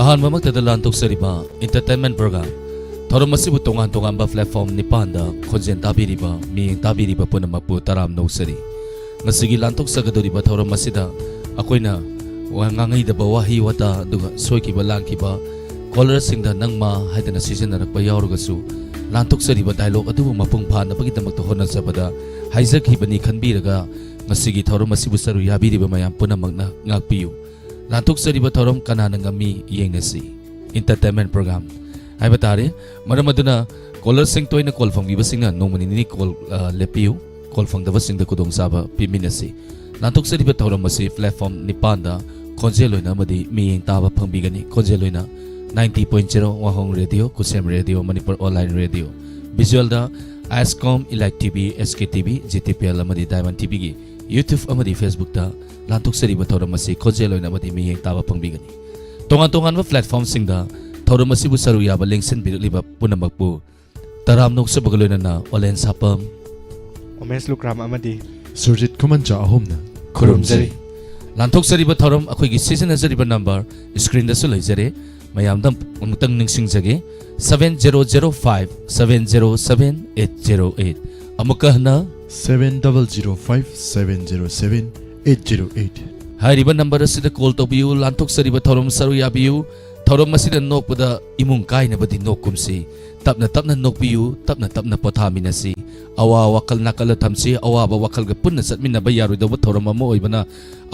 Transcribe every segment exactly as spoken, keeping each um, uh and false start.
ꯑꯍꯥꯟꯕꯃꯛꯇꯗ ꯂꯥꯟꯊꯣꯛꯆꯔꯤꯕ entertainment program ꯊꯧꯔꯝ ꯑꯁꯤꯕꯨ ꯇꯣꯉꯥꯟ ꯇꯣꯉꯥꯟꯕ platform ꯅꯤꯄꯥꯟꯗ ꯈꯣꯟꯖꯦꯜ ꯇꯥꯕꯤꯔꯤꯕ, ꯃꯤꯠꯌꯦꯡ ꯇꯥꯕꯤꯔꯤꯕ ꯄꯨꯝꯅꯃꯛꯄꯨ ꯇꯔꯥꯝꯅ ꯑꯣꯛꯆꯔꯤ꯫ ꯉꯁꯤꯒꯤ ꯂꯥꯟꯊꯣꯛꯆꯒꯗꯧꯔꯤꯕ ꯊꯧꯔꯝ ꯑꯁꯤꯗ ꯑꯩꯈꯣꯏꯅ ꯋꯥ ꯉꯥꯡꯉꯩꯗꯕ ꯋꯥꯍꯩ ꯋꯥꯇꯥ, ꯑꯗꯨꯒ ꯁꯣꯏꯈꯤꯕ ꯂꯥꯟꯈꯤꯕ caller ꯁꯤꯡꯗ "ꯅꯪ ꯃꯥ" ꯍꯥꯏꯗꯅ ꯁꯤꯖꯤꯟꯅꯔꯛꯄ ꯌꯥꯎꯔꯒꯁꯨ, ꯂꯥꯟꯊꯣꯛꯆꯔꯤꯕ dialogue ꯑꯗꯨꯕꯨ ꯃꯄꯨꯡ ꯐꯥꯅꯕꯒꯤꯗꯃꯛꯇ ꯍꯣꯠꯅꯖꯕꯗ ꯍꯥꯏꯖꯈꯤꯕꯅꯤ ꯈꯟꯕꯤꯔꯒ, ꯉꯁꯤꯒꯤ ꯊꯧꯔꯝ ꯑꯁꯤꯕꯨ ꯁꯔꯨꯛ ꯌꯥꯕꯤꯔꯤꯕ ꯃꯌꯥꯝ ꯄꯨꯝꯅꯃꯛꯅ ꯉꯥꯛꯄꯤꯌꯨ꯫ ꯂꯥꯟꯊꯣꯛꯆꯔꯤꯕ ꯊꯧꯔꯝ ꯀꯅꯥꯅ ꯉꯝꯃꯤ ꯌꯦꯡꯅꯁꯤ entertainment program ꯍꯥꯏꯕ ꯇꯥꯔꯦ꯫ ꯃꯔꯝ ꯑꯗꯨꯅ caller ꯁꯤꯡ ꯇꯣꯏꯅ call ꯐꯪꯕꯤꯕꯁꯤꯡꯅ ꯅꯣꯡꯃ ꯅꯤꯅꯤ call, ꯑ, ꯂꯦꯞꯄꯤꯌꯨ꯫ Call ꯐꯪꯗꯕꯁꯤꯡꯗ ꯈꯨꯗꯣꯡꯆꯥꯕ ꯄꯤꯃꯤꯟꯅꯁꯤ꯫ ꯂꯥꯟꯊꯣꯛꯆꯔꯤꯕ ꯊꯧꯔꯝ ꯑꯁꯤ platform ꯅꯤꯄꯥꯟꯗ ꯈꯣꯟꯖꯦꯜ ꯑꯣꯏꯅ ꯑꯃꯗꯤ ꯃꯤꯠꯌꯦꯡ ꯇꯥꯕ ꯐꯪꯕꯤꯒꯅꯤ꯫ ꯈꯣꯟꯖꯦꯜ ꯑꯣꯏꯅ ninety point zero Wahong radio, Khusem radio, Manipur online radio. Visualꯗ ꯑꯥꯏꯁꯀꯣꯝ, Elite T V, S K T V, G T P L ꯑꯃꯗꯤ ꯗꯥꯏꯃꯟ ꯇꯤ ꯚꯤꯒꯤ YouTube ꯑꯃꯗꯤ Facebookꯇ ꯂꯥꯟꯊꯣꯛꯆꯔꯤꯕ ꯊꯧꯔꯝ ꯑꯁꯤ ꯈꯣꯟꯖꯦꯜ ꯑꯣꯏꯅ ꯑꯃꯗꯤ ꯃꯤꯠꯌꯦꯡ ꯇꯥꯕ ꯐꯪꯕꯤꯒꯅꯤ꯫ ꯇꯣꯉꯥꯟ ꯇꯣꯉꯥꯟꯕ platformꯁꯤꯡꯗ ꯊꯧꯔꯝ ꯑꯁꯤꯕꯨ ꯁꯔꯨꯛ ꯌꯥꯕ ꯂꯦꯡꯁꯤꯟꯕꯤꯔꯛꯂꯤꯕ ꯄꯨꯝꯅꯃꯛꯄꯨ ꯇꯔꯥꯝꯅ ꯑꯣꯛꯆꯕꯒ ꯂꯣꯏꯅꯅ ꯑꯣꯂꯦꯟ ꯁꯥꯄꯝ, ꯎꯃꯦꯁ ꯂꯨꯀ꯭ꯔꯥꯝ ꯑꯃꯗꯤ ꯁꯨꯔꯖꯤꯠ ꯈꯨꯃꯟꯆꯥ ꯑꯍꯨꯝꯅ ꯈꯨꯔꯨꯝꯖꯔꯤ꯫ ꯂꯥꯟꯊꯣꯛꯆꯔꯤꯕ ꯊꯧꯔꯝ ꯑꯩꯈꯣꯏꯒꯤ ꯁꯤꯖꯤꯟꯅꯖꯔꯤꯕ number screenꯗꯁꯨ ꯂꯩꯖꯔꯦ꯫ ꯃꯌꯥꯝꯗ ꯑꯃꯨꯛꯇꯪ ꯅꯤꯡꯁꯤꯡꯖꯒꯦ, seven zero zero five seven zero seven eight zero eight꯫ ꯑꯃꯨꯛꯀ ꯍꯟꯅ seven double zero five seven zero seven eight zero eight꯫ ꯍꯥꯏꯔꯤꯕ number ꯑꯁꯤꯗ call ꯇꯧꯕꯤꯌꯨ, ꯂꯥꯟꯊꯣꯛꯆꯔꯤꯕ ꯊꯧꯔꯝ ꯁꯔꯨꯛ ꯌꯥꯕꯤꯌꯨ꯫ ꯊꯧꯔꯝ ꯑꯁꯤꯗ ꯅꯣꯛꯄꯗ ꯏꯃꯨꯡ ꯀꯥꯏꯅꯕꯗꯤ ꯅꯣꯛꯀꯨꯝꯁꯤ꯫ ꯇꯞꯅ ꯇꯞꯅ ꯅꯣꯛꯄꯤꯌꯨ, ꯇꯞꯅ ꯇꯞꯅ ꯄꯣꯊꯥꯃꯤꯟꯅꯁꯤ꯫ ꯑꯋꯥ ꯋꯥꯈꯜ ꯅꯥꯀꯜꯗ ꯊꯝꯁꯤ, ꯑꯋꯥꯕ ꯋꯥꯈꯜꯒ ꯄꯨꯟꯅ ꯆꯠꯃꯤꯟꯅꯕ ꯌꯥꯔꯣꯏꯗꯧꯕ ꯊꯧꯔꯝ ꯑꯃ ꯑꯣꯏꯕꯅ,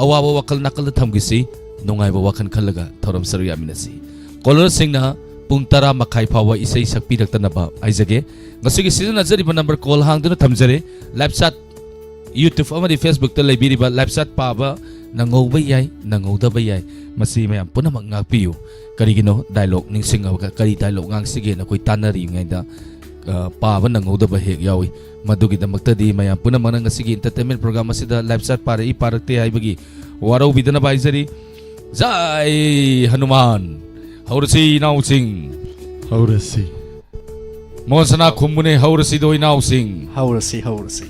ꯑꯋꯥꯕ ꯋꯥꯈꯜ ꯅꯥꯀꯜꯗ ꯊꯝꯈꯤꯁꯤ, ꯅꯨꯡꯉꯥꯏꯕ ꯋꯥꯈꯜ ꯈꯜꯂꯒ ꯊꯧꯔꯝ ꯁꯔꯨꯛ ꯌꯥꯃꯤꯟꯅꯁꯤ꯫ Callerꯁꯤꯡꯅ ꯄꯨꯡ ꯇꯔꯥ ꯃꯈꯥꯏ ꯐꯥꯎꯕ ꯏꯁꯩ ꯁꯛꯄꯤꯔꯛꯇꯅꯕ ꯍꯥꯏꯖꯒꯦ꯫ ꯉꯁꯤꯒꯤ ꯁꯤꯖꯤꯟꯅꯖꯔꯤꯕ number call ꯍꯥꯡꯗꯨꯅ ꯊꯝꯖꯔꯦ꯫ Live chat YouTube ꯑꯃꯗꯤ Facebookꯇ ꯂꯩꯕꯤꯔꯤꯕ live chat ꯄꯥꯕ ꯅꯪꯍꯧꯕ ꯌꯥꯏ, ꯅꯪꯍꯧꯗꯕ ꯌꯥꯏ꯫ ꯃꯁꯤ ꯃꯌꯥꯝ ꯄꯨꯝꯅꯃꯛ ꯉꯥꯛꯄꯤꯌꯨ꯫ ꯀꯔꯤꯒꯤꯅꯣ dialogue ꯅꯤꯡꯁꯤꯡꯉꯒ ꯀꯔꯤ dialogue ꯉꯥꯡꯁꯤꯒꯦꯅ ꯑꯩꯈꯣꯏ ꯇꯥꯟꯅꯔꯤꯉꯩꯗ, ꯑ, ꯄꯥꯕ ꯅꯪꯍꯧꯗꯕ ꯍꯦꯛ ꯌꯥꯎꯏ꯫ ꯃꯗꯨꯒꯤꯗꯃꯛꯇꯗꯤ ꯃꯌꯥꯝ ꯄꯨꯝꯅꯃꯛꯅ ꯉꯁꯤꯒꯤ entertainment program ꯑꯁꯤꯗ live chat ꯄꯥꯔꯛꯏ ꯄꯥꯔꯛꯇꯦ ꯍꯥꯏꯕꯒꯤ ꯋꯥꯔꯧꯕꯤꯗꯅꯕ ꯍꯥꯏꯖꯔꯤ꯫ ꯖꯥꯏ ꯍꯅꯨꯃꯥꯟ꯫ ꯍꯧꯔꯁꯤ ꯏꯅꯥꯎꯁꯤꯡ꯫ ꯍꯧꯔꯁꯤ꯫ ꯃꯣꯍꯟ ꯁꯅꯥ ꯈꯨꯝꯕꯨꯅꯦ, ꯍꯧꯔꯁꯤꯗꯣ ꯏꯅꯥꯎꯁꯤꯡ꯫ ꯍꯧꯔꯁꯤ, ꯍꯧꯔꯁꯤ꯫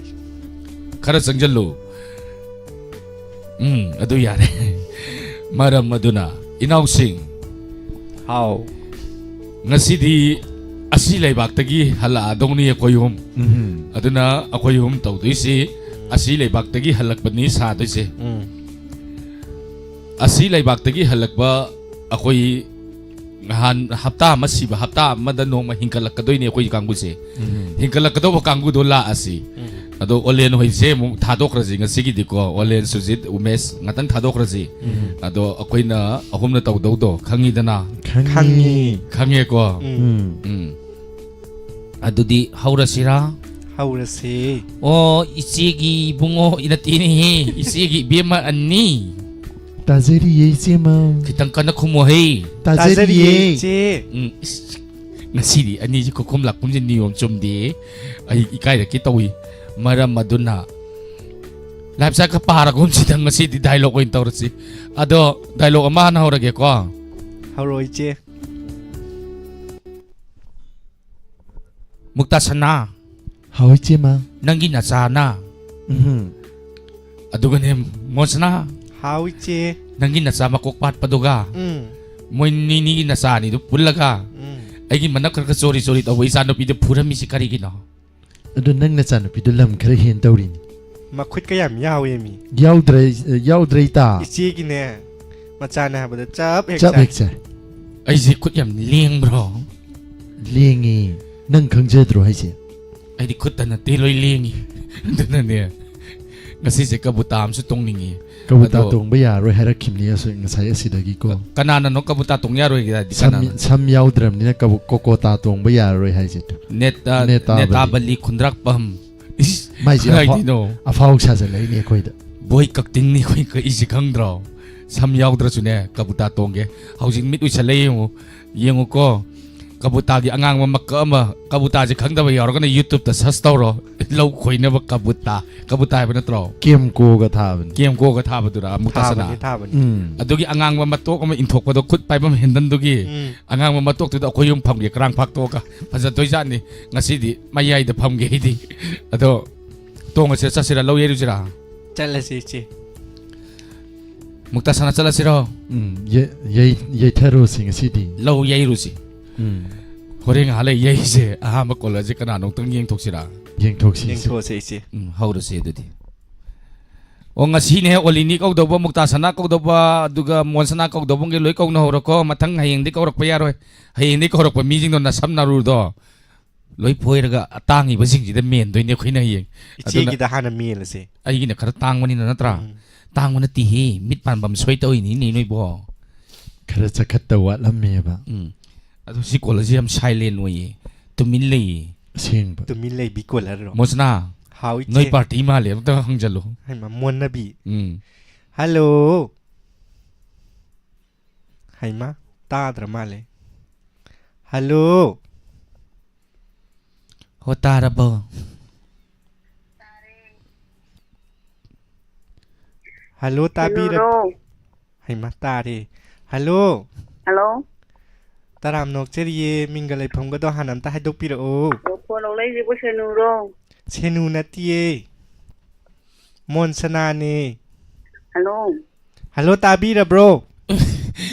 ꯈꯔ ꯆꯪꯖꯜꯂꯨ꯫ ꯎꯝ, ꯑꯗꯨ ꯌꯥꯔꯦ꯫ ꯃꯔꯝ ꯑꯗꯨꯅ ꯏꯅꯥꯎꯁꯤꯡ, ꯍꯥꯎ꯫ ꯉꯁꯤꯗꯤ ꯑꯁꯤ ꯂꯩꯕꯥꯛꯇꯒꯤ ꯍꯜꯂꯛꯑꯗꯧꯅꯤ ꯑꯩꯈꯣꯏ ꯑꯍꯨꯝ꯫ ꯎꯝ꯫ ꯑꯗꯨꯅ ꯑꯩꯈꯣꯏ ꯑꯍꯨꯝ ꯇꯧꯗꯣꯏꯁꯤ ꯑꯁꯤ ꯂꯩꯕꯥꯛꯇꯒꯤ ꯍꯜꯂꯛꯄꯅꯤ ꯁꯥꯗꯣꯏꯁꯦ꯫ ꯎꯝ꯫ ꯑꯁꯤ ꯂꯩꯕꯥꯛꯇꯒꯤ ꯍꯜꯂꯛꯄ ꯑꯩꯈꯣꯏ ꯅꯍꯥꯟ ꯍꯞꯇꯥ ꯑꯃ ꯁꯤꯕ, ꯍꯞꯇꯥ ꯑꯃꯗ ꯅꯣꯡꯃ ꯍꯤꯡꯒꯠꯂꯛꯀꯗꯣꯏꯅꯤ ꯑꯩꯈꯣꯏ ꯀꯥꯡꯕꯨꯁꯦ꯫ ꯎꯝ꯫ ꯍꯤꯡꯒꯠꯂꯛꯀꯗꯧꯕ ꯀꯥꯡꯕꯨꯗꯣ ꯂꯥꯛꯑꯁꯤ꯫ ꯎꯝ꯫ ꯑꯗꯣ ꯑꯣꯂꯦꯟ ꯍꯣꯏꯁꯦ ꯑꯃꯨꯛ ꯊꯥꯗꯣꯛꯈ꯭ꯔꯁꯤ ꯉꯁꯤꯒꯤꯗꯤꯀꯣ꯫ ꯑꯣꯂꯦꯟ, ꯁꯨꯖꯤꯠ, ꯎꯃꯦꯁ ꯉꯥꯛꯇꯪ ꯊꯥꯗꯣꯛꯈ꯭ꯔꯁꯤ꯫ ꯎꯝ꯫ ꯑꯗꯣ ꯑꯩꯈꯣꯏꯅ ꯑꯍꯨꯝꯅ ꯇꯧꯗꯧꯗꯣ ꯈꯪꯉꯤꯗꯅ? ꯈꯪꯉꯤ꯫ ꯈꯪꯉꯦꯀꯣ? ꯎꯝ꯫ ꯎꯝ꯫ ꯎꯝ꯫ ꯑꯗꯨꯗꯤ ꯍꯧꯔꯁꯤꯔꯥ? ꯍꯧꯔꯁꯤ꯫ ꯑꯣ, ꯏꯆꯦꯒꯤ ꯏꯕꯨꯡꯉꯣ, ꯏꯅꯠꯇꯦꯅꯦꯍꯦ, ꯏꯆꯦꯒꯤ ꯏꯕꯦꯝꯃ ꯑꯅꯤ꯫ ꯇꯥꯖꯔꯤꯌꯦ ꯏꯆꯦꯃ꯫ ꯈꯤꯇꯪ ꯀꯟꯅ ꯈꯨꯝꯃꯣꯍꯦ꯫ ꯇꯥꯖꯔꯤꯌꯦ꯫ ꯏꯆꯦ꯫ ꯎꯝ, ꯏꯁ, ꯉꯁꯤꯗꯤ ꯑꯅꯤꯁꯤ ꯈꯨꯈꯨꯝ ꯂꯥꯛꯈꯨꯝꯁꯤ ꯅꯤꯌꯣꯝ ꯆꯨꯝꯗꯦ꯫ ꯑꯩ ꯏꯀꯥꯏꯔꯛꯀꯦ ꯇꯧꯏ꯫ ꯃꯔꯝ ꯑꯗꯨꯅ live chatꯀ ꯄꯥꯔꯒꯨꯝꯁꯤꯗ ꯉꯁꯤꯗꯤ dialogue ꯑꯣꯏꯅ ꯇꯧꯔꯁꯤ꯫ ꯑꯗꯣ dialogue ꯑꯃ ꯍꯥꯟꯅ ꯍꯧꯔꯒꯦꯀꯣ꯫ ꯍꯧꯔꯣ ꯏꯆꯦ꯫ ꯃꯨꯛꯇꯥ ꯁꯅꯥ, ꯍꯥꯎ ꯏꯆꯦꯃ꯫ ꯅꯪꯒꯤ ꯅꯆꯥꯅ꯫ ꯎꯝ꯫ ꯑꯗꯨꯒꯅꯦ, ꯃꯣꯁꯅꯥ, ꯍꯥꯎ ꯏꯆꯦ꯫ ꯅꯪꯒꯤ ꯅꯆꯥ ꯃꯀꯣꯛ ꯄꯥꯠꯄꯗꯨꯒ ꯎꯝ꯫ ꯃꯣꯏ ꯅꯤꯅꯤꯒꯤ ꯅꯆꯥ ꯑꯅꯤꯗꯨ ꯄꯨꯜꯂꯒ ꯎꯝ꯫ ꯑꯩꯒꯤ ꯃꯅꯞ ꯈꯔ ꯈꯔ ꯆꯣꯔꯤ ꯆꯣꯔꯤ ꯇꯧꯕ ꯏꯆꯥ ꯅꯨꯄꯤꯗꯨ ꯐꯨꯔꯝꯃꯤꯁꯤ ꯀꯔꯤꯒꯤꯅꯣ? ꯑꯗꯨ ꯅꯪ ꯅꯆꯥꯅꯨꯄꯤꯗꯣ ꯂꯝ ꯈꯔ ꯍꯦꯟ ꯇꯧꯔꯤꯅꯤ꯫ ꯃꯈꯨꯠꯀ ꯌꯥꯝ ꯌꯥꯎꯋꯦ ꯃꯤ꯫ ꯌꯥꯎꯗ꯭ꯔꯦ, ꯌꯥꯎꯗ꯭ꯔꯦ ꯏꯇꯥ꯫ ꯏꯆꯦꯒꯤꯅꯦ ꯃꯆꯥꯅꯦ ꯍꯥꯏꯕꯗ ꯆꯞ ꯍꯦꯛ ꯆꯞ ꯆꯥꯏ꯫ ꯍꯦꯛ ꯆꯥꯏ꯫ ꯑꯩꯁꯦ ꯈꯨꯠ ꯌꯥꯝ ꯂꯦꯡꯕ꯭ꯔꯣ? ꯂꯦꯡꯉꯤ꯫ ꯅꯪ ꯈꯪꯖꯗ꯭ꯔꯣ ꯍꯥꯏꯁꯦ? ꯑꯩꯗꯤ ꯈꯨꯠꯇ ꯅꯠꯇꯦ ꯂꯣꯏ ꯂꯦꯡꯉꯤ꯫ ꯑꯗꯨꯅꯅꯦ ꯉꯁꯤꯁꯦ ꯀꯕꯨꯇꯥ ꯑꯃꯁꯨ ꯇꯣꯡꯅꯤꯡꯉꯤ꯫ ꯀꯕꯨꯇꯥ ꯑꯗꯣ ꯇꯣꯡꯕ ꯌꯥꯔꯣꯏ ꯍꯥꯏꯔꯛꯈꯤꯕꯅꯤ ꯑꯁ ꯉꯁꯥꯏ ꯑꯁꯤꯗꯒꯤꯀꯣ꯫ ꯀꯅꯥꯅꯅꯣ ꯀꯕꯨꯇꯥ ꯇꯣꯡ ꯌꯥꯔꯣꯏ ꯍꯥꯏꯗꯤ ꯁꯝ, ꯀꯅꯥꯅ? ꯁꯝ ꯌꯥꯎꯗ꯭ꯔꯕꯅꯤꯅ ꯀꯕꯨ-, ꯀꯣꯀꯣꯇꯥ ꯇꯣꯡꯕ ꯌꯥꯔꯔꯣꯏ ꯍꯥꯏꯁꯦ꯫ ꯅꯦꯇꯥ-, ꯅꯦꯇꯥꯕꯂꯤ꯫ ꯅꯦꯇꯥꯕꯂꯤ ꯈꯨꯟꯗ꯭ꯔꯥꯛꯄꯝ꯫ ꯏꯁ, ꯃꯥꯏꯁꯦ ꯑꯐꯥꯎ-, ꯀꯗꯥꯏꯗꯩꯅꯣ? ꯑꯐꯥꯎ ꯁꯥꯖꯜꯂꯛꯏꯅꯦ ꯑꯩꯈꯣꯏꯗ꯫ ꯕꯣꯏ ꯀꯛꯇꯤꯡꯅꯤ ꯑꯩꯈꯣꯏ ꯀꯛꯏꯁꯦ ꯈꯪꯗ꯭ꯔꯣ? ꯁꯝ ꯌꯥꯎꯗ꯭ꯔꯁꯨꯅꯦ ꯀꯕꯨꯇꯥ ꯇꯣꯡꯒꯦ꯫ ꯍꯧꯖꯤꯛ ꯃꯤꯠ ꯎꯏꯁꯜꯂꯦ ꯌꯦꯡꯉꯨ, ꯌꯦꯡꯉꯨꯀꯣ꯫ ꯀꯕꯨꯇꯥꯒꯤ ꯑꯉꯥꯡꯕ ꯃꯀꯛ ꯑꯃ, ꯀꯕꯨꯇꯥꯁꯦ ꯈꯪꯗꯕ ꯌꯥꯎꯔꯒꯅ YouTube-ꯇ search ꯇꯧꯔꯣ꯫ ꯂꯧ ꯈꯣꯏꯅꯕ ꯀꯕꯨꯇꯥ, ꯀꯕꯨꯇꯥ ꯍꯥꯏꯕ ꯅꯠꯇ꯭ꯔꯣ? ꯀꯦꯝꯀꯣꯒ ꯊꯥꯕꯅꯤ꯫ ꯀꯦꯝꯀꯣꯒ ꯊꯥꯕꯗꯨꯔꯥ ꯃꯨꯛꯇꯥꯁꯅꯥ? ꯊꯥꯕꯅꯤ, ꯊꯥꯕꯅꯤ꯫ ꯎꯝ꯫ ꯑꯗꯨꯒꯤ ꯑꯉꯥꯡꯕ ꯃꯇꯣꯛ ꯑꯃ ꯏꯟꯊꯣꯛꯄꯗꯣ ꯈꯨꯠ ꯄꯥꯏꯐꯝ ꯍꯦꯟꯗꯟꯗꯨꯒꯤ ꯎꯝ꯫ ꯑꯉꯥꯡꯕ ꯃꯇꯣꯛꯇꯨꯗ ꯑꯩꯈꯣꯏ ꯌꯨꯝ ꯐꯝꯒꯦ ꯀꯔꯥꯡ ꯐꯥꯛꯇꯣꯛꯑꯒ꯫ ꯐꯖꯗꯣꯏꯖꯥꯠꯅꯤ꯫ ꯉꯁꯤꯗꯤ ꯃꯌꯥꯏꯗ ꯐꯝꯒꯦ ꯑꯩꯗꯤ꯫ ꯑꯗꯣ ꯇꯣꯡꯉꯁꯤꯔ ꯆꯠꯁꯤꯔ ꯂꯧ ꯌꯩꯔꯨꯁꯤꯔ? ꯆꯠꯂꯁꯤ ꯏꯆꯦ꯫ ꯃꯨꯛꯇꯥ ꯁꯥꯟꯅ ꯆꯠꯂꯁꯤꯔꯣ? ꯎꯝ, ꯌꯩ-, ꯌꯩ-, ꯌꯩꯊꯔꯨꯁꯤ ꯉꯁꯤꯗꯤ꯫ ꯂꯧ ꯌꯩꯔꯨꯁꯤ꯫ ꯎꯝ꯫ ꯍꯣꯔꯦꯟ ꯉꯥꯏꯍꯥꯛ ꯂꯩ ꯌꯩꯁꯦ꯫ ꯑꯍꯥꯟꯕ caller ꯁꯦ ꯀꯅꯥꯅꯣ ꯑꯝꯇꯪ ꯌꯦꯡꯊꯣꯛꯁꯤꯔꯥ? ꯌꯦꯡꯊꯣꯛꯁꯤ, ꯏꯆꯦ꯫ ꯌꯦꯡꯊꯣꯛꯁꯦ, ꯏꯆꯦ꯫ ꯎꯝ, ꯍꯧꯔꯁꯦ ꯑꯗꯨꯗꯤ꯫ ꯑꯣ, ꯉꯁꯤꯅꯦ ꯑꯣꯂꯤꯅꯤ ꯀꯧꯗꯧꯕ, ꯃꯨꯛꯇꯥ ꯁꯅꯥ ꯀꯧꯗꯧꯕ, ꯑꯗꯨꯒ ꯃꯣꯟ ꯁꯅꯥ ꯀꯧꯗꯧꯕꯒꯤ ꯂꯣꯏ ꯀꯧꯅꯍꯧꯔꯣꯀꯣ꯫ ꯃꯊꯪ ꯍꯌꯦꯡꯗꯤ ꯀꯧꯔꯛꯄ ꯌꯥꯔꯣꯏ꯫ ꯍꯌꯦꯡꯗꯤ ꯀꯧꯔꯛꯄ ꯃꯤꯁꯤꯡꯗꯣ ꯅꯁꯝ ꯅꯔꯨꯗꯣ ꯂꯣꯏ ꯐꯣꯏꯔꯒ ꯑꯇꯥꯡꯉꯤꯕꯁꯤꯡꯁꯤꯗ ꯃꯦꯟꯗꯣꯏꯅꯦ ꯑꯩꯈꯣꯏꯅ ꯍꯌꯦꯡ꯫ ꯑꯗꯨꯅ ꯏꯆꯦꯒꯤꯗ ꯍꯥꯟꯅ ꯃꯦꯜꯂꯁꯦ꯫ ꯑꯩꯒꯤꯅ ꯈꯔ ꯇꯥꯡꯕꯅꯤꯅ ꯅꯠꯇ꯭ꯔꯥ? ꯎꯝ꯫ ꯇꯥꯡꯕ ꯅꯠꯇꯦꯍꯦ, ꯃꯤꯠ ꯄꯥꯟꯕꯝ ꯁꯣꯏ ꯇꯧꯔꯤꯅꯤꯅꯦ ꯅꯣꯏꯕꯣ꯫ ꯈꯔ ꯆꯈꯠꯇ ꯋꯥꯠꯂꯝꯃꯦꯕ꯫ ꯎꯝ꯫ ꯑꯗꯨ ꯁꯤ caller ꯁꯤ ꯌꯥꯝ silent ꯑꯣꯏꯌꯦ, ꯇꯨꯃꯤꯟ ꯂꯩꯌꯦ꯫ ꯑꯁꯦꯡꯕ꯫ ꯇꯨꯃꯤꯟ ꯂꯩꯕꯤ caller ꯔꯣ? ꯃꯣꯁꯅꯥ, ꯍꯥꯎ, ꯏꯆꯦ꯫ ꯅꯣꯏ party ꯃꯥꯜꯂꯦ, ꯑꯝꯇ ꯍꯪꯖꯜꯂꯨ꯫ ꯍꯩꯃꯥ, ꯃꯣꯟꯅꯕꯤ꯫ ꯎꯝ꯫ Hello꯫ ꯍꯩꯃꯥ, ꯇꯥꯗ꯭ꯔ ꯃꯥꯜꯂꯦ꯫ Hello꯫ ꯍꯣ, ꯇꯥꯔꯕꯣ? Hello, ꯇꯥꯕꯤꯔ-, ꯁꯦꯅꯨꯔꯣ? ꯍꯩꯃꯥ, ꯇꯥꯔꯦ꯫ Hello꯫ Hello꯫ ꯇꯔꯥꯝ ꯅꯣꯛꯆꯔꯤꯌꯦ, ꯃꯤꯡꯒ ꯂꯩꯐꯝꯒꯗꯣ ꯍꯥꯟꯅ ꯑꯝꯇ ꯍꯥꯏꯗꯣꯛꯄꯤꯔꯛꯑꯣ꯫ ꯑꯣ, phone ꯂꯧꯂꯛꯏꯁꯤꯕꯨ ꯁꯦꯅꯨꯔꯣ? ꯁꯦꯅꯨ ꯅꯠꯇꯤꯌꯦ, ꯃꯣꯟꯁꯅꯥꯅꯦ꯫ Hello꯫ Hello, ꯇꯥꯕꯤꯔꯕ꯭ꯔꯣ?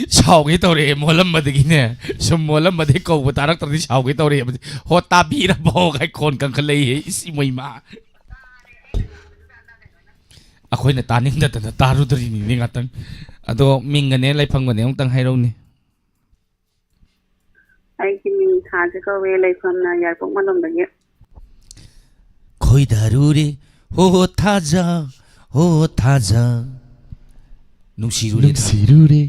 ꯁꯥꯎꯒꯦ ꯇꯧꯔꯛꯑꯦ ꯃꯣꯜꯂꯝꯕꯗꯒꯤꯅꯦ꯫ ꯁꯨꯝ ꯃꯣꯜꯂꯝꯕꯗꯒꯤ ꯀꯧꯕ ꯇꯥꯔꯛꯇ꯭ꯔꯗꯤ ꯁꯥꯎꯒꯦ ꯇꯧꯔꯛꯑꯦꯕ꯫ "ꯍꯣ, ꯇꯥꯕꯤꯔꯕꯣ?" ꯀꯥꯏ ꯈꯣꯟ ꯀꯟꯈꯠꯂꯛꯏꯍꯦ꯫ ꯏꯁ, ꯏꯃꯣꯏꯃꯥ꯫ ꯑꯩꯈꯣꯏꯅ ꯇꯥꯅꯤꯡꯗꯗꯅ ꯇꯥꯔꯨꯗ꯭ꯔꯤꯅꯤꯅꯦ ꯉꯥꯛꯇꯪ꯫ ꯑꯗꯣ ꯃꯤꯡꯒꯅꯦ ꯂꯩꯐꯝꯒꯅꯦ ꯑꯃꯨꯛꯇꯪ ꯍꯥꯏꯔꯛꯎꯅꯦ꯫ ꯑꯩꯒꯤ ꯃꯤꯡ ꯊꯥꯖ ꯀꯧꯋꯦ, ꯂꯩꯐꯝꯅ ꯌꯥꯏꯔꯤꯄꯣꯛ ꯃꯥꯂꯣꯝꯗꯒꯤ꯫ ꯈꯣꯏꯗꯥꯔꯨꯔꯦ, ꯍꯣ ꯊꯥꯖ, ꯍꯣ ꯊꯥꯖ꯫ ꯅꯨꯡꯁꯤꯔꯨꯔꯦ ꯊꯥꯖ꯫ ꯅꯨꯡꯁꯤꯔꯨꯔꯦ꯫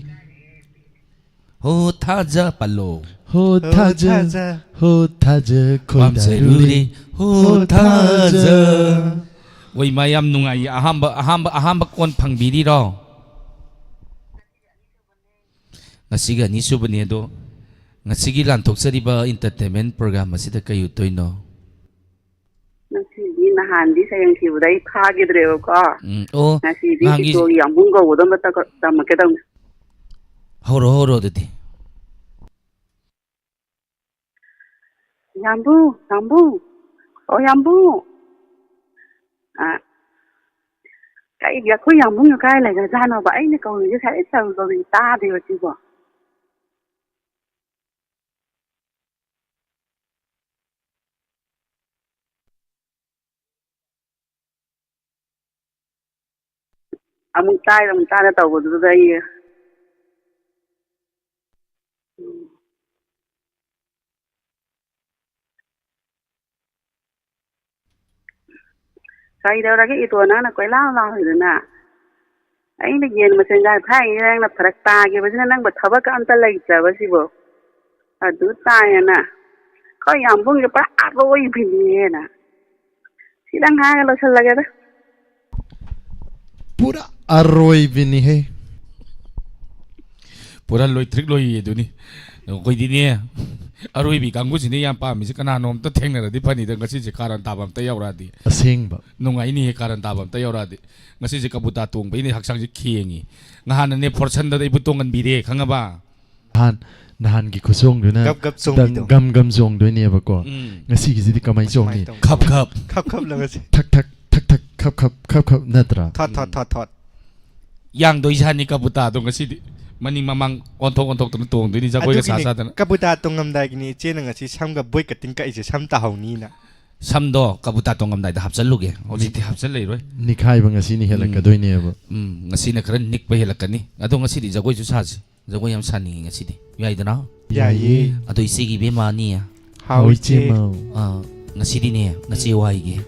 ꯍꯣ ꯊꯥꯖ ꯄꯜꯂꯣ꯫ ꯍꯣ ꯍꯣ ꯊꯥꯖ, ꯊꯥꯖ꯫ ꯍꯣ ꯊꯥꯖ, ꯈꯣꯏꯗꯥꯔꯨꯔꯦ꯫ ꯄꯥꯝꯖꯔꯨꯔꯦ, ꯍꯣ ꯍꯣ ꯊꯥꯖ꯫ ꯊꯥꯖ꯫ ꯋꯥꯏ ꯃꯥ, ꯌꯥꯝ ꯅꯨꯡꯉꯥꯏꯌꯦ꯫ ꯑꯍꯥꯝꯕ, ꯑꯍꯥꯝꯕ, ꯑꯍꯥꯝꯕ ꯀꯣꯟ ꯐꯪꯕꯤꯔꯤꯔꯣ? ꯉꯁꯤꯒ ꯑꯅꯤꯁꯨꯕꯅꯤ꯫ ꯑꯗꯣ ꯉꯁꯤꯒꯤ ꯂꯥꯟꯊꯣꯛꯆꯔꯤꯕ entertainment program ꯑꯁꯤꯗ ꯀꯩ ꯎꯠꯇꯣꯏꯅꯣ? ꯉꯁꯤꯗꯤ, ꯅꯍꯥꯟꯗꯤ ꯁꯩꯔꯦꯡ ꯊꯤꯕꯗ ꯑꯩ ꯐꯥꯈꯤꯗ꯭ꯔꯦꯕꯀꯣ꯫ ꯎꯝ, ꯑꯣ, ꯉꯁꯤꯗꯤ ꯅꯍꯥꯟꯒꯤ ꯏꯁꯣꯔꯒꯤ ꯌꯥꯝꯕꯨꯡ ꯀꯧꯕꯗꯣ ꯑꯃꯇ ꯇꯝꯃꯛꯀꯦ ꯇꯧꯅꯤ꯫ ꯍꯧꯔꯣ, ꯍꯧꯔꯣ ꯑꯗꯨꯗꯤ꯫ ꯌꯥꯝꯕꯨꯡ, ꯌꯥꯝꯕꯨꯡ, ꯑꯣ ꯌꯥꯝꯕꯨꯡ, ꯑ, ꯑꯩꯗꯤ ꯑꯩꯈꯣꯏ ꯌꯥꯝꯕꯨꯡꯅ ꯀꯥꯏ ꯂꯩꯈ꯭ꯔꯖꯥꯠꯅꯣꯕ? ꯑꯩꯅ ꯀꯧꯔꯤꯁꯦ ꯁꯥꯏꯗꯩ ꯆꯧ ꯆꯧ ꯇꯥꯗꯦꯕ ꯁꯤꯕꯣ꯫ ꯑꯃꯨꯛ ꯇꯥꯏ, ꯑꯃꯨꯛ ꯇꯥꯗ ꯇꯧꯕꯗꯨꯗ ꯑꯩ ꯀꯩꯗꯧꯔꯒꯦ ꯏꯇꯣꯟ, ꯅꯪꯅ ꯀꯣꯏꯂꯥꯎ ꯂꯥꯎꯔꯤꯗꯨꯅ? ꯑꯩꯅ ꯌꯦꯟ ꯃꯆꯤꯟꯖꯥꯛ ꯊꯥꯛꯏꯉꯩꯗ ꯅꯪꯅ ꯐꯔꯛ ꯇꯥꯈꯤꯕꯁꯤꯅ ꯅꯪꯕꯨ ꯊꯕꯛꯀ ꯑꯝꯇ ꯂꯩꯇ꯭ꯔꯕ ꯁꯤꯕꯣ? ꯑꯗꯨ ꯇꯥꯏꯌꯦꯅ꯫ ꯑꯩꯈꯣꯏ ꯌꯥꯝꯕꯨꯡꯁꯦ ꯄꯨꯔꯥ ꯑꯔꯣꯏꯕꯤꯅꯦꯅ꯫ ꯁꯤꯗꯪ ꯍꯥꯏꯔꯒ ꯂꯣꯏꯁꯤꯜꯂꯒꯦꯗ꯫ ꯄꯨꯔꯥ ꯑꯔꯣꯏꯕꯤꯅꯤꯍꯦ꯫ ꯄꯨꯔꯥ ꯂꯣꯏꯇ꯭ꯔꯤꯛ ꯂꯣꯏꯌꯦ ꯑꯗꯨꯅꯤ꯫ ꯑꯩꯈꯣꯏꯗꯤꯅꯦ, ꯑꯔꯣꯏꯕꯤ ꯀꯥꯡꯕꯨꯁꯤꯅꯦ ꯌꯥꯝ ꯄꯥꯝꯃꯤꯁꯦ꯫ ꯀꯅꯥꯅꯣꯝꯇ ꯊꯦꯡꯅꯔꯗꯤ ꯐꯅꯤꯗ, ꯉꯁꯤꯁꯦ ꯀꯥꯔꯟ ꯇꯥꯕ ꯑꯝꯇ ꯌꯥꯎꯔꯛꯑꯗꯤ꯫ ꯑꯁꯦꯡꯕ꯫ ꯅꯨꯡꯉꯥꯏꯅꯤꯍꯦ ꯀꯥꯔꯟ ꯇꯥꯕ ꯑꯝꯇ ꯌꯥꯎꯔꯛꯑꯗꯤ꯫ ꯉꯁꯤꯁꯦ ꯀꯕꯨꯇꯥ ꯇꯣꯡꯕꯩꯅꯦ ꯍꯛꯆꯥꯡꯁꯦ ꯈꯦꯡꯉꯤ꯫ ꯉꯍꯥꯟꯅꯅꯦ ꯐꯣꯔꯁꯟꯗꯗ ꯑꯩꯕꯨ ꯇꯣꯡꯍꯟꯕꯤꯔꯦ, ꯈꯪꯉꯕ? ꯅꯍꯥꯟ, ꯅꯍꯥꯟꯒꯤ ꯈꯨꯆꯣꯡꯗꯨꯅ ꯒꯞ ꯒꯞ ꯆꯣꯡꯕꯤꯗꯣ꯫ Gum gum ꯆꯣꯡꯗꯣꯏꯅꯦꯕꯀꯣ꯫ ꯎꯝ꯫ ꯉꯁꯤꯒꯤꯁꯤꯗꯤ ꯀꯃꯥꯏꯅ ꯆꯣꯡꯅꯤ? ꯇꯧꯅꯤ? ꯈꯞ ꯈꯞ꯫ ꯈꯞ ꯈꯞ ꯂꯪꯉꯁꯤ꯫ ꯊꯛ ꯊꯛ ꯊꯛ ꯊꯛ ꯈꯞ ꯈꯞ ꯈꯞ ꯈꯞ ꯅꯠꯇ꯭ꯔꯥ? ꯊꯣꯠ ꯊꯣꯠ ꯊꯣꯠ ꯊꯣꯠ꯫ ꯌꯥꯡꯗꯣꯏꯖꯥꯠꯅꯤ ꯀꯕꯨꯇꯥꯗꯣ ꯉꯁꯤꯗꯤ꯫ ꯃꯅꯤꯡ ꯃꯃꯥꯡ ꯑꯣꯟꯊꯣꯛ ꯑꯣꯟꯊꯣꯛꯇꯅ ꯇꯣꯡꯗꯣꯏꯅꯤ, ꯖꯒꯣꯏꯒ ꯁꯥ ꯑꯗꯨꯒꯤꯅꯤ ꯁꯥꯗꯅ꯫ ꯀꯕꯨꯇꯥ ꯇꯣꯡꯉꯝꯗꯥꯏꯒꯤꯅꯤ ꯏꯆꯦꯅ ꯉꯁꯤ ꯁꯝꯒ ꯕꯣꯏ ꯀꯠꯇꯤꯡ ꯀꯛꯏꯁꯦ, ꯁꯝ ꯇꯥꯍꯧꯅꯤꯅ꯫ ꯁꯝꯗꯣ ꯀꯕꯨꯇꯥ ꯇꯣꯡꯉꯝꯗꯥꯏꯗ ꯍꯥꯞꯆꯜꯂꯨꯒꯦ, ꯍꯧꯖꯤꯛꯇꯤ ꯍꯥꯞꯆꯜꯂꯩꯔꯣꯏ꯫ ꯅꯤꯈꯥꯏꯕ ꯉꯁꯤꯅ ꯍꯦꯜꯂꯛꯀꯗꯣꯏꯅꯦꯕ꯫ ꯎꯝ, ꯉꯁꯤꯅ ꯈꯔ ꯅꯤꯛꯄ ꯍꯦꯜꯂꯛꯀꯅꯤ꯫ ꯑꯗꯣ ꯉꯁꯤꯗꯤ ꯖꯒꯣꯏꯁꯨ ꯁꯥꯁꯤ꯫ ꯖꯒꯣꯏ ꯌꯥꯝ ꯁꯥꯅꯤꯡꯉꯤ ꯉꯁꯤꯗꯤ꯫ ꯌꯥꯏꯗꯅ? ꯌꯥꯏꯌꯦ꯫ ꯑꯗꯣ ꯏꯆꯦꯒꯤ ꯏꯕꯦꯝꯃꯅꯤ꯫ ꯍꯥꯎ ꯍꯣꯏ, ꯏꯆꯦ꯫ ꯏꯆꯦꯃꯧ꯫ ꯑꯥ, ꯉꯁꯤꯗꯤꯅꯦ, ꯅꯆꯦ ꯋꯥꯏꯒꯦ꯫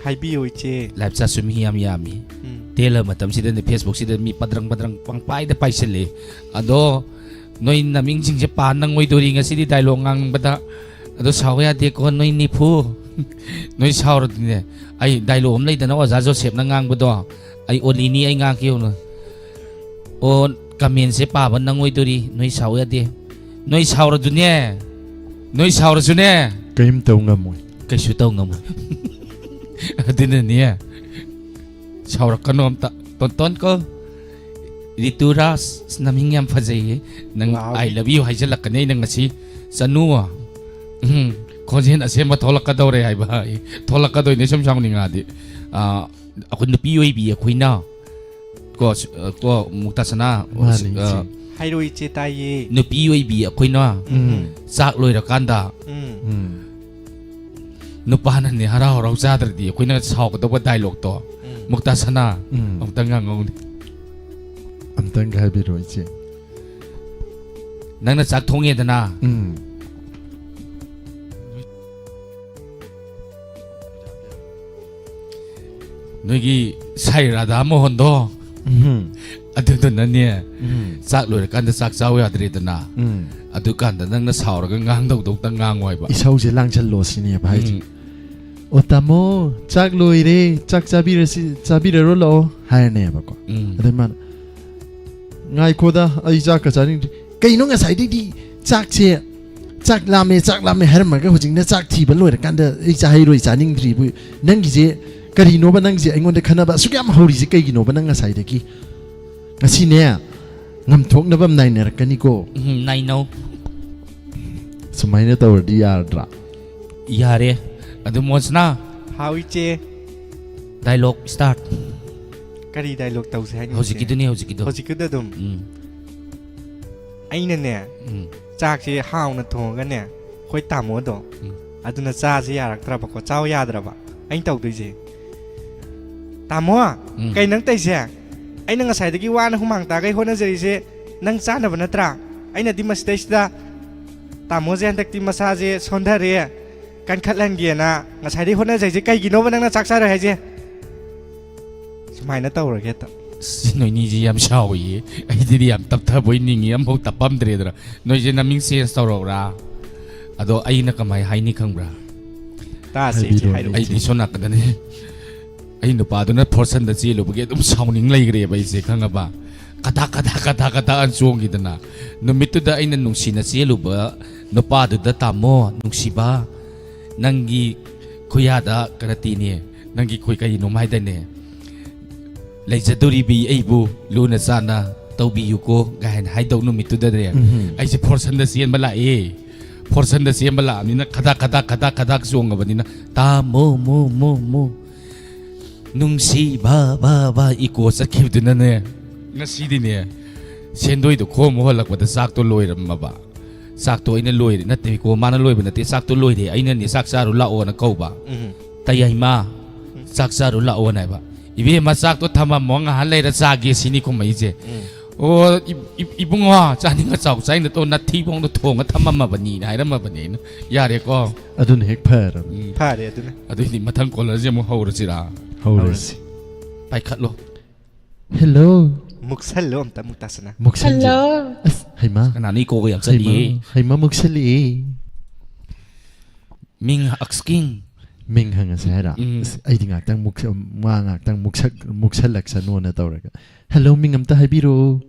ꯍꯥꯏꯕꯤꯌꯨ ꯏꯆꯦ꯫ ꯂꯥꯏꯞ ꯆꯥꯠꯁꯨ ꯃꯤ ꯌꯥꯝ ꯌꯥꯝꯃꯤ꯫ ꯎꯝ꯫ ꯇꯦꯜꯂꯕ ꯃꯇꯝꯁꯤꯗꯅꯦ, ꯐꯦꯁꯕꯨꯛꯁꯤꯗ ꯃꯤ ꯄꯗ꯭ꯔꯪ ꯄꯗ꯭ꯔꯪ ꯄꯪꯄꯥꯏꯗ ꯄꯥꯏꯁꯤꯜꯂꯦ꯫ ꯑꯗꯣ ꯅꯣꯏ ꯅꯃꯤꯡꯁꯤꯡꯁꯦ ꯄꯥ ꯅꯪꯉꯣꯏꯗꯣꯔꯤ ꯉꯁꯤꯗꯤ ꯗꯥꯏꯂꯣꯛ ꯉꯥꯡꯕꯗ꯫ ꯑꯗꯣ ꯁꯥꯎ ꯌꯥꯗꯦꯀꯣ ꯅꯣꯏ ꯅꯤꯐꯨ꯫ ꯅꯣꯏ ꯁꯥꯎꯔꯗꯤꯅꯦ, ꯑꯩ ꯗꯥꯏꯂꯣꯛ ꯑꯃ ꯂꯩꯗꯅ ꯑꯣꯖꯥ ꯖꯣꯁꯦꯞꯅ ꯉꯥꯡꯕꯗꯣ, ꯑꯩ ꯑꯣꯂꯤꯅꯤ ꯑꯩ ꯉꯥꯡꯀꯦ ꯌꯦꯡꯉꯨ꯫ ꯑꯣ, ꯀꯃꯦꯟꯁꯦ ꯄꯥꯕ ꯅꯪꯉꯣꯏꯗꯣꯔꯤ, ꯅꯣꯏ ꯁꯥꯎ ꯌꯥꯗꯦ꯫ ꯅꯣꯏ ꯁꯥꯎꯔꯗꯨꯅꯦ, ꯅꯣꯏ ꯁꯥꯎꯔꯁꯨꯅꯦ꯫ ꯀꯔꯤꯝ ꯇꯧ ꯉꯝꯃꯣꯏ꯫ ꯀꯩꯁꯨ ꯇꯧ ꯉꯝꯃꯣꯏ꯫ ꯑꯗꯨꯅꯅꯦ, ꯁꯥꯎꯔꯛꯀꯅꯣ ꯑꯝꯇ꯫ ꯇꯣꯟꯇꯣꯟ ꯀꯣ, ꯔꯤꯇꯨ ꯔꯥꯖ, ꯅꯃꯤꯡ ꯌꯥꯝ ꯐꯖꯩꯌꯦ꯫ ꯅꯪ ꯋꯥꯎ꯫ "I love you" ꯍꯥꯏꯖꯤꯜꯂꯛꯀꯅꯤ ꯑꯩꯅ ꯉꯁꯤ꯫ ꯆꯅꯨ, ꯎꯝ, ꯈꯣꯟꯖꯦꯜ ꯑꯁꯦꯡꯕ ꯊꯣꯛꯂꯛꯀꯗꯧꯔꯦ ꯍꯥꯏꯕ꯫ ꯑꯩ ꯊꯣꯛꯂꯛꯀꯗꯣꯏꯅꯦ ꯁꯨꯝ ꯁꯥꯎꯅꯤꯡꯉꯛꯑꯗꯤ꯫ ꯑꯥ, ꯑꯩꯈꯣꯏ ꯅꯨꯄꯤ ꯑꯣꯏꯕꯤ ꯑꯩꯈꯣꯏꯅ ꯀꯣ, ꯁ-, ꯑ, ꯀꯣ, ꯃꯨꯛꯇꯥꯁꯅꯥ, ꯃꯥꯅꯤ, ꯑ, ꯏꯆꯦ꯫ ꯍꯥꯏꯔꯣ, ꯏꯆꯦ, ꯇꯥꯏꯌꯦ꯫ ꯅꯨꯄꯤ ꯑꯣꯏꯕꯤ ꯑꯩꯈꯣꯏꯅ ꯎꯝ꯫ ꯆꯥꯛ ꯂꯣꯏꯔꯀꯥꯟꯗ ꯎꯝ꯫ ꯎꯝ꯫ ꯅꯨꯄꯥꯅꯅꯦ ꯍꯔꯥꯎ ꯍꯔꯥꯎ ꯆꯥꯗ꯭ꯔꯗꯤ ꯑꯩꯈꯣꯏꯅ ꯁꯥꯎꯒꯗꯧꯕ ꯗꯥꯏꯂꯣꯛꯇꯣ ꯎꯝ꯫ ꯃꯨꯛꯇꯥꯁꯅꯥ ꯎꯝ꯫ ꯑꯃꯨꯛꯇꯪ ꯉꯥꯡꯉꯧꯅꯦ꯫ ꯑꯝꯇꯪꯒ ꯍꯥꯏꯕꯤꯔꯣ, ꯏꯆꯦ꯫ ꯅꯪꯅ ꯆꯥꯛ ꯊꯣꯡꯉꯦꯗꯅ꯫ ꯎꯝ꯫ ꯅꯣꯏꯒꯤ ꯁꯥꯏ ꯔꯥꯙꯥ ꯃꯣꯍꯟꯗꯣ ꯎꯝ꯫ ꯑꯗꯨꯗꯨꯅꯅꯦ, ꯎꯝ꯫ ꯆꯥꯛ ꯂꯣꯏꯔꯀꯥꯟꯗ ꯆꯥꯛ ꯆꯥꯎ ꯌꯥꯗ꯭ꯔꯦꯗꯅ꯫ ꯎꯝ꯫ ꯑꯗꯨꯀꯥꯟꯗ ꯅꯪꯅ ꯁꯥꯎꯔꯒ ꯉꯥꯡꯗꯧꯗꯧꯇ ꯉꯥꯡꯉꯣ ꯍꯥꯏꯕ꯫ ꯏꯁꯧꯁꯦ ꯂꯥꯡꯁꯜꯂꯣ ꯁꯤꯅꯦꯕ ꯍꯥꯏꯁꯦ꯫ ꯎꯝ꯫ "ꯑꯣ ꯇꯥꯃꯣ, ꯆꯥꯛ ꯂꯣꯏꯔꯦ, ꯆꯥꯛ ꯆꯥꯕꯤꯔꯁꯤ, ꯆꯥꯕꯤꯔꯔꯣ ꯂꯥꯛꯑꯣ" ꯍꯥꯏꯔꯅꯦꯕꯀꯣ꯫ ꯎꯝ꯫ ꯑꯗꯩ ꯃꯥꯅ, "ꯉꯥꯏꯈꯣꯗ, ꯑꯩ ꯆꯥꯛꯀ ꯆꯥꯅꯤꯡꯗ꯭ꯔꯤ"꯫ ꯀꯩꯅꯣ ꯉꯁꯥꯏꯗꯩꯗꯤ ꯆꯥꯛꯁꯦ, "ꯆꯥꯛ ꯂꯥꯝꯃꯦ, ꯆꯥꯛ ꯂꯥꯝꯃꯦ" ꯍꯥꯏꯔꯝꯃꯒ ꯍꯧꯖꯤꯛꯅ ꯆꯥꯛ ꯊꯤꯕ ꯂꯣꯏꯔꯀꯥꯟꯗ "ꯑꯩ ꯆꯥꯍꯩꯔꯣꯏ, ꯆꯥꯅꯤꯡꯗ꯭ꯔꯤꯕꯨ"? ꯅꯪꯒꯤꯁꯦ ꯀꯔꯤꯅꯣꯕ? ꯅꯪꯁꯦ ꯑꯩꯉꯣꯟꯗ ꯈꯟꯅꯕ ꯑꯁꯨꯛ ꯌꯥꯝ ꯍꯧꯔꯤꯁꯦ ꯀꯩꯒꯤꯅꯣꯕ ꯅꯪ ꯉꯁꯥꯏꯗꯒꯤ? ꯉꯁꯤꯅꯦ, ꯉꯝꯊꯣꯛꯅꯕ ꯑꯃ ꯅꯥꯏꯅꯔꯛꯀꯅꯤꯀꯣ꯫ ꯎꯝ, ꯅꯥꯏꯅꯧ꯫ ꯁꯨꯃꯥꯏꯅ ꯇꯧꯔꯗꯤ ꯌꯥꯔꯗ꯭ꯔꯥ? ꯌꯥꯔꯦ꯫ ꯑꯗꯨ ꯃꯣꯁꯅꯥ꯫ ꯍꯥꯎ, ꯏꯆꯦ꯫ Dialogue start. ꯀꯔꯤ ꯗꯥꯏꯂꯣꯛ ꯇꯧꯁꯦ ꯍꯥꯏꯅꯣ, ꯏꯆꯦ? ꯍꯧꯖꯤꯛꯀꯤꯗꯨꯅꯦ, ꯍꯧꯖꯤꯛꯀꯤꯗꯣ꯫ ꯍꯧꯖꯤꯛꯀꯤꯗꯣ ꯑꯗꯨꯝ? ꯎꯝ꯫ ꯑꯩꯅꯅꯦ, ꯎꯝ꯫ ꯆꯥꯛꯁꯦ ꯍꯥꯎꯅ ꯊꯣꯡꯉꯒꯅꯦ, ꯑꯩꯈꯣꯏ ꯇꯥꯃꯣꯗꯣ, ꯎꯝ꯫ ꯑꯗꯨꯅ ꯆꯥꯁꯦ ꯌꯥꯔꯛꯇ꯭ꯔꯕꯀꯣ, ꯆꯥꯎ ꯌꯥꯗ꯭ꯔꯕ꯫ ꯑꯩꯅ ꯇꯧꯗꯣꯏꯁꯦ, "ꯇꯥꯃꯣ, ꯎꯝ꯫ ꯀꯩ ꯅꯪ ꯇꯧꯏꯁꯦ? ꯑꯩꯅ ꯉꯁꯥꯏꯗꯒꯤ ꯋꯥꯅ ꯍꯨꯃꯥꯡ ꯇꯥꯈꯩ ꯍꯣꯠꯅꯖꯔꯤꯁꯦ ꯅꯪ ꯆꯥꯅꯕ ꯅꯠꯇ꯭ꯔꯥ? ꯑꯩꯅꯗꯤ ꯃꯁꯤꯗꯩꯁꯤꯗ ꯇꯥꯃꯣꯁꯦ ꯍꯟꯗꯛꯇꯤ ꯃꯁꯥꯁꯦ ꯁꯣꯟꯊꯔꯦ, ꯀꯟꯈꯠꯍꯟꯒꯦꯅ ꯉꯁꯥꯏꯗꯒꯤ ꯍꯣꯠꯅꯖꯩꯁꯦ, ꯀꯩꯒꯤꯅꯣꯕ ꯅꯪꯅ ꯆꯥꯛ ꯆꯥꯔꯣꯏ ꯍꯥꯏꯁꯦ?" ꯁꯨꯃꯥꯏꯅ ꯇꯧꯔꯒꯦ ꯍꯦꯛꯇ꯫ ꯑꯁ, ꯅꯣꯏꯅꯤꯁꯤ ꯌꯥꯝ ꯁꯥꯎꯏꯌꯦ꯫ ꯑꯩꯗꯤ ꯌꯥꯝ ꯇꯞꯊꯕꯣꯏ ꯅꯤꯡꯉꯤ, ꯑꯃꯐꯥꯎ ꯇꯞꯄꯝꯗ꯭ꯔꯦꯗꯅ꯫ ꯅꯣꯏꯁꯦ ꯅꯃꯤꯡ ꯆꯦꯟꯖ ꯇꯧꯔꯛꯎꯔꯥ? ꯑꯗꯣ ꯑꯩꯅ ꯀꯃꯥꯏ ꯍꯥꯏꯅꯤ ꯈꯪꯕ꯭ꯔꯥ? ꯇꯥꯁꯦ, ꯏꯆꯦ, ꯍꯥꯏꯕꯤꯔꯣ, ꯍꯥꯏꯔꯛꯑꯣ꯫ ꯏꯆꯦ꯫ ꯑꯩꯗꯤ ꯁꯣꯝ ꯅꯥꯀꯟꯗꯅꯦ꯫ ꯑꯩ ꯅꯨꯄꯥꯗꯨꯅ ꯐꯣꯔꯁꯟꯗ ꯆꯦꯜꯂꯨꯕꯒꯤ ꯑꯗꯨꯝ ꯁꯥꯎꯅꯤꯡ ꯂꯩꯈ꯭ꯔꯦꯕ ꯑꯩꯁꯦ, ꯈꯪꯉꯕ? ꯀꯗꯥꯛ, ꯀꯗꯥꯛ, ꯀꯗꯥꯛ, ꯀꯗꯥꯛ ꯑꯅ ꯆꯣꯡꯈꯤꯗꯅ꯫ ꯅꯨꯃꯤꯠꯇꯨꯗ ꯑꯩꯅ ꯅꯨꯡꯁꯤꯅ ꯆꯦꯜꯂꯨꯕ ꯅꯨꯄꯥꯗꯨꯗ, "ꯇꯥꯃꯣ, ꯅꯨꯡꯁꯤꯕ, ꯅꯪꯒꯤ ꯈꯨꯌꯥꯗ ꯀꯔꯇꯤꯅꯦ, ꯅꯪꯒꯤ ꯈꯨ-, ꯀꯔꯤꯅꯣꯝ ꯍꯥꯏꯗꯥꯏꯅꯦ? ꯂꯩꯖꯗꯣꯔꯤꯕꯤ ꯑꯩꯕꯨ ꯂꯨꯅ ꯆꯥꯟꯅ ꯇꯧꯕꯤꯌꯨꯀꯣ" ꯀꯥꯏꯅ ꯍꯥꯏꯗꯧ ꯅꯨꯃꯤꯠꯇꯨꯗꯅꯦ, ꯎꯝꯍꯨꯝ꯫ ꯑꯩꯁꯦ ꯐꯣꯔꯁꯟꯗ ꯆꯦꯟꯕ ꯂꯥꯛꯑꯦ꯫ ꯐꯣꯔꯁꯟꯗ ꯆꯦꯟꯕ ꯂꯥꯛꯑꯕꯅꯤꯅ ꯈꯗꯥꯛ, ꯈꯗꯥꯛ, ꯈꯗꯥꯛ, ꯈꯗꯥꯛ ꯆꯣꯡꯉꯕꯅꯤꯅ, "ꯇꯥꯃꯣ, ꯃꯣ, ꯃꯣ, ꯃꯣ, ꯅꯨꯡꯁꯤ ꯕꯥ ꯕꯥ ꯕꯥ ꯏꯀꯣ ꯆꯠꯈꯤꯕꯗꯨꯅꯅꯦ꯫ ꯉꯁꯤꯗꯤꯅꯦ, ꯁꯦꯟꯗꯣꯏꯗꯣ ꯈꯣꯝꯕ ꯍꯣꯜꯂꯛꯄꯗ ꯆꯥꯛꯇꯣ ꯂꯣꯏꯔꯝꯃꯕ꯫ ꯆꯥꯛꯇꯣ ꯑꯩꯅ ꯂꯣꯏꯔꯦ, ꯅꯠꯇꯦꯀꯣ, ꯃꯥꯅ ꯂꯣꯏꯕ ꯅꯠꯇꯦ, ꯆꯥꯛꯇꯣ ꯂꯣꯏꯔꯦ, ꯑꯩꯅꯅꯦ ꯆꯥꯛ ꯆꯥꯔꯨ ꯂꯥꯛꯑꯣꯅ ꯀꯧꯕ꯫ ꯎꯝ꯫ "ꯇꯌꯥꯏꯃ, ꯆꯥꯛ ꯆꯥꯔꯨ ꯂꯥꯛꯑꯣꯅ" ꯍꯥꯏꯕ꯫ "ꯏꯕꯦꯝꯃ, ꯆꯥꯛꯇꯣ ꯊꯝꯃꯝꯃꯣ, ꯉꯥꯏꯍꯥꯛ ꯂꯩꯔ ꯆꯥꯒꯦ" ꯁꯤꯅꯤ ꯈꯨꯝꯃꯛꯏꯁꯦ꯫ ꯎꯝ꯫ "ꯑꯣ, ꯏ-, ꯏ-, ꯏꯕꯨꯡꯉꯣ, ꯆꯥꯅꯤꯡꯉ ꯆꯥꯎ, ꯆꯥꯅꯤꯡꯗ ꯇꯣ, ꯅꯊꯤꯕꯣꯡꯗꯣ ꯊꯣꯡꯉ ꯊꯝꯃꯝꯃꯕꯅꯤꯅ" ꯍꯥꯏꯔꯝꯃꯕꯅꯦ ꯑꯩꯅ꯫ ꯌꯥꯔꯦꯀꯣ꯫ ꯑꯗꯨꯅ ꯍꯦꯛ ꯐꯔꯕꯅꯤ꯫ ꯎꯝ꯫ ꯐꯔꯦ ꯑꯗꯨꯅ꯫ ꯑꯗꯨꯏꯗꯤ ꯃꯊꯪ ꯀꯣꯂꯔꯁꯦ ꯑꯃꯨꯛ ꯍꯧꯔꯁꯤꯔꯥ? ꯍꯧꯔꯁꯤ꯫ ꯄꯥꯏꯈꯠꯂꯣ꯫ ꯍꯦꯜꯂꯣ꯫ ꯃꯨꯛꯁꯜꯂꯣ ꯑꯝꯇ, ꯃꯨꯛꯇꯥꯁꯅꯥ꯫ ꯃꯨꯛꯁꯟꯁꯦ꯫ ꯍꯜꯂꯣ꯫ ꯑꯁ, ꯍꯩꯃꯥ꯫ ꯀꯅꯥꯅꯣ ꯏꯀꯣꯒ ꯌꯥꯝ ꯆꯠꯂꯤꯌꯦ? ꯍꯩꯃꯥ, ꯍꯩꯃꯥ, ꯃꯨꯛꯁꯜꯂꯛꯑꯦ꯫ ꯃꯤꯡ ꯑꯛꯁꯀꯤꯡ꯫ ꯃꯤꯡ ꯍꯪꯉꯁꯦ ꯍꯥꯏꯔꯣ? ꯎꯝ꯫ ꯑꯁ, ꯑꯩꯗꯤ ꯉꯥꯛꯇꯪ ꯃꯨꯛꯁ-, ꯃꯥ ꯉꯥꯛꯇꯪ ꯃꯨꯛꯁꯛ-, ꯃꯨꯛꯁꯜꯂꯛꯁꯅꯣꯅ ꯇꯧꯔꯒ꯫ ꯍꯦꯜꯂꯣ, ꯃꯤꯡ ꯑꯝꯇ ꯍꯥꯏꯕꯤꯔꯛꯑꯣ꯫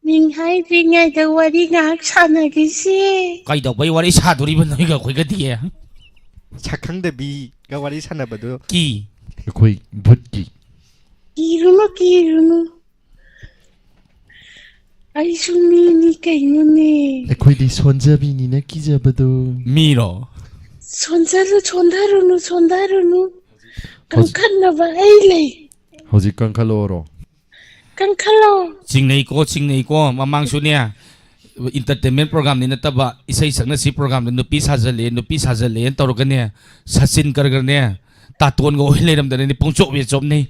ꯃꯤꯡ ꯍꯥꯏꯗ꯭ꯔꯤꯉꯩꯗ ꯋꯥꯔꯤ ꯉꯥꯏꯍꯥꯛ ꯁꯥꯟꯅꯈꯤꯁꯤ꯫ ꯀꯩꯗꯧꯕꯩ ꯋꯥꯔꯤ ꯁꯥꯗꯣꯔꯤꯕ ꯅꯣꯏꯒ ꯑꯩꯈꯣꯏꯒꯗꯤ? ꯁꯛꯈꯪꯗꯕꯤꯒ ꯋꯥꯔꯤ ꯁꯥꯟꯅꯕꯗꯣ꯫ ꯀꯤ꯫ ꯑꯩꯈꯣꯏ ꯚꯨꯠꯀꯤ꯫ ꯀꯤꯔꯨꯅꯨ, ꯀꯤꯔꯨꯅꯨ꯫ ꯑꯩꯁꯨ ꯃꯤꯅꯤ ꯀꯩꯅꯣꯅꯦ꯫ ꯑꯩꯈꯣꯏꯗꯤ ꯁꯣꯟꯖꯕꯤꯅꯤꯅ ꯀꯤꯖꯕꯗꯣ꯫ ꯃꯤꯔꯣ? ꯁꯣꯟꯖꯔꯨ-, ꯁꯣꯟꯊꯔꯨꯅꯨ, ꯁꯣꯟꯊꯔꯨꯅꯨ꯫ ꯍꯧꯖꯤꯛ ꯀꯟꯈꯠꯅꯕ ꯑꯩ ꯂꯩ꯫ ꯍꯧꯖꯤꯛ ꯀꯟꯈꯠꯂꯛꯑꯣꯔꯣ? ꯀꯟꯈꯠꯂꯣ꯫ ꯆꯤꯡꯅꯩꯀꯣ, ꯆꯤꯡꯅꯩꯀꯣ꯫ ꯃꯃꯥꯡꯁꯨꯅꯦ, entertainment programꯅꯤ ꯅꯠꯇꯕ, ꯏꯁꯩ ꯁꯛꯅꯁꯤ programꯗ ꯅꯨꯄꯤ ꯁꯥꯖꯜꯂꯦ, ꯅꯨꯄꯤ ꯁꯥꯖꯜꯂꯦꯅ ꯇꯧꯔꯒꯅꯦ, ꯁꯆꯤꯟ ꯒꯔꯒꯔꯅꯦ, ꯇꯥꯇꯣꯟꯒ ꯑꯣꯏ ꯂꯩꯔꯝꯗꯅꯅꯦ, ꯄꯨꯡꯆꯣꯞ ꯍꯦꯛ ꯆꯣꯞꯅꯩ꯫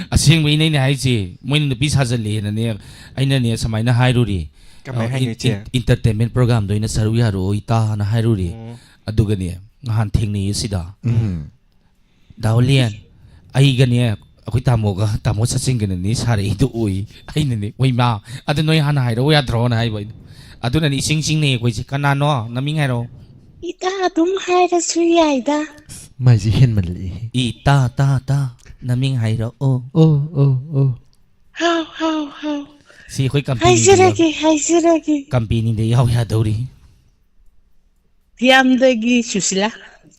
ꯑꯁꯦꯡꯕꯩꯅꯦ ꯑꯩꯅ ꯍꯥꯏꯁꯦ, ꯃꯣꯏꯅ ꯅꯨꯄꯤ ꯁꯥꯖꯜꯂꯦꯅꯅꯦ, ꯑꯩꯅꯅꯦ ꯁꯨꯃꯥꯏꯅ ꯍꯥꯏꯔꯨꯔꯤ꯫ ꯀꯃꯥꯏ ꯑ, ꯍꯥꯏꯅꯣ, ꯏꯟ-, ꯏꯆꯦ? ꯏꯟ-, entertainment programꯗ ꯑꯣꯏꯅ ꯁꯔꯨꯛ ꯌꯥꯔꯛꯑꯣ ꯏꯇꯥꯅ ꯍꯥꯏꯔꯨꯔꯤ꯫ ꯎꯝ꯫ ꯑꯗꯨꯒꯅꯦ, ꯅꯍꯥꯟ ꯊꯦꯡꯅꯩꯌꯦ ꯁꯤꯗ꯫ ꯎꯝ꯫ ꯗꯥ ꯑꯣꯂꯤꯌꯥꯟ, ꯑꯩꯒꯅꯦ, ꯑꯩꯈꯣꯏ ꯇꯥꯃꯣꯒ, ꯇꯥꯃꯣ ꯁꯆꯤꯟꯒꯅꯅꯦ ꯁꯥꯔꯛꯏꯗꯣ ꯎꯏ꯫ ꯑꯩꯅꯅꯦ, "ꯍꯣꯏ ꯃꯥ, ꯑꯗꯨ ꯅꯣꯏ ꯍꯥꯟꯅ ꯍꯥꯏꯔꯛꯎ ꯌꯥꯗ꯭ꯔꯣꯅ?" ꯍꯥꯏꯕ ꯑꯩꯅ꯫ ꯑꯗꯨꯅꯅꯦ ꯏꯁꯤꯡ ꯆꯤꯡꯅꯩ ꯑꯩꯈꯣꯏꯁꯦ꯫ ꯀꯅꯥꯅꯣ? ꯅꯃꯤꯡ ꯍꯥꯏꯔꯛꯑꯣ꯫ ꯏꯇꯥ ꯑꯗꯨꯝ ꯍꯥꯏꯔꯁꯨ ꯌꯥꯏꯗ꯫ ꯃꯥꯏꯁꯦ ꯍꯦꯟꯃꯜꯂꯛꯏ꯫ ꯏ ꯇꯥ ꯇꯥ ꯇꯥ, ꯅꯃꯤꯡ ꯍꯥꯏꯔꯛꯑꯣ꯫ ꯑꯣ, ꯑꯣ, ꯑꯣ꯫ ꯍꯥꯎ, ꯍꯥꯎ, ꯍꯥꯎ꯫ ꯁꯤ ꯑꯩꯈꯣꯏ companyꯗ ꯍꯥꯏꯖꯔꯒꯦ, ꯌꯥꯎ-, ꯍꯥꯏꯖꯔꯒꯦ꯫ Companyꯗ ꯌꯥꯎ ꯌꯥꯗꯧꯔꯤ꯫ ꯐꯤꯌꯥꯝꯗꯒꯤ ꯁꯨꯁꯤꯂꯥ꯫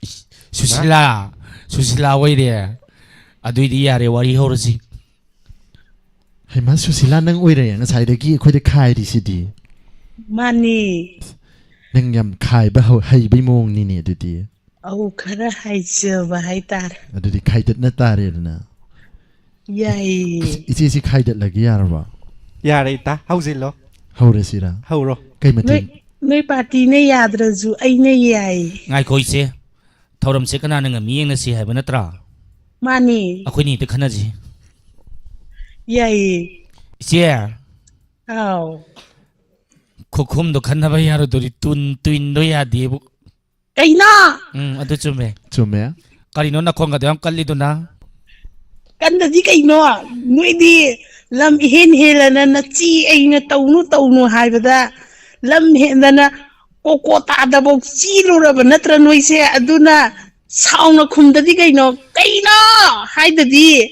ꯏꯁ, ꯁꯨꯁꯤꯂꯥ, ꯁꯨꯁꯤꯂꯥ ꯑꯣꯏꯔꯦ꯫ ꯑꯗꯨꯏꯗꯤ ꯌꯥꯔꯦ, ꯋꯥꯔꯤ ꯍꯧꯔꯁꯤ꯫ ꯍꯩꯃꯥ, ꯁꯨꯁꯤꯂꯥ, ꯅꯪ ꯑꯣꯏꯔꯦ ꯉꯁꯥꯏꯗꯒꯤ ꯑꯩꯈꯣꯏꯗ ꯈꯥꯏꯔꯤꯁꯤꯗꯤ꯫ ꯃꯥꯅꯤ꯫ ꯅꯪ ꯌꯥꯝ ꯈꯥꯏꯕ ꯍꯧ-, ꯍꯩꯕꯩ ꯃꯑꯣꯡꯅꯤꯅꯦ ꯑꯗꯨꯗꯤ꯫ ꯑꯧ, ꯈꯔ ꯍꯥꯏꯖꯕ ꯍꯥꯏꯇꯥꯔꯦ꯫ ꯑꯗꯨꯗꯤ ꯈꯥꯏꯗꯠꯅ ꯇꯥꯔꯦꯗꯅ꯫ ꯌꯥꯏꯌꯦ꯫ ꯏꯆꯦꯁꯤ ꯈꯥꯏꯗꯠꯂꯒꯦ, ꯌꯥꯔꯕ? ꯌꯥꯔꯦ ꯏꯇꯥ, ꯍꯧꯖꯤꯜꯂꯣ꯫ ꯍꯧꯔꯁꯤꯔ? ꯍꯧꯔꯣ꯫ ꯀꯩ ꯃꯇꯦꯡ? ꯅꯣꯏ ꯅꯣꯏ ꯄꯥꯔꯇꯤꯅ ꯌꯥꯗ꯭ꯔꯁꯨ ꯑꯩꯅ ꯌꯥꯏ꯫ ꯉꯥꯏꯈꯣ ꯏꯆꯦ, ꯊꯧꯔꯝꯁꯦ ꯀꯅꯥꯅ ꯉꯝꯃꯤ ꯌꯦꯡꯅꯁꯤ ꯍꯥꯏꯕ ꯅꯠꯇ꯭ꯔꯥ? ꯃꯥꯅꯤ꯫ ꯑꯩꯈꯣꯏꯅꯤ ꯍꯦꯛꯇ ꯈꯟꯅꯁꯤ꯫ ꯌꯥꯏꯌꯦ꯫ ꯏꯆꯦ, ꯑꯥꯎ꯫ ꯈꯨꯈꯨꯝꯗꯣ ꯈꯟꯅꯕ ꯌꯥꯔꯣꯏꯗꯣꯔꯤ, ꯇꯨꯟ ꯇꯨꯏꯟꯗꯣ ꯌꯥꯗꯦꯕꯨ꯫ ꯀꯩꯅꯣ? ꯎꯝ, ꯑꯗꯨ ꯆꯨꯝꯃꯦ꯫ ꯆꯨꯝꯃꯦ꯫ ꯀꯔꯤꯅꯣ ꯅꯈꯣꯟꯒꯗꯣ ꯌꯥꯝ ꯀꯜꯂꯤꯗꯨꯅ? ꯀꯟꯗꯗꯤ ꯀꯩꯅꯣ? ꯅꯣꯏꯗꯤ ꯂꯝ ꯏꯍꯦꯟ ꯍꯦꯜꯂꯅ ꯅꯆꯤ ꯑꯩꯅ ꯇꯧꯅꯨ ꯇꯧꯅꯨ ꯍꯥꯏꯕꯗ ꯂꯝ ꯍꯦꯟꯗꯅ ꯀꯣꯀꯣ ꯇꯥꯗꯕꯧ ꯆꯤꯂꯨꯔꯕ ꯅꯠꯇ꯭ꯔ ꯅꯣꯏꯁꯦ? ꯑꯗꯨꯅ ꯁꯥꯎꯅ ꯈꯨꯝꯗꯗꯤ ꯀꯩꯅꯣ? ꯀꯩꯅꯣ ꯍꯥꯏꯗꯗꯤ?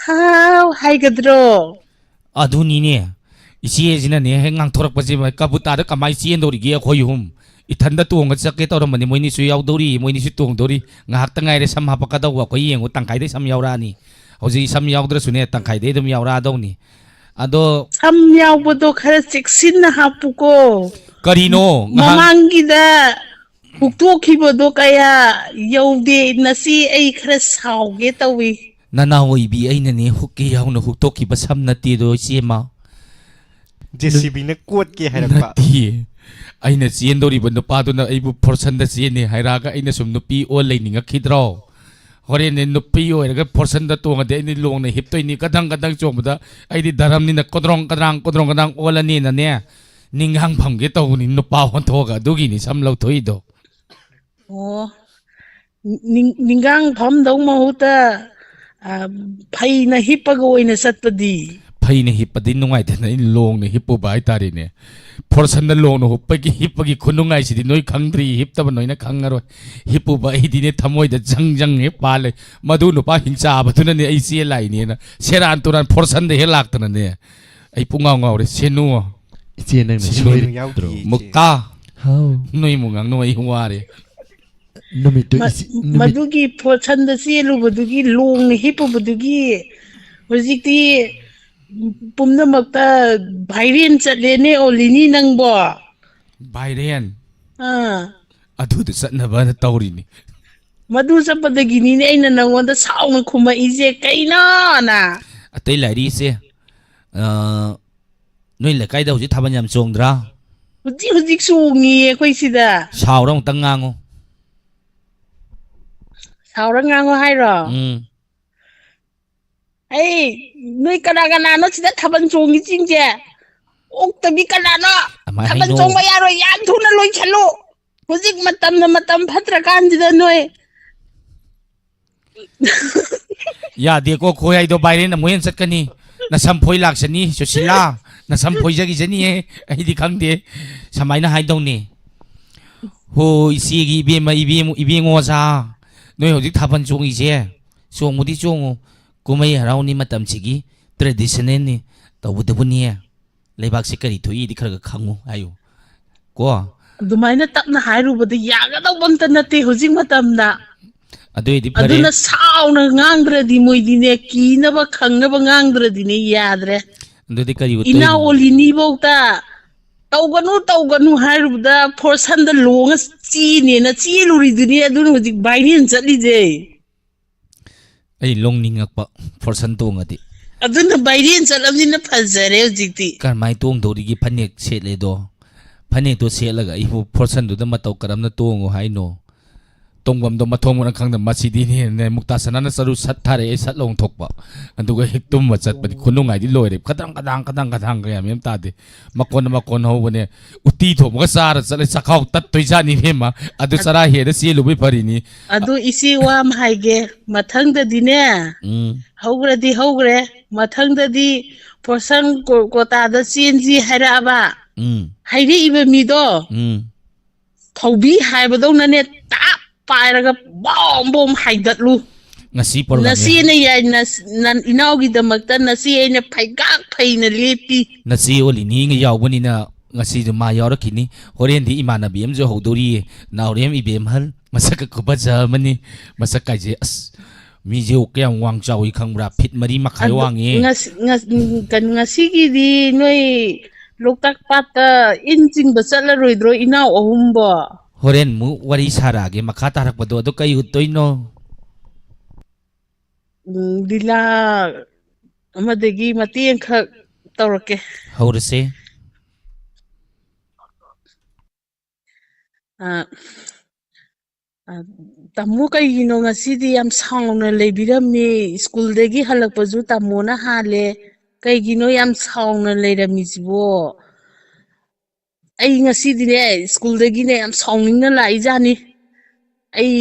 ꯍꯥꯎ ꯍꯥꯏꯒꯗ꯭ꯔꯣ? ꯑꯗꯨꯅꯤꯅꯦ, ꯏꯆꯦꯁꯤꯅꯅꯦ ꯍꯦꯛ ꯉꯥꯡꯊꯣꯔꯛꯄꯁꯦ, ꯀꯕꯨꯇꯥꯗ ꯀꯃꯥꯏ ꯆꯦꯟꯗꯧꯔꯤꯒꯦ ꯑꯩꯈꯣꯏ ꯑꯍꯨꯝ? ꯏꯊꯟꯗ ꯇꯣꯡꯉ ꯆꯠꯀꯦ ꯇꯧꯔꯝꯕꯅꯤ, ꯃꯣꯏꯅꯤꯁꯨ ꯌꯥꯎꯗꯧꯔꯤ, ꯃꯣꯏꯅꯤꯁꯨ ꯇꯣꯡꯗꯧꯔꯤ꯫ ꯉꯥꯏꯍꯥꯛꯇ ꯉꯥꯏꯔꯦ ꯁꯝ ꯍꯥꯞꯄꯛꯀꯗꯧꯕ, ꯑꯩꯈꯣꯏ ꯌꯦꯡꯉꯨ, ꯇꯪꯈꯥꯏꯗꯩ ꯁꯝ ꯌꯥꯎꯔꯛꯑꯅꯤ꯫ ꯍꯧꯖꯤꯛ ꯁꯝ ꯌꯥꯎꯗ꯭ꯔꯁꯨꯅꯦ, ꯇꯪꯈꯥꯏꯗꯩ ꯑꯗꯨꯝ ꯌꯥꯎꯔꯛꯑꯗꯧꯅꯤ꯫ ꯑꯗꯣ ꯁꯝ ꯌꯥꯎꯕꯗꯣ ꯈꯔ ꯆꯦꯛꯁꯤꯟꯅ ꯍꯥꯞꯄꯨꯀꯣ꯫ ꯀꯔꯤꯅꯣ ꯉꯍꯥꯟ ꯃꯃꯥꯡꯒꯤꯗ ꯍꯨꯛꯇꯣꯛꯈꯤꯕꯗꯣ ꯀꯌꯥ ꯌꯧꯗꯦ꯫ ꯅꯆꯤ ꯑꯩ ꯈꯔ ꯁꯥꯎꯒꯦ ꯇꯧꯏ꯫ ꯅꯅꯥꯎ ꯑꯣꯏꯕꯤ ꯑꯩꯅꯅꯦ ꯍꯨꯛꯀꯦ ꯌꯥꯎꯅ ꯍꯨꯛꯇꯣꯛꯈꯤꯕ ꯁꯝ ꯅꯠꯇꯦꯗꯣ, ꯏꯆꯦꯃ꯫ ꯖꯦ ꯁꯤ ꯕꯤꯅ ꯀꯣꯠꯀꯦ ꯍꯥꯏꯔꯛꯄ꯫ ꯅꯠꯇꯤꯌꯦ꯫ ꯑꯩꯅ ꯆꯦꯟꯗꯧꯔꯤꯕ ꯅꯨꯄꯥꯗꯨꯅ ꯑꯩꯕꯨ ꯐꯣꯔꯁꯟꯗ ꯆꯦꯟꯅꯤ ꯍꯥꯏꯔꯛꯑꯒ ꯑꯩꯅ ꯁꯨꯝ ꯅꯨꯄꯤ ꯑꯣꯜ ꯂꯩꯅꯤꯡꯉꯛꯈꯤꯗ꯭ꯔꯣ? ꯍꯣꯔꯦꯟꯅꯦ ꯅꯨꯄꯤ ꯑꯣꯏꯔꯒ ꯐꯣꯔꯁꯟꯗ ꯇꯣꯡꯉꯗꯤ ꯑꯩꯗꯤ ꯂꯣꯡꯅ ꯍꯤꯞꯇꯣꯏꯅꯤ, ꯀꯗꯪ ꯀꯗꯪ ꯆꯣꯡꯕꯗ꯫ ꯑꯩꯗꯤ ꯙꯔꯝꯅꯤꯅ ꯀꯣꯗ꯭ꯔꯣꯡ ꯀꯗ꯭ꯔꯥꯡ ꯀꯣꯗ꯭ꯔꯣꯡ ꯀꯗ꯭ꯔꯥꯡ ꯑꯣꯜꯂꯅꯤꯅꯅꯦ, ꯅꯤꯡꯒꯥꯡ ꯐꯝꯒꯦ ꯇꯧꯕꯅꯤ ꯅꯨꯄꯥ ꯑꯣꯟꯊꯣꯛꯑꯒ, ꯑꯗꯨꯒꯤꯅꯤ ꯁꯝ ꯂꯧꯊꯣꯛꯏꯗꯣ꯫ ꯑꯣ, ꯅꯤꯡ- ꯅꯤꯡꯒꯥꯡ ꯐꯝꯗꯧ ꯃꯍꯨꯠꯇ, ꯑ, ꯐꯩꯅ ꯍꯤꯞꯄꯒ ꯑꯣꯏꯅ ꯆꯠꯄꯗꯤ? ꯐꯩꯅ ꯍꯤꯞꯄꯗꯤ ꯅꯨꯡꯉꯥꯏꯇꯦꯅ ꯑꯩ ꯂꯣꯡꯅ ꯍꯤꯞꯄꯨꯕ ꯍꯥꯏꯇꯥꯔꯦꯅꯦ꯫ ꯐꯣꯔꯁꯟꯗ ꯂꯣꯡꯅ ꯍꯨꯞꯄꯒꯤ ꯍꯤꯞꯄꯒꯤ ꯈꯨꯅꯨꯡꯉꯥꯏꯁꯤꯗꯤ ꯅꯣꯏ ꯈꯪꯗ꯭ꯔꯤ, ꯍꯤꯞꯇꯕ ꯅꯣꯏꯅ ꯈꯪꯉꯔꯣꯏ꯫ ꯍꯤꯞꯄꯨꯕ ꯑꯩꯗꯤꯅꯦ ꯊꯃꯣꯏꯗ ꯖꯪ ꯖꯪ ꯍꯦꯛ ꯄꯥꯜꯂꯦ꯫ ꯃꯗꯨ ꯅꯨꯄꯥ ꯍꯤꯡꯆꯥꯕꯗꯨꯅꯅꯦ ꯑꯩ ꯆꯦꯜ ꯂꯥꯛꯏꯅꯦꯅ ꯁꯦꯔꯥꯟ ꯇꯨꯔꯥꯟ ꯐꯣꯔꯁꯟꯗ ꯍꯦꯛ ꯂꯥꯛꯇꯅꯅꯦ ꯑꯩ ꯄꯨꯡꯉꯥꯎ ꯉꯥꯎꯔꯦ꯫ ꯁꯦꯅꯨ꯫ ꯏꯆꯦ, ꯅꯪꯅ ꯁꯤ ꯁꯣꯏꯗ꯭ꯔꯣ? ꯌꯥꯎꯗꯤꯌꯦ, ꯏꯆꯦ꯫ ꯃꯨꯛꯇꯥ, ꯍꯥꯎ꯫ ꯅꯣꯏ ꯃꯨꯛ ꯉꯥꯡꯅꯧ, ꯑꯩ ꯋꯥꯔꯦ꯫ ꯅꯨꯃꯤꯠꯇꯨ ꯃ- ꯏꯆꯦ, ꯅꯨꯃꯤꯠ ꯃꯗꯨꯒꯤ ꯐꯣꯔꯁꯟꯗ ꯆꯦꯜꯂꯨꯕꯗꯨꯒꯤ, ꯂꯣꯡꯅ ꯍꯤꯞꯄꯨꯕꯗꯨꯒꯤ ꯍꯧꯖꯤꯛꯇꯤ ꯄꯨꯝꯅꯃꯛꯇ ꯚꯥꯏꯔꯦꯟ ꯆꯠꯂꯦꯅꯦ, ꯑꯣꯂꯤꯅꯤ ꯅꯪꯕꯣ꯫ ꯚꯥꯏꯔꯦꯟ꯫ ꯑꯥ꯫ ꯑꯗꯨꯗ ꯆꯠꯅꯕꯅ ꯇꯧꯔꯤꯅꯤ꯫ ꯃꯗꯨ ꯆꯠꯄꯗꯒꯤꯅꯤꯅꯦ ꯑꯩꯅ ꯅꯪꯉꯣꯟꯗ ꯁꯥꯎꯅ ꯈꯨꯝꯃꯛꯏꯁꯦ, ꯀꯩꯅꯣꯅ? ꯑꯇꯩ ꯂꯥꯏꯔꯤꯁꯦ, ꯑ, ꯅꯣꯏ ꯂꯩꯀꯥꯏꯗ ꯍꯧꯖꯤꯛ ꯊꯥꯕꯜ ꯌꯥꯝ ꯆꯣꯡꯗ꯭ꯔꯥ? ꯍꯧꯖꯤꯛ ꯍꯧꯖꯤꯛ ꯆꯣꯡꯉꯤꯌꯦ ꯑꯩꯈꯣꯏ ꯁꯤꯗ꯫ ꯁꯥꯎꯔ ꯑꯃꯨꯛꯇꯪ ꯉꯥꯡꯉꯨ꯫ ꯁꯥꯎꯔ ꯉꯥꯡꯉꯣ ꯍꯥꯏꯔꯣ? ꯎꯝ꯫ ꯑꯩ, ꯅꯣꯏ ꯀꯅꯥ ꯀꯅꯥꯅꯣ ꯁꯤꯗ ꯊꯥꯕꯜ ꯆꯣꯡꯉꯤꯁꯤꯡꯁꯦ? ꯑꯣꯛꯇꯕꯤ ꯀꯅꯥꯅꯣ? ꯑꯗꯨꯃꯥꯏꯅ ꯊꯥꯕꯜ ꯍꯥꯏꯅꯣ꯫ ꯆꯣꯡꯕ ꯌꯥꯔꯣꯏ, ꯌꯥꯝ ꯊꯨꯅ ꯂꯣꯏꯁꯜꯂꯨ꯫ ꯍꯧꯖꯤꯛ ꯃꯇꯝꯅ ꯃꯇꯝ ꯐꯠꯇ꯭ꯔꯀꯥꯟꯁꯤꯗ ꯅꯣꯏ꯫ ꯌꯥꯗꯦꯀꯣ, ꯈꯣꯏ ꯍꯥꯏꯗꯣ viral ꯑꯃꯨꯛ ꯍꯦꯟꯅ ꯆꯠꯀꯅꯤ꯫ ꯅꯁꯝ ꯐꯣꯏ ꯂꯥꯛꯆꯅꯤ, ꯁꯨꯁꯤꯂꯥ꯫ ꯅꯁꯝ ꯐꯣꯏꯖꯈꯤꯖꯅꯤꯌꯦ꯫ ꯑꯩꯗꯤ ꯈꯪꯗꯦ꯫ ꯁꯨꯃꯥꯏꯅ ꯍꯥꯏꯗꯧꯅꯦ꯫ ꯍꯣ, ꯏꯆꯦꯒꯤ ꯏꯕꯦꯝꯃ, ꯏꯕꯦꯝ-, ꯏꯕꯦꯡꯉꯣ ꯑꯣꯖꯥ, ꯅꯣꯏ ꯍꯧꯖꯤꯛ ꯊꯥꯕꯜ ꯆꯣꯡꯉꯤꯁꯦ, ꯆꯣꯡꯕꯨꯗꯤ ꯆꯣꯡꯉꯨ, ꯀꯨꯝꯍꯩ ꯍꯔꯥꯎꯅꯤ ꯃꯇꯝꯁꯤꯒꯤ, traditionalꯅꯤ, ꯇꯧꯕꯇꯕꯨꯅꯦ, ꯂꯩꯕꯥꯛꯁꯤ ꯀꯔꯤ ꯊꯣꯛꯏꯗꯤ ꯈꯔ ꯈꯔ ꯈꯪꯉꯨ ꯍꯥꯏꯌꯨ ꯀꯣ꯫ ꯑꯗꯨꯃꯥꯏꯅ ꯇꯞꯅ ꯍꯥꯏꯔꯨꯕꯗ ꯌꯥꯒꯗꯧꯕ ꯑꯝꯇ ꯅꯠꯇꯦ ꯍꯧꯖꯤꯛ ꯃꯇꯝꯗ꯫ ꯑꯗꯨꯏꯗꯤ ꯐꯔꯦ꯫ ꯑꯗꯨꯅ ꯁꯥꯎꯅ ꯉꯥꯡꯗ꯭ꯔꯗꯤ ꯃꯣꯏꯗꯤꯅꯦ, ꯀꯤꯅꯕ ꯈꯪꯅꯕ ꯉꯥꯡꯗ꯭ꯔꯗꯤꯅꯦ ꯌꯥꯗ꯭ꯔꯦ꯫ ꯑꯗꯨꯗꯤ ꯀꯔꯤ ꯏꯅꯥꯎ ꯎꯠꯇꯣꯏꯅꯣ? ꯑꯣꯂꯤꯅꯤꯐꯧꯗ "ꯇꯧꯒꯅꯨ, ꯇꯧꯒꯅꯨ" ꯍꯥꯏꯔꯨꯕꯗ ꯐꯣꯔꯁꯟꯗ ꯂꯣꯡꯉ ꯆꯦꯅꯦꯅ ꯆꯦꯜꯂꯨꯔꯤꯗꯨꯅꯤ, ꯑꯗꯨꯅ ꯍꯧꯖꯤꯛ viral ꯆꯠꯂꯤꯁꯦ꯫ ꯑꯩ ꯂꯣꯡꯅꯤꯡꯉꯛꯄ, ꯐꯣꯔꯁꯟ ꯇꯣꯡꯉꯗꯤ꯫ ꯑꯗꯨꯅ viral ꯆꯠꯂꯕꯅꯤꯅ ꯐꯖꯔꯦ ꯍꯧꯖꯤꯛꯇꯤ꯫ ꯀꯔꯝꯍꯥꯏꯅ ꯇꯣꯡꯗꯧꯔꯤꯒꯦ? ꯐꯅꯦꯛ ꯁꯦꯠꯂꯦꯗꯣ, ꯐꯅꯦꯛꯇꯣ ꯁꯦꯠꯂꯒ ꯑꯩꯕꯨ ꯐꯣꯔꯁꯟꯗꯨꯗ ꯃꯇꯧ ꯀꯔꯝꯅ ꯇꯣꯡꯉꯣ ꯍꯥꯏꯅꯣ? ꯇꯣꯡꯐꯝꯗꯣ ꯃꯊꯣꯡ ꯃꯔꯝ ꯈꯪꯗꯕ, ꯃꯁꯤꯗꯤꯅꯦ, ꯃꯨꯛꯇꯥ ꯁꯅꯥꯅ ꯆꯔꯨ ꯁꯠ ꯊꯥꯔꯛꯑꯦ, ꯁꯠ ꯂꯧꯊꯣꯛꯄ, ꯑꯗꯨꯒ ꯍꯦꯛ ꯇꯨꯝꯕ ꯆꯠꯄꯗꯤ ꯈꯨꯅꯨꯡꯉꯥꯏꯗꯤ ꯂꯣꯏꯔꯦ꯫ ꯈꯗꯥꯡ, ꯈꯗꯥꯡ, ꯈꯗꯥꯡ, ꯈꯗꯥꯡ ꯀꯌꯥ ꯃꯦꯝ ꯇꯥꯗꯦ꯫ ꯃꯀꯣꯟ ꯃꯀꯣꯟ ꯍꯧꯕꯅꯦ꯫ ꯎꯇꯤ ꯊꯣꯡꯕꯒ ꯆꯥꯔ ꯆꯠꯂꯦ, ꯆꯥꯛꯈꯥꯎ ꯇꯠꯇꯣꯏꯖꯥꯠꯅꯤ ꯏꯕꯦꯝꯃ꯫ ꯑꯗꯨ ꯆꯔꯥ ꯍꯦꯟꯅ ꯆꯦꯜꯂꯨꯕꯩ ꯐꯔꯤꯅꯤ꯫ ꯑꯗꯨ ꯏꯆꯦ ꯋꯥ ꯑꯃ ꯍꯥꯏꯒꯦ, ꯃꯊꯪꯗꯗꯤꯅꯦ, ꯎꯝ꯫ ꯍꯧꯈ꯭ꯔꯗꯤ ꯍꯧꯈ꯭ꯔꯦ, ꯃꯊꯪꯗꯗꯤ ꯐꯣꯔꯁꯟ ꯀꯣ-, ꯀꯣꯇꯥꯗ ꯆꯦꯟꯁꯤ ꯍꯥꯏꯔꯛꯑꯕ, ꯎꯝ꯫ ꯍꯥꯏꯔꯛꯏꯕ ꯃꯤꯗꯣ, ꯎꯝ꯫ ꯊꯧꯕꯤ ꯍꯥꯏꯕꯗꯧꯅꯅꯦ ꯇꯥꯞ ꯄꯥꯏꯔꯒ ꯕꯣꯝ ꯕꯣꯝ ꯍꯥꯏꯗꯠꯂꯨ꯫ ꯉꯁꯤ program ꯅꯆꯦꯅ ꯌꯥꯏ, ꯅ-, ꯅ-, ꯏꯅꯥꯎꯒꯤꯗꯃꯛꯇ ꯅꯆꯦ ꯑꯩꯅ ꯐꯩꯒꯥꯛ ꯐꯩꯅ ꯂꯦꯞꯄꯤ꯫ ꯅꯆꯦ ꯑꯣꯂꯤꯅꯤꯒ ꯌꯥꯎꯕꯅꯤꯅ ꯉꯁꯤꯁꯨ ꯃꯥ ꯌꯥꯎꯔꯛꯈꯤꯅꯤ꯫ ꯍꯣꯔꯦꯟꯗꯤ ꯏꯃꯥꯟꯅꯕꯤ ꯑꯃꯁꯨ ꯍꯧꯗꯧꯔꯤꯌꯦ, ꯅꯥꯎꯔꯦꯝ ꯏꯕꯦꯝꯍꯜ꯫ ꯃꯁꯛꯀ ꯈꯨꯐꯖ ꯑꯃꯅꯤ꯫ ꯃꯁꯛ ꯀꯥꯏꯁꯦ, ꯑꯁ, ꯃꯤꯁꯦ ꯀꯌꯥꯝ ꯋꯥꯡ ꯆꯥꯎꯏ ꯈꯪꯕ꯭ꯔꯥ? ꯐꯤꯠ ꯃꯔꯤ ꯃꯈꯥꯏ ꯑꯗꯨ ꯋꯥꯡꯉꯦ꯫ ꯉꯁꯤ-, ꯉꯁ-, ꯎꯝ, ꯀꯩꯅꯣ, ꯉꯁꯤꯒꯤꯗꯤ ꯅꯣꯏ ꯂꯣꯛꯇꯥꯛ ꯄꯥꯠꯇ ꯏꯟ ꯆꯤꯡꯕ ꯆꯠꯂꯔꯣꯏꯗ꯭ꯔꯣ, ꯏꯅꯥꯎ ꯑꯍꯨꯝꯕꯣ? ꯍꯣꯔꯦꯟ ꯑꯃꯨꯛ ꯋꯥꯔꯤ ꯁꯥꯔꯛꯑꯒꯦ, ꯃꯈꯥ ꯇꯥꯔꯛꯄꯗꯣ꯫ ꯑꯗꯨ ꯀꯩ ꯎꯠꯇꯣꯏꯅꯣ? ꯎꯝ, ꯂꯤꯂꯥ ꯑꯃꯗꯒꯤ ꯃꯇꯦꯛ ꯑꯃꯈꯛ ꯇꯧꯔꯛꯀꯦ꯫ ꯍꯧꯔꯁꯦ꯫ ꯑ, ꯑ, ꯇꯥꯃꯣ, ꯀꯩꯒꯤꯅꯣ ꯉꯁꯤꯗꯤ ꯌꯥꯝ ꯁꯥꯎꯅ ꯂꯩꯕꯤꯔꯝꯃꯤ? ꯁ꯭ꯀꯨꯜꯗꯒꯤ ꯍꯜꯂꯛꯄꯁꯨ ꯇꯥꯃꯣꯅ ꯍꯥꯜꯂꯦ꯫ ꯀꯩꯒꯤꯅꯣ ꯌꯥꯝ ꯁꯥꯎꯅ ꯂꯩꯔꯝꯃꯤꯁꯤꯕꯣ? ꯑꯩ ꯉꯁꯤꯗꯤꯅꯦ, ꯁ꯭ꯀꯨꯜꯗꯒꯤꯅꯦ, ꯌꯥꯝ ꯁꯥꯎꯅꯤꯡꯅ ꯂꯥꯛꯏꯖꯥꯠꯅꯤ꯫ ꯑꯩ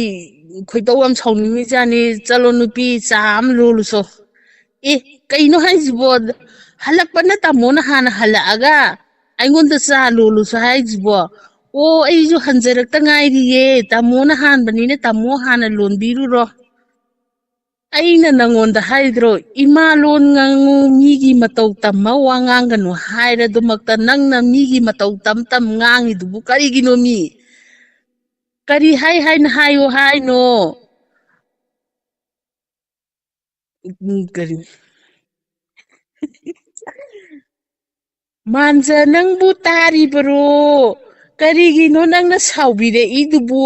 ꯈꯣꯏꯗꯧ ꯌꯥꯝ ꯁꯥꯎꯅꯤꯡꯉꯤꯖꯥꯠꯅꯤ꯫ "ꯆꯠꯂꯣ ꯅꯨꯄꯤ, ꯆꯥ ꯑꯃ ꯂꯣꯜꯂꯨꯆꯣ"꯫ ꯑꯦ, ꯀꯩꯅꯣ ꯍꯥꯏꯁꯤꯕꯣ? ꯍꯜꯂꯛꯄꯅ ꯇꯥꯃꯣꯅ ꯍꯥꯟꯅ ꯍꯜꯂꯛꯑꯒ ꯑꯩꯉꯣꯟꯗ "ꯆꯥ ꯂꯣꯜꯂꯨꯆꯣ" ꯍꯥꯏꯁꯤꯕꯣ? ꯑꯣ, ꯑꯩꯁꯨ ꯍꯟꯖꯔꯛꯇ ꯉꯥꯏꯔꯤꯌꯦ꯫ ꯇꯥꯃꯣꯅ ꯍꯥꯟꯕꯅꯤꯅ ꯇꯥꯃꯣ ꯍꯥꯟꯅ ꯂꯣꯟꯕꯤꯔꯨꯔꯣ꯫ ꯑꯩꯅ ꯅꯪꯉꯣꯟꯗ ꯍꯥꯏꯗ꯭ꯔꯣ, "ꯏꯃꯥ ꯂꯣꯟ ꯉꯥꯡꯉꯨ, ꯃꯤꯒꯤ ꯃꯇꯧ ꯇꯝꯃ ꯋꯥ ꯉꯥꯡꯒꯅꯨ" ꯍꯥꯏꯔꯗꯨꯃꯛꯇ, ꯅꯪꯅ ꯃꯤꯒꯤ ꯃꯇꯧ ꯇꯝ ꯇꯝ ꯉꯥꯡꯉꯤꯗꯨꯕꯨ ꯀꯔꯤꯒꯤꯅꯣ ꯃꯤ? ꯀꯔꯤ ꯍꯥꯏ ꯍꯥꯏꯅ ꯍꯥꯏꯌꯣ ꯍꯥꯏꯅꯣ? ꯎꯝ, ꯀꯔꯤ? "ꯃꯥꯟꯖ, ꯅꯪꯕꯨ ꯇꯥꯔꯤꯕꯔꯣ? ꯀꯔꯤꯒꯤꯅꯣ ꯅꯪꯅ ꯁꯥꯎꯕꯤꯔꯛꯏꯗꯨꯕꯨ?"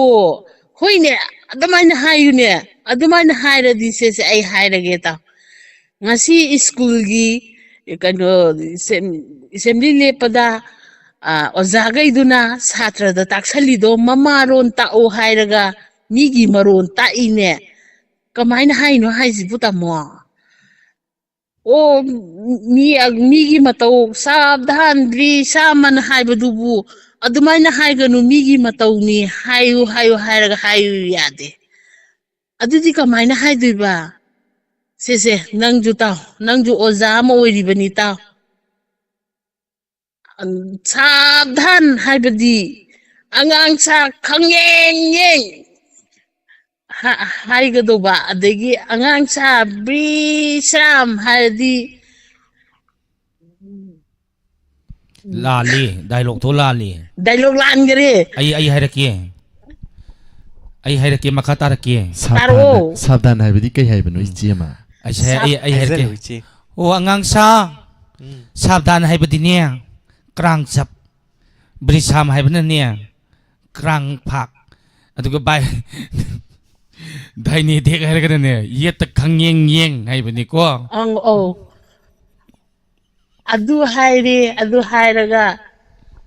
ꯍꯣꯏꯅꯦ, ꯑꯗꯨꯃꯥꯏꯅ ꯍꯥꯏꯌꯨꯅꯦ꯫ ꯑꯗꯨꯃꯥꯏꯅ ꯍꯥꯏꯔꯗꯤ, ꯁꯦꯁꯦ, ꯑꯩ ꯍꯥꯏꯔꯒꯦ ꯇꯥꯎ꯫ ꯉꯁꯤ ꯁ꯭ꯀꯨꯜꯒꯤ ꯀꯩꯅꯣ, ꯑꯦꯁꯦꯝ-, ꯑꯦꯁꯦꯝꯕ꯭ꯂꯤ ꯂꯦꯞꯄꯗ, ꯑ, ꯑꯣꯖꯥꯈꯩꯗꯨꯅ ꯁꯥꯇ꯭ꯔꯗ ꯇꯥꯛꯁꯜꯂꯤꯗꯣ ꯃꯃꯥꯔꯣꯟ ꯇꯥꯛꯑꯣ ꯍꯥꯏꯔꯒ ꯃꯤꯒꯤ ꯃꯔꯣꯟ ꯇꯥꯛꯏꯅꯦ꯫ ꯀꯃꯥꯏꯅ ꯍꯥꯏꯅꯣ ꯍꯥꯏꯁꯤꯕꯨ, ꯇꯥꯃꯣ? ꯑꯣ, ꯃꯤ, ꯃꯤꯒꯤ ꯃꯇꯧ, "ꯁꯥꯕꯙꯥꯟ, ꯕ꯭ꯔꯤ ꯁꯥꯃꯟ" ꯍꯥꯏꯕꯗꯨꯕꯨ ꯑꯗꯨꯃꯥꯏꯅ ꯍꯥꯏꯒꯅꯨ, "ꯃꯤꯒꯤ ꯃꯇꯧꯅꯤ, ꯍꯥꯏꯌꯨ, ꯍꯥꯏꯌꯨ" ꯍꯥꯏꯔꯒ ꯍꯥꯏꯌꯨ ꯌꯥꯗꯦ꯫ ꯑꯗꯨꯗꯤ ꯀꯃꯥꯏꯅ ꯍꯥꯏꯗꯣꯏꯕ? ꯁꯦꯁꯦ, ꯅꯪꯁꯨ ꯇꯥꯎ, ꯅꯪꯁꯨ ꯑꯣꯖꯥ ꯑꯃ ꯑꯣꯏꯔꯤꯕꯅꯤ, ꯇꯥꯎ꯫ ꯁꯥꯕꯙꯥꯟ ꯍꯥꯏꯕꯗꯤ ꯑꯉꯥꯡ ꯁꯥ ꯈꯪꯌꯦꯡ ꯌꯦꯡ ꯍꯥ-, ꯍꯥꯏꯒꯗꯧꯕ, ꯑꯗꯒꯤ ꯑꯉꯥꯡ ꯁꯥ ꯕ꯭ꯔꯤ ꯁꯥꯝ ꯍꯥꯏꯔꯗꯤ ꯂꯥꯜꯂꯤ, ꯗꯥꯏꯂꯣꯛꯇꯣ ꯂꯥꯜꯂꯤ꯫ ꯗꯥꯏꯂꯣꯛ ꯂꯥꯟꯈꯔꯦ꯫ ꯑꯩ, ꯑꯩ ꯍꯥꯏꯔꯛꯀꯦ꯫ ꯑꯩ ꯍꯥꯏꯔꯛꯀꯦ, ꯃꯈꯥ ꯇꯥꯔꯛꯀꯦ꯫ ꯁꯥꯕꯙꯥꯟ ꯇꯥꯔꯛꯑꯣ꯫ ꯍꯥꯏ-, ꯁꯥꯕꯙꯥꯟ ꯍꯥꯏꯕꯗꯤ ꯀꯩ ꯍꯥꯏꯕꯅꯣ, ꯎꯝ꯫ ꯏꯆꯦ ꯑꯃ? ꯑꯩꯁꯦ, ꯑꯩ, ꯑꯩ ꯍꯥꯏꯔꯛꯀꯦ꯫ ꯍꯥꯏꯖꯜꯂꯨ, ꯏꯆꯦ꯫ ꯑꯣ, ꯑꯉꯥꯡ ꯁꯥ, ꯎꯝ꯫ ꯁꯥꯕꯙꯥꯟ ꯍꯥꯏꯕꯗꯤꯅꯦ, ꯀ꯭ꯔꯥꯡ ꯆꯞ꯫ ꯕ꯭ꯔꯤꯁꯥꯝ ꯍꯥꯏꯕꯅꯅꯦ, ꯀ꯭ꯔꯥꯡ ꯐꯥꯛ꯫ ꯑꯗꯨꯒ ꯚꯥꯏ, ꯗꯥꯏꯅꯦ ꯗꯦꯛ ꯍꯥꯏꯔꯒꯅꯅꯦ, ꯌꯦꯠꯇ ꯈꯪꯌꯦꯡ ꯌꯦꯡ ꯍꯥꯏꯕꯅꯤꯀꯣ꯫ ꯑꯪ, ꯑꯧ꯫ ꯑꯗꯨ ꯍꯥꯏꯔꯦ, ꯑꯗꯨ ꯍꯥꯏꯔꯒ,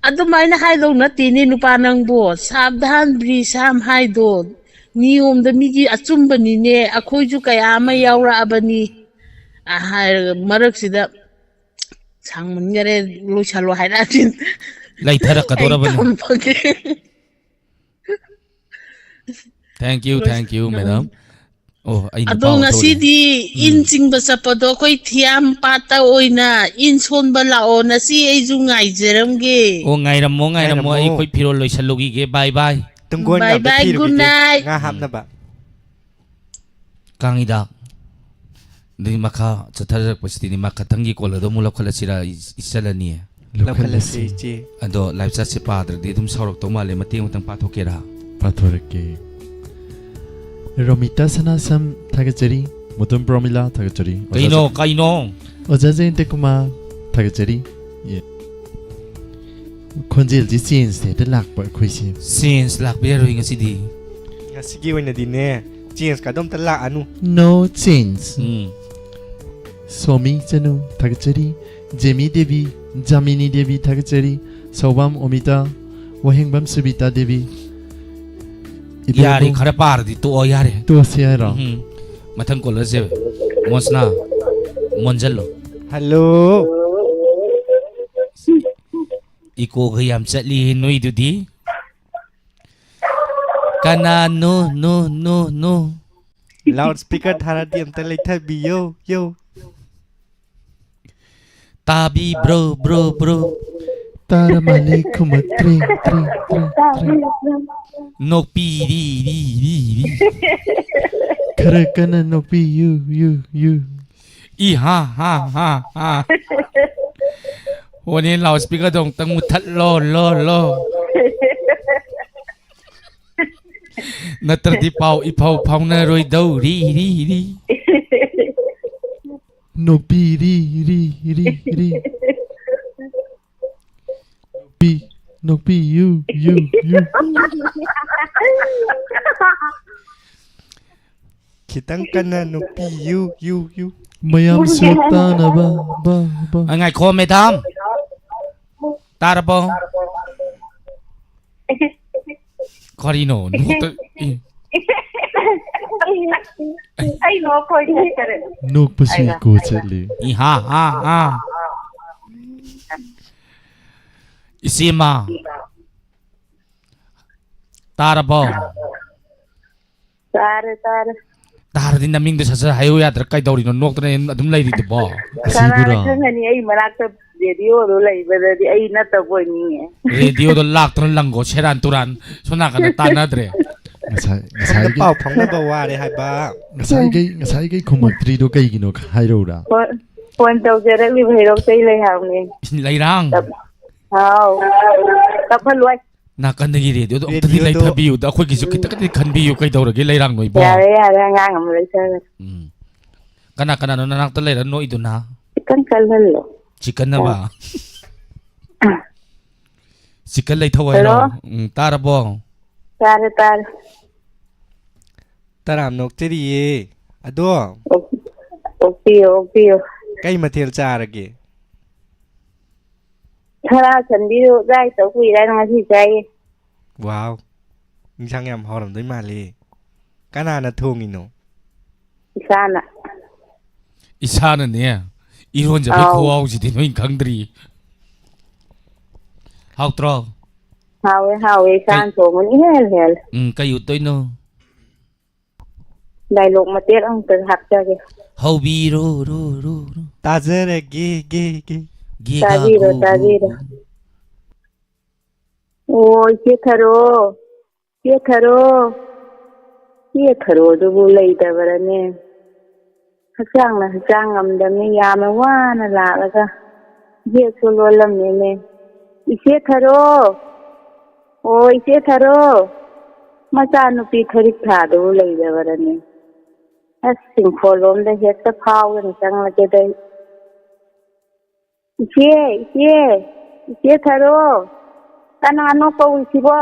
"ꯑꯗꯨꯃꯥꯏꯅ ꯍꯥꯏꯗꯧ ꯅꯠꯇꯦꯅꯦ ꯅꯨꯄꯥ ꯅꯪꯕꯣ, ꯁꯥꯕꯙꯥꯟ ꯕ꯭ꯔꯤ ꯁꯥꯝ ꯍꯥꯏꯗꯣ ꯅꯤꯌꯣꯝꯗ ꯃꯤꯒꯤ ꯑꯆꯨꯝꯕꯅꯤꯅꯦ, ꯑꯩꯈꯣꯏꯁꯨ ꯀꯌꯥ ꯑꯃ ꯌꯥꯎꯔꯛꯑꯕꯅꯤ" ꯍꯥꯏꯔꯒ ꯃꯔꯛꯁꯤꯗ ꯁꯥꯡꯃꯟꯈꯔꯦ, ꯂꯣꯏꯁꯜꯂꯣ ꯍꯥꯏꯔꯛꯑꯗꯤ ꯂꯩꯊꯔꯛꯀꯗꯧꯔꯕꯅꯤ꯫ ꯑꯩ ꯊꯝꯃꯒꯦ꯫ Thank you, ꯂꯣꯏ-, thank you, ꯎꯝ꯫ Madam꯫ ꯑꯣ, ꯑꯩ ꯅꯨꯄꯥ ꯑꯗꯣ ꯑꯣꯟꯊꯣꯛꯎꯔꯦ꯫ ꯉꯁꯤꯗꯤ ꯎꯝ꯫ ꯏꯟ ꯆꯤꯡꯕ ꯆꯠꯄꯗꯣ ꯑꯩꯈꯣꯏ ꯊꯤꯌꯥꯝ ꯄꯥꯠꯇ ꯑꯣꯏꯅ ꯏꯟ ꯁꯣꯟꯕ ꯂꯥꯛꯑꯣ, ꯅꯁꯤ ꯑꯩꯁꯨ ꯉꯥꯏꯖꯔꯝꯒꯦ꯫ ꯑꯣ, ꯉꯥꯏꯔꯝꯃꯣ, ꯉꯥꯏꯔꯝꯃꯣ, ꯉꯥꯏꯔꯝꯃꯣ꯫ ꯑꯩ ꯑꯩꯈꯣꯏ ꯐꯤꯔꯣꯜ ꯂꯣꯏꯁꯜꯂꯨꯈꯤꯒꯦ, bye bye꯫ ꯇꯨꯡꯒꯣꯟ bye ꯉꯥꯝꯗ bye, good ꯊꯤꯔꯨꯈꯤꯒꯦ, night꯫ ꯉꯥ ꯍꯥꯞꯅꯕ꯫ ꯀꯥꯡ ꯍꯤꯗꯥꯛ꯫ ꯑꯗꯨꯗꯤ ꯃꯈꯥ ꯆꯠꯊꯔꯛꯄꯁꯤꯗꯤ ꯃꯈꯥ ꯊꯪꯒꯤ ꯀꯣꯜ ꯑꯗꯣ ꯑꯃꯨꯛ ꯂꯧꯈꯠꯂꯁꯤꯔꯥ, ꯏ-, ꯏꯆꯜ ꯑꯅꯤ? ꯂꯧꯈꯠꯂꯁꯤ, ꯂꯧꯈꯠꯂꯁꯤ꯫ ꯏꯆꯦ꯫ ꯑꯗꯣ ꯂꯥꯏꯐ ꯆꯥꯠꯁꯦ ꯄꯥꯗ꯭ꯔꯗꯤ ꯑꯗꯨꯝ ꯁꯥꯎꯔꯛꯇꯧ ꯃꯥꯜꯂꯦ, ꯃꯇꯦꯛ ꯑꯃꯇꯪ ꯄꯥꯊꯣꯛꯀꯦꯔꯥ? ꯄꯥꯊꯣꯔꯛꯀꯦ꯫ ꯔꯣꯃꯤꯇꯥ ꯁꯅꯥꯁꯝ ꯊꯥꯒꯠꯆꯔꯤ, ꯃꯨꯇꯨꯝ ꯄ꯭ꯔꯣꯃꯤꯂꯥ ꯊꯥꯒꯠꯆꯔꯤ, ꯑꯣꯖꯥ ꯀꯩꯅꯣ, ꯖ-, ꯀꯩꯅꯣ? ꯑꯣꯖꯥ ꯖꯌꯟꯇ ꯀꯨꯃꯥꯔ ꯊꯥꯒꯠꯆꯔꯤ꯫ ꯌꯦ꯫ ꯈꯣꯟꯖꯦꯜꯁꯤ change ꯍꯦꯛꯇ ꯂꯥꯛꯄ ꯑꯩꯈꯣꯏꯁꯦ꯫ Change ꯂꯥꯛꯄ ꯌꯥꯔꯣꯏ ꯉꯁꯤꯗꯤ꯫ ꯉꯁꯤꯒꯤ ꯑꯣꯏꯅꯗꯤꯅꯦ, change ꯀꯥꯗꯣ ꯑꯝꯇ ꯂꯥꯛꯑꯅꯨ꯫ No change꯫ ꯎꯝ꯫ ꯁꯣꯃꯤ ꯆꯅꯨ ꯊꯥꯒꯠꯆꯔꯤ, ꯖꯦꯃꯤ ꯗꯦꯕꯤ, ꯖꯥꯃꯤꯅꯤ ꯗꯦꯕꯤ ꯊꯥꯒꯠꯆꯔꯤ, ꯁꯧꯕꯥꯝ ꯑꯣꯃꯤꯇꯥ, ꯋꯥꯍꯦꯡꯕꯝ ꯁꯨꯕꯤꯇꯥ ꯗꯦꯕꯤ꯫ ꯏꯕꯦꯝꯃ꯫ ꯌꯥꯔꯦ, ꯈꯔ ꯄꯥꯔꯗꯤ ꯇꯣꯛꯑꯣ, ꯌꯥꯔꯦ꯫ ꯇꯣꯛꯑꯁꯤ ꯍꯥꯏꯔꯣ? ꯎꯝ꯫ ꯃꯊꯪ ꯀꯣꯜꯂꯔꯁꯦ꯫ ꯃꯣꯁꯅꯥ, ꯃꯣꯟꯖꯜꯂꯣ꯫ Hello꯫ Echo ꯒ ꯌꯥꯝ ꯆꯠꯂꯤ ꯅꯣꯏꯗꯨꯗꯤ꯫ ꯀꯅꯥꯅꯣ? No, no, no꯫ Loud speaker ꯊꯥꯔꯗꯤ ꯑꯝꯇ ꯂꯩꯊꯕꯤꯌꯣ, ꯌꯣ꯫ ꯇꯥꯕꯤꯕ꯭ꯔꯣ, bro, bro? ꯇꯥꯔ ꯃꯥꯜꯂꯦ, ꯈꯨꯝꯃꯛꯇ꯭ꯔꯦ, ꯇ꯭ꯔꯦ, ꯇ꯭ꯔꯦ, ꯇ꯭ꯔꯦ꯫ ꯅꯣꯛꯄꯤꯔꯤ, ꯔꯤ, ꯔꯤ, ꯔꯤ꯫ ꯈꯔ ꯀꯟꯅ ꯅꯣꯛꯄꯤꯌꯨ, ꯌꯨ, ꯌꯨ꯫ ꯏ ꯍꯥ, ꯍꯥ, ꯍꯥ, ꯍꯥ꯫ ꯍꯣꯅꯦ, loudspeaker ꯗꯣ ꯑꯃꯨꯛꯇꯪ ꯃꯨꯊꯠꯂꯣ, ꯂꯣ, ꯂꯣ꯫ ꯅꯠꯇ꯭ꯔꯗꯤ ꯄꯥꯎ ꯏꯐꯥꯎ ꯐꯥꯎꯅꯔꯣꯏꯗꯧꯔꯤ, ꯔꯤ, ꯔꯤ꯫ ꯅꯣꯛꯄꯤꯔꯤ, ꯔꯤ, ꯔꯤ, ꯔꯤ꯫ ꯅꯣꯛꯄꯤ-, ꯅꯣꯛꯄꯤꯌꯨ, ꯌꯨ, ꯌꯨ꯫ ꯈꯤꯇꯪ ꯀꯟꯅ ꯅꯣꯛꯄꯤꯌꯨ, ꯌꯨ, ꯌꯨ꯫ ꯃꯌꯥꯝꯁꯨ ꯇꯥꯅꯕ, ꯕ, ꯕ꯫ ꯑ, ꯉꯥꯏꯈꯣ ꯃꯦꯗꯥꯝ꯫ ꯇꯥꯔꯕꯣ? ꯀꯔꯤꯅꯣ? ꯅꯣꯛꯇ-, ꯏ-, ꯑꯩ ꯅꯣꯛꯄ ꯑꯣꯏꯅ ꯆꯠꯈꯔꯦ꯫ ꯅꯣꯛꯄꯁꯨ ꯏꯀꯣ ꯆꯠꯂꯤ꯫ ꯏꯍꯥ, ꯍꯥ, ꯍꯥ꯫ ꯏꯆꯦꯃ꯫ ꯇꯥꯔꯕꯣ? ꯇꯥꯔꯦ, ꯇꯥꯔꯦ꯫ ꯇꯥꯔꯗꯤ ꯅꯃꯤꯡꯗꯣ ꯁꯠ ꯁꯠ ꯍꯥꯏꯌꯨ ꯌꯥꯗ꯭ꯔꯥ? ꯀꯩꯗꯧꯔꯤꯅꯣ ꯅꯣꯛꯇꯅ ꯑꯗꯨꯝ ꯂꯩꯔꯤꯗꯨꯕꯣ? ꯀꯅꯥꯅ ꯑꯁꯤꯕꯨꯔꯣ? ꯈꯪꯒꯅꯤ? ꯑꯩ ꯃꯅꯥꯛꯇ ꯔꯦꯗꯤꯑꯣꯗꯣ ꯂꯩꯕꯗꯗꯤ ꯑꯩ ꯅꯠꯇꯕ ꯑꯣꯏꯅꯤꯡꯉꯦ꯫ ꯔꯦꯗꯤꯑꯣꯗꯣ ꯂꯥꯛꯇꯅ ꯂꯪꯒꯣ, ꯁꯦꯔꯥꯟ ꯇꯨꯔꯥꯟ꯫ ꯁꯣꯝ ꯅꯥꯀꯟꯗ ꯇꯥꯟꯅꯗ꯭ꯔꯦ꯫ ꯉꯁꯥꯏ, ꯁꯣꯝꯗ ꯉꯁꯥꯏꯒꯤ, ꯄꯥꯎ ꯐꯥꯎꯅꯕ ꯋꯥꯔꯦ ꯍꯥꯏꯕ꯫ ꯉꯁꯥꯏꯒꯩ, ꯉꯁꯥꯏꯒꯩ ꯈꯨꯝꯃꯛꯇ꯭ꯔꯤꯗꯣ ꯀꯩꯒꯤꯅꯣ ꯈ-, ꯍꯥꯏꯔꯛꯎꯔꯥ? Phone, phone ꯇꯧꯖꯔꯛꯂꯤꯕ ꯍꯩꯔꯣꯛꯇꯩ ꯂꯩꯍꯥꯝꯅꯦ꯫ ꯂꯩꯔꯥꯡ꯫ ꯍꯥꯎ꯫ ꯀꯞꯍꯜꯂꯣꯏ꯫ ꯅꯥꯀꯟꯗꯒꯤ ꯔꯦꯗꯤꯑꯣꯗꯣ ꯑꯝꯇꯗꯤ ꯔꯦꯗꯤꯑꯣꯗꯣ ꯂꯩꯊꯕꯤꯌꯨꯗ, ꯑꯩꯈꯣꯏꯒꯤꯁꯨ ꯈꯤꯇꯪꯗꯤ ꯈꯟꯕꯤꯌꯨ꯫ ꯀꯩꯗꯧꯔꯒꯦ ꯂꯩꯔꯥꯡ ꯅꯣꯏꯕꯣ? ꯌꯥꯔꯦ, ꯌꯥꯔꯦ, ꯑꯉꯥꯡ ꯑꯃ ꯂꯩꯊꯔꯦ꯫ ꯎꯝ꯫ ꯀꯅꯥ ꯀꯅꯥꯅꯣ ꯅꯅꯥꯛꯇ ꯂꯩꯔ ꯅꯣꯛꯏꯗꯨꯅ? ꯈꯤꯇꯪ ꯀꯜꯍꯜꯂꯣ꯫ ꯆꯤꯛꯀꯟ ꯑꯃ꯫ ꯆꯤꯛꯀꯟ ꯂꯩꯊꯧ ꯍꯥꯏꯔꯣ? ꯍꯜꯂꯣ? ꯎꯝ, ꯇꯥꯔꯕꯣ? ꯇꯥꯔꯦ, ꯇꯥꯔꯦ꯫ ꯇꯔꯥꯝ ꯅꯣꯛꯆꯔꯤꯌꯦ꯫ ꯑꯗꯣ ꯑꯣꯛ-, ꯑꯣꯛꯄꯤꯌꯣ, ꯑꯣꯛꯄꯤꯌꯣ꯫ ꯀꯩ ꯃꯊꯦꯜ ꯆꯥꯔꯒꯦ? ꯈꯔ ꯈꯟꯕꯤꯌꯨ, ꯆꯥꯏ ꯇꯧ ꯀꯨꯏꯔꯦ, ꯉꯁꯤ ꯆꯥꯏꯌꯦ꯫ ꯋꯥꯎ, ꯏꯟꯁꯥꯡ ꯌꯥꯝ ꯍꯥꯎꯔꯝꯗꯣꯏ ꯃꯥꯜꯂꯦ꯫ ꯀꯅꯥꯅ ꯊꯣꯡꯉꯤꯅꯣ? ꯏꯁꯥꯅ꯫ ꯏꯁꯥꯅꯅꯦ꯫ ꯏꯔꯣꯟꯖꯕꯒꯤ ꯑꯥꯎ꯫ ꯈꯨꯍꯥꯎꯁꯤꯗꯤ ꯅꯣꯏ ꯈꯪꯗ꯭ꯔꯤ꯫ ꯍꯥꯎꯇ꯭ꯔꯣ? ꯍꯥꯎꯋꯦ, ꯍꯥꯎꯋꯦ, ꯏꯁꯥꯅ ꯀꯩ- ꯊꯣꯡꯕꯅ ꯏꯍꯦꯜ ꯍꯦꯜꯂꯦ꯫ ꯎꯝ, ꯀꯩ ꯎꯠꯇꯣꯏꯅꯣ? ꯗꯥꯏꯂꯣꯛ ꯃꯇꯦꯛ ꯑꯃꯨꯛꯇ ꯍꯥꯞꯆꯒꯦ꯫ ꯍꯧꯕꯤꯔꯣ, ꯔꯣ, ꯔꯣ, ꯔꯣ꯫ ꯇꯥꯖꯔꯒꯦ, ꯒꯦ, ꯒꯦ꯫ ꯒꯦ ꯇꯥꯕꯤꯔꯣ, ꯒꯥ ꯒꯣ ꯇꯥꯕꯤꯔꯣ꯫ ꯒꯣ꯫ ꯑꯣ, ꯏꯆꯦ ꯊꯔꯣ, ꯏꯆꯦ ꯊꯔꯣ, ꯏꯆꯦ ꯊꯔꯣꯗꯨꯕꯨ ꯂꯩꯇꯕꯔꯅꯦ? ꯍꯛꯆꯥꯡꯅ ꯍꯛꯆꯥꯡ ꯉꯝꯗꯕꯅꯤ, ꯌꯥꯝꯅ ꯋꯥꯅ ꯂꯥꯛꯂꯒ ꯒꯦꯠꯁꯨ ꯂꯣꯜꯂꯝꯃꯦꯅꯦ꯫ ꯏꯆꯦ ꯊꯔꯣ, ꯑꯣ, ꯏꯆꯦ ꯊꯔꯣ, ꯃꯆꯥꯅꯨꯄꯤ ꯊꯔꯤꯛ ꯊꯥꯗꯨꯕꯨ ꯂꯩꯇꯕꯔꯅꯦ? ꯑꯁ, ꯏꯪꯈꯣꯜ ꯂꯣꯝꯗ ꯍꯦꯛꯇ ꯐꯥꯎꯗꯅ ꯆꯪꯂꯒꯦꯗ ꯑꯩ꯫ ꯏꯆꯦ, ꯏꯆꯦ, ꯏꯆꯦ ꯊꯔꯣ, ꯀꯅꯥꯅꯣ ꯀꯧꯔꯤꯁꯤꯕꯣ?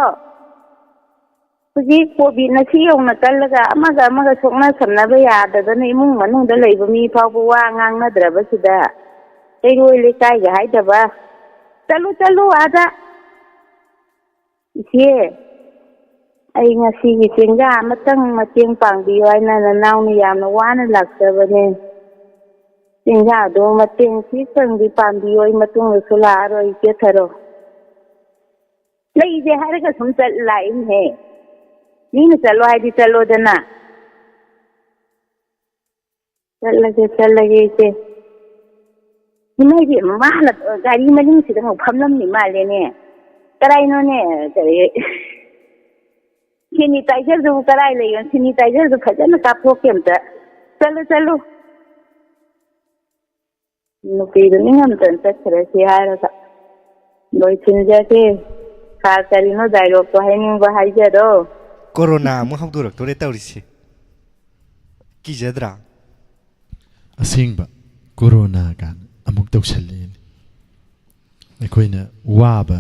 ꯍꯧꯖꯤꯛ ꯀꯣꯚꯤꯠꯅ ꯁꯤ ꯌꯧꯅ ꯀꯜꯂꯒ ꯑꯃꯒ ꯑꯃꯒ ꯁꯣꯛꯅ ꯁꯝꯅꯕ ꯌꯥꯗꯗꯅ ꯏꯃꯨꯡ ꯃꯅꯨꯡꯗ ꯂꯩꯕ ꯃꯤ ꯐꯥꯎꯕ ꯋꯥ ꯉꯥꯡꯅꯗ꯭ꯔꯕꯁꯤꯗ ꯀꯩꯔꯣꯏ ꯂꯩꯀꯥꯏꯒ ꯍꯥꯏꯗꯕ꯫ ꯆꯠꯂꯨ, ꯆꯠꯂꯨ ꯑꯥꯗ꯫ ꯏꯆꯦ, ꯑꯩ ꯉꯁꯤꯒꯤ ꯆꯦꯡꯖꯥ ꯑꯃꯇꯪ ꯃꯇꯦꯡ ꯄꯥꯡꯕꯤꯌꯨ ꯍꯥꯏꯅ ꯅꯅꯥꯎꯅ ꯌꯥꯝꯅ ꯋꯥꯅ ꯂꯥꯛꯆꯕꯅꯦ꯫ ꯆꯦꯡꯖꯥꯗꯣ ꯃꯇꯦꯡ ꯈꯤꯇꯪꯗꯤ ꯄꯥꯡꯕꯤꯌꯨ, ꯑꯩ ꯃꯇꯨꯡꯗꯁꯨ ꯂꯥꯛꯑꯔꯣꯏ, ꯏꯆꯦ ꯊꯔꯣ꯫ ꯂꯩꯁꯦ ꯍꯥꯏꯔꯒ ꯁꯨꯝ ꯆꯠ ꯂꯥꯛꯏꯅꯦꯍꯦ꯫ ꯃꯤꯅ ꯆꯠꯂꯣ ꯍꯥꯏꯗꯤ ꯆꯠꯂꯣꯗꯅ꯫ ꯆꯠꯂꯒꯦ, ꯆꯠꯂꯒꯦ ꯏꯆꯦ꯫ ꯏꯃꯥꯏꯕꯦꯝꯃ, ꯃꯥꯅ ꯒꯥꯔꯤ ꯃꯅꯤꯡꯁꯤꯗ ꯑꯃꯨꯛ ꯐꯝꯂꯝꯃꯤ ꯃꯥꯜꯂꯦꯅꯦ꯫ ꯀꯗꯥꯏꯅꯣꯅꯦ? ꯀꯔꯤ, ꯁꯦꯅꯤꯇꯥꯏꯖꯔꯗꯨꯕꯨ ꯀꯗꯥꯏ ꯂꯩꯌꯣ? ꯁꯦꯅꯤꯇꯥꯏꯖꯔꯗꯨ ꯐꯖꯅ ꯀꯥꯞꯊꯣꯛꯀꯦ ꯑꯝꯇ꯫ ꯆꯠꯂꯨ, ꯆꯠꯂꯨ꯫ ꯅꯨꯄꯤꯗꯨ ꯅꯤꯡꯉꯝꯗꯅ ꯆꯠꯈ꯭ꯔꯦ ꯁꯤ ꯍꯥꯏꯔꯒ꯫ ꯂꯣꯏꯁꯤꯟꯖꯒꯦ꯫ ꯁꯥꯔ, ꯀꯔꯤꯅꯣ ꯗꯥꯏꯂꯣꯛꯇꯣ ꯍꯥꯏꯅꯤꯡꯕ ꯍꯥꯏꯖꯔꯣ꯫ ꯀꯣꯔꯣꯅꯥ ꯑꯃꯨꯛ ꯍꯧꯗꯣꯔꯛꯇꯣꯔꯦ ꯇꯧꯔꯤꯁꯦ꯫ ꯀꯤꯖꯗ꯭ꯔꯥ? ꯑꯁꯦꯡꯕ ꯀꯣꯔꯣꯅꯥ ꯀꯥꯟ ꯑꯃꯨꯛ ꯇꯧꯁꯜꯂꯛꯑꯦꯅꯦ꯫ ꯑꯩꯈꯣꯏꯅ ꯋꯥꯕ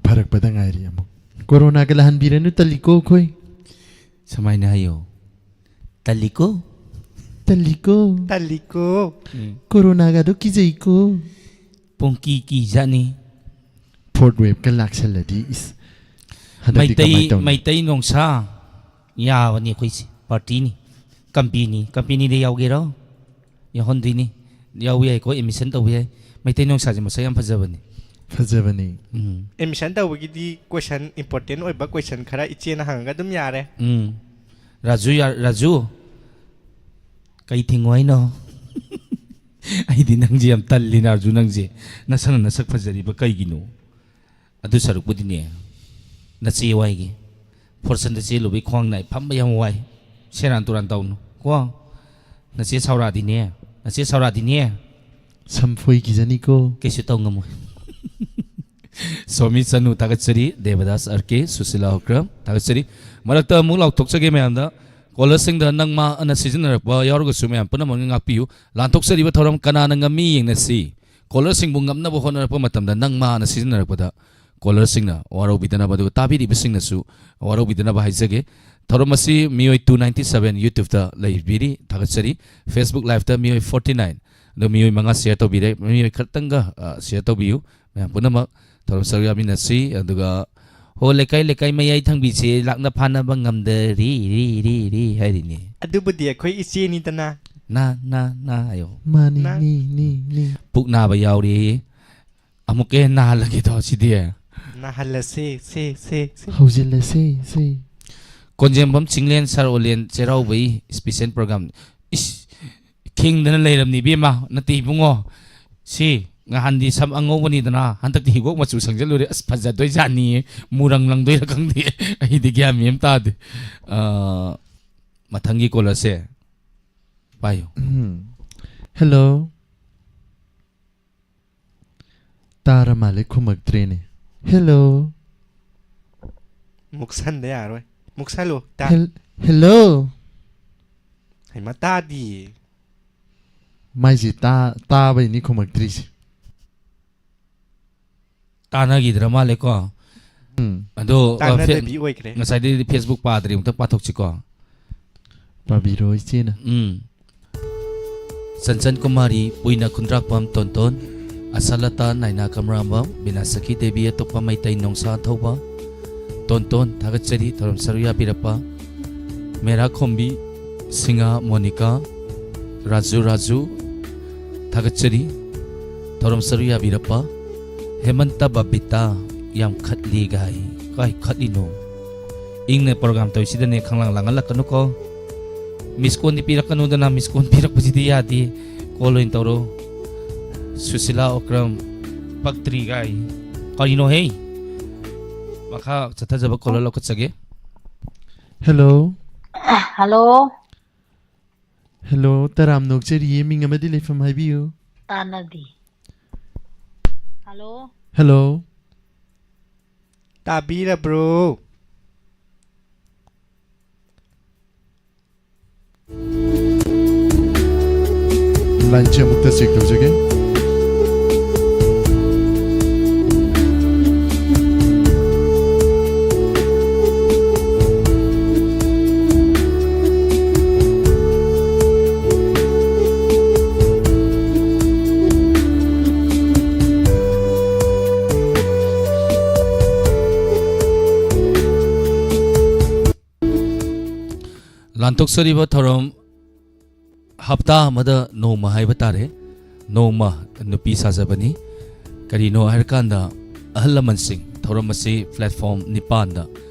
ꯐꯔꯛꯄꯗ ꯉꯥꯏꯔꯤ ꯑꯃꯨꯛ꯫ ꯀꯣꯔꯣꯅꯥꯒ ꯂꯥꯛꯍꯟꯕꯤꯔꯅꯨ, ꯇꯜꯂꯤꯀꯣ ꯑꯩꯈꯣꯏ꯫ ꯁꯨꯃꯥꯏꯅ ꯍꯥꯏꯌꯣ, "ꯇꯜꯂꯤꯀꯣ?" ꯇꯜꯂꯤꯀꯣ? ꯇꯜꯂꯤꯀꯣ? ꯎꯝ꯫ ꯀꯣꯔꯣꯅꯥꯒꯗꯣ ꯀꯤꯖꯩꯀꯣ? ꯄꯨꯡꯀꯤ ꯀꯤꯖꯥꯠꯅꯤ꯫ Fourth wave ꯀ ꯂꯥꯛꯁꯜꯂꯗꯤ, ꯏꯁ, ꯍꯟꯗꯛꯇꯤ ꯃꯩꯇꯩ, ꯀꯃꯥꯏ ꯇꯧꯅꯤ? ꯃꯩꯇꯩ ꯅꯣꯡꯁꯥ ꯌꯥꯕꯅꯤ ꯑꯩꯈꯣꯏꯁꯦ, ꯄꯥꯔꯇꯤꯅꯤ, ꯀꯝꯄꯦꯅꯤ, ꯀꯝꯄꯦꯅꯤꯗ ꯌꯥꯎꯒꯦꯔꯣ? ꯌꯥꯎꯍꯟꯗꯣꯏꯅꯤ꯫ ꯌꯥꯎꯕ ꯌꯥꯏꯀꯣ, ꯑꯦꯗꯃꯤꯁꯟ ꯇꯧꯕ ꯌꯥꯏ꯫ ꯃꯩꯇꯩ ꯅꯣꯡꯁꯥꯁꯦ ꯃꯁꯛ ꯌꯥꯝ ꯐꯖꯕꯅꯤ꯫ ꯐꯖꯕꯅꯤ꯫ ꯎꯝ꯫ ꯑꯦꯗꯃꯤꯁꯟ ꯇꯧꯕꯒꯤꯗꯤ ꯀꯣꯏꯁꯟ, ꯏꯝꯄꯣꯔꯇꯦꯟ ꯑꯣꯏꯕ ꯀꯣꯏꯁꯟ ꯈꯔ ꯏꯆꯦꯅ ꯍꯪꯉꯒ ꯑꯗꯨꯝ ꯌꯥꯔꯦ꯫ ꯎꯝ꯫ ꯔꯥꯖꯨ ꯌꯥ-, ꯔꯥꯖꯨ, ꯀꯩ ꯊꯤꯡꯉꯣ ꯍꯥꯏꯅꯣ? ꯑꯩꯗꯤ ꯅꯪꯁꯦ ꯌꯥꯝ ꯇꯜꯂꯤꯅ, ꯔꯥꯖꯨ, ꯅꯪꯁꯦ꯫ ꯅꯁꯛꯅ ꯅꯁꯛ ꯐꯖꯔꯤꯕ ꯀꯩꯒꯤꯅꯣ? ꯑꯗꯨ ꯁꯔꯨꯛꯄꯨꯗꯤꯅꯦ, ꯅꯆꯦ ꯋꯥꯏꯒꯦ꯫ ꯐꯣꯔꯁꯟꯗ ꯆꯦꯜꯂꯨꯕꯩ ꯈ꯭ꯋꯥꯡ ꯅꯥꯏ, ꯐꯝꯕ ꯌꯥꯝ ꯋꯥꯏ꯫ ꯁꯦꯔꯥꯟ ꯇꯨꯔꯥꯟ ꯇꯧꯅꯨ ꯀꯣ꯫ ꯅꯆꯦ ꯁꯥꯎꯔꯛꯑꯗꯤꯅꯦ, ꯅꯆꯦ ꯁꯥꯎꯔꯛꯑꯗꯤꯅꯦ꯫ ꯁꯝꯐꯣꯏ ꯀꯤꯖꯅꯤꯀꯣ꯫ ꯀꯩꯁꯨ ꯇꯧ ꯉꯝꯃꯣꯏ꯫ ꯁꯣꯃꯤ ꯆꯅꯨ ꯊꯥꯒꯠꯆꯔꯤ, ꯗꯦꯕꯗꯥꯁ ꯑꯥꯔ ꯀꯦ, ꯁꯨꯁꯤꯂꯥ ꯍꯣꯀ꯭ꯔꯝ ꯊꯥꯒꯠꯆꯔꯤ꯫ ꯃꯔꯛꯇ ꯑꯃꯨꯛ ꯂꯥꯎꯊꯣꯛꯆꯒꯦ ꯃꯌꯥꯝꯗ, ꯀꯣꯂꯔꯁꯤꯡꯗ "ꯅꯪ ꯃꯥ" ꯑꯅ ꯁꯤꯖꯤꯟꯅꯔꯛꯄ ꯌꯥꯎꯔꯒꯁꯨ ꯃꯌꯥꯝ ꯄꯨꯝꯅꯃꯛꯅ ꯉꯥꯛꯄꯤꯌꯨ꯫ ꯂꯥꯟꯊꯣꯛꯆꯔꯤꯕ ꯊꯧꯔꯝ ꯀꯅꯥꯅ ꯉꯝꯃꯤ ꯌꯦꯡꯅꯁꯤ꯫ ꯀꯣꯂꯔꯁꯤꯡꯕꯨ ꯉꯝꯅꯕ ꯍꯣꯠꯅꯔꯛꯄ ꯃꯇꯝꯗ "ꯅꯪ ꯃꯥ" ꯑꯅ ꯁꯤꯖꯤꯟꯅꯔꯛꯄꯗ ꯀꯣꯂꯔꯁꯤꯡꯅ ꯋꯥꯔꯧꯕꯤꯗꯅꯕ, ꯑꯗꯨꯒ ꯇꯥꯕꯤꯔꯤꯕꯁꯤꯡꯅꯁꯨ ꯋꯥꯔꯧꯕꯤꯗꯅꯕ ꯍꯥꯏꯖꯒꯦ꯫ ꯊꯧꯔꯝ ꯑꯁꯤ ꯃꯤꯑꯣꯏ two ninety seven YouTube-ꯇ ꯂꯩꯕꯤꯔꯤ, ꯊꯥꯒꯠꯆꯔꯤ꯫ Facebook Live-ꯇ ꯃꯤꯑꯣꯏ forty nine, ꯑꯗꯣ ꯃꯤꯑꯣꯏ ꯃꯉꯥ share ꯇꯧꯕꯤꯔꯦ꯫ ꯃꯤꯑꯣꯏ ꯈꯔꯇꯪꯒ, ꯑ, share ꯇꯧꯕꯤꯌꯨ꯫ ꯃꯌꯥꯝ ꯄꯨꯝꯅꯃꯛ ꯊꯧꯔꯝ ꯁꯔꯨꯛ ꯌꯥꯃꯤꯟꯅꯁꯤ꯫ ꯑꯗꯨꯒ ꯍꯣ ꯂꯩꯀꯥꯏ, ꯂꯩꯀꯥꯏ ꯃꯌꯥꯏ ꯊꯪꯕꯤꯁꯦ ꯂꯥꯛꯅ ꯐꯥꯅꯕ ꯉꯝꯗꯔꯤ, ꯔꯤ, ꯔꯤ, ꯔꯤ ꯍꯥꯏꯔꯤꯅꯦ꯫ ꯑꯗꯨꯕꯨꯗꯤ ꯑꯩꯈꯣꯏ ꯏꯆꯦꯅꯤꯗꯅ꯫ ꯅꯥ, ꯅꯥ, ꯅꯥ ꯍꯥꯏꯌꯣ꯫ ꯃꯥꯅꯤ, ꯅꯥ꯫ ꯅꯤ, ꯅꯤ, ꯅꯤ꯫ ꯄꯨꯛ ꯅꯥꯕ ꯌꯥꯎꯔꯤ꯫ ꯑꯃꯨꯛꯀ ꯍꯦꯟꯅ ꯅꯥꯍꯜꯂꯒꯦꯗꯣ ꯁꯤꯗꯤ꯫ ꯅꯥꯍꯜꯂꯁꯦ, ꯁꯦ, ꯁꯦ, ꯁꯦ꯫ ꯍꯧꯖꯤꯜꯂꯁꯦ, ꯁꯦ꯫ ꯀꯣꯟꯖꯦꯝꯕꯝ ꯆꯤꯡꯂꯦꯟ ꯁꯥꯔ ꯑꯣꯂꯦꯟ ꯆꯩꯔꯥꯎꯕꯒꯤ special program꯫ ꯏꯁ, ꯈꯤꯡꯗꯅ ꯂꯩꯔꯝꯅꯤ ꯏꯕꯦꯝꯃ, ꯅꯠꯇꯦ ꯏꯕꯨꯡꯉꯣ꯫ ꯁꯤ ꯉꯍꯥꯟꯗꯤ ꯁꯝ ꯑꯉꯧꯕꯅꯤꯗꯅ, ꯍꯟꯗꯛꯇꯤ ꯍꯤꯒꯣꯛ ꯃꯆꯨ ꯁꯪꯖꯜꯂꯨꯔꯦ꯫ ꯑꯁ, ꯐꯖꯗꯣꯏꯖꯥꯠꯅꯤ꯫ ꯃꯨꯔꯪ ꯂꯪꯗꯣꯏꯔꯥ ꯈꯪꯗꯦ꯫ ꯑꯩꯗꯤ ꯒ꯭ꯌꯥꯟ ꯃꯦꯟ ꯑꯃ ꯇꯥꯗꯦ꯫ ꯑ, ꯃꯊꯪꯒꯤ ꯀꯣꯂꯔꯁꯦ ꯄꯥꯏꯌꯨ꯫ ꯎꯝ꯫ ꯍꯦꯜꯂꯣ꯫ ꯇꯥꯔ ꯃꯥꯜꯂꯦ, ꯈꯨꯝꯃꯛꯇ꯭ꯔꯦꯅꯦ꯫ ꯍꯦꯜꯂꯣ꯫ ꯃꯨꯛꯁꯟꯗ ꯌꯥꯔꯣꯏ꯫ ꯃꯨꯛꯁꯜꯂꯨ꯫ ꯇꯥ-, ꯍꯦꯜ-, ꯍꯦꯜꯂꯣ꯫ ꯍꯩꯃꯥ, ꯇꯥꯗꯤꯌꯦ꯫ ꯃꯥꯏꯁꯦ ꯇꯥ-, ꯇꯥꯕꯩꯅꯤ ꯈꯨꯝꯃꯛꯇ꯭ꯔꯤꯁꯦ꯫ ꯇꯥꯟꯅꯈꯤꯗ꯭ꯔ ꯃꯥꯜꯂꯦꯀꯣ꯫ ꯎꯝ꯫ ꯑꯗꯣ, ꯑ, ꯐꯦ-, ꯇꯥꯟꯅꯗꯕꯤ ꯑꯣꯏꯈ꯭ꯔꯦ꯫ ꯉꯁꯥꯏꯗꯩꯗꯤ Facebook ꯄꯥꯗ꯭ꯔꯤ, ꯑꯃꯨꯛꯇ ꯄꯥꯊꯣꯛꯁꯤꯀꯣ꯫ ꯄꯥꯕꯤꯔꯣ, ꯏꯆꯦꯅ꯫ ꯎꯝ꯫ ꯆꯟꯆꯟ ꯀꯨꯃꯥꯔꯤ, ꯄꯨꯏꯅ ꯈꯨꯟꯗ꯭ꯔꯥꯛꯄꯝ ꯇꯣꯟꯇꯣꯟ, ꯑꯁꯥꯂꯇꯥ ꯅꯥꯏꯅꯥ ꯀꯃꯔꯥꯝꯕꯝ, ꯕꯤꯅꯥꯁꯈꯤ ꯗꯦꯕꯤ ꯑꯇꯣꯞꯄ ꯃꯩꯇꯩ ꯅꯣꯡꯁꯥ ꯊꯧꯕ, ꯇꯣꯟꯇꯣꯟ ꯊꯥꯒꯠꯆꯔꯤ ꯊꯧꯔꯝ ꯁꯔꯨꯛ ꯌꯥꯕꯤꯔꯛꯄ, ꯃꯦꯔꯥ ꯈꯣꯝꯕꯤ, ꯁꯤꯡꯉꯥ ꯃꯣꯅꯤꯀꯥ, ꯔꯥꯖꯨ ꯔꯥꯖꯨ ꯊꯥꯒꯠꯆꯔꯤ ꯊꯧꯔꯝ ꯁꯔꯨꯛ ꯌꯥꯕꯤꯔꯛꯄ, ꯍꯦꯃꯟꯇ ꯕꯕꯤꯇꯥ ꯌꯥꯝ ꯈꯠꯂꯤ ꯒꯥꯏ, ꯀꯥꯏ ꯈꯠꯂꯤꯅꯣ? ꯏꯪꯅ program ꯇꯧꯔꯤꯁꯤꯗꯅꯦ ꯈꯪꯂꯥꯡ ꯂꯥꯡꯍꯜꯂꯛꯀꯅꯨꯀꯣ꯫ Miss call-ꯗꯤ ꯄꯤꯔꯛꯀꯅꯨꯗꯅ, miss call ꯄꯤꯔꯛꯄꯁꯤꯗꯤ ꯌꯥꯗꯦ꯫ Call ꯑꯣꯏꯅ ꯇꯧꯔꯣ꯫ ꯁꯨꯁꯤꯂꯥ ꯑꯣꯀ꯭ꯔꯝ, ꯄꯛꯇ꯭ꯔꯤ ꯒꯥꯏ꯫ ꯀꯔꯤꯅꯣꯍꯦ? ꯃꯈꯥ ꯆꯠꯊꯖꯕ caller ꯂꯧꯈꯠꯆꯒꯦ꯫ ꯍꯦꯜꯂꯣ꯫ ꯍꯜꯂꯣ꯫ ꯍꯦꯜꯂꯣ, ꯇꯔꯥꯝ ꯅꯣꯛꯆꯔꯤꯌꯦ, ꯃꯤꯡ ꯑꯃꯗꯤ ꯂꯩꯐꯝ ꯍꯥꯏꯕꯤꯌꯨ꯫ ꯇꯥꯟꯅꯗꯤ꯫ ꯍꯜꯂꯣ꯫ ꯍꯦꯜꯂꯣ꯫ ꯇꯥꯕꯤꯔꯕ꯭ꯔꯣ? Line-ꯁꯦ ꯑꯃꯨꯛꯇ check ꯇꯧꯖꯒꯦ꯫ ꯂꯥꯟꯊꯣꯛꯆꯔꯤꯕ ꯊꯧꯔꯝ ꯍꯞꯇꯥ ꯑꯃꯗ ꯅꯣꯡꯃ ꯍꯥꯏꯕ ꯇꯥꯔꯦ, ꯅꯣꯡꯃ ꯅꯨꯄꯤ ꯁꯥꯖꯕꯅꯤ꯫ ꯀꯔꯤꯅꯣ ꯍꯥꯏꯔꯀꯥꯟꯗ, ꯑꯍꯜ ꯂꯃꯟꯁꯤꯡ, ꯊꯧꯔꯝ ꯑꯁꯤ platform ꯅꯤꯄꯥꯟꯗ,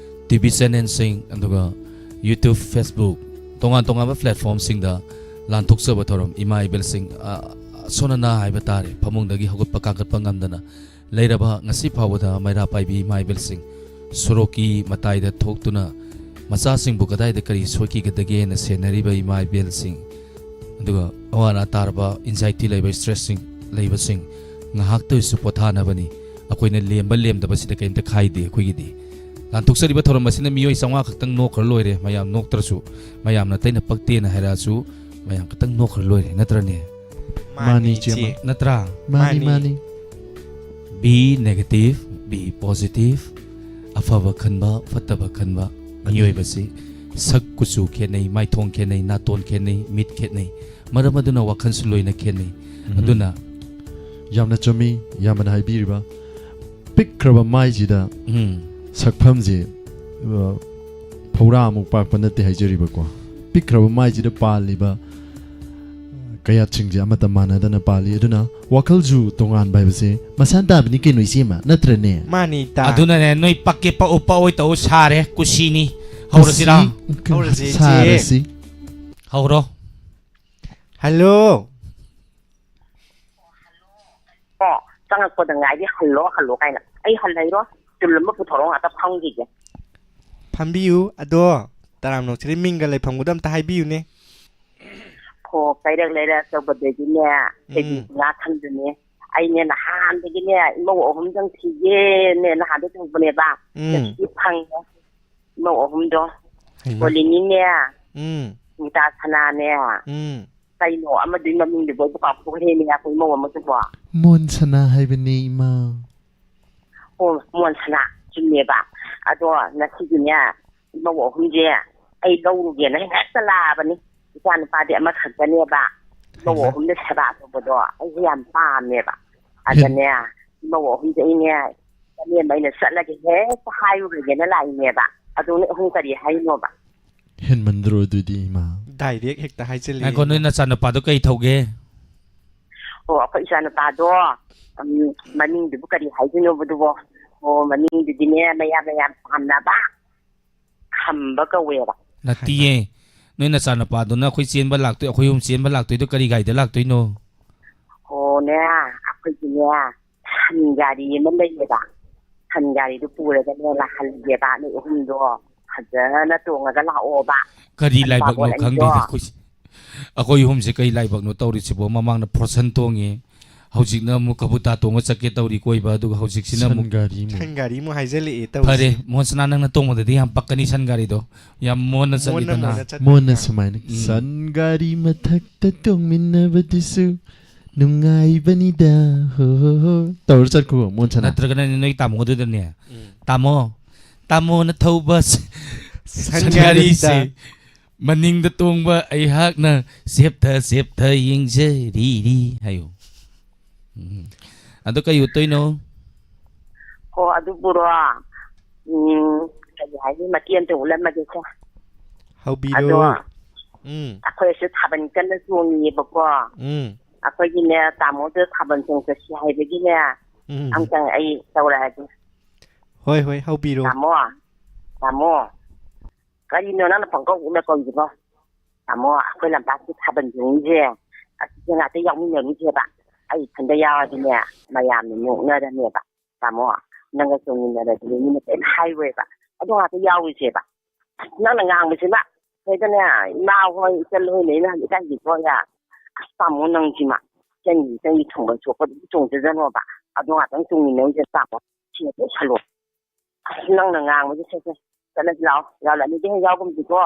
ꯇꯤ ꯚꯤ ꯆꯦꯅꯦꯜꯁꯤꯡ, ꯑꯗꯨꯒ YouTube, Facebook, ꯇꯣꯉꯥꯟ ꯇꯣꯉꯥꯟꯕ platformꯁꯤꯡꯗ ꯂꯥꯟꯊꯣꯛꯆꯕ ꯊꯧꯔꯝ, ꯏꯃꯥ ꯏꯕꯦꯜꯁꯤꯡ, ꯑ, ꯑꯁꯣꯟ ꯑꯅꯥ ꯍꯥꯏꯕ ꯇꯥꯔꯦ, ꯐꯃꯨꯡꯗꯒꯤ ꯍꯧꯒꯠꯄ ꯀꯥꯡꯈꯠꯄ ꯉꯝꯗꯅ ꯂꯩꯔꯕ, ꯉꯁꯤ ꯐꯥꯎꯕꯗ ꯃꯩꯔꯥ ꯄꯥꯏꯕꯤ ꯏꯃꯥ ꯏꯕꯦꯜꯁꯤꯡ ꯁꯣꯔꯣꯛꯀꯤ ꯃꯇꯥꯏꯗ ꯊꯣꯛꯇꯨꯅ ꯃꯆꯥꯁꯤꯡꯕꯨ ꯀꯗꯥꯏꯗ ꯀꯔꯤ ꯁꯣꯏꯈꯤꯒꯗꯒꯦꯅ ꯁꯦꯟꯅꯔꯤꯕ ꯏꯃꯥ ꯏꯕꯦꯜꯁꯤꯡ, ꯑꯗꯨꯒ ꯑꯋꯥ ꯑꯅꯥ ꯇꯥꯔꯕ, anxiety ꯂꯩꯕ, stressꯁꯤꯡ ꯂꯩꯕꯁꯤꯡ ꯉꯥꯏꯍꯥꯛꯇ ꯑꯣꯏꯔꯁꯨ ꯄꯣꯊꯥꯅꯕꯅꯤ꯫ ꯑꯩꯈꯣꯏꯅ ꯂꯦꯝꯕ ꯂꯦꯝꯗꯕꯁꯤꯗ ꯀꯔꯤꯝꯇ ꯈꯥꯏꯗꯦ ꯑꯩꯈꯣꯏꯒꯤꯗꯤ꯫ ꯂꯥꯟꯊꯣꯛꯆꯔꯤꯕ ꯊꯧꯔꯝ ꯑꯁꯤꯅ ꯃꯤꯑꯣꯏ ꯆꯥꯝꯃꯉꯥ ꯈꯛꯇꯪ ꯅꯣꯛꯈ꯭ꯔ ꯂꯣꯏꯔꯦ꯫ ꯃꯌꯥꯝ ꯅꯣꯛꯇ꯭ꯔꯁꯨ, ꯃꯌꯥꯝꯅ ꯑꯇꯩꯅ ꯄꯛꯇꯦꯅ ꯍꯥꯏꯔꯛꯑꯁꯨ, ꯃꯌꯥꯝ ꯈꯛꯇꯪ ꯅꯣꯛꯈ꯭ꯔ ꯂꯣꯏꯔꯦ, ꯅꯠꯇ꯭ꯔꯅꯦ? ꯃꯥꯅꯤ, ꯏꯆꯦ꯫ ꯅꯠꯇ꯭ꯔꯥ? ꯃꯥꯅꯤ, ꯃꯥꯅꯤ꯫ ꯃꯥꯅꯤ꯫ Be negative, be positive. ꯑꯐꯕ ꯈꯟꯕ, ꯐꯠꯇꯕ ꯈꯟꯕ꯫ ꯃꯤꯑꯣꯏꯕꯁꯤ ꯁꯛ ꯀꯨꯆꯨ ꯈꯦꯠꯅꯩ, ꯃꯥꯏꯊꯣꯡ ꯈꯦꯠꯅꯩ, ꯅꯥꯇꯣꯟ ꯈꯦꯠꯅꯩ, ꯃꯤꯠ ꯈꯦꯠꯅꯩ꯫ ꯃꯔꯝ ꯑꯗꯨꯅ ꯋꯥꯈꯜꯁꯨ ꯂꯣꯏꯅ ꯈꯦꯠꯅꯩ꯫ ꯎꯝ꯫ ꯑꯗꯨꯅ ꯌꯥꯝꯅ ꯆꯨꯝꯃꯤ, ꯏꯌꯥꯝꯕꯅ ꯍꯥꯏꯕꯤꯔꯤꯕ꯫ ꯄꯤꯛꯈ꯭ꯔꯕ ꯃꯥꯏꯁꯤꯗ ꯎꯝ꯫ ꯁꯛꯐꯝꯁꯦ, ꯑ, ꯐꯧꯔꯥ ꯑꯃꯨꯛ ꯄꯥꯛꯄ ꯅꯠꯇꯦ ꯍꯥꯏꯖꯔꯤꯕꯀꯣ꯫ ꯄꯤꯛꯈ꯭ꯔꯕ ꯃꯥꯏꯁꯤꯗ ꯄꯥꯜꯂꯤꯕ ꯀꯌꯥꯠꯁꯤꯡꯁꯦ ꯑꯃꯠꯇ ꯃꯥꯟꯅꯗꯅ ꯄꯥꯜꯂꯤ꯫ ꯑꯗꯨꯅ ꯋꯥꯈꯜꯁꯨ ꯇꯣꯉꯥꯟꯕ ꯍꯥꯏꯕꯁꯦ ꯃꯁꯥꯅ ꯇꯥꯕꯅꯤ ꯀꯩꯅꯣ, ꯏꯆꯦꯃ, ꯅꯠꯇ꯭ꯔꯅꯦ? ꯃꯥꯅꯤ, ꯏꯇꯥ꯫ ꯑꯗꯨꯅꯅꯦ, ꯅꯣꯏ ꯄꯛꯀꯦ ꯄꯛꯎ ꯄꯛꯑꯣꯏ ꯇꯧ ꯁꯥꯔꯦ, ꯀꯨꯁꯤꯅꯤ꯫ ꯍꯧꯔꯁꯤꯔꯥ? ꯀꯨꯁꯤ, ꯍꯧꯔꯁꯤ, ꯏꯆꯦ꯫ ꯁꯥꯔꯁꯤ꯫ ꯍꯧꯔꯣ꯫ ꯍꯜꯂꯣ꯫ ꯑꯣ, ꯆꯪꯉꯛꯄꯗ ꯉꯥꯏꯔꯤ, ꯍꯜꯂꯣ, ꯍꯜꯂꯣ ꯀꯥꯏꯅ꯫ ꯑꯩ ꯍꯜꯂꯩꯔꯣ? ꯇꯨꯜ ꯑꯃ ꯄꯨꯊꯣꯔꯛꯑꯣ, ꯉꯥꯛꯇ ꯐꯝꯈꯤꯒꯦ꯫ ꯐꯝꯕꯤꯌꯨ꯫ ꯑꯗꯣ, ꯇꯔꯥꯝꯅ ꯑꯣꯛꯆꯔꯤ, ꯃꯤꯡꯒ ꯂꯩꯐꯝꯒꯗꯣ ꯑꯝꯇ ꯍꯥꯏꯕꯤꯌꯨꯅꯦ꯫ ꯍꯣ, ꯀꯩꯔꯛ ꯂꯩꯔꯛ ꯑꯆꯧꯕꯗꯒꯤꯅꯦ, ꯎꯝ꯫ ꯉꯥ ꯊꯝꯗꯨꯅꯦ꯫ ꯑꯩꯅꯦ, ꯅꯍꯥꯟꯗꯒꯤꯅꯦ, ꯏꯃꯧ ꯑꯍꯨꯝꯗꯪ ꯊꯤꯒꯦꯅꯦ, ꯅꯍꯥꯟꯗꯩ ꯇꯧꯕꯅꯦꯕ꯫ ꯎꯝ꯫ ꯉꯁꯤꯗꯤ ꯐꯪꯉꯦ꯫ ꯏꯃꯧ ꯑꯍꯨꯝꯗꯣ꯫ ꯍꯩꯃꯥ꯫ ꯍꯣꯂꯤꯅꯤꯅꯦ, ꯎꯝ꯫ ꯃꯨꯇꯥ ꯁꯅꯥꯅꯦ꯫ ꯎꯝ꯫ ꯀꯩꯅꯣ ꯑꯃꯗꯨꯒꯤ ꯃꯃꯤꯡꯗꯨꯕꯨ ꯑꯩꯕꯨ ꯀꯥꯎꯊꯣꯛꯈ꯭ꯔꯦꯅꯦ, ꯑꯩꯈꯣꯏ ꯏꯃꯧ ꯑꯃꯗꯨꯕꯣ꯫ ꯃꯣꯟ ꯁꯅꯥ ꯍꯥꯏꯕꯅꯦ, ꯏꯃꯥ꯫ ꯑꯣ, ꯃꯣꯟ ꯁꯅꯥ, ꯆꯨꯝꯃꯦꯕ꯫ ꯑꯗꯣ ꯉꯁꯤꯗꯤꯅꯦ, ꯏꯃꯧ ꯑꯍꯨꯝꯁꯦ ꯑꯩ ꯂꯧꯔꯨꯒꯦꯅ ꯍꯦꯛꯇ ꯂꯥꯛꯑꯕꯅꯤ꯫ ꯏꯆꯥ ꯅꯨꯄꯥꯗꯤ ꯑꯃꯈꯛꯇꯅꯦꯕ꯫ ꯏꯃꯧ ꯍꯩꯃꯥ꯫ ꯑꯍꯨꯝꯗ ꯁꯦꯕꯥ ꯇꯧꯕꯗꯣ ꯑꯩꯁꯦ ꯌꯥꯝ ꯄꯥꯝꯃꯦꯕ꯫ ꯍꯦꯟ- ꯑꯗꯅꯦ, ꯏꯃꯧ ꯑꯍꯨꯝꯁꯦ ꯑꯩꯅꯦ, ꯆꯅꯦꯝ ꯑꯩꯅ ꯆꯠꯂꯒꯦ ꯍꯦꯛꯇ ꯍꯥꯏꯔꯨꯔꯒꯦꯅ ꯂꯥꯛꯏꯅꯦꯕ꯫ ꯑꯗꯣ ꯅꯣꯏ ꯑꯍꯨꯝ ꯀꯔꯤ ꯍꯥꯏꯅꯣꯕ? ꯍꯦꯟꯃꯟꯗ꯭ꯔꯣ ꯑꯗꯨꯗꯤ, ꯏꯃꯥ? Direct ꯍꯦꯛꯇ ꯍꯥꯏꯖꯤꯜꯂꯤ꯫ ꯉꯥꯏꯈꯣ, ꯅꯣꯏ ꯅꯆꯥꯅꯨꯄꯥꯗꯣ ꯀꯩ ꯊꯧꯒꯦ? ꯑꯣ, ꯑꯩꯈꯣꯏ ꯏꯆꯥꯅꯨꯄꯥꯗꯣ, ꯎꯝ, ꯃꯅꯤꯡꯗꯨꯕꯨ ꯀꯔꯤ ꯍꯥꯏꯗꯣꯏꯅꯣꯕ ꯑꯗꯨꯕꯣ? ꯑꯣ, ꯃꯅꯤꯡꯗꯨꯗꯤꯅꯦ, ꯃꯌꯥꯝ ꯃꯌꯥꯝ ꯄꯥꯝꯅꯕ ꯈꯝꯕ ꯀꯧꯋꯦꯕ꯫ ꯅꯠꯇꯤꯌꯦ꯫ ꯅꯣꯏ ꯅꯆꯥꯅꯨꯄꯥꯗꯨꯅ ꯑꯩꯈꯣꯏ ꯆꯦꯟꯕ ꯂꯥꯛꯇꯣꯏ, ꯑꯩꯈꯣꯏ ꯑꯍꯨꯝ ꯆꯦꯟꯕ ꯂꯥꯛꯇꯣꯏꯗꯣ ꯀꯔꯤ ꯒꯥꯔꯤꯗ ꯂꯥꯛꯇꯣꯏꯅꯣ? ꯑꯣꯅꯦ, ꯑꯩꯈꯣꯏꯒꯤꯅꯦ, ꯁꯟ ꯒꯥꯔꯤ ꯑꯃ ꯂꯩꯌꯦꯕ꯫ ꯁꯟ ꯒꯥꯔꯤꯗꯨ ꯄꯨꯔꯒꯅꯦ ꯂꯥꯛꯍꯜꯂꯒꯦꯕ, ꯅꯣꯏ ꯑꯍꯨꯝꯗꯣ ꯐꯖꯅ ꯇꯣꯡꯉꯒ ꯂꯥꯛꯑꯣꯕ꯫ ꯀꯔꯤ ꯁꯟ ꯂꯥꯏꯕꯛꯅꯣ ꯄꯥꯕꯣꯟ ꯑꯅꯤꯗꯣ꯫ ꯈꯪꯗꯦꯅꯦ ꯑꯩꯈꯣꯏꯁꯦ꯫ ꯑꯩꯈꯣꯏ ꯑꯍꯨꯝꯁꯦ ꯀꯔꯤ ꯂꯥꯏꯕꯛꯅꯣ ꯇꯧꯔꯤꯁꯤꯕꯣ? ꯃꯃꯥꯡꯗ ꯐꯣꯔꯁꯟ ꯇꯣꯡꯉꯦ, ꯍꯧꯖꯤꯛꯅ ꯑꯃꯨꯛ ꯀꯕꯨꯇꯥ ꯇꯣꯡꯉ ꯆꯠꯀꯦ ꯇꯧꯔꯤ ꯀꯣꯏꯕ, ꯑꯗꯨꯒ ꯍꯧꯖꯤꯛꯁꯤꯅ ꯁꯟ ꯑꯃꯨꯛ ꯒꯥꯔꯤꯃꯨꯛ꯫ ꯁꯟ ꯒꯥꯔꯤꯃꯨꯛ ꯍꯥꯏꯖꯜꯂꯛꯑꯦ ꯇꯧꯔꯤꯁꯦ꯫ ꯐꯔꯦ, ꯃꯣꯍꯟꯁꯅꯥ, ꯅꯪꯅ ꯇꯣꯡꯕꯗꯗꯤ ꯌꯥꯝ ꯄꯛꯀꯅꯤ ꯁꯟ ꯒꯥꯔꯤꯗꯣ, ꯌꯥꯝ ꯃꯣꯟꯅ ꯃꯣꯟꯅ ꯆꯠꯂꯤꯗꯅ꯫ ꯃꯣꯟꯅ ꯆꯠ- ꯃꯣꯟꯅ ꯁꯨꯃꯥꯏꯅ, ꯎꯝ꯫ "ꯁꯟ ꯒꯥꯔꯤ ꯃꯊꯛꯇ ꯇꯣꯡꯃꯤꯟꯅꯕꯗꯨꯁꯨ ꯅꯨꯡꯉꯥꯏꯕꯅꯤꯗ, ꯍꯣ ꯍꯣ ꯍꯣ" ꯇꯧꯔ ꯆꯠꯈꯣ, ꯃꯣꯍꯟꯁꯅꯥ꯫ ꯅꯠꯇ꯭ꯔꯒꯅ ꯅꯣꯏ ꯇꯥꯃꯣꯗꯨꯗꯅꯦ, ꯎꯝ꯫ "ꯇꯥꯃꯣ, ꯇꯥꯃꯣꯅ ꯊꯧꯕ ꯁ-, ꯁꯟ ꯁꯟ ꯒꯥꯔꯤꯁꯦ ꯒꯥꯔꯤꯗ꯫ ꯃꯅꯤꯡꯗ ꯇꯣꯡꯕ ꯑꯩꯍꯥꯛꯅ ꯆꯦꯞꯊ ꯆꯦꯞꯊ ꯌꯦꯡꯖꯔꯤꯔꯤ" ꯍꯥꯏꯌꯨ꯫ ꯎꯝ꯫ ꯑꯗꯨ ꯀꯩ ꯎꯠꯇꯣꯏꯅꯣ? ꯍꯣ, ꯑꯗꯨꯕꯨꯔꯣ, ꯎꯝ, ꯀꯔꯤ ꯍꯥꯏꯅꯤ, ꯃꯇꯦꯛ ꯑꯃꯇ ꯎꯠꯂꯝꯃꯒꯦꯁꯦ꯫ ꯍꯧꯕꯤꯔꯣ꯫ ꯑꯗꯣ ꯎꯝ꯫ ꯑꯩꯈꯣꯏꯁꯨ ꯊꯥꯕꯜ ꯀꯟꯅ ꯆꯣꯡꯉꯤꯑꯕꯀꯣ꯫ ꯎꯝ꯫ ꯑꯩꯈꯣꯏꯒꯤꯅꯦ, ꯇꯥꯃꯣꯗ ꯊꯥꯕꯜ ꯆꯣꯡ ꯆꯠꯁꯤ ꯍꯥꯏꯕꯒꯤꯅꯦ, ꯎꯝ꯫ ꯑꯝꯇꯪ ꯑꯩ ꯇꯧꯔꯛꯑꯒꯦ꯫ ꯍꯣꯏ, ꯍꯣꯏ, ꯍꯧꯕꯤꯔꯣ꯫ ꯇꯥꯃꯣ, ꯇꯥꯃꯣ, ꯀꯔꯤꯅꯣ ꯅꯪꯅ ꯄꯪꯀꯧ ꯎꯛꯅ ꯀꯧꯔꯤꯗꯨꯕꯣ? ꯇꯥꯃꯣ, ꯑꯩꯈꯣꯏ ꯂꯝꯄꯥꯛꯀꯤ ꯊꯥꯕꯜ ꯆꯣꯡꯉꯤꯁꯦ, ꯑꯁꯤꯁꯦ ꯉꯥꯛꯇ ꯌꯥꯎꯃꯤꯟꯅꯔꯨꯁꯦꯕ꯫ ꯑꯩ ꯏꯊꯟꯗ ꯌꯥꯎꯔꯗꯤꯅꯦ, ꯃꯌꯥꯝꯅ ꯅꯣꯛꯅꯔꯅꯦꯕ꯫ ꯇꯥꯃꯣ, ꯅꯪꯒ ꯆꯣꯡꯃꯤꯟꯅꯔꯗꯤꯅꯦ, ꯃꯤꯅ ꯀꯔꯤꯝ ꯍꯥꯏꯔꯣꯏꯕ꯫ ꯑꯗꯨ ꯉꯥꯛꯇ ꯌꯥꯎꯔꯨꯁꯦꯕ꯫ ꯑꯁ, ꯅꯪꯅ ꯉꯥꯡꯕꯁꯤꯃ, ꯁꯤꯗꯅꯦ, ꯏꯃꯥ ꯍꯣꯏ, ꯏꯆꯜ ꯍꯣꯏ ꯂꯩꯅ ꯍꯧꯖꯤꯛꯀꯥꯟꯒꯤꯀꯣ, ꯌꯥ꯫ ꯑꯁ, ꯇꯥꯃꯣ ꯅꯪꯁꯤꯃ, ꯏꯆꯟꯒꯤ, ꯏꯆꯟꯒꯤ ꯊꯨꯡꯕ ꯁꯣꯛꯄꯗꯨ ꯆꯣꯡꯖꯖꯅꯣꯕ꯫ ꯑꯗꯨ ꯉꯥꯛꯇꯪ ꯆꯣꯡꯃꯤꯟꯅꯧꯁꯦ, ꯇꯥꯃꯣ꯫ ꯁꯤꯅ ꯂꯣꯏꯁꯜꯂꯣ꯫ ꯑꯁ, ꯅꯪꯅ ꯉꯥꯡꯕꯁꯦ, ꯁꯦ, ꯁꯦ, ꯆꯠꯂꯁꯤ ꯂꯥꯛꯑꯣ꯫ ꯌꯥꯎꯔꯛꯑꯅꯤꯗꯤ ꯍꯦꯛ ꯌꯥꯎꯒꯨꯝꯁꯤꯀꯣ꯫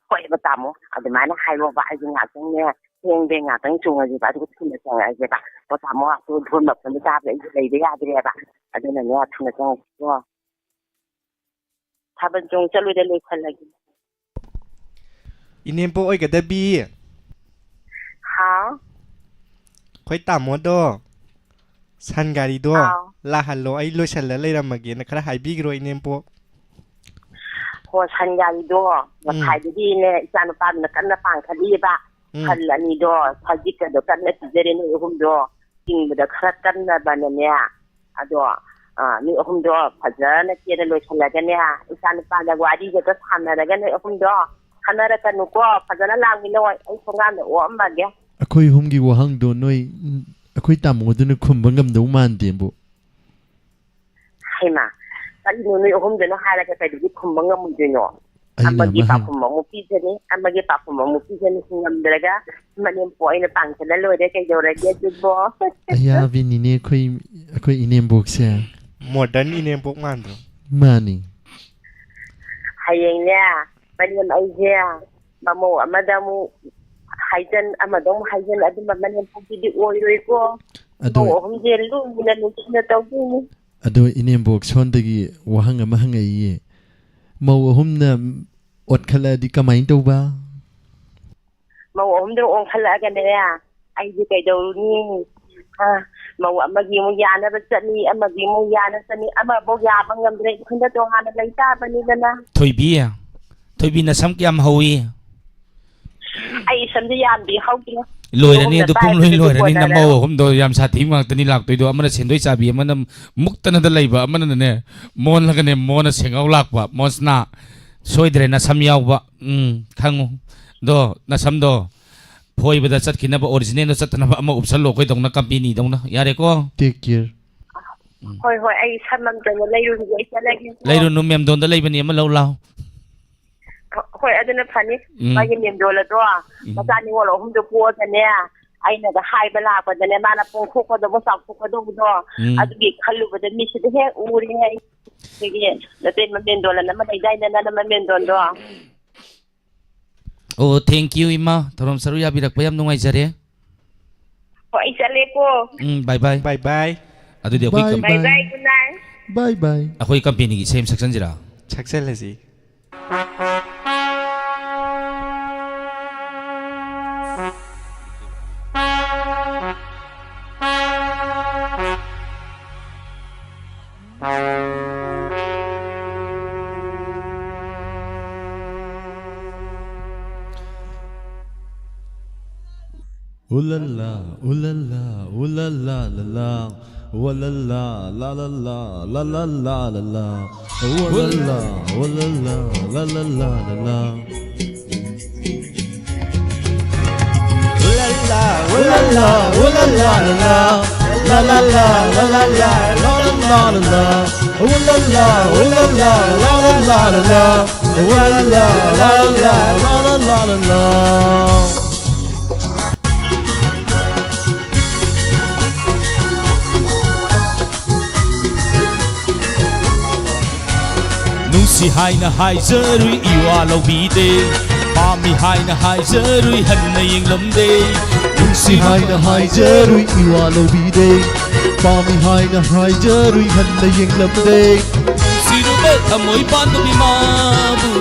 ꯍꯣꯏꯕ ꯇꯥꯃꯣ, ꯑꯗꯨꯃꯥꯏꯅ ꯍꯥꯏꯔꯣꯕ꯫ ꯑꯩꯁꯨ ꯉꯥꯛꯇꯪꯅꯦ, ꯊꯦꯡꯗꯦ, ꯉꯥꯛꯇꯪ ꯆꯣꯡꯉꯁꯦꯕ, ꯑꯗꯨꯒ ꯊꯨꯅ ꯆꯪꯉꯛꯑꯁꯦꯕ꯫ ꯍꯣ ꯇꯥꯃꯣ, ꯑꯗꯨ ꯙꯣꯟ ꯃꯈꯣꯟꯗꯣ ꯇꯥꯕꯗ ꯑꯩꯁꯨ ꯂꯩꯕ ꯌꯥꯗ꯭ꯔꯦꯕ꯫ ꯑꯗꯨꯅꯅꯦ, ꯊꯨꯅ ꯆꯪꯉꯛꯁꯤꯀꯣ꯫ ꯊꯥꯕꯜ ꯆꯣꯡ ꯆꯠꯂꯨꯔꯦ, ꯂꯣꯏꯁꯜꯂꯒꯦ꯫ ꯏꯅꯦꯝꯄꯣꯛ ꯑꯣꯏꯒꯗꯕꯤ꯫ ꯍꯥꯎ꯫ ꯑꯩꯈꯣꯏ ꯇꯥꯃꯣꯗꯣ ꯁꯟ ꯒꯥꯔꯤꯗꯣ ꯑꯥꯎ꯫ ꯂꯥꯛꯍꯜꯂꯣ, ꯑꯩ ꯂꯣꯏꯁꯜꯂ ꯂꯩꯔꯝꯃꯒꯦꯅ ꯈꯔ ꯍꯥꯏꯕꯤꯈ꯭ꯔꯣ, ꯏꯅꯦꯝꯄꯣꯛ꯫ ꯑꯣ, ꯁꯟ ꯒꯥꯔꯤꯗꯣ ꯎꯝ꯫ ꯉꯁꯥꯏꯗꯒꯤꯅꯦ ꯏꯆꯥ ꯅꯨꯄꯥꯗꯨꯅ ꯀꯟꯅ ꯄꯥꯡꯈꯠꯂꯤꯑꯕ꯫ ꯎꯝ꯫ ꯁꯟ ꯑꯅꯤꯗꯣ ꯁꯖꯤꯛꯀꯗꯣ ꯀꯟꯅ ꯄꯤꯖꯔꯦ ꯅꯣꯏ ꯑꯍꯨꯝꯗꯣ꯫ ꯆꯤꯡꯕꯗ ꯈꯔ ꯀꯟꯅꯕꯅꯅꯦ꯫ ꯑꯗꯣ, ꯑ, ꯅꯣꯏ ꯑꯍꯨꯝꯗꯣ ꯐꯖꯅ ꯀꯦꯅ ꯂꯣꯏꯁꯜꯂꯒꯅꯦ, ꯏꯆꯥ ꯅꯨꯄꯥꯗ ꯋꯥꯔꯤꯒꯗꯣ ꯁꯥꯟꯅꯔꯒ ꯅꯣꯏ ꯑꯍꯨꯝꯗꯣ ꯈꯟꯅꯔꯛꯀꯅꯨꯀꯣ꯫ ꯐꯖꯅ ꯂꯥꯡꯃꯤꯟꯅꯧ꯫ ꯑꯩ ꯊꯣꯡꯒꯥꯟꯗ ꯑꯣꯛꯑꯝꯃꯒꯦ꯫ ꯑꯩꯈꯣꯏ ꯑꯍꯨꯝꯒꯤ ꯋꯥꯍꯪꯗꯣ ꯅꯣꯏ, ꯑꯩꯈꯣꯏ ꯇꯥꯃꯣꯗꯨꯅ ꯈꯨꯝꯕ ꯉꯝꯗꯧ ꯃꯥꯟꯗꯦꯕꯨ꯫ ꯍꯩꯃꯥ, ꯀꯔꯤꯅꯣ ꯅꯣꯏ ꯑꯍꯨꯝꯗꯨꯅ ꯍꯥꯏꯔꯒ ꯀꯩꯗꯧꯕꯒꯤ ꯈꯨꯝꯕ ꯉꯝꯃꯣꯏꯗꯣꯏꯅꯣ? ꯑꯩꯅ ꯑꯃꯒꯤ ꯑꯃ ꯍꯪ- ꯄꯥꯎꯈꯨꯝ ꯑꯃꯨꯛ ꯄꯤꯖꯅꯤ, ꯑꯃꯒꯤ ꯄꯥꯎꯈꯨꯝ ꯑꯃꯨꯛ ꯄꯤꯖꯅꯤ, ꯉꯝꯗ꯭ꯔꯒ ꯃꯅꯦꯝꯄꯣꯛ ꯑꯩꯅ ꯄꯥꯡꯁꯤꯜꯂ ꯂꯣꯏꯔꯦ, ꯀꯩꯗꯧꯔꯒꯦ ꯑꯗꯨꯕꯣ? ꯑꯌꯥꯕꯤꯅꯤꯅꯦ ꯑꯩꯈꯣꯏ, ꯑꯩꯈꯣꯏ ꯏꯅꯦꯝꯕꯣꯛꯁꯦ꯫ Modern ꯏꯅꯦꯝꯕꯣꯛ ꯃꯥꯟꯗ꯭ꯔꯣ? ꯃꯥꯅꯤ꯫ ꯍꯌꯦꯡꯅꯦ, ꯃꯅꯦꯝ ꯑꯩꯁꯦ ꯃꯃꯧ ꯑꯃꯗ ꯑꯃꯨꯛ ꯍꯥꯏꯖꯟ, ꯑꯃꯗ ꯑꯃꯨꯛ ꯍꯥꯏꯖꯟ, ꯑꯗꯨꯝꯕ ꯃꯅꯦꯝꯄꯣꯛꯇꯨꯗꯤ ꯑꯣꯏꯔꯣꯏꯀꯣ꯫ ꯑꯗꯣ ꯃꯧ ꯑꯍꯨꯝꯁꯦ ꯂꯨꯅ ꯅꯨꯡꯁꯤꯅ ꯇꯧꯗꯣꯏꯅꯤ꯫ ꯑꯗꯣ ꯏꯅꯦꯝꯕꯣꯛ ꯁꯣꯟꯗꯒꯤ ꯋꯥꯍꯪ ꯑꯃ ꯍꯪꯉꯛꯏꯌꯦ꯫ ꯃꯧ ꯑꯍꯨꯝꯅ ꯑꯣꯠꯈꯠꯂꯛꯑꯗꯤ ꯀꯃꯥꯏꯅ ꯇꯧꯕ? ꯃꯧ ꯑꯍꯨꯝꯗꯣ ꯑꯣꯟꯈꯠꯂꯛꯑꯒꯅꯦ, ꯑꯩꯗꯤ ꯀꯩꯗꯧꯔꯨꯅꯤ? ꯑ, ꯃꯧ ꯑꯃꯒꯤ ꯑꯃꯨꯛ ꯌꯥꯅꯕ ꯆꯠꯅꯤ, ꯑꯃꯒꯤ ꯑꯃꯨꯛ ꯌꯥꯅ ꯆꯠꯅꯤ, ꯑꯃꯐꯥꯎ ꯌꯥꯕ ꯉꯝꯗ꯭ꯔꯦ, ꯏꯊꯟꯗ ꯇꯣꯉꯥꯟꯅ ꯂꯩ ꯇꯥꯕꯅꯤꯗꯅ꯫ ꯊꯣꯏꯕꯤ, ꯊꯣꯏꯕꯤ, ꯅꯁꯝ ꯀꯌꯥꯝ ꯍꯧꯏ? ꯑꯩ ꯁꯝꯗꯤ ꯌꯥꯝꯗꯤ ꯍꯧꯗꯦ꯫ ꯂꯣꯏꯔꯅꯤ, ꯂꯨꯍꯣꯡꯗ ꯑꯗꯨ ꯄꯨꯡ ꯂꯣꯏ ꯇꯥꯏꯗꯨꯗꯤ ꯂꯣꯏꯔꯅꯤ꯫ ꯀꯣꯟꯅꯔꯔꯣꯏ꯫ ꯅꯃꯧ ꯑꯍꯨꯝꯗꯣ ꯌꯥꯝ ꯁꯥꯊꯤ ꯉꯥꯛꯇꯅꯤ ꯂꯥꯛꯇꯣꯏꯗꯣ꯫ ꯑꯃꯅ ꯁꯦꯟꯗꯣꯏ ꯆꯥꯕꯤ, ꯑꯃꯅ ꯃꯨꯛꯇꯅꯗ ꯂꯩꯕ, ꯑꯃꯅꯅꯦ ꯃꯣꯟꯂꯒꯅꯦ ꯃꯣꯟꯅ ꯁꯦꯡꯉꯥꯎ ꯂꯥꯛꯄ꯫ ꯃꯣꯟꯁꯅꯥ, ꯁꯣꯏꯗ꯭ꯔꯦ ꯅꯁꯝ ꯌꯥꯎꯕ꯫ ꯎꯝ, ꯈꯪꯉꯨ꯫ ꯑꯗꯣ ꯅꯁꯝꯗꯣ ꯐꯣꯏꯕꯗ ꯆꯠꯈꯤꯅꯕ, originalꯗ ꯆꯠꯇꯅꯕ ꯑꯃ ꯎꯞꯁꯜꯂꯣ, ꯑꯩꯈꯣꯏꯗꯧꯅ, companyꯗꯧꯅ꯫ ꯌꯥꯔꯦꯀꯣ? Take care. ꯎꯝ꯫ ꯍꯣꯏ, ꯍꯣꯏ, ꯑꯩ ꯁꯝ ꯑꯝꯇꯪꯒ ꯂꯩꯔꯨꯈꯤꯒꯦ, ꯑꯩ ꯆꯠꯂꯒꯦꯀꯣ꯫ ꯂꯩꯔꯨꯅꯨ, ꯃꯦꯝꯗꯣꯟꯗ ꯂꯩꯕꯅꯤ, ꯑꯃ ꯂꯧ ꯂꯥꯎ꯫ ꯍꯣꯏ, ꯑꯗꯨꯅ ꯐꯅꯤ꯫ ꯎꯝ꯫ ꯃꯥꯒꯤ ꯃꯦꯝꯗꯣꯜ ꯑꯗꯣ ꯎꯝ꯫ ꯃꯆꯥ ꯅꯤꯉꯣꯜ ꯑꯍꯨꯝꯗꯣ ꯄꯣꯛꯑꯒꯅꯦ, ꯑꯩꯅꯒ ꯍꯥꯏꯕ ꯂꯥꯛꯄꯗꯅꯦ, ꯃꯥꯅ ꯄꯣꯡꯊꯣꯛꯀꯗꯧꯕ, ꯆꯥꯎꯊꯣꯛꯀꯗꯧꯕꯗꯣ, ꯎꯝ꯫ ꯑꯗꯨꯒꯤ ꯈꯜꯂꯨꯕꯗ ꯃꯤꯠꯁꯤꯗ ꯍꯦꯛ ꯎꯔꯦ ꯑꯩ꯫ ꯑꯩꯈꯣꯏꯒꯤ ꯅꯇꯩꯃ ꯃꯦꯝꯗꯣꯜ ꯑꯅ ꯑꯃ ꯂꯩꯗꯥꯏꯅꯦ, ꯅꯅꯝꯃ ꯃꯦꯝꯗꯣꯟꯗꯣ? ꯑꯣ, thank you, ꯏꯃꯥ꯫ ꯊꯧꯔꯝ ꯁꯔꯨꯛ ꯌꯥꯕꯤꯔꯛꯄ ꯌꯥꯝ ꯅꯨꯡꯉꯥꯏꯖꯔꯦ꯫ ꯍꯣꯏ, ꯑꯩ ꯆꯠꯂꯦꯀꯣ꯫ ꯎꯝ, bye bye꯫ Bye bye꯫ ꯑꯗꯨꯗꯤ ꯑꯩꯈꯣꯏ bye ꯀꯝ- bye, bye꯫ Good night꯫ Bye bye꯫ ꯑꯩꯈꯣꯏ companyꯒꯤ ꯏꯁꯩ ꯑꯃ ꯁꯛꯆꯟꯁꯤꯔꯥ? ꯁꯛꯆꯜꯂꯁꯤ꯫ Ooh la la, ooh la la, ooh la la la la. Ooh la la, la la la, la la la la la. Ooh la la, ooh la la, la la la la la. Ooh la la, ooh la la, ooh la la la la. La la la, la la la, la la la la la. Ooh la la, ooh la la, la la la la la. Ooh la la, la la la, la la la la la. ꯅꯨꯡꯁꯤ ꯍꯥꯏꯅ ꯍꯥꯏꯖꯔꯨꯏ, ꯏꯋꯥ ꯂꯧꯕꯤꯗꯦ꯫ ꯄꯥꯝꯃꯤ ꯍꯥꯏꯅ ꯍꯥꯏꯖꯔꯨꯏ, ꯍꯟꯅ ꯌꯦꯡꯂꯝꯗꯦ꯫ ꯅꯨꯡꯁꯤ ꯍꯥꯏꯅ ꯍꯥꯏꯖꯔꯨꯏ, ꯏꯋꯥ ꯂꯧꯕꯤꯗꯦ꯫ ꯄꯥꯝꯃꯤ ꯍꯥꯏꯅ ꯍꯥꯏꯖꯔꯨꯏ, ꯍꯟꯅ ꯌꯦꯡꯂꯝꯗꯦ꯫ ꯅꯨꯡꯁꯤꯔꯨꯕ ꯊꯃꯣꯏ ꯄꯥꯟꯗꯕꯤ ꯃꯥꯕꯨ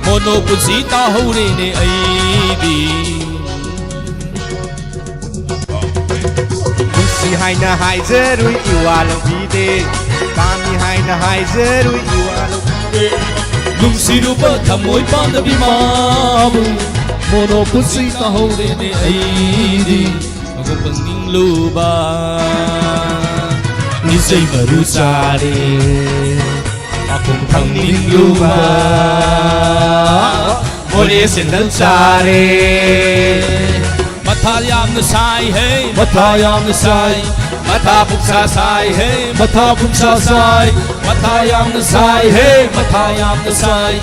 ꯃꯣꯅꯣ ꯄꯨꯟꯁꯤ ꯇꯥꯍꯧꯔꯦꯅꯦ ꯑꯩꯗꯤ꯫ ꯅꯨꯡꯁꯤ ꯍꯥꯏꯅ ꯍꯥꯏꯖꯔꯨꯏ, ꯏꯋꯥ ꯂꯧꯕꯤꯗꯦ꯫ ꯄꯥꯝꯃꯤ ꯍꯥꯏꯅ ꯍꯥꯏꯖꯔꯨꯏ, ꯏꯋꯥ ꯂꯧꯕꯤꯗꯦ꯫ ꯅꯨꯡꯁꯤꯔꯨꯕ ꯊꯃꯣꯏ ꯄꯥꯟꯗꯕꯤ ꯃꯥꯕꯨ ꯃꯣꯅꯣ ꯄꯨꯟꯁꯤ ꯇꯥꯍꯧꯔꯦꯅꯦ ꯑꯩꯗꯤ꯫ ꯃꯒꯨꯝ ꯐꯪꯅꯤꯡꯂꯨꯕ ꯏꯁꯩ ꯃꯔꯨ ꯆꯥꯔꯦ꯫ ꯃꯈꯨꯝ ꯐꯪꯅꯤꯡꯂꯨꯕ ꯃꯣꯔꯦ ꯁꯦꯟꯗꯜ ꯆꯥꯔꯦ꯫ ꯃꯊꯥ ꯌꯥꯝꯅ ꯁꯥꯏ ꯍꯦ, ꯃꯊꯥ ꯌꯥꯝꯅ ꯁꯥꯏ꯫ ꯃꯊꯥ ꯄꯨꯝꯁꯥ ꯁꯥꯏ ꯍꯦ, ꯃꯊꯥ ꯄꯨꯝꯁꯥ ꯁꯥꯏ꯫ ꯃꯊꯥ ꯌꯥꯝꯅ ꯁꯥꯏ ꯍꯦ, ꯃꯊꯥ ꯌꯥꯝꯅ ꯁꯥꯏ꯫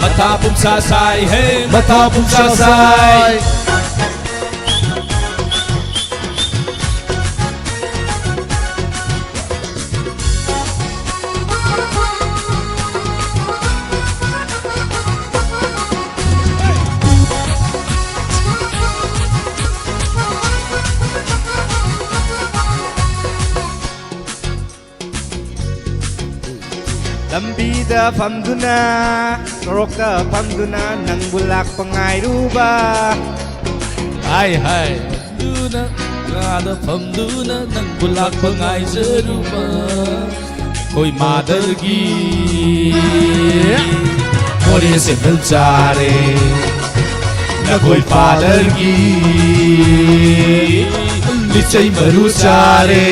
ꯃꯊꯥ ꯄꯨꯝꯁꯥ ꯁꯥꯏ ꯍꯦ, ꯃꯊꯥ ꯄꯨꯝꯁꯥ ꯁꯥꯏ꯫ ꯂꯝꯕꯤꯗ ꯐꯝꯗꯨꯅ, ꯁꯣꯔꯣꯛꯇ ꯐꯝꯗꯨꯅ ꯅꯪꯕꯨ ꯂꯥꯛꯄ ꯉꯥꯏꯔꯨꯕ꯫ ꯍꯥꯏ, ꯍꯥꯏ꯫ ꯐꯝꯗꯨꯅ, ꯀꯥꯗ ꯐꯝꯗꯨꯅ ꯅꯪꯕꯨ ꯂꯥꯛꯄ ꯉꯥꯏꯖꯔꯨꯕ꯫ ꯑꯩꯈꯣꯏ ꯃꯥꯗꯔꯒꯤ ꯃꯣꯔꯦ ꯁꯦꯟꯗꯜ ꯆꯥꯔꯦ꯫ ꯑꯩꯈꯣꯏ ꯐꯥꯗꯔꯒꯤ ꯂꯤꯆꯩ ꯃꯔꯨ ꯆꯥꯔꯦ꯫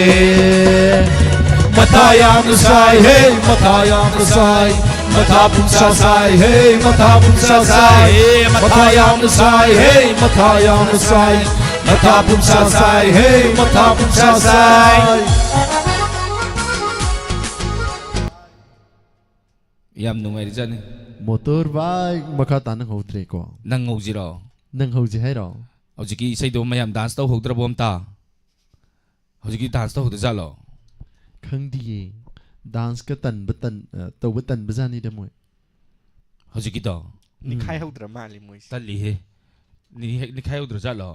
ꯃꯊꯥ ꯌꯥꯝꯅ ꯁꯥꯏ ꯍꯦ, ꯃꯊꯥ ꯌꯥꯝꯅ ꯁꯥꯏ꯫ ꯃꯊꯥ ꯄꯨꯝꯁꯥ ꯁꯥꯏ ꯍꯦ, ꯃꯊꯥ ꯄꯨꯝꯁꯥ ꯁꯥꯏ꯫ ꯃꯊꯥ ꯌꯥꯝꯅ ꯁꯥꯏ ꯍꯦ, ꯃꯊꯥ ꯌꯥꯝꯅ ꯁꯥꯏ꯫ ꯃꯊꯥ ꯄꯨꯝꯁꯥ ꯁꯥꯏ ꯍꯦ, ꯃꯊꯥ ꯄꯨꯝꯁꯥ ꯁꯥꯏ꯫ ꯌꯥꯝ ꯅꯨꯡꯉꯥꯏꯔꯤꯖꯥꯠꯅꯤ꯫ ꯃꯣꯇꯣꯔ ꯕꯥꯏꯛ ꯃꯈꯥ ꯇꯥꯅ ꯍꯧꯗ꯭ꯔꯦꯀꯣ꯫ ꯅꯪ ꯍꯧꯁꯤꯔꯣ? ꯅꯪ ꯍꯧꯁꯤ ꯍꯥꯏꯔꯣ? ꯍꯧꯖꯤꯛꯀꯤ ꯏꯁꯩꯗꯣ ꯃꯌꯥꯝ ꯗꯥꯟꯁ ꯇꯧꯍꯧꯗ꯭ꯔꯕꯣ ꯑꯝꯇ? ꯍꯧꯖꯤꯛꯀꯤ ꯗꯥꯟꯁ ꯇꯧꯍꯧꯗꯖꯥꯠꯂꯣ? ꯈꯪꯗꯤꯌꯦ꯫ ꯗꯥꯟꯁꯀ ꯇꯟꯕ ꯇꯟ-, ꯑ, ꯇꯧꯕ ꯇꯟꯕꯖꯥꯠꯅꯤꯗ ꯃꯣꯏ꯫ ꯍꯧꯖꯤꯛꯀꯤꯗꯣ? ꯎꯝ꯫ ꯅꯤꯈꯥꯏꯍꯧꯗ꯭ꯔ ꯃꯥꯜꯂꯤ ꯃꯣꯏꯁꯦ꯫ ꯇꯜꯂꯤꯍꯦ꯫ ꯅꯤ-, ꯅꯤꯈꯥꯏꯍꯧꯗ꯭ꯔꯖꯥꯠꯂꯣ?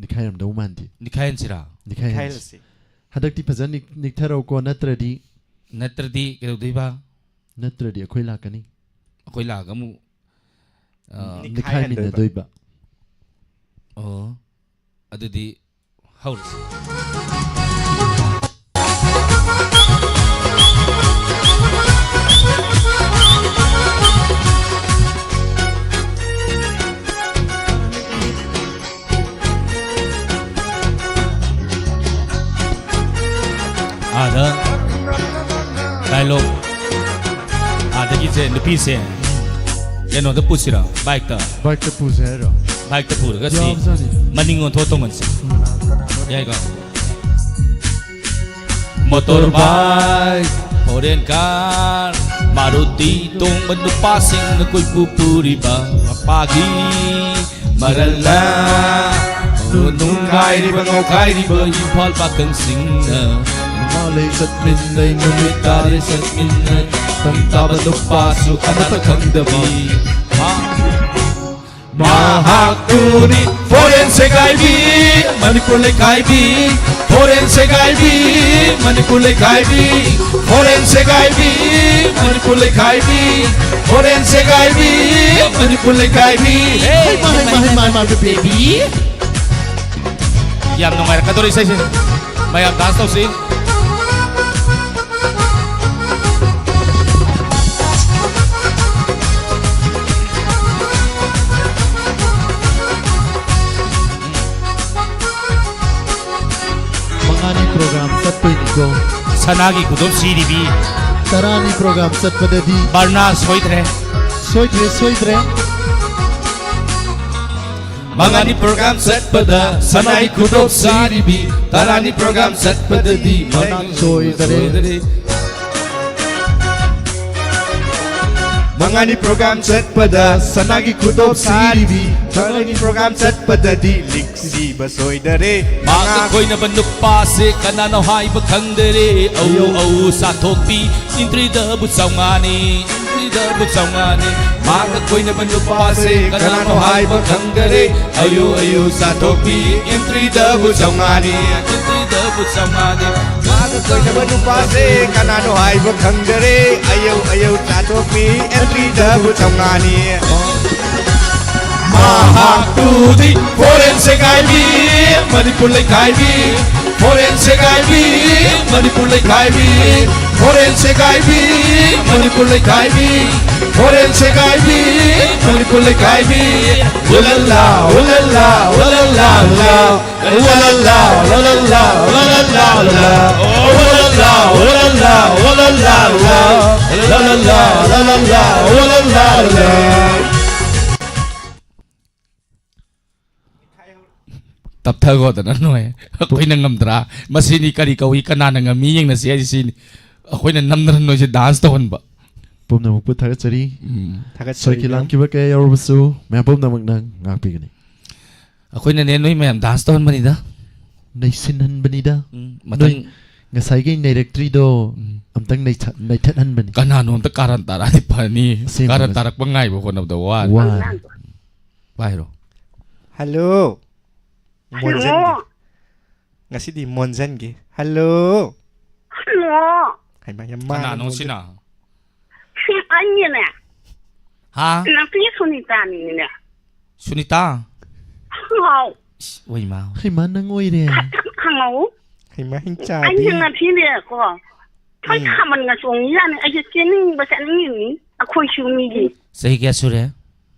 ꯅꯤꯈꯥꯏꯔꯝꯗꯧ ꯃꯥꯟꯗꯦ꯫ ꯅꯤꯈꯥꯏꯍꯟꯁꯤꯔꯥ? ꯅꯤꯈꯥꯏꯍꯟꯁꯤ꯫ ꯅꯤꯈꯥꯏꯍꯜꯂꯁꯤ꯫ ꯍꯟꯗꯛꯇꯤ ꯐꯖꯅ ꯅꯤꯛ-, ꯅꯤꯛꯊꯔꯧꯀꯣ, ꯅꯠꯇ꯭ꯔꯗꯤ ꯅꯠꯇ꯭ꯔꯗꯤ ꯀꯩꯗꯧꯗꯣꯏꯕ? ꯅꯠꯇ꯭ꯔꯗꯤ ꯑꯩꯈꯣꯏ ꯂꯥꯛꯀꯅꯤ꯫ ꯑꯩꯈꯣꯏ ꯂꯥꯛꯑꯒ ꯑꯃꯨꯛ, ꯑ, ꯅꯤꯈꯥꯏꯍꯟꯗꯣꯏꯕ꯫ ꯅꯤꯈꯥꯏꯃꯤꯟꯅꯗꯣꯏꯕ꯫ ꯑꯣ, ꯑꯗꯨꯗꯤ ꯍꯧꯔꯁꯤ꯫ ꯑꯥꯗ ꯗꯥꯏꯂꯣꯛ, ꯑꯥꯗꯒꯤꯁꯦ ꯅꯨꯄꯤꯁꯦ ꯀꯩꯅꯣꯗ ꯄꯨꯁꯤꯔꯣ? ꯕꯥꯏꯛꯇ꯫ ꯕꯥꯏꯛꯇ ꯄꯨꯁꯦ ꯍꯥꯏꯔꯣ? ꯕꯥꯏꯛꯇ ꯄꯨꯔꯒ ꯁꯤ ꯌꯥꯕꯖꯥꯠꯅꯤ꯫ ꯃꯅꯤꯡ ꯑꯣꯟꯊꯣꯛ ꯇꯣꯡꯍꯟꯁꯤ꯫ ꯌꯥꯏꯀꯣ? Motor bike, foreign car, Maruti ꯇꯣꯡꯕ ꯅꯨꯄꯥꯁꯤꯡꯅ ꯀꯣꯏꯄꯨ ꯄꯨꯔꯤꯕ ꯃꯄꯥꯒꯤ ꯃꯔꯜꯅ ꯅꯨꯡꯉꯥꯏꯔꯤꯕ ꯉꯥꯎꯈꯥꯏꯔꯤꯕ ꯏꯝꯐꯥꯜ ꯄꯥꯈꯪꯁꯤꯡꯅ ꯃꯃꯥ ꯂꯩ ꯆꯠꯃꯤꯟꯅꯩ, ꯅꯨꯃꯤꯠ ꯇꯥꯔꯦ ꯆꯠꯃꯤꯟꯅꯩ, ꯇꯝ ꯇꯥꯕ ꯅꯨꯄꯥꯁꯨ ꯑꯃꯠꯇ ꯈꯪꯗꯕꯤ꯫ ꯃꯥ-, ꯃꯍꯥꯛꯇꯨꯅꯤ ꯐꯣꯔꯦꯟ ꯁꯦꯒꯥꯏꯕꯤ, ꯃꯅꯤꯄꯨꯔ ꯂꯩꯈꯥꯏꯕꯤ, ꯐꯣꯔꯦꯟ ꯁꯦꯒꯥꯏꯕꯤ, ꯃꯅꯤꯄꯨꯔ ꯂꯩꯈꯥꯏꯕꯤ, ꯐꯣꯔꯦꯟ ꯁꯦꯒꯥꯏꯕꯤ, ꯃꯅꯤꯄꯨꯔ ꯂꯩꯈꯥꯏꯕꯤ, ꯐꯣꯔꯦꯟ ꯁꯦꯒꯥꯏꯕꯤ, ꯃꯅꯤꯄꯨꯔ ꯂꯩꯈꯥꯏꯕꯤ꯫ ꯍꯩꯃꯥ, ꯍꯩꯃꯥ, ꯍꯩꯃꯥ, ꯍꯩꯃꯥ, ꯕꯦꯕꯤ꯫ ꯌꯥꯝ ꯅꯨꯡꯉꯥꯏꯔꯛꯀꯗꯧꯔꯤ ꯏꯁꯩꯁꯦ꯫ ꯃꯌꯥꯝ ꯗꯥꯟꯁ ꯇꯧꯁꯤ꯫ ꯃꯉꯥꯅꯤ ꯄ꯭ꯔꯣꯒ꯭ꯔꯥꯝ ꯆꯠꯇꯣꯏꯅꯤꯀꯣ꯫ ꯁꯅꯥꯒꯤ ꯈꯨꯗꯣꯞ ꯁꯤꯔꯤꯕꯤ꯫ ꯇꯔꯥꯅꯤ ꯄ꯭ꯔꯣꯒ꯭ꯔꯥꯝ ꯆꯠꯄꯗꯗꯤ꯫ ꯕꯔꯅꯥ ꯁꯣꯏꯗ꯭ꯔꯦ꯫ ꯁꯣꯏꯗ꯭ꯔꯦ, ꯁꯣꯏꯗ꯭ꯔꯦ꯫ ꯃꯉꯥꯅꯤ ꯄ꯭ꯔꯣꯒ꯭ꯔꯥꯝ ꯆꯠꯄꯗ ꯁꯅꯥꯒꯤ ꯈꯨꯗꯣꯞ ꯁꯤꯔꯤꯕꯤ꯫ ꯇꯔꯥꯅꯤ ꯄ꯭ꯔꯣꯒ꯭ꯔꯥꯝ ꯆꯠꯄꯗꯗꯤ ꯕꯔꯅꯥ ꯁꯣꯏꯗ꯭ꯔꯦ꯫ ꯁꯣꯏꯗ꯭ꯔꯦ꯫ ꯃꯉꯥꯅꯤ ꯄ꯭ꯔꯣꯒ꯭ꯔꯥꯝ ꯆꯠꯄꯗ ꯁꯅꯥꯒꯤ ꯈꯨꯗꯣꯞ ꯁꯤꯔꯤꯕꯤ꯫ ꯇꯔꯥꯅꯤ ꯄ꯭ꯔꯣꯒ꯭ꯔꯥꯝ ꯆꯠꯄꯗꯗꯤ ꯂꯤꯛ ꯁꯤꯕ ꯁꯣꯏꯗꯔꯦ꯫ ꯃꯥꯒ ꯀꯣꯏꯅꯕ ꯅꯨꯄꯥꯁꯦ ꯀꯅꯥꯅꯣ ꯍꯥꯏꯕ ꯈꯪꯗꯔꯦ꯫ ꯑꯧ, ꯑꯧ, ꯆꯥꯊꯣꯛꯄꯤ, ꯏꯟꯇ꯭ꯔꯤꯗꯕꯨ ꯆꯥꯝꯃꯉꯥꯅꯤ, ꯏꯟꯇ꯭ꯔꯤꯗꯕꯨ ꯆꯥꯝꯃꯉꯥꯅꯤ꯫ ꯃꯥꯒ ꯀꯣꯏꯅꯕ ꯅꯨꯄꯥꯁꯦ ꯀꯅꯥꯅꯣ ꯍꯥꯏꯕ ꯈꯪꯗꯔꯦ꯫ ꯑꯌꯨ, ꯑꯌꯨ, ꯆꯥꯊꯣꯛꯄꯤ, ꯏꯟꯇ꯭ꯔꯤꯗꯕꯨ ꯆꯥꯝꯃꯉꯥꯅꯤ, ꯏꯟꯇ꯭ꯔꯤꯗꯕꯨ ꯆꯥꯝꯃꯉꯥꯅꯤ꯫ ꯃꯥꯒ ꯀꯣꯏꯅꯕ ꯅꯨꯄꯥꯁꯦ ꯀꯅꯥꯅꯣ ꯍꯥꯏꯕ ꯈꯪꯗꯔꯦ꯫ ꯑꯌꯨ, ꯑꯌꯨ, ꯆꯥꯊꯣꯛꯄꯤ, ꯏꯟꯇ꯭ꯔꯤꯗꯕꯨ ꯆꯥꯝꯃꯉꯥꯅꯤ꯫ ꯃꯍꯥꯛꯇꯨꯗꯤ ꯐꯣꯔꯦꯟ ꯁꯦꯒꯥꯏꯕꯤ, ꯃꯅꯤꯄꯨꯔ ꯂꯩꯈꯥꯏꯕꯤ, ꯐꯣꯔꯦꯟ ꯁꯦꯒꯥꯏꯕꯤ, ꯃꯅꯤꯄꯨꯔ ꯂꯩꯈꯥꯏꯕꯤ, ꯐꯣꯔꯦꯟ ꯁꯦꯒꯥꯏꯕꯤ, ꯃꯅꯤꯄꯨꯔ ꯂꯩꯈꯥꯏꯕꯤ, ꯐꯣꯔꯦꯟ ꯁꯦꯒꯥꯏꯕꯤ, ꯃꯅꯤꯄꯨꯔ ꯂꯩꯈꯥꯏꯕꯤ꯫ ꯎꯂꯜꯂꯥ, ꯎꯂꯜꯂꯥ, ꯎꯂꯜꯂꯥ, ꯎꯂꯜꯂꯥ꯫ ꯎꯂꯜꯂꯥ, ꯎꯂꯜꯂꯥ, ꯎꯂꯜꯂꯥ, ꯎꯂꯜꯂꯥ꯫ ꯎꯂꯜꯂꯥ, ꯎꯂꯜꯂꯥ, ꯎꯂꯜꯂꯥ, ꯎꯂꯜꯂꯥ꯫ ꯎꯂꯜꯂꯥ, ꯎꯂꯜꯂꯥ, ꯎꯂꯜꯂꯥ, ꯎꯂꯜꯂꯥ꯫ ꯇꯞꯊꯈꯣꯗꯅ ꯅꯣꯏ꯫ ꯑꯩꯈꯣꯏꯅ ꯉꯝꯗ꯭ꯔꯥ? ꯃꯁꯤꯅꯤ ꯀꯔꯤ ꯀꯧꯏ, ꯀꯅꯥꯅ ꯉꯝꯃꯤ ꯌꯦꯡꯅꯁꯤ ꯍꯥꯏꯁꯤ ꯁꯤꯅꯤ꯫ ꯑꯩꯈꯣꯏꯅ ꯅꯝꯗꯅ ꯅꯣꯏꯁꯦ ꯗꯥꯟꯁ ꯇꯧꯍꯟꯕ꯫ ꯄꯨꯝꯅꯃꯛꯄꯨ ꯊꯥꯒꯠꯆꯔꯤ꯫ ꯎꯝ꯫ ꯊꯥꯒꯠꯆꯔꯤ꯫ ꯁꯣꯏꯈꯤ ꯂꯥꯟꯈꯤꯕ ꯀꯌꯥ ꯌꯥꯎꯔꯕꯁꯨ ꯃꯌꯥꯝ ꯄꯨꯝꯅꯃꯛꯅ ꯉꯥꯛꯄꯤꯒꯅꯤ꯫ ꯑꯩꯈꯣꯏꯅꯅꯦ ꯅꯣꯏ ꯃꯌꯥꯝ ꯗꯥꯟꯁ ꯇꯧꯍꯟꯕꯅꯤꯗ꯫ ꯅꯩꯁꯤꯟꯍꯟꯕꯅꯤꯗ꯫ ꯎꯝ, ꯃꯊꯪ ꯅꯣꯏ ꯉꯁꯥꯏꯒꯤ ꯅꯩꯔꯛꯇ꯭ꯔꯤꯗꯣ ꯎꯝ꯫ ꯑꯝꯇꯪ ꯅꯩꯊ-, ꯅꯩꯊꯠꯍꯟꯕꯅꯤ꯫ ꯀꯅꯥꯅꯣ ꯑꯝꯇ ꯀꯥꯔꯟ ꯇꯥꯔꯛꯑꯗꯤ ꯐꯅꯤ꯫ ꯑꯁꯦꯡꯕ ꯀꯥꯔꯟ ꯉꯁꯤ-, ꯇꯥꯔꯛꯄ ꯉꯥꯏꯕ ꯍꯣꯠꯅꯕꯗ ꯋꯥꯔꯦ꯫ ꯋꯥꯔꯦ꯫ ꯄꯥꯏꯔꯣ꯫ ꯍꯜꯂꯣ꯫ ꯍꯜꯂꯣ꯫ ꯃꯣꯟꯖꯟꯒꯦ꯫ ꯉꯁꯤꯗꯤ ꯃꯣꯟꯖꯟꯒꯦ꯫ ꯍꯜꯂꯣ꯫ ꯍꯜꯂꯣ꯫ ꯍꯩꯃꯥ, ꯌꯥꯝ ꯃꯥꯟꯅ ꯀꯅꯥꯅꯣ ꯃꯣꯟꯖꯟ-, ꯁꯤꯅ? ꯁꯤ ꯑꯩꯅꯦꯅꯦ꯫ ꯍꯥ? ꯅꯥꯄꯤ ꯁꯨꯅꯤꯇꯥꯅꯤꯅꯦ꯫ ꯁꯨꯅꯤꯇꯥ? ꯍꯥꯎ꯫ ꯏꯁ, ꯑꯣꯏꯃꯥ꯫ ꯍꯩꯃꯥ, ꯅꯪ ꯑꯣꯏꯔꯦ꯫ ꯈꯪꯉꯧ꯫ ꯍꯩꯃꯥ, ꯍꯤꯡꯆꯥꯕꯤ꯫ ꯑꯩꯁꯦ ꯉꯁꯤꯅꯦꯀꯣ꯫ ꯊꯣꯏ ꯎꯝ꯫ ꯊꯥꯃꯟꯒ ꯆꯣꯡꯉꯤꯖꯥꯠꯅꯤ꯫ ꯑꯩꯁꯦ ꯆꯦꯟꯅꯤꯡꯕ ꯆꯠꯅꯤꯡꯉꯤꯅꯤ꯫ ꯑꯩꯈꯣꯏꯁꯨ ꯃꯤꯒꯤ꯫ ꯆꯍꯤ ꯀꯌꯥ ꯁꯨꯔꯦ?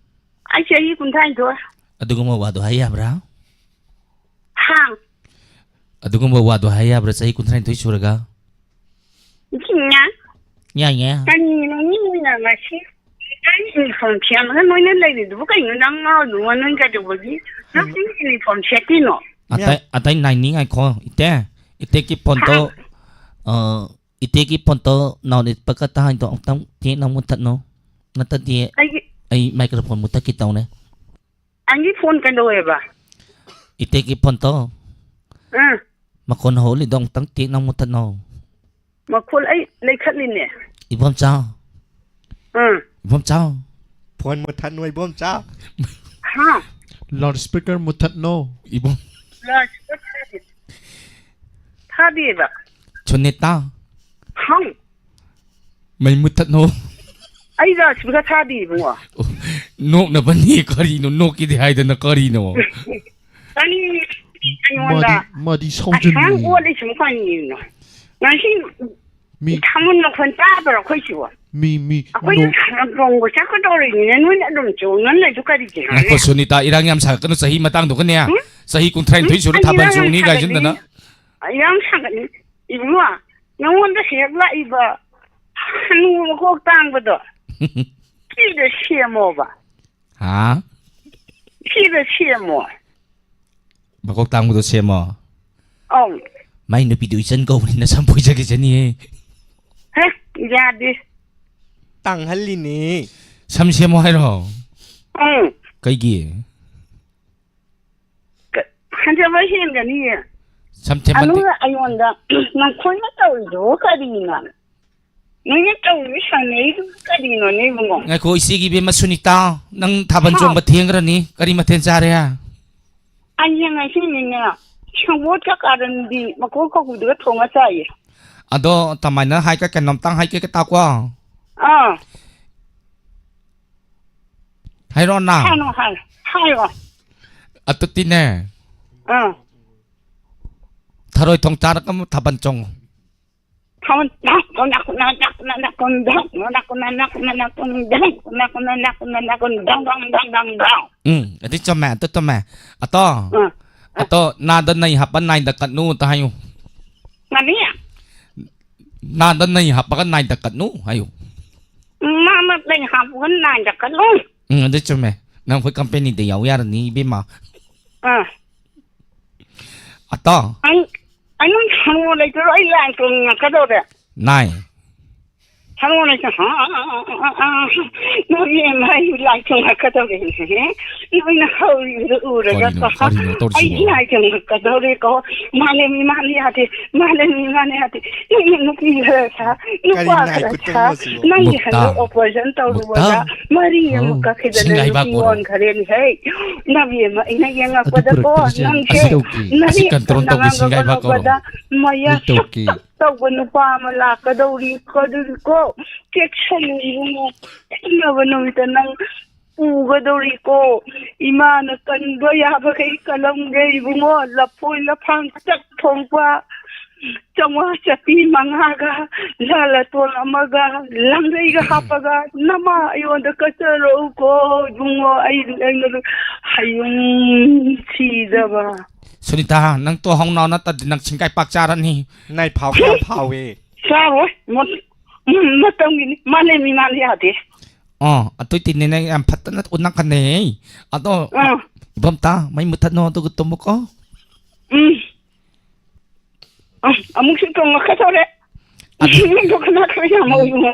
ꯑꯩ ꯆꯍꯤ ꯀꯨꯟꯊ꯭ꯔꯥꯅꯤꯊꯣꯏ꯫ ꯑꯗꯨꯒꯨꯝꯕ ꯋꯥꯗꯣ ꯍꯥꯏ ꯌꯥꯕ꯭ꯔꯥ? ꯍꯥ? ꯑꯗꯨꯒꯨꯝꯕ ꯋꯥꯗꯣ ꯍꯥꯏ ꯌꯥꯕ꯭ꯔꯥ, ꯆꯍꯤ ꯀꯨꯟꯊ꯭ꯔꯥ ꯅꯤꯊꯣꯏ ꯁꯨꯔꯒ? ꯏꯆꯤꯟꯅ ꯌꯥꯏꯌꯦ꯫ ꯀꯔꯤꯅꯣ ꯃꯤ ꯑꯣꯏꯅ ꯉꯁꯤ ꯏꯆꯥꯒꯤ uniform ꯁꯦꯝꯃꯒ ꯅꯣꯏꯅ ꯂꯩꯔꯤꯗꯨꯕꯨ ꯀꯩꯅꯣ? ꯅꯪ ꯉꯥꯎꯔꯤꯗꯨꯕꯣ? ꯅꯣꯏ ꯀꯩꯗꯧꯕꯒꯤ ꯅꯪ uniform ꯁꯦꯠꯇꯣꯏꯅꯣ? ꯑꯇꯩ, ꯑꯇꯩ ꯅꯥꯏꯅꯤ ꯉꯥꯏꯈꯣ, ꯏꯇꯦ꯫ ꯏꯇꯦꯒꯤ ꯐꯣꯟꯗꯣ, ꯍꯥ? ꯑ, ꯏꯇꯦꯒꯤ ꯐꯣꯟꯗꯣ ꯅꯥꯎꯅ ꯏꯠꯄ ꯀꯠꯇ ꯍꯥꯏꯗꯣ ꯑꯃꯨꯛꯇꯪ ꯇꯦꯛꯅ ꯃꯨꯠꯊꯠꯅꯣ꯫ ꯅꯠꯇꯗꯤ ꯑꯩꯒꯤ ꯑꯩ microphone ꯃꯨꯠꯊꯠꯀꯦ ꯇꯧꯅꯦ꯫ ꯑꯩꯒꯤ ꯐꯣꯟ ꯀꯩꯗꯧꯋꯦꯕ? ꯏꯇꯦꯒꯤ ꯐꯣꯟꯗꯣ ꯑꯥ꯫ ꯃꯈꯣꯟ ꯍꯧꯍꯜꯂꯤꯗꯣ ꯑꯃꯨꯛꯇꯪ ꯇꯦꯛꯅ ꯃꯨꯠꯊꯠꯅꯣ꯫ ꯃꯈꯣꯜ ꯑꯩ ꯂꯩꯈꯠꯂꯤꯅꯦ꯫ ꯏꯕꯣꯝꯆꯥ꯫ ꯑꯥ꯫ ꯏꯕꯣꯝꯆꯥ꯫ ꯐꯣꯟ ꯃꯨꯠꯊꯠꯅꯣ ꯏꯕꯣꯝꯆꯥ꯫ ꯍꯥ? Loud speaker ꯃꯨꯠꯊꯠꯅꯣ꯫ ꯏꯕꯣꯝ꯫ Loud speaker ꯊꯥꯗꯦ꯫ ꯊꯥꯗꯦꯕ꯫ ꯁꯨꯅꯤꯇꯥ꯫ ꯍꯥꯎ꯫ ꯃꯩ ꯃꯨꯠꯊꯠꯅꯣ꯫ ꯑꯩ loudspeaker ꯊꯥꯗꯦ ꯏꯕꯨꯡꯉꯣ꯫ ꯑꯣ, ꯅꯣꯛꯅꯕꯅꯤ ꯀꯔꯤꯅꯣ? ꯅꯣꯛꯀꯤꯗꯤ ꯍꯥꯏꯗꯅ ꯀꯔꯤꯅꯣ? ꯀꯔꯤ ꯑꯩꯉꯣꯟꯗ ꯃꯥꯗꯤ, ꯃꯥꯗꯤ ꯁꯥꯎꯖꯟꯅꯤ꯫ ꯑꯁꯨꯃꯥꯏꯅ ꯑꯣꯠꯂꯤꯁꯤꯕꯨ ꯀꯔꯤꯅꯣ? ꯉꯁꯤ ꯃꯤ ꯊꯥꯃꯨꯟ ꯃꯈꯣꯟ ꯇꯥꯕ꯭ꯔꯣ ꯑꯩꯈꯣꯏꯁꯤꯕꯣ? ꯃꯤ, ꯃꯤ ꯑꯩꯈꯣꯏꯁꯨ ꯅꯣꯛ- ꯊꯥꯕꯜ ꯆꯣꯡꯕ ꯆꯠꯀꯗꯧꯔꯤꯅꯤꯅꯦ, ꯅꯣꯏꯅ ꯑꯗꯨꯝ ꯆꯣꯡꯉ ꯂꯩꯗꯨ ꯀꯔꯤꯒꯤꯅꯣꯅꯦ? ꯉꯥꯏꯈꯣ, ꯁꯨꯅꯤꯇꯥ, ꯏꯔꯥꯡ ꯌꯥꯝ ꯁꯥꯒꯠꯀꯅꯨ꯫ ꯆꯍꯤ ꯃꯇꯥꯡꯗꯨꯒꯅꯦ, ꯎꯝ? ꯆꯍꯤ ꯀꯨꯟꯊ꯭ꯔꯥ ꯅꯤꯊꯣꯏ ꯎꯝ? ꯁꯨꯔ ꯑꯩ ꯊꯥꯕꯜ ꯏꯔꯥꯡ ꯌꯥꯝ ꯆꯣꯡꯅꯤ ꯁꯥꯒꯠꯂꯤ꯫ ꯀꯥꯏꯁꯤꯟꯗꯅ꯫ ꯏꯔꯥꯡ ꯁꯥꯒꯠꯂꯤ꯫ ꯏꯕꯨꯡꯉꯣ, ꯅꯉꯣꯟꯗ ꯍꯦꯛ ꯂꯥꯛꯏꯕ ꯍꯅꯨ ꯃꯀꯣꯛ ꯇꯥꯡꯕꯗꯣ, ꯁꯤꯗ ꯁꯦꯝꯃꯣꯕ꯫ ꯍꯥ? ꯁꯤꯗ ꯁꯦꯝꯃꯣ꯫ ꯃꯀꯣꯛ ꯇꯥꯡꯕꯗꯣ ꯁꯦꯝꯃꯣ? ꯑꯧ꯫ ꯃꯥꯏ ꯅꯨꯄꯤꯗꯨ ꯏꯆꯟ ꯀꯧꯕꯅꯤꯅ ꯁꯝ ꯐꯣꯏꯖꯒꯦ ꯆꯅꯤꯌꯦ꯫ ꯍꯦ, ꯌꯥꯗꯦ꯫ ꯇꯥꯡꯍꯜꯂꯤꯅꯦ꯫ ꯁꯝ ꯁꯦꯝꯃꯣ ꯍꯥꯏꯔꯣ? ꯎꯝ꯫ ꯀꯩꯒꯤ? ꯀ-, ꯍꯟꯖꯕ ꯍꯦꯟꯒꯅꯤꯌꯦ꯫ ꯁꯝ ꯁꯦꯝꯃꯟꯗꯤ- ꯑꯗꯨꯒ ꯑꯩꯉꯣꯟꯗ ꯅꯪꯈꯣꯏꯅ ꯇꯧꯔꯤꯗꯨꯕꯨ ꯀꯔꯤꯅꯣ? ꯅꯣꯏꯅ ꯇꯧꯔꯤꯕ ꯁꯥꯟꯅꯔꯤꯗꯨꯕꯨ ꯀꯔꯤꯅꯣꯅꯦ ꯏꯕꯨꯡꯉꯣ? ꯉꯥꯏꯈꯣ, ꯏꯆꯦꯒꯤ ꯏꯕꯦꯝꯃ ꯁꯨꯅꯤꯇꯥ, ꯅꯪ ꯊꯥꯕꯜ ꯍꯥ? ꯆꯣꯡꯕ ꯊꯦꯡꯈ꯭ꯔꯅꯤ꯫ ꯀꯔꯤ ꯃꯊꯦꯜ ꯆꯥꯔꯦ? ꯑꯩꯁꯦ ꯉꯁꯤꯅꯤꯅꯦ, ꯁꯪꯕꯣꯠꯀ ꯀꯥꯔꯟꯗꯤ ꯃꯀꯣꯛ ꯀꯧꯕꯤꯗꯨꯒ ꯊꯣꯡꯉ ꯆꯥꯏꯌꯦ꯫ ꯑꯗꯣ ꯀꯃꯥꯏꯅ ꯍꯥꯏꯒꯦ, ꯀꯩꯅꯣꯝꯇꯪ ꯍꯥꯏꯒꯦ ꯇꯥꯀꯣ꯫ ꯑꯥ꯫ ꯍꯥꯏꯔꯣꯅ꯫ ꯍꯥꯏꯔꯣ, ꯍꯥꯏꯔꯣ, ꯍꯥꯏꯔꯣ꯫ ꯑꯗꯨꯗꯤꯅꯦ꯫ ꯑꯥ꯫ ꯊꯔꯣꯏ ꯊꯣꯡ ꯆꯥꯔꯒ ꯑꯃꯨꯛ ꯊꯥꯕꯜ ꯆꯣꯡꯉꯨ꯫ ꯊꯥꯕꯜ, ꯎꯝ, ꯑꯗꯨ ꯆꯨꯝꯃꯦ, ꯑꯗꯨ ꯆꯨꯝꯃꯦ꯫ ꯑꯇꯣ, ꯑꯥ꯫ ꯑꯗꯣ ꯅꯥꯗ ꯅꯩ ꯍꯥꯞꯄ ꯅꯥꯏꯗ ꯀꯠꯅꯨ ꯑꯝꯇ ꯍꯥꯏꯌꯨ꯫ ꯀꯔꯤ? ꯅꯥꯗ ꯅꯩ ꯍꯥꯞꯄꯒ ꯅꯥꯏꯗ ꯀꯠꯅꯨ ꯍꯥꯏꯌꯨ꯫ ꯅꯥꯗ ꯅꯩ ꯍꯥꯞꯄꯒ ꯅꯥꯏꯗ ꯀꯠꯅꯨ꯫ ꯎꯝ, ꯑꯗꯨ ꯆꯨꯝꯃꯦ꯫ ꯅꯪ ꯑꯩꯈꯣꯏ ꯀꯝꯄꯦꯅꯤꯗ ꯌꯥꯎ ꯌꯥꯔꯅꯤ, ꯏꯕꯦꯝꯃ꯫ ꯑꯥ꯫ ꯑꯇꯣ꯫ ꯑꯩ, ꯑꯩ ꯅꯪ ꯁꯪꯒꯣ ꯂꯩꯇ꯭ꯔꯣ? ꯑꯩ ꯂꯥꯏ ꯇꯣꯡꯉꯛꯀꯗꯧꯔꯦ꯫ ꯅꯥꯏ꯫ ꯁꯪꯒꯣ ꯂꯩꯇ꯭ꯔꯣ? ꯍꯥ? ꯅꯣꯏ ꯏꯕꯦꯝꯃ, ꯑꯩ ꯂꯥꯏ ꯇꯣꯡꯉꯛꯀꯗꯧꯔꯦꯅꯦꯍꯦ꯫ ꯅꯣꯏꯅ ꯍꯧꯔꯤꯕꯗꯨ ꯎꯔꯒ ꯀꯔꯤꯅꯣ, ꯀꯣ꯫ ꯀꯔꯤꯅꯣ ꯇꯧꯔꯤꯁꯤꯕꯣ? ꯑꯩ ꯂꯥꯏ ꯇꯣꯡꯉꯛꯀꯗꯧꯔꯦꯀꯣ꯫ ꯃꯥꯂꯦꯝ ꯏꯃꯥꯅ ꯌꯥꯗꯦ꯫ ꯃꯥꯂꯦꯝ ꯏꯃꯥꯅ ꯌꯥꯗꯦ꯫ ꯅꯪꯅ ꯅꯨꯄꯤ ꯈꯔ ꯁꯥ, ꯀꯔꯤ ꯅꯨꯄꯥ ꯅꯥꯏ ꯈꯔ ꯁꯥ꯫ ꯈꯨꯇꯣꯡꯅꯣ ꯁꯤꯕꯣ? ꯅꯪꯒꯤ ꯃꯨꯛꯇꯥ꯫ ꯍꯟꯗꯛ operation ꯇꯧꯔꯨꯕꯗ ꯃꯨꯛꯇꯥ꯫ ꯃꯔꯤ ꯑꯃ ꯑꯧ, ꯀꯛꯈꯤꯗꯅ ꯁꯤꯡꯒꯥꯏꯕꯥꯛ ꯅꯨꯄꯤ ꯄꯣꯔꯣ꯫ ꯑꯣꯟꯈꯔꯦꯅꯦꯍꯦ꯫ ꯅꯕꯦꯝꯃ, ꯑꯩꯅ ꯑꯗꯨ ꯌꯦꯡꯉꯛꯄꯗꯀꯣ, ꯄꯨꯔꯛꯇꯕꯁꯦ ꯅꯪꯁꯦ ꯑꯁꯤ ꯇꯧꯀꯦ꯫ ꯑꯁꯤ ꯅꯔꯦꯛ control ꯇꯧꯕꯤ ꯅꯉꯥꯡꯒ ꯁꯤꯡꯒꯥꯏꯕꯥꯛ ꯀꯧꯔꯣ꯫ ꯑꯣꯜꯂꯛꯄꯗ ꯃꯌꯥ ꯑꯩ ꯇꯧꯀꯦ꯫ ꯁꯛꯇꯛ ꯇꯧꯕ ꯅꯨꯄꯥ ꯑꯃ ꯂꯥꯛꯀꯗꯧꯔꯤ꯫ ꯀꯗꯨꯔꯤꯀꯣ, ꯆꯦꯛꯁꯤꯜꯂꯨ ꯏꯕꯨꯡꯉꯣ꯫ ꯊꯦꯡꯅꯕ ꯅꯨꯃꯤꯠꯇ ꯅꯪ ꯄꯨꯒꯗꯧꯔꯤꯀꯣ꯫ ꯏꯃꯥꯅ ꯀꯟꯕ ꯌꯥꯕꯈꯩ ꯀꯜꯂꯝꯒꯦ ꯏꯕꯨꯡꯉꯣ꯫ ꯂꯐꯣꯏ ꯂꯐꯥꯡ ꯆꯥꯛ ꯊꯣꯡꯕ, ꯆꯥꯝꯃꯉꯥ ꯆꯠꯄꯤ ꯃꯉꯥꯒ, ꯂꯥ ꯂꯇꯣꯟ ꯑꯃꯒ, ꯂꯥꯡꯂꯩꯒ ꯍꯥꯞꯄꯒ ꯅꯃꯥ ꯑꯩꯉꯣꯟꯗ ꯀꯠꯆꯔꯛꯎꯀꯣ ꯏꯕꯨꯡꯉꯣ꯫ ꯑꯩ, ꯑꯩꯅ ꯍꯌꯨꯝ ꯁꯤꯗꯕ꯫ ꯁꯨꯅꯤꯇꯥ, ꯅꯪ ꯇꯣꯛꯍꯧꯅꯥꯎ, ꯅꯠꯇ꯭ꯔꯗꯤ ꯅꯪ ꯁꯤꯡꯒꯥꯏ ꯄꯥꯛ ꯆꯥꯔꯅꯤ꯫ ꯅꯥꯏ ꯐꯥꯎ ꯀꯌꯥꯝ ꯐꯥꯎꯋꯦ? ꯆꯥꯔꯣꯏ꯫ ꯃ-, ꯎꯝ, ꯃꯇꯝꯒꯤꯅꯤ꯫ ꯃꯥꯂꯦꯝ ꯏꯃꯥꯅ ꯌꯥꯗꯦ꯫ ꯑꯣ, ꯑꯗꯨꯏꯗꯤꯅꯦ, ꯅꯪ ꯌꯥꯝ ꯐꯠꯇꯅ ꯎꯠꯅꯀꯅꯦ꯫ ꯑꯗꯣ, ꯑꯥ꯫ ꯏꯕꯝꯇ, ꯃꯩ ꯃꯨꯊꯠꯅꯣ, ꯑꯗꯨꯒ ꯇꯨꯝꯃꯨꯀꯣ꯫ ꯎꯝ꯫ ꯑ, ꯑꯃꯨꯛꯁꯨ ꯇꯣꯡꯉꯛꯀꯗꯧꯔꯦ꯫ ꯑꯗꯨ ꯗꯣꯛꯇꯔꯅ ꯈꯔ ꯌꯥꯝꯃꯛꯑꯣ ꯏꯕꯨꯡꯉꯣ꯫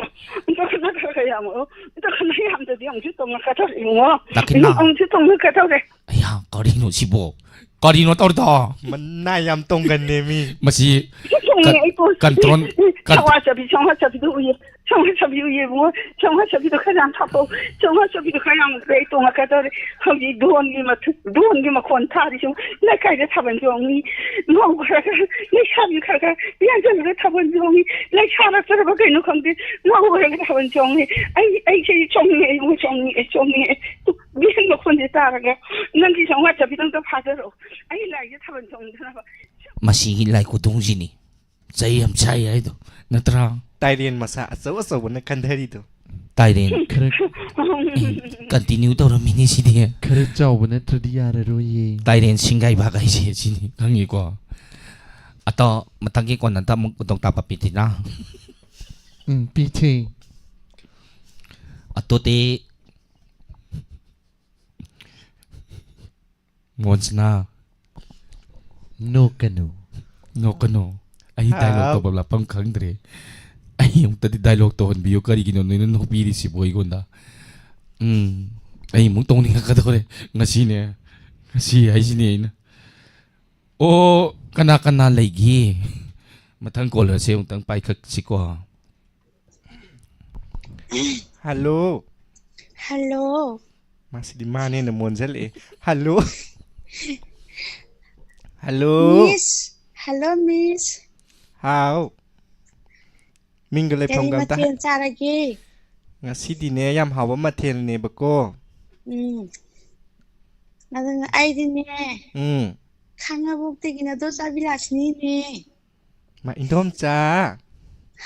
ꯗꯣꯛꯇꯔꯅ ꯈꯔ ꯈꯔ ꯌꯥꯝꯃꯛꯑꯣ꯫ ꯗꯣꯛꯇꯔꯅ ꯌꯥꯝꯗ꯭ꯔꯗꯤ ꯑꯃꯨꯛꯁꯨ ꯇꯣꯡꯉꯛꯀꯗꯧꯔꯦ ꯏꯕꯨꯡꯉꯣ꯫ ꯗꯥ ꯀꯤꯔꯅ꯫ ꯑꯃꯨꯛꯁꯨ ꯇꯣꯡꯉꯛꯀꯗꯧꯔꯦ꯫ ꯑꯌꯥ, ꯀꯔꯤꯅꯣ ꯁꯤꯕꯣ? ꯀꯔꯤꯅꯣ ꯇꯧꯔꯤꯗꯣ? ꯃꯅꯥ ꯌꯥꯝ ꯇꯣꯡꯒꯟꯅꯦ ꯃꯤ꯫ ꯃꯁꯤ ꯑꯩꯁꯨ ꯇꯣꯡꯉꯦ, ꯀꯟ-, ꯑꯩ ꯇꯣꯡꯉꯦ꯫ Control, ꯀꯟ- ꯆꯥꯝꯃꯉꯥ ꯆꯠꯄꯤ, ꯆꯥꯝꯃꯉꯥ ꯆꯠꯄꯤꯗꯣ ꯎꯏꯌꯦ꯫ ꯆꯥꯝꯃꯉꯥ ꯆꯠꯄꯤ ꯎꯏꯌꯦ ꯏꯕꯨꯡꯉꯣ꯫ ꯆꯥꯝꯃꯉꯥ ꯆꯠꯄꯤꯗꯣ ꯈꯔ ꯌꯥꯝ ꯍꯥꯞꯄꯣ꯫ ꯆꯥꯝꯃꯉꯥ ꯆꯠꯄꯤꯗꯣ ꯈꯔ ꯌꯥꯝ ꯍꯥꯞꯄꯣ, ꯑꯩ ꯇꯣꯡꯉꯛꯀꯗꯧꯔꯦ꯫ ꯍꯧꯖꯤꯛ ꯙꯣꯟꯒꯤ ꯃꯊꯨ-, ꯙꯣꯟꯒꯤ ꯃꯈꯣꯟ ꯊꯥꯔꯤꯁꯤ ꯂꯩꯀꯥꯏꯗ ꯊꯥꯕꯜ ꯆꯣꯡꯉꯤ꯫ ꯃꯧ ꯈꯔ ꯈꯔ, ꯂꯩꯁꯥꯕꯤ ꯈꯔ ꯈꯔ ꯌꯥꯟꯁꯤꯜꯂꯒ ꯊꯥꯕꯜ ꯆꯣꯡꯉꯤ꯫ ꯂꯩꯁꯥꯔꯛꯇ꯭ꯔꯕ ꯀꯩꯅꯣ ꯈꯪꯗꯦ꯫ ꯃꯧ ꯈꯔ ꯈꯔ ꯊꯥꯕꯜ ꯆꯣꯡꯉꯤ꯫ ꯑꯩ, ꯑꯩꯁꯦ ꯆꯣꯡꯅꯤꯡꯉꯦ ꯏꯕꯨꯡꯉꯣ, ꯆꯣꯡꯅꯤꯡꯉꯦ, ꯆꯣꯡꯅꯤꯡꯉꯦ꯫ ꯚꯤꯁꯟ ꯃꯈꯣꯟꯁꯦ ꯇꯥꯔꯒ ꯅꯪꯒꯤ ꯆꯥꯝꯃꯉꯥ ꯆꯠꯄꯤꯗꯣ ꯑꯝꯇ ꯐꯥꯗꯔꯛꯑꯣ꯫ ꯑꯩ ꯂꯥꯏꯁꯦ ꯊꯥꯕꯜ ꯆꯣꯡꯗꯅꯕ꯫ ꯃꯁꯤꯒꯤ ꯂꯥꯏ ꯈꯨꯗꯣꯡꯁꯤꯅꯤ ꯆꯩ ꯌꯥꯝ ꯆꯥꯏ ꯍꯥꯏꯗꯣ ꯅꯠꯇ꯭ꯔꯥ? ꯇꯥꯏꯔꯦꯟ ꯃꯁꯥ ꯑꯆꯧ ꯑꯆꯧꯕꯅ ꯈꯟꯊꯔꯤꯗꯣ꯫ ꯀꯥꯏꯔꯦꯟ꯫ ꯈꯔ ꯑꯦ, continue ꯇꯧꯔꯝꯃꯤꯅꯤ ꯁꯤꯗꯤ꯫ ꯈꯔ ꯆꯥꯎꯕ ꯅꯠꯇ꯭ꯔꯗꯤ ꯌꯥꯔꯔꯣꯏꯌꯦ꯫ ꯀꯥꯏꯔꯦꯟ ꯁꯤꯡꯒꯥꯏꯕꯥꯛ ꯍꯥꯏꯁꯦ ꯁꯤꯅꯤ, ꯈꯪꯉꯤꯀꯣ? ꯑꯇꯣ, ꯃꯊꯪꯒꯤ ꯀꯣꯟꯅꯗ ꯑꯃꯨꯛ ꯈꯨꯗꯣꯡ ꯇꯥꯕ ꯄꯤꯗꯦꯅ꯫ ꯎꯝ, ꯄꯤꯊꯦ꯫ ꯑꯇꯣꯇꯤ꯫ ꯃꯣꯟꯁꯅꯥ꯫ ꯅꯣꯛꯀꯅꯨ꯫ ꯅꯣꯛꯀꯅꯨ꯫ ꯑꯩ dialogue ꯍꯥꯎ꯫ ꯇꯧꯐꯝ ꯂꯥꯛꯐꯝ ꯈꯪꯗ꯭ꯔꯦ꯫ ꯑꯩ ꯑꯃꯨꯛꯇꯗꯤ dialogue ꯇꯧꯍꯟꯕꯤꯌꯨ꯫ ꯀꯔꯤꯒꯤꯅꯣ ꯅꯣꯏꯅ ꯅꯣꯛꯄꯤꯔꯤꯁꯤꯕꯨ ꯑꯩꯉꯣꯟꯗ? ꯎꯝ, ꯑꯩ ꯑꯃꯨꯛ ꯇꯧꯅꯤꯡꯉꯛꯀꯗꯧꯔꯦ꯫ ꯉꯁꯤꯅꯦ, ꯉꯁꯤ ꯍꯥꯏꯁꯤꯅꯦ ꯑꯩꯅ꯫ ꯑꯣ, ꯀꯅꯥ ꯀꯅꯥ ꯂꯩꯒꯦ? ꯃꯊꯪ callerꯁꯦ ꯑꯃꯨꯛꯇꯪ ꯄꯥꯏꯈꯠꯁꯤꯀꯣ꯫ Hello꯫ Hello꯫ ꯃꯥꯁꯤꯗꯤ ꯃꯥꯅ ꯍꯦꯟꯅ ꯃꯣꯟꯖꯜꯂꯛꯑꯦ꯫ Hello꯫ Hello꯫ Miss꯫ Hello, Miss꯫ ꯍꯥꯎ꯫ ꯃꯤꯡꯒ ꯀꯔꯤ ꯂꯩꯐꯝꯒ ꯑꯝꯇ ꯍꯥꯏ-, ꯃꯊꯦꯜ ꯆꯥꯔꯒꯦ? ꯉꯁꯤꯗꯤꯅꯦ, ꯌꯥꯝ ꯍꯥꯎꯕ ꯃꯊꯦꯜꯅꯦꯕꯀꯣ꯫ ꯎꯝ꯫ ꯑꯗꯨꯅ ꯑꯩꯗꯤꯅꯦ, ꯎꯝ꯫ ꯈꯥꯡꯉꯕꯣꯛꯇꯒꯤꯅꯦ, ꯗꯣ ꯆꯥꯕꯤꯂꯥꯁꯤꯅꯤꯅꯦ꯫ ꯃꯥ, ꯏꯟꯗꯣꯝꯆꯥ꯫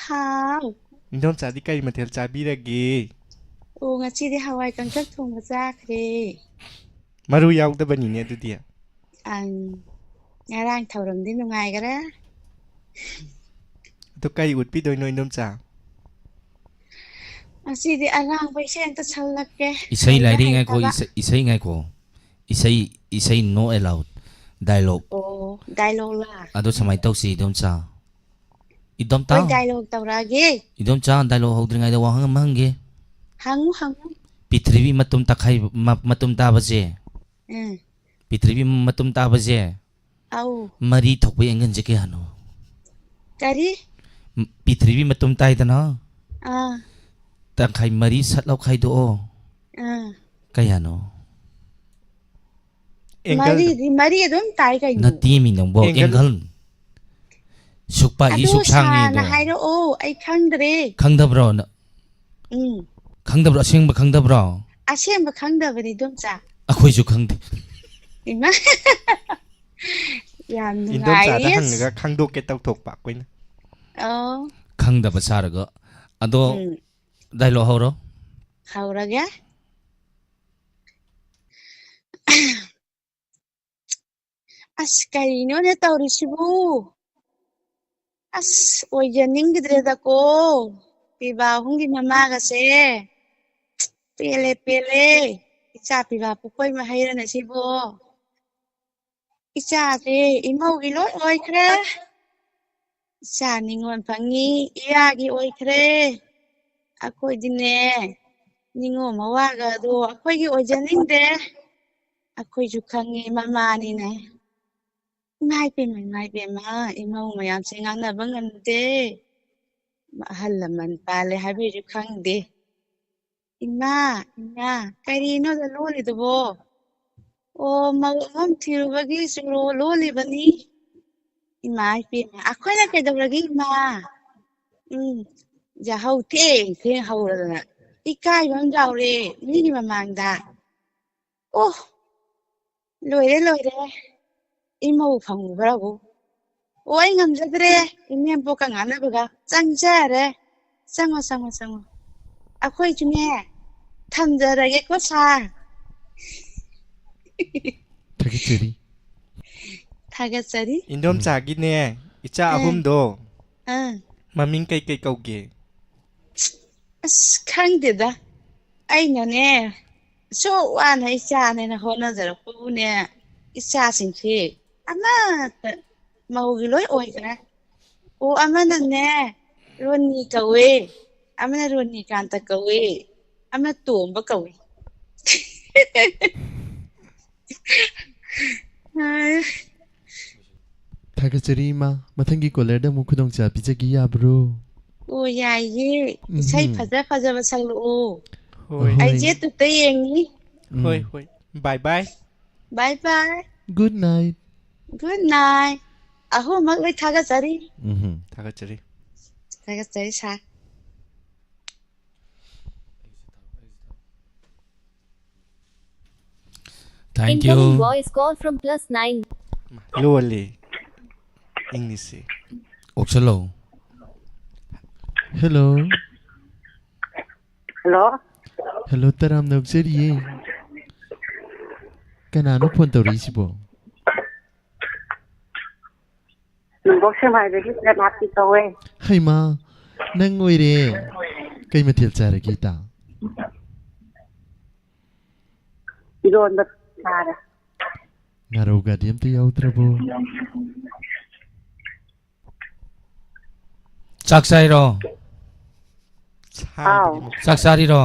ꯍꯥꯎ꯫ ꯏꯟꯗꯣꯝꯆꯥꯗꯤ ꯀꯔꯤ ꯃꯊꯦꯜ ꯆꯥꯕꯤꯔꯒꯦ? ꯑꯣ, ꯉꯁꯤꯗꯤ ꯍꯋꯥꯏ ꯀꯪꯇꯛ ꯊꯣꯡꯕ ꯆꯥꯈ꯭ꯔꯦ꯫ ꯃꯔꯨ ꯌꯥꯎꯗꯕꯅꯤꯅꯦ ꯑꯗꯨꯗꯤ꯫ ꯑꯪ, ꯉꯔꯥꯡ ꯊꯧꯔꯝꯗꯤ ꯅꯨꯡꯉꯥꯏꯈꯔꯦ꯫ ꯑꯗꯨ ꯀꯔꯤ ꯎꯠꯄꯤꯗꯣꯏꯅꯣ, ꯏꯟꯗꯣꯝꯆꯥ? ꯉꯁꯤꯗꯤ ꯑꯔꯥꯡꯕ ꯏꯁꯩ ꯑꯝꯇ ꯁꯛꯂꯛꯀꯦ꯫ ꯏꯁꯩ ꯍꯩꯔ ꯂꯥꯏꯔꯤ ꯉꯥꯏꯈꯣ, ꯍꯩꯇꯕ꯫ ꯏꯁꯩ, ꯏꯁꯩ ꯉꯥꯏꯈꯣ꯫ ꯏꯁꯩ, ꯏꯁꯩ no allowed꯫ Dialogue꯫ ꯑꯣ, dialogueꯂ? ꯑꯗꯣ ꯁꯨꯃꯥꯏꯅ ꯇꯧꯁꯤ, ꯏꯗꯣꯝꯆꯥ꯫ ꯏꯗꯣꯝꯆꯥ꯫ ꯍꯣꯏ, dialogue ꯇꯧꯔꯛꯑꯒꯦ꯫ ꯏꯗꯣꯝꯆꯥ, dialogue ꯍꯧꯗ꯭ꯔꯤꯉꯩꯗ ꯋꯥꯍꯪ ꯑꯃ ꯍꯪꯒꯦ꯫ ꯍꯪꯉꯨ, ꯍꯪꯉꯨ꯫ ꯄ꯭ꯔꯤꯊꯤꯕꯤ ꯃꯇꯨꯝ ꯇꯛꯈꯥꯏ-, ꯃ-, ꯃꯇꯨꯝ ꯇꯥꯕꯁꯦ꯫ ꯎꯝ꯫ ꯄ꯭ꯔꯤꯊꯤꯕꯤ ꯃꯇꯨꯝ ꯇꯥꯕꯁꯦ꯫ ꯑꯧ꯫ ꯃꯔꯤ ꯊꯣꯛꯄ angle-ꯁꯦ ꯀꯌꯥꯅꯣ? ꯀꯔꯤ? ꯝ-, ꯄ꯭ꯔꯤꯊꯤꯕꯤ ꯃꯇꯨꯝ ꯇꯥꯏꯗꯅ? ꯑꯥ꯫ ꯇꯪꯈꯥꯏ ꯃꯔꯤ ꯁꯠ ꯂꯥꯎ ꯈꯥꯏꯗꯣꯛꯑꯣ꯫ ꯑꯥ꯫ ꯀꯌꯥꯅꯣ? Angle꯫ ꯃꯔꯤꯗꯤ, ꯃꯔꯤ ꯑꯗꯨꯝ ꯇꯥꯏ ꯀꯩꯅꯣ꯫ ꯅꯠꯇꯦꯃꯤ ꯅꯪꯕꯣ, angle꯫ Angle꯫ ꯁꯨꯛ ꯄꯥꯛꯏ, ꯑꯗꯣ ꯁꯨꯛ ꯁꯥꯡꯉꯤ ꯁꯥꯔꯅ ꯑꯗꯣ꯫ ꯍꯥꯏꯔꯛꯑꯣ, ꯑꯩ ꯈꯪꯗ꯭ꯔꯦ꯫ ꯈꯪꯗꯕ꯭ꯔꯣ ꯅ-, ꯎꯝ꯫ ꯈꯪꯗꯕ꯭ꯔꯣ? ꯑꯁꯦꯡꯕ ꯈꯪꯗꯕ꯭ꯔꯣ? ꯑꯁꯦꯡꯕ ꯈꯪꯗꯕꯅꯤ, ꯏꯗꯣꯝꯆꯥ꯫ ꯑꯩꯈꯣꯏꯁꯨ ꯈꯪꯗꯦ꯫ ꯏꯃꯥ꯫ ꯌꯥꯝ ꯏꯟꯗꯣꯝꯆꯥꯗ ꯅꯨꯡꯉꯥꯏꯔꯦ꯫ ꯍꯪꯉꯒ ꯈꯪꯗꯣꯛꯀꯦ ꯇꯧꯊꯣꯛꯄ ꯑꯩꯈꯣꯏꯅ꯫ ꯑꯣ꯫ ꯈꯪꯗꯕ ꯁꯥꯔꯒ꯫ ꯑꯗꯣ, ꯎꯝ꯫ Dialogue ꯍꯧꯔꯣ꯫ ꯍꯧꯔꯒꯦ꯫ ꯑꯁ, ꯀꯔꯤꯅꯣꯅꯦ ꯇꯧꯔꯤꯁꯤꯕꯨ? ꯑꯁ, ꯑꯣꯏꯖꯅꯤꯡꯈꯤꯗ꯭ꯔꯦꯗꯀꯣ, ꯄꯤꯕꯥ ꯑꯍꯨꯝꯒꯤ ꯃꯃꯥꯒꯁꯦ꯫ ꯄꯦꯜꯂꯦ, ꯄꯦꯜꯂꯦ꯫ ꯏꯆꯥ ꯄꯤꯕꯥ ꯄꯨꯈꯣꯏ ꯃꯍꯩꯔꯅꯦ ꯁꯤꯕꯣ꯫ ꯏꯆꯥꯁꯦ ꯏꯃꯧꯒꯤ ꯂꯣꯏ ꯑꯣꯏꯈ꯭ꯔꯦ꯫ ꯏꯆꯥ ꯅꯤꯉꯣꯜ ꯐꯪꯉꯤ, ꯏꯌꯥꯒꯤ ꯑꯣꯏꯈ꯭ꯔꯦ꯫ ꯑꯩꯈꯣꯏꯗꯤꯅꯦ, ꯅꯤꯉꯣꯜ ꯃꯋꯥꯒꯗꯣ ꯑꯩꯈꯣꯏꯒꯤ ꯑꯣꯏꯖꯅꯤꯡꯗꯦ꯫ ꯑꯩꯈꯣꯏꯁꯨ ꯈꯪꯉꯤ ꯃꯃꯥꯅꯤꯅ꯫ ꯏꯃꯥ ꯏꯄꯦꯝꯃ, ꯏꯃꯥ ꯏꯄꯦꯝꯃ, ꯏꯃꯧ ꯃꯌꯥꯝꯁꯦ ꯉꯥꯡꯅꯕ ꯉꯝꯗꯦ꯫ ꯑꯍꯜ ꯂꯃꯟ ꯄꯥꯜꯂꯦ ꯍꯥꯏꯕꯩꯁꯨ ꯈꯪꯗꯦ꯫ ꯏꯃꯥ, ꯏꯃꯥ, ꯀꯔꯤꯅꯣꯗ ꯂꯣꯜꯂꯤꯗꯨꯕꯣ? ꯑꯣ, ꯃꯧ ꯑꯉꯥꯡ ꯊꯤꯔꯨꯕꯒꯤ ꯆꯨꯔꯣ ꯂꯣꯜꯂꯤꯕꯅꯤ꯫ ꯏꯃꯥ ꯏꯄꯦꯝꯃ, ꯑꯩꯈꯣꯏꯅ ꯀꯩꯗꯧꯔꯒꯦ ꯏꯃꯥ? ꯎꯝ, ꯌꯥꯍꯧ ꯊꯦꯡ ꯊꯦꯡ ꯍꯧꯔꯗꯅ ꯏꯀꯥꯏꯕ ꯑꯃ ꯌꯥꯎꯔꯦ ꯃꯤꯒꯤ ꯃꯃꯥꯡꯗ꯫ ꯑꯣ, ꯂꯣꯏꯔꯦ, ꯂꯣꯏꯔꯦ꯫ ꯏꯃꯧ ꯐꯪꯉꯨꯕ꯭ꯔꯥꯕꯨ? ꯑꯣ, ꯑꯩ ꯉꯝꯖꯗ꯭ꯔꯦ꯫ ꯏꯅꯦꯝꯄꯣꯛꯀ ꯉꯥꯡꯅꯕꯒ ꯆꯪꯖꯔꯦ꯫ ꯆꯪꯉꯣ, ꯆꯪꯉꯣ, ꯆꯪꯉꯣ꯫ ꯑꯩꯈꯣꯏꯁꯨꯅꯦ, ꯊꯝꯖꯔꯒꯦꯀꯣ, ꯁꯥꯔ꯫ ꯊꯥꯒꯠꯆꯔꯤ꯫ ꯊꯥꯒꯠꯆꯔꯤ꯫ ꯏꯟꯗꯣꯝꯆꯥꯒꯤꯅꯦ, ꯏꯆꯥ ꯑꯥ꯫ ꯑꯍꯨꯝꯗꯣ ꯑꯥ꯫ ꯃꯃꯤꯡ ꯀꯩ ꯀꯩ ꯀꯧꯒꯦ? ꯑꯁ, ꯈꯪꯗꯦꯗ꯫ ꯑꯩꯅꯅꯦ, ꯑꯁꯨꯛ ꯋꯥꯅ ꯏꯆꯥꯅꯦꯅ ꯍꯣꯠꯅꯖꯔꯛꯄꯕꯨꯅꯦ, ꯏꯆꯥꯁꯤꯡꯁꯤ ꯑꯃꯠꯇ ꯃꯧꯒꯤ ꯂꯣꯏ ꯑꯣꯏꯈ꯭ꯔꯦ꯫ ꯑꯣ, ꯑꯃꯅꯅꯦ ꯔꯣꯅꯤ ꯀꯧꯋꯦ, ꯑꯃꯅ ꯔꯣꯅꯤꯀꯥꯟꯇ ꯀꯧꯋꯦ, ꯑꯃꯅ ꯇꯣꯝꯕ ꯀꯧꯋꯦ꯫ ꯊꯥꯒꯠꯆꯔꯤ ꯏꯃꯥ꯫ ꯃꯊꯪꯒꯤ ꯀꯣꯂꯔꯗ ꯑꯃꯨꯛ ꯈꯨꯗꯣꯡꯆꯥ ꯄꯤꯖꯒꯦ ꯌꯥꯕ꯭ꯔꯣ? ꯑꯣ, ꯌꯥꯏꯌꯦ꯫ ꯏꯁꯩ ꯎꯝꯍꯨꯝ꯫ ꯐꯖ ꯐꯖꯕ ꯁꯛꯂꯛꯑꯣ꯫ ꯍꯣꯏ꯫ ꯑꯩ ꯍꯣꯏ꯫ ꯖꯦꯠꯇꯨꯇ ꯌꯦꯡꯉꯤ꯫ ꯎꯝ꯫ ꯍꯣꯏ, ꯍꯣꯏ꯫ Bye bye꯫ Bye bye꯫ Good night꯫ Good night꯫ ꯑꯍꯨꯝꯃꯛ ꯂꯣꯏ ꯊꯥꯒꯠꯆꯔꯤ꯫ ꯎꯝꯍꯨꯝ꯫ ꯊꯥꯒꯠꯆꯔꯤ꯫ ꯊꯥꯒꯠꯆꯔꯤ, ꯁꯥꯔ꯫ Thank Incoming you. Voice call from plus nine. ꯂꯣꯜꯂꯤ꯫ ꯏꯪꯂꯤꯁꯁꯤ꯫ ꯑꯣꯛꯁꯜꯂꯣ꯫ Hello꯫ Hello꯫ ꯍꯜꯂꯣ, ꯇꯔꯥꯝꯅ ꯑꯣꯛꯆꯔꯤꯌꯦ꯫ ꯀꯅꯥꯅꯣ ꯐꯣꯟ ꯇꯧꯔꯛꯏꯁꯤꯕꯣ? ꯅꯣꯡꯄꯣꯛ ꯁꯦꯛꯃꯥꯏꯗꯒꯤ ꯁꯤꯗ ꯅꯥꯄꯤ ꯀꯧꯋꯦ꯫ ꯍꯩꯃꯥ, ꯅꯪ ꯑꯣꯏꯔꯦ꯫ ꯀꯩ ꯃꯊꯦꯜ ꯆꯥꯔꯒꯦ, ꯏꯇꯥ? ꯏꯔꯣꯟꯕ ꯆꯥꯔꯦ꯫ ꯉꯥꯔꯧꯒꯗꯤ ꯑꯝꯇ ꯌꯥꯎꯗ꯭ꯔꯕꯣ? ꯆꯥꯛ ꯆꯥꯏꯔꯣ? ꯑꯥꯎ꯫ ꯆꯥꯛ ꯆꯥꯔꯤꯔꯣ?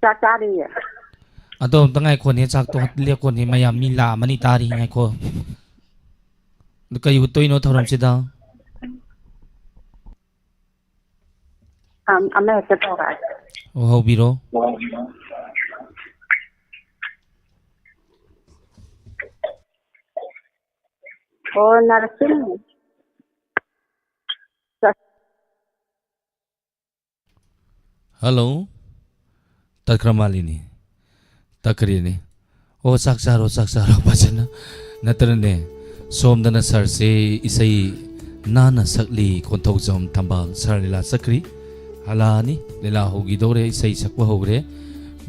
ꯆꯥꯛ ꯆꯥꯔꯤꯌꯦ꯫ ꯑꯗꯣ ꯑꯝꯇ ꯉꯥꯏꯈꯣꯅꯦ, ꯆꯥꯛꯇꯣ ꯂꯦꯞꯀꯣꯅꯦ, ꯃꯌꯥꯝ ꯃꯤ ꯂꯥꯛꯑꯃꯅꯤ ꯇꯥꯔꯤ, ꯉꯥꯏꯈꯣ꯫ ꯑꯗꯨ ꯀꯩ ꯎꯠꯇꯣꯏꯅꯣ ꯊꯧꯔꯝꯁꯤꯗ? ꯑꯝ-, ꯑꯃ ꯍꯦꯛꯇ ꯇꯧꯔꯛꯑꯒꯦ꯫ ꯑꯣ, ꯍꯧꯕꯤꯔꯣ꯫ ꯑꯣ, ꯅꯔꯁꯤꯡ꯫ ꯍꯜꯂꯣ꯫ ꯇꯠꯈ꯭ꯔ ꯃꯥꯜꯂꯤꯅꯦ꯫ ꯇꯠꯈ꯭ꯔꯦꯅꯦ꯫ ꯑꯣ, ꯆꯥꯛ ꯆꯥꯔꯣ, ꯆꯥꯛ ꯆꯥꯔꯣ ꯐꯖꯅ꯫ ꯅꯠꯇ꯭ꯔꯅꯦ, ꯁꯣꯝꯗꯅ ꯁꯥꯔꯁꯦ ꯏꯁꯩ ꯅꯥꯟꯅ ꯁꯛꯂꯤ, ꯀꯣꯟꯊꯧꯖꯝ ꯊꯝꯕꯥꯜ ꯁꯥꯔ ꯂꯤꯂꯥ ꯆꯠꯈ꯭ꯔꯤ꯫ ꯍꯜꯂꯛꯑꯅꯤ, ꯂꯤꯂꯥ ꯍꯧꯈꯤꯗꯧꯔꯦ, ꯏꯁꯩ ꯁꯛꯄ ꯍꯧꯈ꯭ꯔꯦ꯫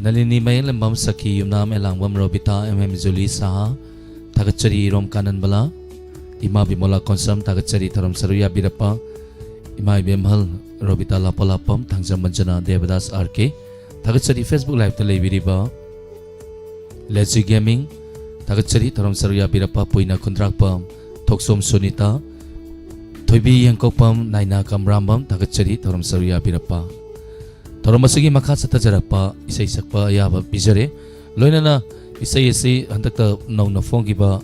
ꯅꯂꯤꯅꯤ ꯃꯌꯦꯛꯂꯝꯕꯝ ꯁꯈꯤ, ꯌꯨꯝꯅꯥꯝ ꯑꯦꯂꯥꯡꯕꯝ ꯔꯣꯕꯤꯇꯥ, ꯑꯦꯝ ꯑꯦꯝ ꯖꯨꯂꯤ ꯁꯍꯥ, ꯊꯥꯒꯠꯆꯔꯤ ꯏꯔꯣꯝ ꯀꯥꯅꯟꯕꯂꯥ, ꯏꯃꯥ ꯕꯤꯃꯣꯂꯥ ꯀꯣꯟꯁꯝ, ꯊꯥꯒꯠꯆꯔꯤ ꯊꯧꯔꯝ ꯁꯔꯨꯛ ꯌꯥꯕꯤꯔꯛꯄ ꯏꯃꯥ ꯏꯕꯦꯝꯍꯜ ꯔꯣꯕꯤꯇꯥ ꯂꯥꯄꯣꯂꯥꯄꯝ, ꯊꯥꯡꯖꯝ ꯃꯟꯖꯨꯅꯥ ꯗꯦꯕꯗꯥꯁ ꯑꯥꯔ ꯀꯦ, ꯊꯥꯒꯠꯆꯔꯤ Facebook Live ꯇ ꯂꯩꯕꯤꯔꯤꯕ ꯂꯦꯖꯤ ꯒꯦꯃꯤꯡ, ꯊꯥꯒꯠꯆꯔꯤ ꯊꯧꯔꯝ ꯁꯔꯨꯛ ꯌꯥꯕꯤꯔꯛꯄ ꯄꯨꯏꯅ ꯈꯨꯟꯗ꯭ꯔꯥꯛꯄꯝ, ꯊꯣꯛꯆꯣꯝ ꯁꯨꯅꯤꯇꯥ, ꯊꯣꯏꯕꯤ ꯌꯦꯡꯀꯣꯛꯄꯝ, ꯅꯥꯏꯅꯥ ꯀꯝꯔꯥꯝꯕꯝ, ꯊꯥꯒꯠꯆꯔꯤ ꯊꯧꯔꯝ ꯁꯔꯨꯛ ꯌꯥꯕꯤꯔꯛꯄ꯫ ꯊꯧꯔꯝ ꯑꯁꯤꯒꯤ ꯃꯈꯥ ꯆꯠꯊꯖꯔꯛꯄ ꯏꯁꯩ ꯁꯛꯄ ꯑꯌꯥꯕ ꯄꯤꯖꯔꯦ꯫ ꯂꯣꯏꯅꯅ ꯏꯁꯩ ꯑꯁꯤ ꯍꯟꯗꯛꯇ ꯅꯧꯅ ꯐꯣꯡꯈꯤꯕ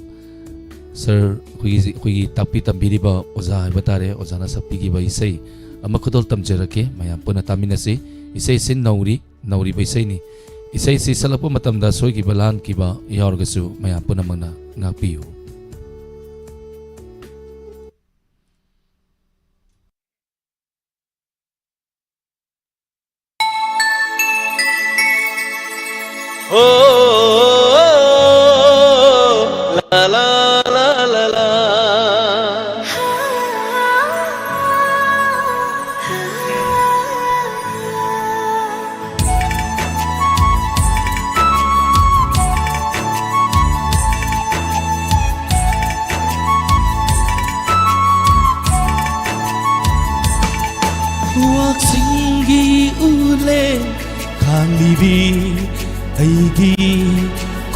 ꯁꯔ ꯑꯩꯈꯣꯏꯒꯤ, ꯑꯩꯈꯣꯏꯒꯤ ꯇꯥꯛꯄꯤ ꯇꯝꯕꯤꯔꯤꯕ ꯑꯣꯖꯥ ꯍꯥꯏꯕ ꯇꯥꯔꯦ, ꯑꯣꯖꯥꯅ ꯁꯛꯄꯤꯈꯤꯕ ꯏꯁꯩ ꯑꯃ ꯈꯨꯗꯣꯜ ꯇꯝꯖꯔꯛꯀꯦ, ꯃꯌꯥꯝ ꯄꯨꯟꯅ ꯇꯥꯃꯤꯟꯅꯁꯤ꯫ ꯏꯁꯩ ꯑꯁꯤ ꯅꯧꯔꯤ, ꯅꯧꯔꯤꯕ ꯏꯁꯩꯅꯤ꯫ ꯏꯁꯩꯁꯤ ꯁꯛꯂꯛꯄ ꯃꯇꯝꯗ ꯁꯣꯏꯈꯤꯕ ꯂꯥꯟꯈꯤꯕ ꯌꯥꯎꯔꯒꯁꯨ ꯃꯌꯥꯝ ꯄꯨꯝꯅꯃꯛꯅ ꯉꯥꯛꯄꯤꯌꯨ꯫ ꯋꯥꯛꯆꯤꯡꯒꯤ ꯎꯂꯦ ꯈꯥꯡꯂꯤꯕꯤ ꯑꯩꯒꯤ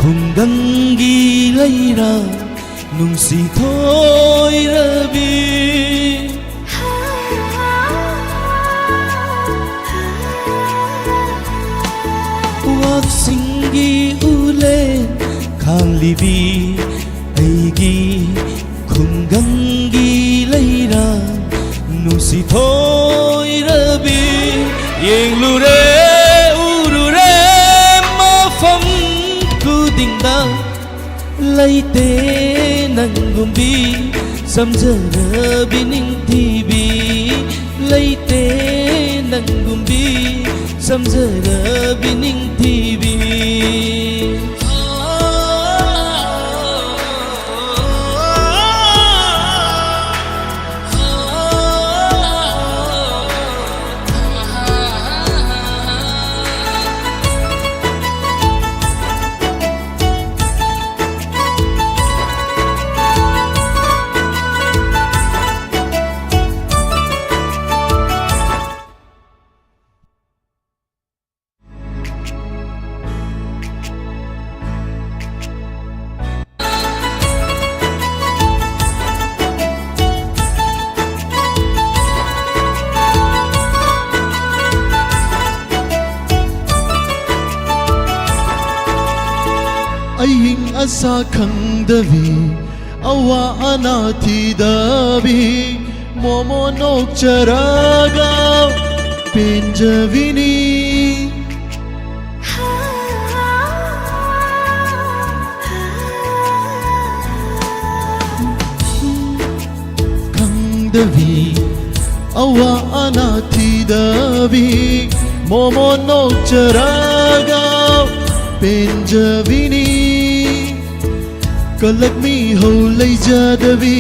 ꯈꯨꯡꯒꯪꯒꯤ ꯂꯩꯔꯥ ꯅꯨꯡꯁꯤ ꯊꯣꯏꯔꯕꯤ꯫ ꯋꯥꯛꯆꯤꯡꯒꯤ ꯎꯂꯦ ꯈꯥꯡꯂꯤꯕꯤ ꯑꯩꯒꯤ ꯈꯨꯡꯒꯪꯒꯤ ꯂꯩꯔꯥ ꯅꯨꯡꯁꯤ ꯊꯣꯏꯔꯕꯤ꯫ ꯌꯦꯡꯂꯨꯔꯦ ꯎꯔꯨꯔꯦ ꯃꯐꯝ ꯈꯨꯗꯤꯡꯗ ꯂꯩꯇꯦ ꯅꯪꯒꯨꯝꯕꯤ ꯆꯝꯖꯔꯕꯤ ꯅꯤꯡꯊꯤꯕꯤ꯫ ꯂꯩꯇꯦ ꯅꯪꯒꯨꯝꯕꯤ ꯆꯝꯖꯔꯕꯤ ꯅꯤꯡꯊꯤꯕꯤ꯫ ꯑꯏꯪ ꯑꯁꯥ ꯈꯪꯗꯕꯤ, ꯑꯋꯥ ꯑꯅꯥ ꯊꯤꯗꯕꯤ, ꯃꯣꯃꯣꯟ ꯅꯣꯛꯆꯔꯒ ꯄꯦꯟꯖꯕꯤꯅꯤ꯫ ꯈꯪꯗꯕꯤ, ꯑꯋꯥ ꯑꯅꯥ ꯊꯤꯗꯕꯤ, ꯃꯣꯃꯣꯟ ꯅꯣꯛꯆꯔꯒ ꯄꯦꯟꯖꯕꯤꯅꯤ꯫ ꯀꯂꯛ ꯃꯤꯍꯧ ꯂꯩꯖꯗꯕꯤ,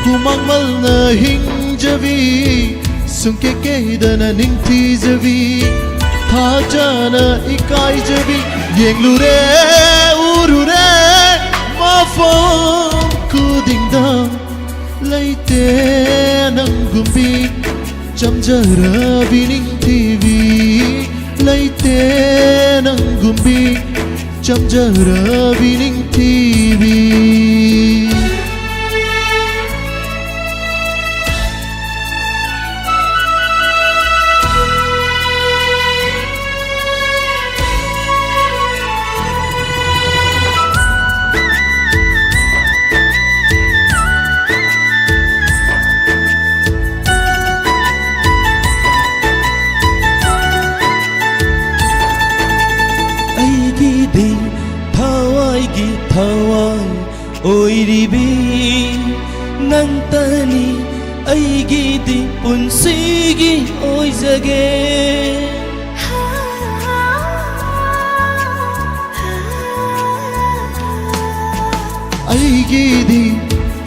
ꯍꯨꯃꯥꯡ ꯃꯜꯅ ꯍꯤꯡꯖꯕꯤ, ꯁꯨꯡꯀꯦ ꯀꯦꯗꯅ ꯅꯤꯡꯊꯤꯖꯕꯤ, ꯊꯥꯖꯅ ꯏꯀꯥꯏꯖꯕꯤ꯫ ꯌꯦꯡꯂꯨꯔꯦ ꯎꯔꯨꯔꯦ ꯃꯐꯝ ꯈꯨꯗꯤꯡꯗ ꯂꯩꯇꯦ ꯅꯪꯒꯨꯝꯕꯤ ꯆꯝꯖꯔꯕꯤ ꯅꯤꯡꯊꯤꯕꯤ, ꯂꯩꯇꯦ ꯅꯪꯒꯨꯝꯕꯤ, ꯆꯝꯖꯔꯕꯤ ꯅꯤꯡꯊꯤꯕꯤ꯫ ꯑꯩꯒꯤꯗꯤ ꯊꯋꯥꯏꯒꯤ ꯊꯋꯥꯏ ꯑꯣꯏꯔꯤꯕꯤ ꯅꯪꯇꯅꯤ ꯑꯩꯒꯤꯗꯤ ꯄꯨꯟꯁꯤꯒꯤ ꯑꯣꯏꯖꯒꯦ꯫ ꯑꯩꯒꯤꯗꯤ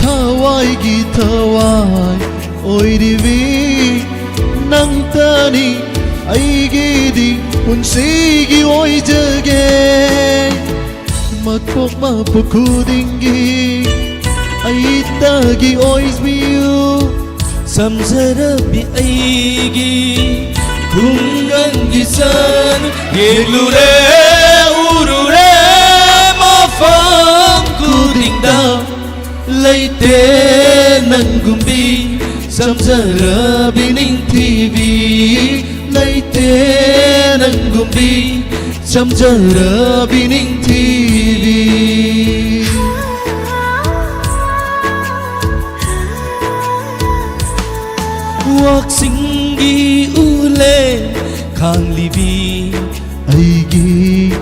ꯊꯋꯥꯏꯒꯤ ꯊꯋꯥꯏ ꯑꯣꯏꯔꯤꯕꯤ ꯅꯪꯇꯅꯤ ꯑꯩꯒꯤꯗꯤ ꯄꯨꯟꯁꯤꯒꯤ ꯑꯣꯏꯖꯒꯦ꯫ ꯃꯄꯣꯛ ꯃꯄꯣꯛ ꯈꯨꯗꯤꯡꯒꯤ ꯑꯩꯇꯒꯤ ꯑꯣꯏꯕꯤꯌꯨ꯫ ꯁꯝꯖꯔꯕꯤ ꯑꯩꯒꯤ ꯈꯨꯡꯒꯪꯒꯤ ꯆꯟ ꯌꯦꯡꯂꯨꯔꯦ ꯎꯔꯨꯔꯦ ꯃꯐꯝ ꯈꯨꯗꯤꯡꯗ ꯂꯩꯇꯦ ꯅꯪꯒꯨꯝꯕꯤ ꯆꯝꯖꯔꯕꯤ ꯅꯤꯡꯊꯤꯕꯤ ꯂꯩꯇꯦ ꯅꯪꯒꯨꯝꯕꯤ ꯆꯝꯖꯔꯕꯤ ꯅꯤꯡꯊꯤꯕꯤ꯫ ꯋꯥꯛꯆꯤꯡꯒꯤ ꯎꯂꯦ ꯈꯥꯡꯂꯤꯕꯤ ꯑꯩꯒꯤ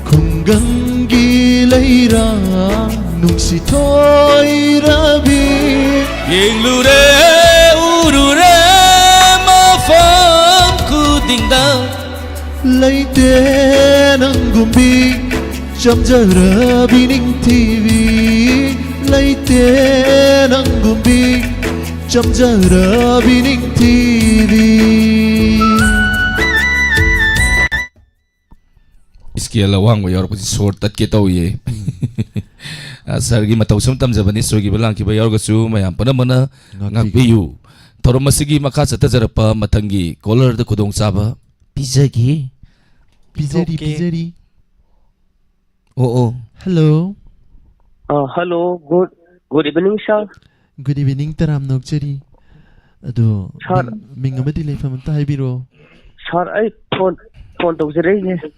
ꯈꯨꯡꯒꯪꯒꯤ ꯂꯩꯔꯥ ꯅꯨꯡꯁꯤꯊꯣꯏꯔꯕꯤ꯫ ꯌꯦꯡꯂꯨꯔꯦ ꯎꯔꯨꯔꯦ ꯃꯐꯝ ꯈꯨꯗꯤꯡꯗ ꯂꯩꯇꯦ ꯅꯪꯒꯨꯝꯕꯤ ꯆꯝꯖꯔꯕꯤ ꯅꯤꯡꯊꯤꯕꯤ꯫ ꯂꯩꯇꯦ ꯅꯪꯒꯨꯝꯕꯤ ꯆꯝꯖꯔꯕꯤ ꯅꯤꯡꯊꯤꯕꯤ꯫ ꯏꯁꯀꯦꯜ ꯑꯋꯥꯡꯕ ꯌꯥꯎꯔꯛꯄꯁꯤ ꯁꯣꯔ ꯇꯠꯀꯦ ꯇꯧꯏꯌꯦ꯫ ꯑ, ꯁꯥꯔꯒꯤ ꯃꯇꯧ ꯁꯨꯝ ꯇꯝꯖꯕꯅꯤ, ꯁꯣꯏꯈꯤꯕ ꯂꯥꯟꯈꯤꯕ ꯌꯥꯎꯔꯒꯁꯨ ꯃꯌꯥꯝ ꯄꯨꯝꯅꯃꯛꯅ ꯉꯥꯛꯄꯤꯌꯨ꯫ ꯉꯥꯛꯄꯤꯌꯨ꯫ ꯊꯧꯔꯝ ꯑꯁꯤꯒꯤ ꯃꯈꯥ ꯆꯠꯊꯖꯔꯛꯄ ꯃꯊꯪꯒꯤ caller ꯗ ꯈꯨꯗꯣꯡꯆꯥꯕ ꯄꯤꯖꯒꯦ꯫ ꯄꯤꯖꯔꯤ, ꯄꯤꯊꯣꯛꯀꯦ꯫ ꯄꯤꯖꯔꯤ꯫ ꯑꯣ, ꯑꯣ꯫ Hello꯫ ꯑ, hello, good, good evening, sir꯫ Good evening, ꯇꯔꯥꯝꯅ ꯑꯣꯛꯆꯔꯤ꯫ ꯑꯗꯣ, sir꯫ ꯃꯤꯡ, ꯃꯤꯡ ꯑꯃꯗꯤ ꯂꯩꯐꯝ ꯑꯝꯇ ꯍꯥꯏꯕꯤꯔꯣ꯫ Sir, ꯑꯩ phone, phone ꯇꯧꯖꯔꯛꯏꯁꯦ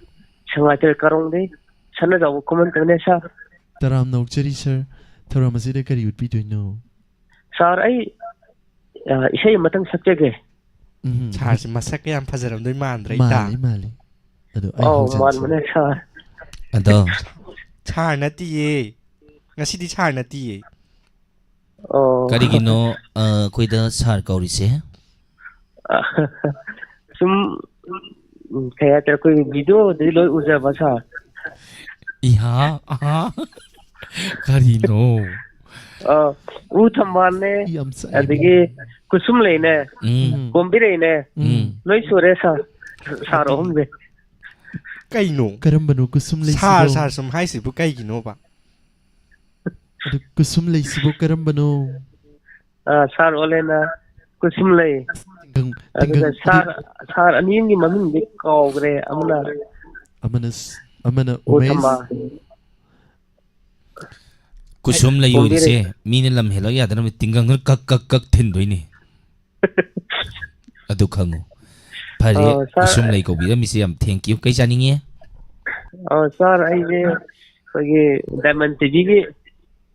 ꯁꯉꯥꯏꯊꯦꯜ ꯀꯥꯔꯣꯡꯗꯩ ꯁꯅꯥꯖꯥꯎꯕ ꯈꯨꯃꯟꯇꯅꯦ, sir꯫ ꯇꯔꯥꯝꯅ ꯑꯣꯛꯆꯔꯤ, sir꯫ ꯊꯧꯔꯝ ꯑꯁꯤꯗ ꯀꯔꯤ ꯎꯠꯄꯤꯗꯣꯏꯅꯣ? Sir, ꯑꯩ, ꯑ, ꯏꯁꯩ ꯑꯃꯇꯪ ꯁꯛꯆꯒꯦ꯫ ꯎꯝ꯫ Sir ꯁꯦ ꯃꯁꯛꯀ ꯌꯥꯝ ꯐꯖꯔꯝꯗꯣꯏ ꯃꯥꯟꯗ꯭ꯔꯦ, ꯏꯇꯥ꯫ ꯃꯥꯜꯂꯤ, ꯃꯥꯜꯂꯤ꯫ ꯑꯗꯣ ꯑꯩ ꯑꯧ, ꯍꯧꯖꯤꯛꯁꯦ ꯃꯥꯟꯕꯅꯦ, sir꯫ ꯑꯗꯣ꯫ Sir ꯅꯠꯇꯤꯌꯦ꯫ ꯉꯁꯤꯗꯤ sir ꯅꯠꯇꯤꯌꯦ꯫ ꯑꯣ꯫ ꯀꯔꯤꯒꯤꯅꯣ, ꯑ, ꯑꯩꯈꯣꯏꯗ sir ꯀꯧꯔꯤꯁꯦ? ꯁꯨꯝ, ꯎꯝ, ꯀꯩ ꯍꯥꯏꯇꯥꯔꯦ, ꯑꯩꯈꯣꯏ video ꯗꯤ ꯂꯣꯏ ꯎꯖꯕ, sir꯫ ꯏꯍꯥ, ꯑꯍꯥ꯫ ꯀꯔꯤꯅꯣ? ꯑ, ꯎ ꯊꯝꯕꯥꯜꯅꯦ, ꯌꯥꯝ ꯆꯥꯏꯌꯦ꯫ ꯑꯗꯒꯤ ꯀꯨꯁꯨꯝ ꯂꯩꯅꯦ, ꯎꯝ꯫ ꯀꯣꯝꯕꯤꯔꯩꯅꯦ, ꯎꯝ꯫ ꯂꯣꯏ ꯁꯨꯔꯦ, sir꯫ Sir ꯑꯗꯨ ꯑꯍꯨꯝꯁꯦ꯫ ꯀꯩꯅꯣ? ꯀꯔꯝꯕꯅꯣ ꯀꯨꯁꯨꯝ ꯂꯩꯁꯤꯕꯣ? Sir, sir ꯁꯨꯝ ꯍꯥꯏꯁꯤꯕꯨ ꯀꯩꯒꯤꯅꯣꯕ? ꯑꯗꯨ ꯀꯨꯁꯨꯝ ꯂꯩꯁꯤꯕꯨ ꯀꯔꯝꯕꯅꯣ? ꯑ, sir ꯑꯣꯂꯦꯅ ꯀꯨꯁꯨꯝ ꯂꯩ꯫ ꯇꯤꯡꯒꯪ-, ꯑꯗꯨꯒ ꯇꯤꯡꯒꯪ-, sir, sir ꯑꯅꯤ ꯑꯃꯒꯤ ꯃꯃꯤꯡꯗꯤ ꯀꯥꯎꯈ꯭ꯔꯦ꯫ ꯑꯃꯅ ꯑꯃꯅ ꯁ-, ꯑꯃꯅ ꯎ ꯎꯃꯦꯁ꯫ ꯊꯝꯕꯥꯜ꯫ ꯀꯨꯁꯨꯝ ꯂꯩ ꯀꯣꯝꯕꯤꯔꯩ꯫ ꯑꯣꯏꯔꯤꯁꯦ ꯃꯤꯅ ꯂꯝ ꯍꯦꯜꯂꯛ ꯌꯥꯗꯅꯕ ꯇꯤꯡꯒꯪꯗꯨꯅ ꯀꯛ ꯀꯛ ꯀꯛ ꯊꯤꯟꯗꯣꯏꯅꯤ꯫ ꯑꯗꯨ ꯈꯪꯉꯨ꯫ ꯐꯔꯦ, ꯑ, sir꯫ ꯀꯨꯁꯨꯝ ꯂꯩ ꯀꯧꯕꯤꯔꯝꯃꯤꯁꯦ ꯌꯥꯝ thank you꯫ ꯀꯩ ꯆꯥꯅꯤꯡꯉꯤ? ꯑ, sir, ꯑꯩꯁꯦ ꯑꯩꯈꯣꯏꯒꯤ Diamond TV ꯒꯤ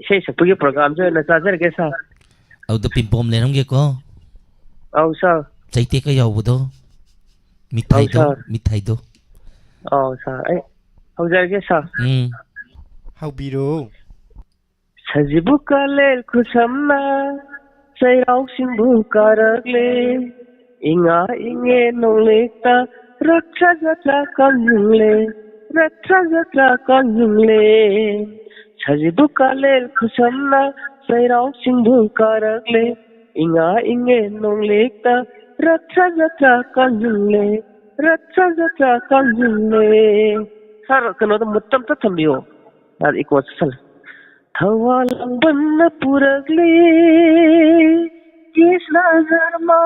ꯏꯁꯩ ꯁꯛꯄꯒꯤ program ꯁꯦ ꯑꯣꯏꯅ ꯆꯥꯖꯔꯒꯦ, sir꯫ ꯑꯗꯨꯗ ꯄꯤꯝꯄꯣꯝ ꯂꯩꯔꯝꯒꯦꯀꯣ꯫ ꯑꯧ, sir꯫ ꯆꯩꯇꯦꯛꯀ ꯌꯥꯎꯕꯗꯣ꯫ ꯃꯤꯊꯥꯏꯗꯣ, ꯑꯧ, sir꯫ ꯃꯤꯊꯥꯏꯗꯣ꯫ ꯑꯧ, sir꯫ ꯑꯩ ꯍꯧꯖꯔꯒꯦ, sir꯫ ꯎꯝ꯫ ꯍꯧꯕꯤꯔꯣ꯫ ꯁꯖꯤꯕꯨ ꯀꯥꯂꯦꯟ ꯈꯨꯁꯝꯅ ꯆꯩꯔꯥꯎ ꯆꯤꯡꯕꯨ ꯀꯥꯔꯛꯂꯦ꯫ ꯏꯉꯥ ꯏꯉꯦꯟ ꯅꯣꯡꯂꯤꯛꯇ ꯔꯠꯁ ꯖꯇ꯭ꯔꯥ ꯀꯪꯅꯤꯡꯂꯦ, ꯔꯠꯁ ꯖꯇ꯭ꯔꯥ ꯀꯪꯅꯤꯡꯂꯦ꯫ ꯁꯖꯤꯕꯨ ꯀꯥꯂꯦꯟ ꯈꯨꯁꯝꯅ ꯆꯩꯔꯥꯎ ꯆꯤꯡꯕꯨ ꯀꯥꯔꯛꯂꯦ꯫ ꯏꯉꯥ ꯏꯉꯦꯟ ꯅꯣꯡꯂꯤꯛꯇ ꯔꯠꯁ ꯖꯇ꯭ꯔꯥ ꯀꯪꯅꯤꯡꯂꯦ, ꯔꯠꯁ ꯖꯇ꯭ꯔꯥ ꯀꯪꯅꯤꯡꯂꯦ꯫ Sir, ꯀꯩꯅꯣꯗ mute ꯑꯝꯇ ꯊꯝꯕꯤꯌꯣ꯫ Sir, echo ꯆꯠꯁꯜꯂꯦ꯫ ꯊꯋꯥ ꯂꯥꯡꯕꯟꯅ ꯄꯨꯔꯛꯂꯤ ꯀ꯭ꯔꯤꯁꯅ ꯖꯔꯃ,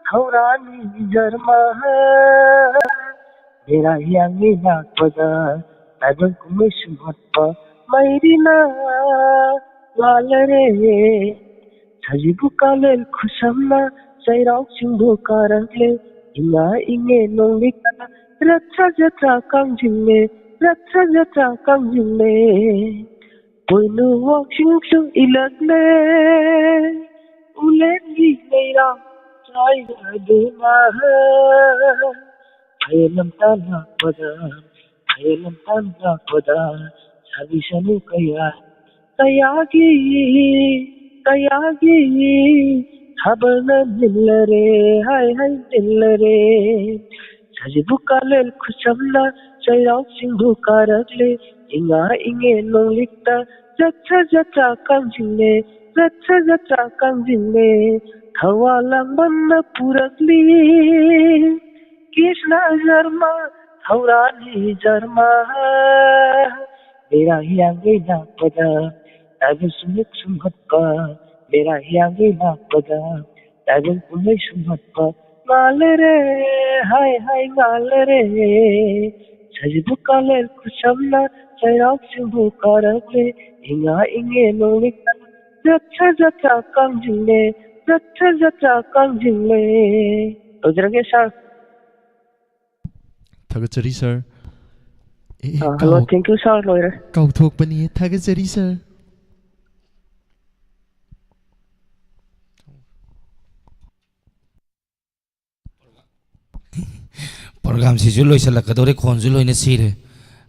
ꯊꯧꯔꯥꯅꯤ ꯖꯔꯃ, ꯃꯦꯔꯥ ꯍꯤꯌꯥꯡꯒꯩ ꯂꯥꯛꯄꯗ, ꯇꯥꯏꯕꯪ ꯀꯨꯝꯍꯩ ꯁꯨꯝꯍꯠꯄ ꯃꯩꯔꯤꯅ ꯉꯥꯜꯂꯔꯦ꯫ ꯁꯖꯤꯕꯨ ꯀꯥꯂꯦꯟ ꯈꯨꯁꯝꯅ ꯆꯩꯔꯥꯎ ꯆꯤꯡꯕꯨ ꯀꯥꯔꯛꯂꯦ꯫ ꯏꯉꯥ ꯏꯉꯦ ꯅꯣꯡꯂꯤꯛꯇ ꯔꯠ ꯁꯖꯠꯇ ꯀꯥꯡꯖꯤꯡꯂꯦ, ꯔꯠ ꯁꯖꯠꯇ ꯀꯥꯡꯖꯤꯡꯂꯦ꯫ ꯄꯣꯏꯅꯨ ꯋꯥꯛꯆꯤꯡꯁꯨ ꯏꯜꯂꯛꯂꯦ, ꯎꯂꯦꯟꯒꯤ ꯂꯩꯔꯥꯡ ꯆꯥꯏꯔꯗꯨꯅ꯫ ꯐꯌꯦꯜ ꯂꯝꯇꯥ ꯂꯥꯛꯄꯗ, ꯐꯌꯦꯜ ꯂꯝꯇꯥ ꯂꯥꯛꯄꯗ, ꯁꯥꯕꯤ ꯁꯅꯨ ꯀꯌꯥ, ꯀꯌꯥꯒꯤ, ꯀꯌꯥꯒꯤ ꯊꯥꯕꯜꯅ ꯅꯤꯜꯂꯔꯦ, ꯍꯥꯏ ꯍꯥꯏ ꯅꯤꯜꯂꯔꯦ꯫ ꯁꯖꯤꯕꯨ ꯀꯥꯂꯦꯟ ꯈꯨꯆꯝꯅ ꯆꯩꯔꯥꯎ ꯆꯤꯡꯕꯨ ꯀꯥꯔꯛꯂꯦ꯫ ꯏꯉꯥ ꯏꯉꯦ ꯅꯣꯡꯂꯤꯛꯇ ꯖꯠ ꯁꯖꯠꯇ ꯀꯥꯡꯖꯤꯡꯂꯦ, ꯖꯠ ꯁꯖꯠꯇ ꯀꯥꯡꯖꯤꯡꯂꯦ꯫ ꯊꯧꯋꯥ ꯂꯥꯡꯕꯟꯅ ꯄꯨꯔꯛꯂꯤ ꯀ꯭ꯔꯤꯁꯅ ꯖꯔꯃ, ꯊꯧꯔꯥꯅꯤ ꯖꯔꯃ꯫ ꯃꯦꯔꯥ ꯍꯤꯌꯥꯡꯒꯩ ꯂꯥꯛꯄꯗ ꯇꯥꯏꯕꯪ ꯁꯨꯝꯍꯠ ꯁꯨꯝꯍꯠꯄ, ꯃꯦꯔꯥ ꯍꯤꯌꯥꯡꯒꯩ ꯂꯥꯛꯄꯗ ꯇꯥꯏꯕꯪ ꯀꯨꯝꯍꯩ ꯁꯨꯝꯍꯠꯄ ꯉꯥꯜꯂꯔꯦ, ꯍꯥꯏ ꯍꯥꯏ ꯉꯥꯜꯂꯔꯦ꯫ ꯁꯖꯤꯕꯨ ꯀꯥꯂꯦꯟ ꯈꯨꯆꯝꯅ ꯆꯩꯔꯥꯎ ꯆꯤꯡꯕꯨ ꯀꯥꯔꯛꯂꯦ꯫ ꯏꯉꯥ ꯏꯉꯦ ꯅꯣꯡꯂꯤꯛꯇ ꯖꯠ ꯁꯖꯠꯇ ꯀꯥꯡꯖꯤꯡꯂꯦ, ꯖꯠ ꯁꯖꯠꯇ ꯀꯥꯡꯖꯤꯡꯂꯦ꯫ ꯇꯧꯖꯔꯒꯦ ꯁꯥꯔ꯫ ꯊꯥꯒꯠꯆꯔꯤ ꯁꯥꯔ꯫ ꯑꯦ, ꯑꯦ, ꯑ, ꯍꯜꯂꯣ, ꯀꯥꯎ- ꯊꯦꯡꯀ꯭ꯌꯨ ꯁꯥꯔ, ꯂꯣꯏꯔꯦ꯫ ꯀꯥꯎꯊꯣꯛꯄꯅꯤ, ꯊꯥꯒꯠꯆꯔꯤ ꯁꯥꯔ꯫ ꯄ꯭ꯔꯣꯒꯥꯝꯁꯤꯁꯨ ꯂꯣꯏꯁꯤꯜꯂꯛꯀꯗꯧꯔꯦ, ꯈꯣꯟꯁꯨ ꯂꯣꯏꯅ ꯁꯤꯔꯦ꯫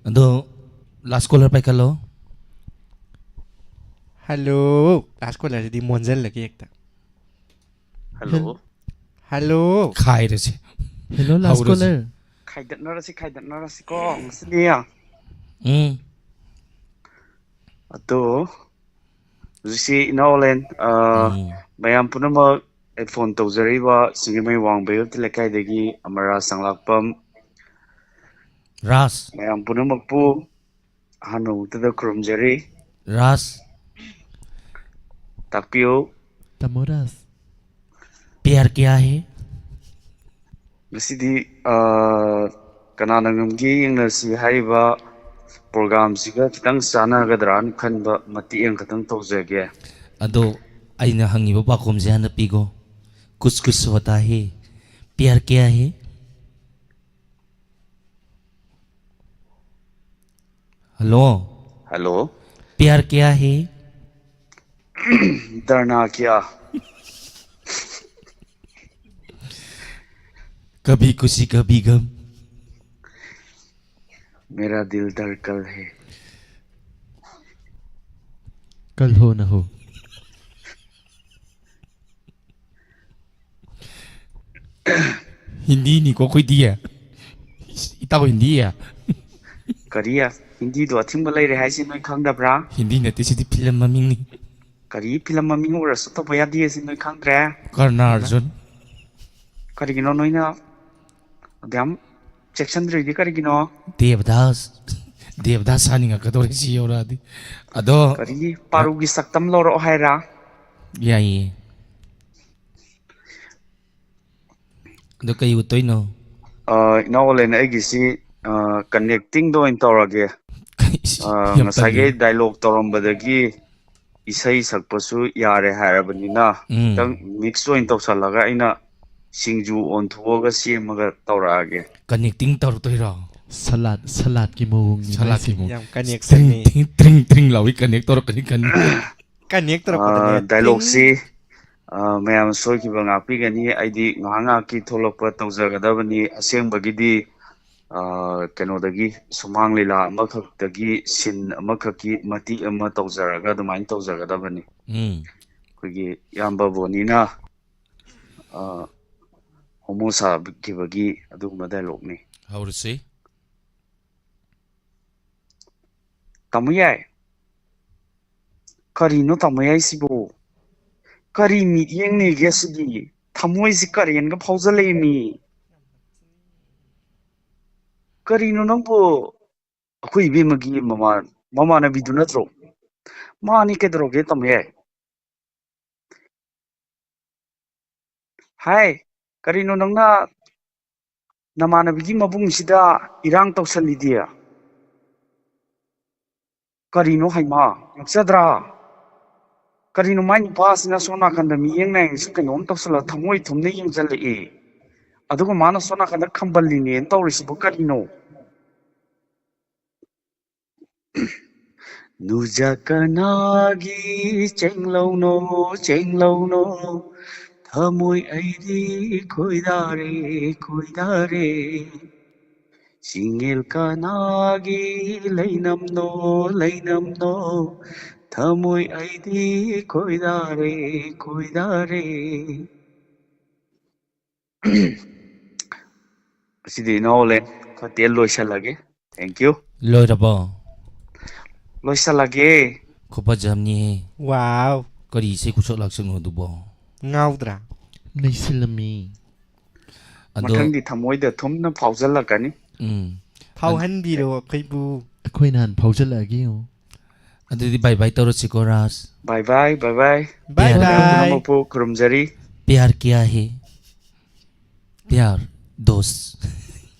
ꯑꯗꯣ ꯂꯥꯁ ꯀꯣꯂꯔ ꯄꯥꯏꯈꯠꯂꯣ꯫ ꯍꯜꯂꯣ꯫ ꯂꯥꯁ ꯀꯣꯂꯔꯁꯤꯗꯤ ꯃꯣꯟꯁꯤꯜꯂꯒꯦ ꯍꯦꯛꯇ꯫ ꯍꯜꯂꯣ꯫ ꯍꯜꯂꯣ꯫ ꯈꯥꯏꯔꯁꯦ꯫ ꯍꯦꯜꯂꯣ, ꯂꯥꯁ ꯍꯧꯔꯁꯤ꯫ ꯀꯣꯂꯔ꯫ ꯈꯥꯏꯗꯠꯅꯔꯁꯤ, ꯈꯥꯏꯗꯠꯅꯔꯁꯤꯀꯣ ꯉꯁꯤꯗꯤ꯫ ꯎꯝ꯫ ꯑꯗꯣ ꯍꯧꯖꯤꯛꯁꯤ ꯏꯅꯥꯎꯂꯦꯟ, ꯑ, ꯎꯝ꯫ ꯃꯌꯥꯝ ꯄꯨꯝꯅꯃꯛ ꯑꯩ ꯐꯣꯟ ꯇꯧꯖꯔꯛꯏꯕ ꯁꯤꯡꯖꯃꯩ ꯋꯥꯡꯕ ꯌꯣꯠꯇꯤ ꯂꯩꯀꯥꯏꯗꯒꯤ ꯑꯃꯔꯥ ꯆꯪꯂꯥꯛꯄꯝ꯫ ꯔꯥꯖ꯫ ꯃꯌꯥꯝ ꯄꯨꯝꯅꯃꯛꯄꯨ ꯑꯍꯥꯟꯕ ꯃꯛꯇꯗ ꯈꯨꯔꯨꯝꯖꯔꯤ꯫ ꯔꯥꯖ꯫ ꯇꯥꯛꯄꯤꯌꯨ꯫ ꯇꯥꯃꯣ ꯔꯥꯖ꯫ प्यार क्या है? ꯉꯁꯤꯗꯤ ꯑ, ꯀꯅꯥꯅ ꯉꯝꯒꯦ ꯌꯦꯡꯅꯁꯤ ꯍꯥꯏꯔꯤꯕ ꯄ꯭ꯔꯣꯒꯥꯝꯁꯤꯒ ꯈꯤꯇꯪ ꯆꯥꯟꯅꯒꯗ꯭ꯔꯥꯅ ꯈꯟꯕ ꯃꯇꯦꯛ ꯑꯃꯈꯛꯇꯪ ꯇꯧꯖꯒꯦ꯫ ꯑꯗꯣ ꯑꯩꯅ ꯍꯪꯉꯤꯕ ꯄꯥꯎꯈꯨꯝꯁꯦ ꯍꯥꯟꯅ ꯄꯤꯒꯣ꯫ कुछ कुछ होता है, प्यार क्या है? हेलो। हेलो। प्यार क्या है? डरना क्या? कभी खुशी कभी गम। मेरा दिल धड़कन है। कल हो न हो। हिंदी नहीं को कोई दिया। इतना हिंदी है। ꯀꯔꯤ? ꯍꯤꯟꯗꯤꯗꯣ ꯑꯊꯤꯡꯕ ꯂꯩꯔꯦ ꯍꯥꯏꯁꯤ ꯅꯣꯏ ꯈꯪꯗꯕ꯭ꯔꯥ? हिंदी ꯅꯠꯇꯦ, ꯁꯤꯗꯤ ꯐꯤꯂꯝ ꯃꯃꯤꯡꯅꯤ꯫ ꯀꯔꯤ? ꯐꯤꯂꯝ ꯃꯃꯤꯡ ꯑꯣꯏꯔꯁꯨ ꯇꯧꯕ ꯌꯥꯗꯦ ꯁꯤ ꯅꯣꯏ ꯈꯪꯗ꯭ꯔꯦ? ꯀꯔꯅ ꯑꯔꯖꯨꯟ꯫ ꯀꯔꯤꯒꯤꯅꯣ ꯅꯣꯏꯅ ꯑꯗꯨꯌꯥꯝ ꯆꯦꯛꯁꯤꯟꯗ꯭ꯔꯤꯗꯤ ꯀꯔꯤꯒꯤꯅꯣ? ꯗꯦꯕꯗꯥꯁ꯫ ꯗꯦꯕꯗꯥꯁ ꯁꯥꯅꯤꯡꯉꯛꯀꯗꯧꯔꯦ ꯁꯤ ꯌꯧꯔꯛꯑꯗꯤ꯫ ꯑꯗꯣ ꯀꯔꯤ? ꯄꯥꯔꯨꯒꯤ ꯁꯛꯇꯝ ꯂꯧꯔꯛꯑꯣ ꯍꯥꯏꯔꯥ? ꯌꯥꯏꯌꯦ꯫ ꯑꯗꯣ ꯀꯩ ꯎꯠꯇꯣꯏꯅꯣ? ꯑ, ꯏꯅꯥꯎ ꯑꯣꯂꯦꯟ, ꯑꯩꯒꯤꯁꯤ ꯀꯅꯦꯛꯇꯤꯡꯗ ꯑꯣꯏꯅ ꯇꯧꯔꯒꯦ꯫ ꯑ, ꯌꯥꯝ ꯉꯁꯥꯏꯒꯤ ꯇꯜꯂꯦ꯫ ꯗꯥꯏꯂꯣꯛ ꯇꯧꯔꯝꯕꯗꯒꯤ ꯏꯁꯩ ꯁꯛꯄꯁꯨ ꯌꯥꯔꯦ ꯍꯥꯏꯔꯕꯅꯤꯅ, ꯎꯝ꯫ ꯈꯤꯇꯪ ꯃꯤꯛꯁ ꯑꯣꯏꯅ ꯇꯧꯁꯜꯂꯒ ꯑꯩꯅ ꯁꯤꯡꯖꯨ ꯑꯣꯟꯊꯣꯛꯑꯒ ꯁꯦꯝꯃꯒ ꯇꯧꯔꯛꯑꯒꯦ꯫ ꯀꯅꯦꯛꯇꯤꯡ ꯇꯧꯔꯛꯇꯣꯏꯔꯣ? ꯁꯂꯥꯗ ꯁꯂꯥꯗꯀꯤ ꯃꯑꯣꯡꯅꯤ ꯁꯂꯥꯗꯀꯤ ꯃꯥꯏꯁꯦ꯫ ꯃꯑꯣꯡ꯫ ꯌꯥꯝ ꯇ꯭ꯔꯤꯡ ꯀꯅꯦꯛꯁꯟꯅꯤ꯫ ꯇ꯭ꯔꯤꯡ ꯇ꯭ꯔꯤꯡ ꯇ꯭ꯔꯤꯡ ꯂꯥꯎꯏ ꯀꯅꯦꯛ ꯇꯧꯔꯛꯀꯅꯤ ꯈꯟ꯫ ꯀꯅꯦꯛ ꯇꯧꯔꯛꯄꯗꯅꯦ꯫ ꯑ, ꯗꯥꯏꯂꯣꯛꯁꯤ ꯑ, ꯃꯌꯥꯝ ꯁꯣꯏꯈꯤꯕ ꯉꯥꯛꯄꯤꯒꯅꯤ꯫ ꯑꯩꯗꯤ ꯉꯥꯏꯍꯥꯛ ꯉꯥꯏꯍꯥꯛꯀꯤ ꯊꯣꯛꯂꯛꯄ ꯇꯧꯖꯒꯗꯕꯅꯤ꯫ ꯑꯁꯦꯡꯕꯒꯤꯗꯤ ꯑ, ꯀꯩꯅꯣꯗꯒꯤ ꯁꯨꯃꯥꯡ ꯂꯤꯂꯥ ꯑꯃꯈꯛꯇꯒꯤ ꯁꯤꯟ ꯑꯃꯈꯛꯀꯤ ꯃꯇꯦꯛ ꯑꯃ ꯇꯧꯖꯔꯒ ꯑꯗꯨꯃꯥꯏꯅ ꯇꯧꯖꯒꯗꯕꯅꯤ꯫ ꯎꯝ꯫ ꯑꯩꯈꯣꯏꯒꯤ ꯏꯌꯥꯝꯕ ꯕꯣꯅꯤꯅ ꯑ, ꯍꯣꯃꯣ ꯁꯥꯈꯤꯕꯒꯤ ꯑꯗꯨꯒꯨꯝꯕ ꯗꯥꯏꯂꯣꯛꯅꯤ꯫ ꯍꯧꯔꯁꯤ꯫ ꯇꯥꯃꯣ ꯌꯥꯏ꯫ ꯀꯔꯤꯅꯣ ꯇꯥꯃꯣ ꯌꯥꯏꯁꯤꯕꯨ? ꯀꯔꯤ ꯃꯤꯠꯌꯦꯡꯅꯤꯒꯦ ꯁꯤꯗꯤ? ꯊꯃꯣꯏꯁꯤ ꯀꯔꯦꯟꯒ ꯐꯥꯎꯖꯜꯂꯛꯏꯃꯤ꯫ ꯀꯔꯤꯅꯣ ꯅꯪꯕꯨ? ꯑꯩꯈꯣꯏ ꯏꯕꯦꯝꯃꯒꯤ ꯃꯃꯥ-, ꯃꯃꯥꯟꯅꯕꯤꯗꯨ ꯅꯠꯇ꯭ꯔꯣ? ꯃꯥꯅꯤ, ꯀꯩꯗꯧꯔꯒꯦ ꯇꯥꯃꯣ ꯌꯥꯏ? ꯍꯥꯏ, ꯀꯔꯤꯅꯣ ꯅꯪꯅ ꯅꯃꯥꯟꯅꯕꯤꯒꯤ ꯃꯕꯨꯡꯁꯤꯗ ꯏꯔꯥꯡ ꯇꯧꯁꯜꯂꯤꯗꯤ? ꯀꯔꯤꯅꯣ ꯍꯩꯃꯥ, ꯉꯛꯆꯗ꯭ꯔꯥ? ꯀꯔꯤꯅꯣ ꯃꯥꯏ ꯅꯨꯄꯥꯁꯤꯅ ꯁꯣꯝ ꯅꯥꯀꯟꯗ ꯃꯤꯠꯌꯦꯡ ꯅꯥꯌꯦꯡꯁꯤ ꯀꯩꯅꯣꯝ ꯇꯧꯁꯜꯂ ꯊꯃꯣꯏ ꯊꯨꯝꯅ ꯌꯦꯡꯁꯤꯜꯂꯛꯑꯦ, ꯑꯗꯨꯒ ꯃꯥꯅ ꯁꯣꯝ ꯅꯥꯀꯟꯗ ꯈꯝꯕꯜꯂꯤꯅꯦꯅ ꯇꯧꯔꯤꯁꯤꯕꯨ ꯀꯔꯤꯅꯣ? ꯅꯨꯖ ꯀꯅꯥꯒꯤ ꯆꯦꯡꯂꯧꯅꯣ, ꯆꯦꯡꯂꯧꯅꯣ, ꯊꯃꯣꯏ ꯑꯩꯗꯤ ꯈꯣꯏꯗꯥꯔꯦ, ꯈꯣꯏꯗꯥꯔꯦ꯫ ꯆꯤꯡꯌꯦꯜ ꯀꯅꯥꯒꯤ ꯂꯩꯅꯝꯅꯣ, ꯂꯩꯅꯝꯅꯣ, ꯊꯃꯣꯏ ꯑꯩꯗꯤ ꯈꯣꯏꯗꯥꯔꯦ, ꯈꯣꯏꯗꯥꯔꯦ꯫ ꯑꯁꯤꯗꯤ ꯏꯅꯥꯎ ꯂꯩ ꯈꯇꯦꯜ ꯂꯣꯏꯁꯜꯂꯒꯦ꯫ Thank you꯫ ꯂꯣꯏꯔꯕꯣ? ꯂꯣꯏꯁꯜꯂꯒꯦ꯫ ꯈꯨꯐꯖ ꯑꯃꯅꯤꯍꯦ꯫ ꯋꯥꯎ꯫ ꯀꯔꯤ ꯏꯁꯩ ꯈꯨꯁꯛ ꯂꯥꯛꯁꯛꯅꯣ ꯑꯗꯨꯕꯣ? ꯉꯥꯎꯗ꯭ꯔꯥ? ꯅꯩꯁꯤꯜꯂꯝꯃꯤ꯫ ꯑꯗꯣ ꯃꯊꯪꯗꯤ ꯊꯃꯣꯏꯗ ꯊꯨꯝꯅ ꯐꯥꯎꯖꯜꯂꯛꯀꯅꯤ꯫ ꯎꯝ꯫ ꯐꯥꯎꯍꯟꯕꯤꯔꯣ ꯑꯩꯈꯣꯏꯕꯨ꯫ ꯑꯩꯈꯣꯏ ꯅꯍꯥꯟ ꯐꯥꯎꯖꯜꯂꯛꯑꯒꯦ ꯌꯦꯡꯉꯣ꯫ ꯑꯗꯨꯗꯤ bye bye ꯇꯧꯔꯁꯤꯀꯣ, ꯔꯥꯖ꯫ Bye bye, bye bye꯫ Bye ꯃꯌꯥꯝ bye꯫ ꯄꯨꯝꯅꯃꯛꯄꯨ ꯈꯨꯔꯨꯝꯖꯔꯤ꯫ ꯄ꯭ꯌꯥꯔ ꯀꯤꯌꯥ ꯍꯦ? ꯄ꯭ꯌꯥꯔ ꯗꯣꯁ꯫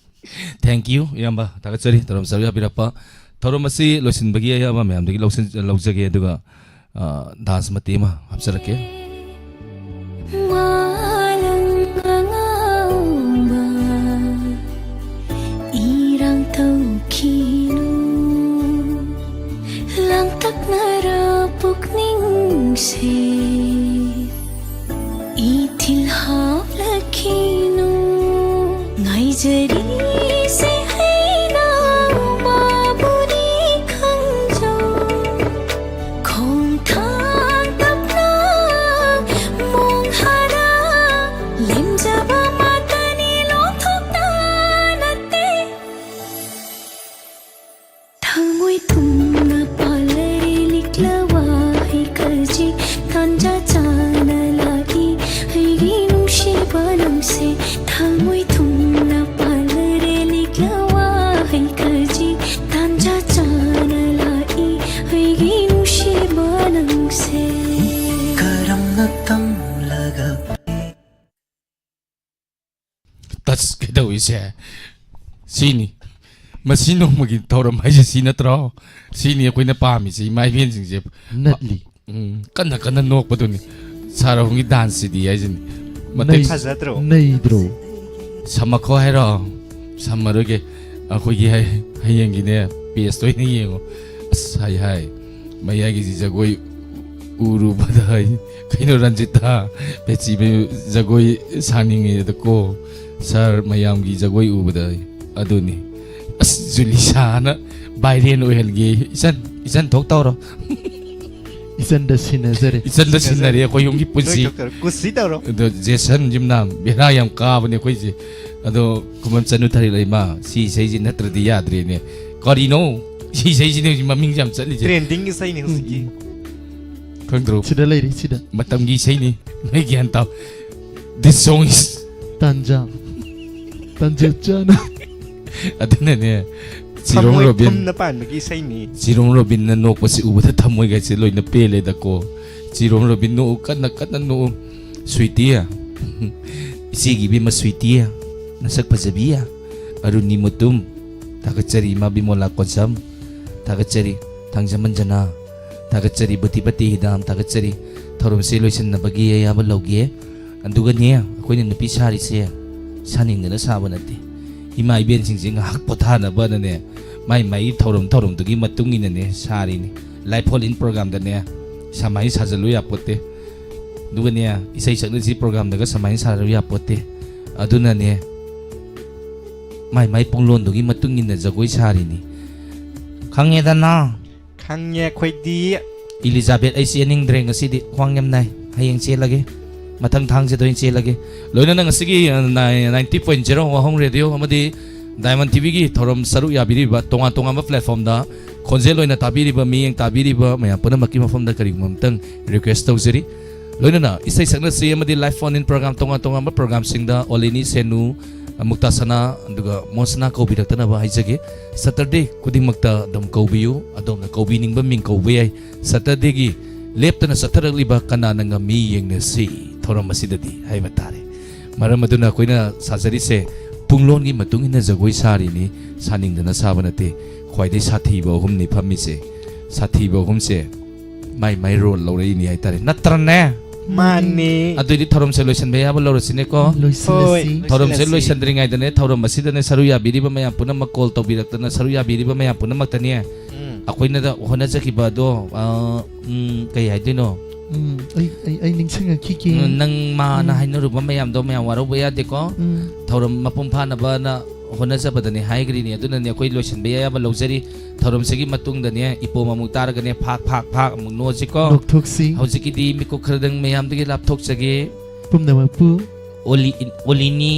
Thank you, ꯏꯌꯥꯝꯕ꯫ ꯊꯥꯒꯠꯆꯔꯤ ꯊꯧꯔꯝ ꯁꯔꯨꯛ ꯌꯥꯕꯤꯔꯛꯄ꯫ ꯊꯧꯔꯝ ꯑꯁꯤ ꯂꯣꯏꯁꯤꯟꯕꯒꯤ ꯑꯌꯥꯕ ꯃꯌꯥꯝꯗꯒꯤ ꯂꯧꯁꯤꯟ-, ꯂꯧꯖꯒꯦ, ꯑꯗꯨꯒ, ꯑ, dance ꯃꯇꯦꯛ ꯑꯃ ꯍꯥꯞꯆꯔꯛꯀꯦ꯫ ꯃꯥꯂꯪ ꯑꯉꯥꯡꯕ ꯏꯔꯥꯡ ꯇꯧꯈꯤꯅꯨ꯫ ꯂꯥꯡꯇꯛꯅꯔ ꯄꯨꯛꯅꯤꯡꯁꯦ ꯏꯊꯤꯜ ꯍꯥꯞꯂꯛꯈꯤꯅꯨ꯫ ꯉꯥꯏꯖꯔꯤꯁꯦ ꯍꯩꯅꯧ ꯃꯥꯕꯨꯗꯤ ꯈꯪꯖꯧ꯫ ꯈꯣꯡꯊꯥꯡ ꯇꯞꯅ ꯃꯣꯡꯍꯥꯔ ꯂꯦꯝꯖꯕ ꯃꯇꯅꯤ ꯂꯣꯟꯊꯣꯛꯅ ꯅꯠꯇꯦ꯫ ꯊꯃꯣꯏ ꯊꯨꯝꯅ ꯄꯥꯜꯂꯔꯦ ꯂꯤꯛꯂ ꯋꯥꯍꯩ ꯈꯖꯤꯛ ꯇꯥꯟꯖꯥ ꯆꯥꯅ ꯂꯥꯛꯏ ꯑꯩꯒꯤ ꯅꯨꯡꯁꯤꯕ ꯅꯪꯁꯦ꯫ ꯊꯃꯣꯏ ꯊꯨꯝꯅ ꯄꯥꯜꯂꯔꯦ ꯂꯤꯛꯂ ꯋꯥꯍꯩ ꯈꯖꯤꯛ ꯇꯥꯟꯖꯥ ꯆꯥꯅ ꯂꯥꯛꯏ ꯑꯩꯒꯤ ꯅꯨꯡꯁꯤꯕ ꯅꯪꯁꯦ꯫ ꯀꯔꯝꯅ ꯇꯝꯂꯒ ꯇꯁ ꯀꯩꯗꯧꯏꯁꯦ? ꯁꯤꯅꯤ꯫ ꯃꯁꯤ ꯅꯣꯡꯃꯒꯤ ꯊꯧꯔꯝ ꯍꯥꯏꯁꯦ ꯁꯤ ꯅꯠꯇ꯭ꯔꯣ? ꯁꯤꯅꯤ ꯑꯩꯈꯣꯏꯅ ꯄꯥꯝꯃꯤꯁꯦ, ꯏꯃꯥ ꯏꯕꯦꯟꯁꯤꯡꯁꯦ꯫ ꯅꯠꯂꯤ꯫ ꯎꯝ, ꯀꯟꯅ ꯀꯟꯅ ꯅꯣꯛꯄꯗꯨꯅꯤ ꯁꯥꯔ ꯑꯍꯨꯝꯒꯤ ꯗꯥꯟꯁꯁꯤꯗꯤ ꯍꯥꯏꯁꯤꯅꯤ꯫ ꯃꯇꯦꯛ ꯅꯩ-, ꯐꯖꯗ꯭ꯔꯣ? ꯅꯩꯗ꯭ꯔꯣ? ꯁꯝꯃꯛꯈꯣ ꯍꯥꯏꯔꯣ? ꯁꯝꯃꯔꯣꯏꯒꯦ꯫ ꯑꯩꯈꯣꯏꯒꯤ ꯍꯩ-, ꯍꯌꯦꯡꯒꯤꯅꯦ ꯄꯦꯖꯇ ꯑꯣꯏꯅ ꯌꯦꯡꯉꯣ꯫ ꯑꯁ, ꯍꯥꯏ ꯍꯥꯏ, ꯃꯌꯥꯏꯒꯤꯁꯤ ꯖꯒꯣꯏ ꯎꯔꯨꯕꯗ ꯍꯥꯏ, ꯀꯩꯅꯣ, ꯔꯟꯖꯤꯇꯥ, ꯄꯦꯆꯤ ꯖꯒꯣꯏ ꯁꯥꯅꯤꯡꯉꯦꯗꯀꯣ ꯁꯥꯔ, ꯃꯌꯥꯝꯒꯤ ꯖꯒꯣꯏ ꯎꯕꯗ꯫ ꯑꯗꯨꯅꯤ꯫ ꯑꯁ, ꯖꯨꯂꯤꯁꯥꯅ ꯚꯥꯏꯔꯦꯟ ꯑꯣꯏꯍꯟꯒꯦ꯫ ꯏꯆꯟ, ꯏꯆꯟ ꯊꯣꯛ ꯇꯧꯔꯣ꯫ ꯏꯆꯟꯗ ꯁꯤꯟꯅꯖꯔꯦ꯫ ꯏꯆꯟꯗ ꯁꯤꯟꯅꯔꯦ ꯑꯩꯈꯣꯏ ꯌꯨꯝꯒꯤ ꯄꯨꯟꯁꯤ꯫ ꯅꯣꯏ ꯊꯣꯛ ꯇꯧꯔꯣ꯫ ꯀꯨꯁꯤ ꯇꯧꯔꯣ꯫ ꯑꯗꯣ ꯖꯦꯁꯟ ꯌꯨꯝꯅꯥꯝ ꯕꯦꯔꯥ ꯌꯥꯝ ꯀꯥꯕꯅꯦ ꯑꯩꯈꯣꯏꯁꯦ꯫ ꯑꯗꯣ ꯈꯨꯃꯟ ꯆꯅꯨ ꯊꯥꯔꯤꯛ ꯂꯩꯃ, ꯁꯤ ꯏꯁꯩꯁꯤ ꯅꯠꯇ꯭ꯔꯗꯤ ꯌꯥꯗ꯭ꯔꯦꯅꯦ꯫ ꯀꯔꯤꯅꯣ? ꯁꯤ ꯏꯁꯩꯁꯤꯅꯦ ꯍꯧꯖꯤꯛ ꯃꯃꯤꯡꯁꯦ ꯌꯥꯝ ꯆꯠꯂꯤꯁꯦ꯫ ꯇ꯭ꯔꯦꯟꯗꯤꯡ ꯏꯁꯩꯅꯤ ꯍꯧꯖꯤꯛꯀꯤ꯫ ꯎꯝ, ꯎꯝ꯫ ꯈꯪꯗ꯭ꯔꯣ? ꯁꯤꯗ ꯂꯩꯔꯤ, ꯁꯤꯗ꯫ ꯃꯇꯝꯒꯤ ꯏꯁꯩꯅꯤ꯫ ꯅꯣꯏ ꯒ꯭ꯌꯥꯟ ꯇꯥꯎ꯫ This song is ꯇꯥꯟꯖꯥ꯫ ꯇꯥꯟꯖꯥ ꯆꯥꯅ꯫ ꯑꯗꯨꯅꯅꯦ, ꯆꯤꯔꯣꯝ ꯊꯃꯣꯏ ꯔꯣꯕꯤꯟ꯫ ꯊꯨꯝꯅ ꯄꯥꯟꯕꯒꯤ ꯏꯁꯩꯅꯤ꯫ ꯆꯤꯔꯣꯝ ꯔꯣꯕꯤꯟꯅ ꯅꯣꯛꯄꯁꯤ ꯎꯕꯗ ꯊꯃꯣꯏꯒꯁꯦ ꯂꯣꯏꯅ ꯄꯦꯜꯂꯦꯗꯀꯣ꯫ ꯆꯤꯔꯣꯝ ꯔꯣꯕꯤꯟ ꯅꯣꯛꯎ, ꯀꯟꯅ ꯀꯟꯅ ꯅꯣꯛꯎ꯫ ꯁ꯭ꯋꯤꯇꯤ, ꯏꯆꯦꯒꯤ ꯏꯕꯦꯝꯃ ꯁ꯭ꯋꯤꯇꯤ, ꯅꯁꯛ ꯐꯖꯕꯤ, ꯑꯔꯨꯅꯤ ꯃꯨꯇꯨꯝ, ꯊꯥꯒꯠꯆꯔꯤ ꯏꯃꯥ ꯕꯤꯃꯣꯂꯥ ꯀꯣꯟꯁꯝ, ꯊꯥꯒꯠꯆꯔꯤ ꯊꯥꯡꯖꯃꯟꯖꯅꯥ, ꯊꯥꯒꯠꯆꯔꯤ ꯕꯨꯇꯤꯄꯇꯤ ꯍꯤꯗꯥꯝ, ꯊꯥꯒꯠꯆꯔꯤ꯫ ꯊꯧꯔꯝꯁꯦ ꯂꯣꯏꯁꯤꯟꯅꯕꯒꯤ ꯑꯌꯥꯕ ꯂꯧꯒꯦ꯫ ꯑꯗꯨꯒꯅꯦ, ꯑꯩꯈꯣꯏꯅ ꯅꯨꯄꯤ ꯁꯥꯔꯤꯁꯦ ꯁꯥꯅꯤꯡꯗꯅ ꯁꯥꯕ ꯅꯠꯇꯦ꯫ ꯏꯃꯥ ꯏꯕꯦꯟꯁꯤꯡꯁꯦ ꯉꯥꯏꯍꯥꯛ ꯄꯣꯊꯥꯅꯕꯅꯅꯦ, ꯃꯥꯏ ꯃꯥꯏ ꯊꯧꯔꯝ ꯊꯧꯔꯝꯗꯨꯒꯤ ꯃꯇꯨꯡ ꯏꯟꯅꯅꯦ ꯁꯥꯔꯤꯅꯤ꯫ Live phone in programꯗꯅꯦ ꯁꯃꯥꯏꯅ ꯁꯥꯖꯜꯂꯨ ꯌꯥꯄꯣꯠꯇꯦ꯫ ꯑꯗꯨꯒꯅꯦ, ꯏꯁꯩ ꯁꯛꯅꯁꯤ programꯗꯒ ꯁꯃꯥꯏꯅ ꯁꯥꯖꯜꯂꯨ ꯌꯥꯄꯣꯠꯇꯦ꯫ ꯑꯗꯨꯅꯅꯦ, ꯃꯥꯏ ꯃꯥꯏ ꯄꯨꯡꯂꯣꯟꯗꯨꯒꯤ ꯃꯇꯨꯡ ꯏꯟꯅ ꯖꯒꯣꯏ ꯁꯥꯔꯤꯅꯤ꯫ ꯈꯪꯉꯦꯗꯅ? ꯈꯪꯉꯦ ꯑꯩꯈꯣꯏꯗꯤ꯫ ꯏꯂꯤꯖꯥꯕꯦꯠ, ꯑꯩ ꯆꯦꯟꯅꯤꯡꯗ꯭ꯔꯦ ꯉꯁꯤꯗꯤ, ꯈ꯭ꯋꯥꯡ ꯌꯥꯝ ꯅꯥꯏ, ꯍꯌꯦꯡ ꯆꯦꯜꯂꯒꯦ, ꯃꯊꯪ ꯊꯥꯡꯖꯗ ꯑꯣꯏꯅ ꯆꯦꯜꯂꯒꯦ꯫ ꯂꯣꯏꯅꯅ ꯉꯁꯤꯒꯤ, ꯑ, ꯅꯥꯏ-, ninety point zero Wahong radio ꯑꯃꯗꯤ Diamond TVꯒꯤ ꯊꯧꯔꯝ ꯁꯔꯨꯛ ꯌꯥꯕꯤꯔꯤꯕ, ꯇꯣꯉꯥꯟ ꯇꯣꯉꯥꯟꯕ platformꯗ ꯈꯣꯟꯖꯦꯜ ꯑꯣꯏꯅ ꯇꯥꯕꯤꯔꯤꯕ, ꯃꯤꯠꯌꯦꯡ ꯇꯥꯕꯤꯔꯤꯕ ꯃꯌꯥꯝ ꯄꯨꯝꯅꯃꯛꯀꯤ ꯃꯐꯝꯗ ꯀꯔꯤꯒꯨꯝꯕ ꯑꯃꯇꯪ request ꯇꯧꯖꯔꯤ꯫ ꯂꯣꯏꯅꯅ ꯏꯁꯩ ꯁꯛꯅꯁꯤ ꯑꯃꯗꯤ live phone in program, ꯇꯣꯉꯥꯟ ꯇꯣꯉꯥꯟꯕ programꯁꯤꯡꯗ ꯑꯣꯂꯤꯅꯤ ꯁꯦꯅꯨ, ꯃꯨꯛꯇꯥ ꯁꯅꯥ, ꯑꯗꯨꯒ ꯃꯣꯁꯅꯥ ꯀꯧꯕꯤꯔꯛꯇꯅꯕ ꯍꯥꯏꯖꯒꯦ꯫ Saturday ꯈꯨꯗꯤꯡꯃꯛꯇ ꯑꯗꯨꯝ ꯀꯧꯕꯤꯌꯨ, ꯑꯗꯣꯝꯅ ꯀꯧꯕꯤꯅꯤꯡꯕ ꯃꯤꯡ ꯀꯧꯕ ꯌꯥꯏ꯫ Saturdayꯒꯤ ꯂꯦꯞꯇꯅ ꯆꯠꯊꯔꯛꯂꯤꯕ ꯀꯅꯥꯅ ꯉꯝꯃꯤ ꯌꯦꯡꯅꯁꯤ ꯊꯧꯔꯝ ꯑꯁꯤꯗꯗꯤ ꯍꯥꯏꯕ ꯇꯥꯔꯦ꯫ ꯃꯔꯝ ꯑꯗꯨꯅ ꯑꯩꯈꯣꯏꯅ ꯁꯥꯖꯔꯤꯁꯦ ꯄꯨꯡꯂꯣꯟꯒꯤ ꯃꯇꯨꯡ ꯏꯟꯅ ꯖꯒꯣꯏ ꯁꯥꯔꯤꯅꯤ, ꯁꯥꯅꯤꯡꯗꯅ ꯁꯥꯕ ꯅꯠꯇꯦ꯫ ꯈ꯭ꯋꯥꯏꯗꯩ ꯁꯥꯊꯤꯕ ꯑꯍꯨꯝꯅꯤ ꯐꯝꯃꯤꯁꯦ꯫ ꯁꯥꯊꯤꯕ ꯑꯍꯨꯝꯁꯦ ꯃꯥꯏ ꯃꯥꯏ ꯔꯣꯜ ꯂꯧꯔꯛꯏꯅꯤ ꯍꯥꯏꯇꯥꯔꯦ, ꯅꯠꯇ꯭ꯔꯅꯦ? ꯃꯥꯅꯤ꯫ ꯑꯗꯨꯏꯗꯤ ꯊꯧꯔꯝꯁꯦ ꯂꯣꯏꯁꯤꯟꯕ ꯌꯥꯕ ꯂꯧꯔꯁꯤꯅꯦꯀꯣ꯫ ꯍꯣꯏ꯫ ꯊꯧꯔꯝꯁꯦ ꯂꯣꯏꯁꯤꯜꯂꯁꯤ꯫ ꯂꯣꯏꯁꯤꯟꯗ꯭ꯔꯤꯉꯩꯗꯅꯦ, ꯊꯧꯔꯝ ꯑꯁꯤꯗꯅꯦ ꯁꯔꯨ ꯌꯥꯕꯤꯔꯤꯕ ꯃꯌꯥꯝ ꯄꯨꯝꯅꯃꯛ, ꯀꯣꯜ ꯇꯧꯕꯤꯔꯛꯇꯅ ꯁꯔꯨ ꯌꯥꯕꯤꯔꯤꯕ ꯃꯌꯥꯝ ꯄꯨꯝꯅꯃꯛꯇꯅꯦ, ꯎꯝ꯫ ꯑꯩꯈꯣꯏꯅ ꯍꯣꯠꯅꯖꯈꯤꯕ ꯑꯗꯣ, ꯑ, ꯎꯝ, ꯀꯩ ꯍꯥꯏꯗꯣꯏꯅꯣ? ꯎꯝ, ꯑꯩ ꯑꯩ ꯑꯩ ꯅꯤꯡꯁꯤꯡꯉꯛꯈꯤꯒꯦ꯫ ꯎꯝ, ꯅꯪ ꯃꯥꯅ ꯎꯝ꯫ ꯍꯥꯏꯅꯔꯨꯕ ꯃꯌꯥꯝꯗꯣ ꯃꯌꯥꯝ ꯋꯥꯔꯧꯕ ꯌꯥꯗꯦꯀꯣ꯫ ꯎꯝ꯫ ꯊꯧꯔꯝ ꯃꯄꯨꯡ ꯐꯥꯅꯕꯅ ꯍꯣꯠꯅꯖꯕꯗꯅꯦ ꯍꯥꯏꯈ꯭ꯔꯤꯅꯤ꯫ ꯑꯗꯨꯅꯅꯦ ꯑꯩꯈꯣꯏ ꯂꯣꯏꯁꯤꯟꯕ ꯌꯥꯕ ꯂꯧꯖꯔꯤ꯫ ꯊꯧꯔꯝꯁꯤꯒꯤ ꯃꯇꯨꯡꯗꯅꯦ ꯏꯄꯣꯝ ꯑꯃꯨꯛ ꯇꯥꯔꯒꯅꯦ ꯐꯥꯛ ꯐꯥꯛ ꯐꯥꯛ ꯑꯃꯨꯛ ꯅꯣꯛꯑꯁꯤꯀꯣ꯫ ꯅꯣꯛꯊꯣꯛꯁꯤ꯫ ꯍꯧꯖꯤꯛꯀꯤꯗꯤ ꯃꯤꯀꯨꯞ ꯈꯔꯗꯪ ꯃꯌꯥꯝꯗꯒꯤ ꯂꯥꯞꯊꯣꯛꯆꯒꯦ꯫ ꯄꯨꯝꯅꯃꯛꯄꯨ ꯑꯣꯂꯤ-, ꯑꯣꯂꯤꯅꯤ꯫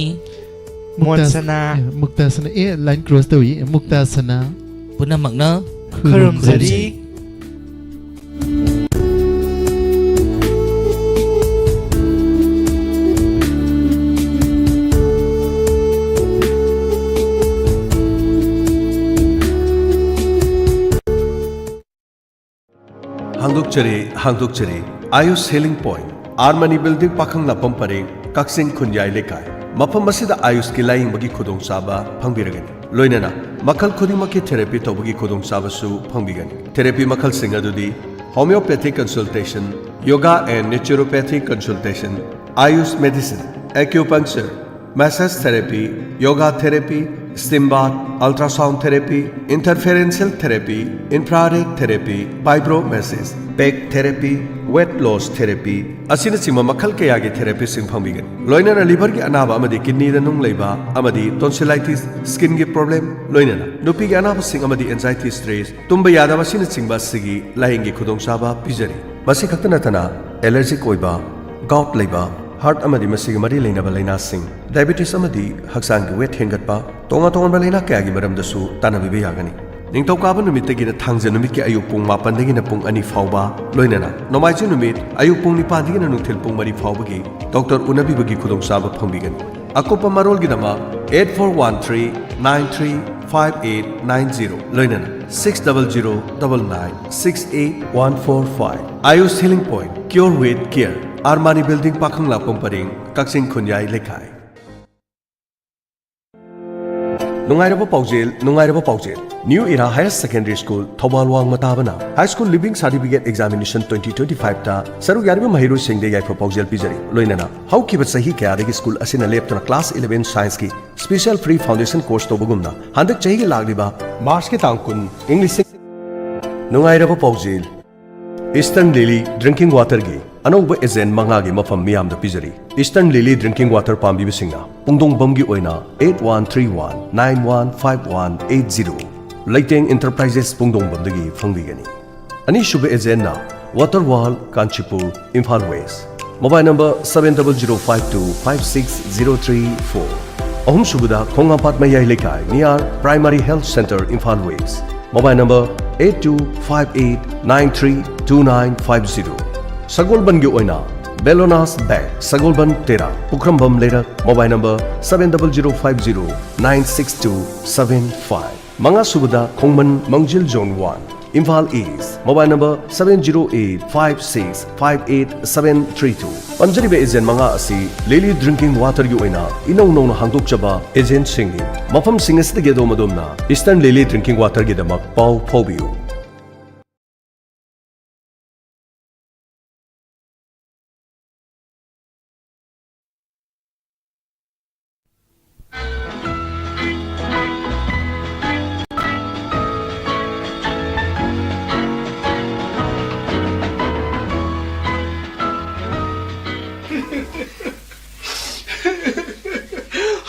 ꯃꯣꯟꯁꯅꯥ꯫ ꯑꯦ, ꯃꯨꯛꯇꯥꯁꯅꯥ꯫ ꯑꯦ, line cross ꯇꯧꯏ꯫ ꯑꯦ, ꯃꯨꯛꯇꯥꯁꯅꯥ꯫ ꯄꯨꯝꯅꯃꯛꯅ ꯈꯨꯔꯨꯝꯖꯔꯤ꯫ ꯍꯥꯡꯗꯣꯛꯆꯔꯤ, ꯍꯥꯡꯗꯣꯛꯆꯔꯤ꯫ Ayush healing point, R Mani building, ꯄꯥꯈꯪꯂꯥꯛꯄꯝ ꯄꯔꯦꯡ, ꯀꯛꯆꯤꯡ ꯈꯨꯟꯌꯥꯏ ꯂꯩꯀꯥꯏ꯫ ꯃꯐꯝ ꯑꯁꯤꯗ ꯑꯥꯌꯨꯁꯀꯤ ꯂꯥꯌꯦꯡꯕꯒꯤ ꯈꯨꯗꯣꯡꯆꯥꯕ ꯐꯪꯕꯤꯔꯒꯅꯤ꯫ ꯂꯣꯏꯅꯅ ꯃꯈꯜ ꯈꯨꯗꯤꯡꯃꯛꯀꯤ ꯊꯦꯔꯥꯄꯤ ꯇꯧꯕꯒꯤ ꯈꯨꯗꯣꯡꯆꯥꯕꯁꯨ ꯐꯪꯕꯤꯒꯅꯤ꯫ ꯊꯦꯔꯥꯄꯤ ꯃꯈꯜꯁꯤꯡ ꯑꯗꯨꯗꯤ homeopathic consultation, yoga and naturopathic consultation, Ayush medicine, acupuncture, massage therapy, yoga therapy, steam bath, ultrasound therapy, interferential therapy, infrared therapy, vibromassage, peg therapy, weight loss therapy ꯑꯁꯤꯅꯆꯤꯡꯕ ꯃꯈꯜ ꯀꯌꯥꯒꯤ ꯊꯦꯔꯥꯄꯤꯁꯤꯡ ꯐꯪꯕꯤꯒꯅꯤ꯫ ꯂꯣꯏꯅꯅ ꯂꯤꯚꯔꯒꯤ ꯑꯅꯥꯕ ꯑꯃꯗꯤ ꯀꯤꯗꯅꯤꯗ ꯅꯨꯡ ꯂꯩꯕ ꯑꯃꯗꯤ tonsillitis, skinꯒꯤ problem, ꯂꯣꯏꯅꯅ ꯅꯨꯄꯤꯒꯤ ꯑꯅꯥꯕꯁꯤꯡ ꯑꯃꯗꯤ anxiety stress, ꯇꯨꯝꯕ ꯌꯥꯗꯕ ꯑꯁꯤꯅꯆꯤꯡꯕ ꯑꯁꯤꯒꯤ ꯂꯥꯌꯦꯡꯒꯤ ꯈꯨꯗꯣꯡꯆꯥꯕ ꯄꯤꯖꯔꯤ꯫ ꯃꯁꯤ ꯈꯛꯇ ꯅꯠꯇꯅ allergic ꯑꯣꯏꯕ, gout ꯂꯩꯕ, heart ꯑꯃꯗꯤ ꯃꯁꯤꯒꯤ ꯃꯔꯤ ꯂꯩꯅꯕ ꯂꯥꯏꯅꯥꯁꯤꯡ, diabetes ꯑꯃꯗꯤ ꯍꯛꯆꯥꯡꯒꯤ weight ꯍꯦꯟꯒꯠꯄ, ꯇꯣꯉꯥꯟ ꯇꯣꯉꯥꯟꯕ ꯂꯥꯏꯅꯥ ꯀꯌꯥꯒꯤ ꯃꯔꯝꯗꯁꯨ ꯇꯥꯟꯅꯕꯤꯕ ꯌꯥꯒꯅꯤ꯫ ꯅꯤꯡꯊꯧꯀꯥꯕ ꯅꯨꯃꯤꯠꯇꯒꯤꯅ ꯊꯥꯡꯖ ꯅꯨꯃꯤꯠꯀꯤ ꯑꯌꯨꯛ ꯄꯨꯡ ꯃꯥꯄꯟꯗꯒꯤꯅ ꯄꯨꯡ ꯑꯅꯤ ꯐꯥꯎꯕ, ꯂꯣꯏꯅꯅ ꯅꯣꯡꯃꯥꯏꯖꯤꯡ ꯅꯨꯃꯤꯠ ꯑꯌꯨꯛ ꯄꯨꯡ ꯅꯤꯄꯥꯟꯗꯒꯤꯅ ꯅꯨꯡꯊꯤꯜ ꯄꯨꯡ ꯃꯔꯤ ꯐꯥꯎꯕꯒꯤ doctor ꯎꯅꯕꯤꯕꯒꯤ ꯈꯨꯗꯣꯡꯆꯥꯕ ꯐꯪꯕꯤꯒꯅꯤ꯫ ꯑꯀꯨꯞꯄ ꯃꯔꯣꯜꯒꯤꯗꯃꯛ eight four one three nine three five eight nine zero, ꯂꯣꯏꯅꯅ six double zero double nine six eight one four five꯫ Ayush Healing Point, cure with care꯫ ꯑꯥꯔꯃꯥꯅꯤ ꯕꯤꯜꯗꯤꯡ, ꯄꯥꯈꯪꯂꯥꯛꯄꯝ ꯄꯔꯦꯡ, ꯀꯛꯆꯤꯡ ꯈꯨꯟꯌꯥꯏ ꯂꯩꯀꯥꯏ꯫ ꯅꯨꯡꯉꯥꯏꯔꯕ ꯄꯥꯎꯖꯦꯜ, ꯅꯨꯡꯉꯥꯏꯔꯕ ꯄꯥꯎꯖꯦꯜ꯫ New era higher secondary school, ꯊꯧꯕꯥꯜ ꯋꯥꯡꯃ ꯇꯥꯕꯅ high school leaving certificate examination twenty twenty ꯐꯥꯏꯚꯇ ꯁꯔꯨꯛ ꯌꯥꯔꯤꯕ ꯃꯍꯩꯔꯣꯏꯁꯤꯡꯗ ꯌꯥꯏꯐ ꯄꯥꯎꯖꯦꯜ ꯄꯤꯖꯔꯤ꯫ ꯂꯣꯏꯅꯅ ꯍꯧꯈꯤꯕ ꯆꯍꯤ ꯀꯌꯥꯗꯒꯤ ꯁ꯭ꯀꯨꯜ ꯑꯁꯤꯅ ꯂꯦꯞꯇꯅ ꯀ꯭ꯂꯥꯁ ꯏꯂꯦꯚꯦꯟ ꯁꯥꯏꯟꯁꯀꯤ ꯁ꯭ꯄꯦꯁꯦꯜ ꯐ꯭ꯔꯤ ꯐꯥꯎꯟꯗꯦꯁꯟ ꯀꯣꯔꯁ ꯇꯧꯕꯒꯨꯝꯅ ꯍꯟꯗꯛ ꯆꯍꯤꯒꯤ ꯂꯥꯛꯂꯤꯕ ꯃꯥꯔꯆꯀꯤ ꯇꯥꯡ ꯀꯨꯟ, ꯏꯪ ꯂꯤꯁꯤꯡ ꯅꯨꯡꯉꯥꯏꯔꯕ ꯄꯥꯎꯖꯦꯜ꯫ ꯏꯁꯇꯔꯟ ꯂꯤꯂꯤ ꯗ꯭ꯔꯤꯡꯀꯤꯡ ꯋꯥꯇꯔꯒꯤ ꯑꯅꯧꯕ ꯑꯦꯖꯦꯟ ꯃꯉꯥꯒꯤ ꯃꯐꯝ ꯃꯤꯌꯥꯝꯗ ꯄꯤꯖꯔꯤ꯫ ꯏꯁꯇꯔꯟ ꯂꯤꯂꯤ ꯗ꯭ꯔꯤꯡꯀꯤꯡ ꯋꯥꯇꯔ ꯄꯥꯝꯕꯤꯕꯁꯤꯡꯅ ꯄꯨꯡꯗꯣꯡꯕꯝꯒꯤ ꯑꯣꯏꯅ eight one three one nine one five one eight zero, Leiteng enterprises ꯄꯨꯡꯗꯣꯡꯕꯝꯗꯒꯤ ꯐꯪꯕꯤꯒꯅꯤ꯫ ꯑꯅꯤꯁꯨꯕ ꯑꯦꯖꯦꯟꯅ ꯋꯥꯇꯔ ꯋꯥꯔꯜ Kanchipur, Imphal west, mobile number seven double zero five two five six zero three four꯫ ꯑꯍꯨꯝꯁꯨꯕꯗ ꯈꯣꯡꯉꯥꯝꯄꯥꯠ ꯃꯌꯥꯏ ꯂꯩꯀꯥꯏ, near primary health centre, Imphal west, mobile number eight two five eight nine three two nine five zero꯫ ꯁꯒꯣꯜꯕꯟꯒꯤ ꯑꯣꯏꯅ ꯕꯦꯂꯣꯅꯥꯁ bank, ꯁꯒꯣꯜꯕꯟ ꯇꯦꯔꯥ, ꯄꯨꯈ꯭ꯔꯝꯕꯝ ꯂꯩꯔꯛ, mobile number seven double zero five zero nine six two seven five꯫ ꯃꯉꯥꯁꯨꯕꯗ Khongman Mangjil zone one, Imphal east, mobile number seven zero eight five six five eight seven three two꯫ ꯄꯟꯖꯔꯤꯕ agent ꯃꯉꯥ ꯑꯁꯤ ꯂꯤꯂꯤ drinking ꯋꯥꯇꯔꯒꯤ ꯑꯣꯏꯅ ꯏꯅꯧ ꯅꯧꯅ ꯍꯥꯡꯗꯣꯛꯆꯕ ꯑꯦꯖꯦꯟꯁꯤꯡꯅꯤ꯫ ꯃꯐꯝꯁꯤꯡ ꯑꯁꯤꯗꯒꯤ ꯑꯗꯣꯝ ꯑꯗꯣꯝꯅ ꯏꯁꯇꯔꯟ ꯂꯤꯂꯤ ꯗ꯭ꯔꯤꯡꯀꯤꯡ ꯋꯥꯇꯔꯒꯤꯗꯃꯛ ꯄꯥꯎ ꯐꯥꯎꯕꯤꯌꯨ꯫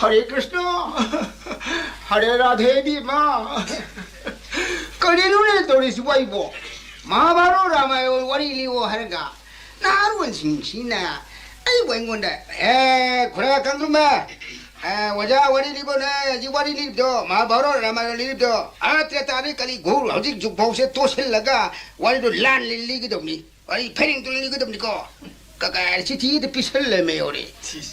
ꯍꯔꯦ ꯀ꯭ꯔꯤꯁꯅ, ꯍꯔꯦ ꯔꯥꯙꯦ ꯏꯕꯦꯝꯃ꯫ ꯀꯔꯤꯅꯣꯅꯦ ꯇꯧꯔꯤꯁꯤꯕꯣ ꯑꯩꯕꯣ? ꯃꯍꯥꯚꯥꯔꯠ ꯔꯥꯃꯥꯌꯟ ꯋꯥꯔꯤ ꯂꯤꯌꯣ ꯍꯥꯏꯔꯒ ꯅꯍꯥꯔꯣꯟꯁꯤꯡꯁꯤꯅ ꯑꯩꯕꯨ ꯑꯩꯉꯣꯟꯗ, "ꯑꯦ, ꯈꯨꯔꯥ ꯀꯪꯗ꯭ꯔꯨꯝꯕ, ꯑꯦ, ꯑꯣꯖꯥ ꯋꯥꯔꯤ ꯂꯤꯕꯣꯅꯦ, ꯍꯧꯖꯤꯛ ꯋꯥꯔꯤ ꯂꯤꯕꯗꯣ, ꯃꯍꯥꯚꯥꯔꯠ ꯔꯥꯃꯥꯌꯟ ꯂꯤꯕꯗꯣ, ꯑꯥ ꯇ꯭ꯔꯦꯇꯥꯗꯒꯤ ꯀꯂꯤ ꯘꯣꯔ ꯍꯧꯖꯤꯛ ꯖꯨꯛ ꯐꯥꯎꯁꯦ ꯇꯣꯠꯁꯤꯜꯂꯒ ꯋꯥꯔꯤꯗꯣ ꯂꯥꯟꯅ ꯂꯤꯒꯗꯧꯅꯤ, ꯋꯥꯔꯤ ꯐꯩꯔꯦꯡ ꯇꯨꯔꯦꯡ ꯂꯤꯒꯗꯧꯅꯤꯀꯣ꯫ ꯀꯀꯥ ꯆꯤꯊꯤ ꯍꯦꯛꯇ ꯄꯤꯁꯜꯂꯦꯃꯦ ꯌꯧꯔꯦ꯫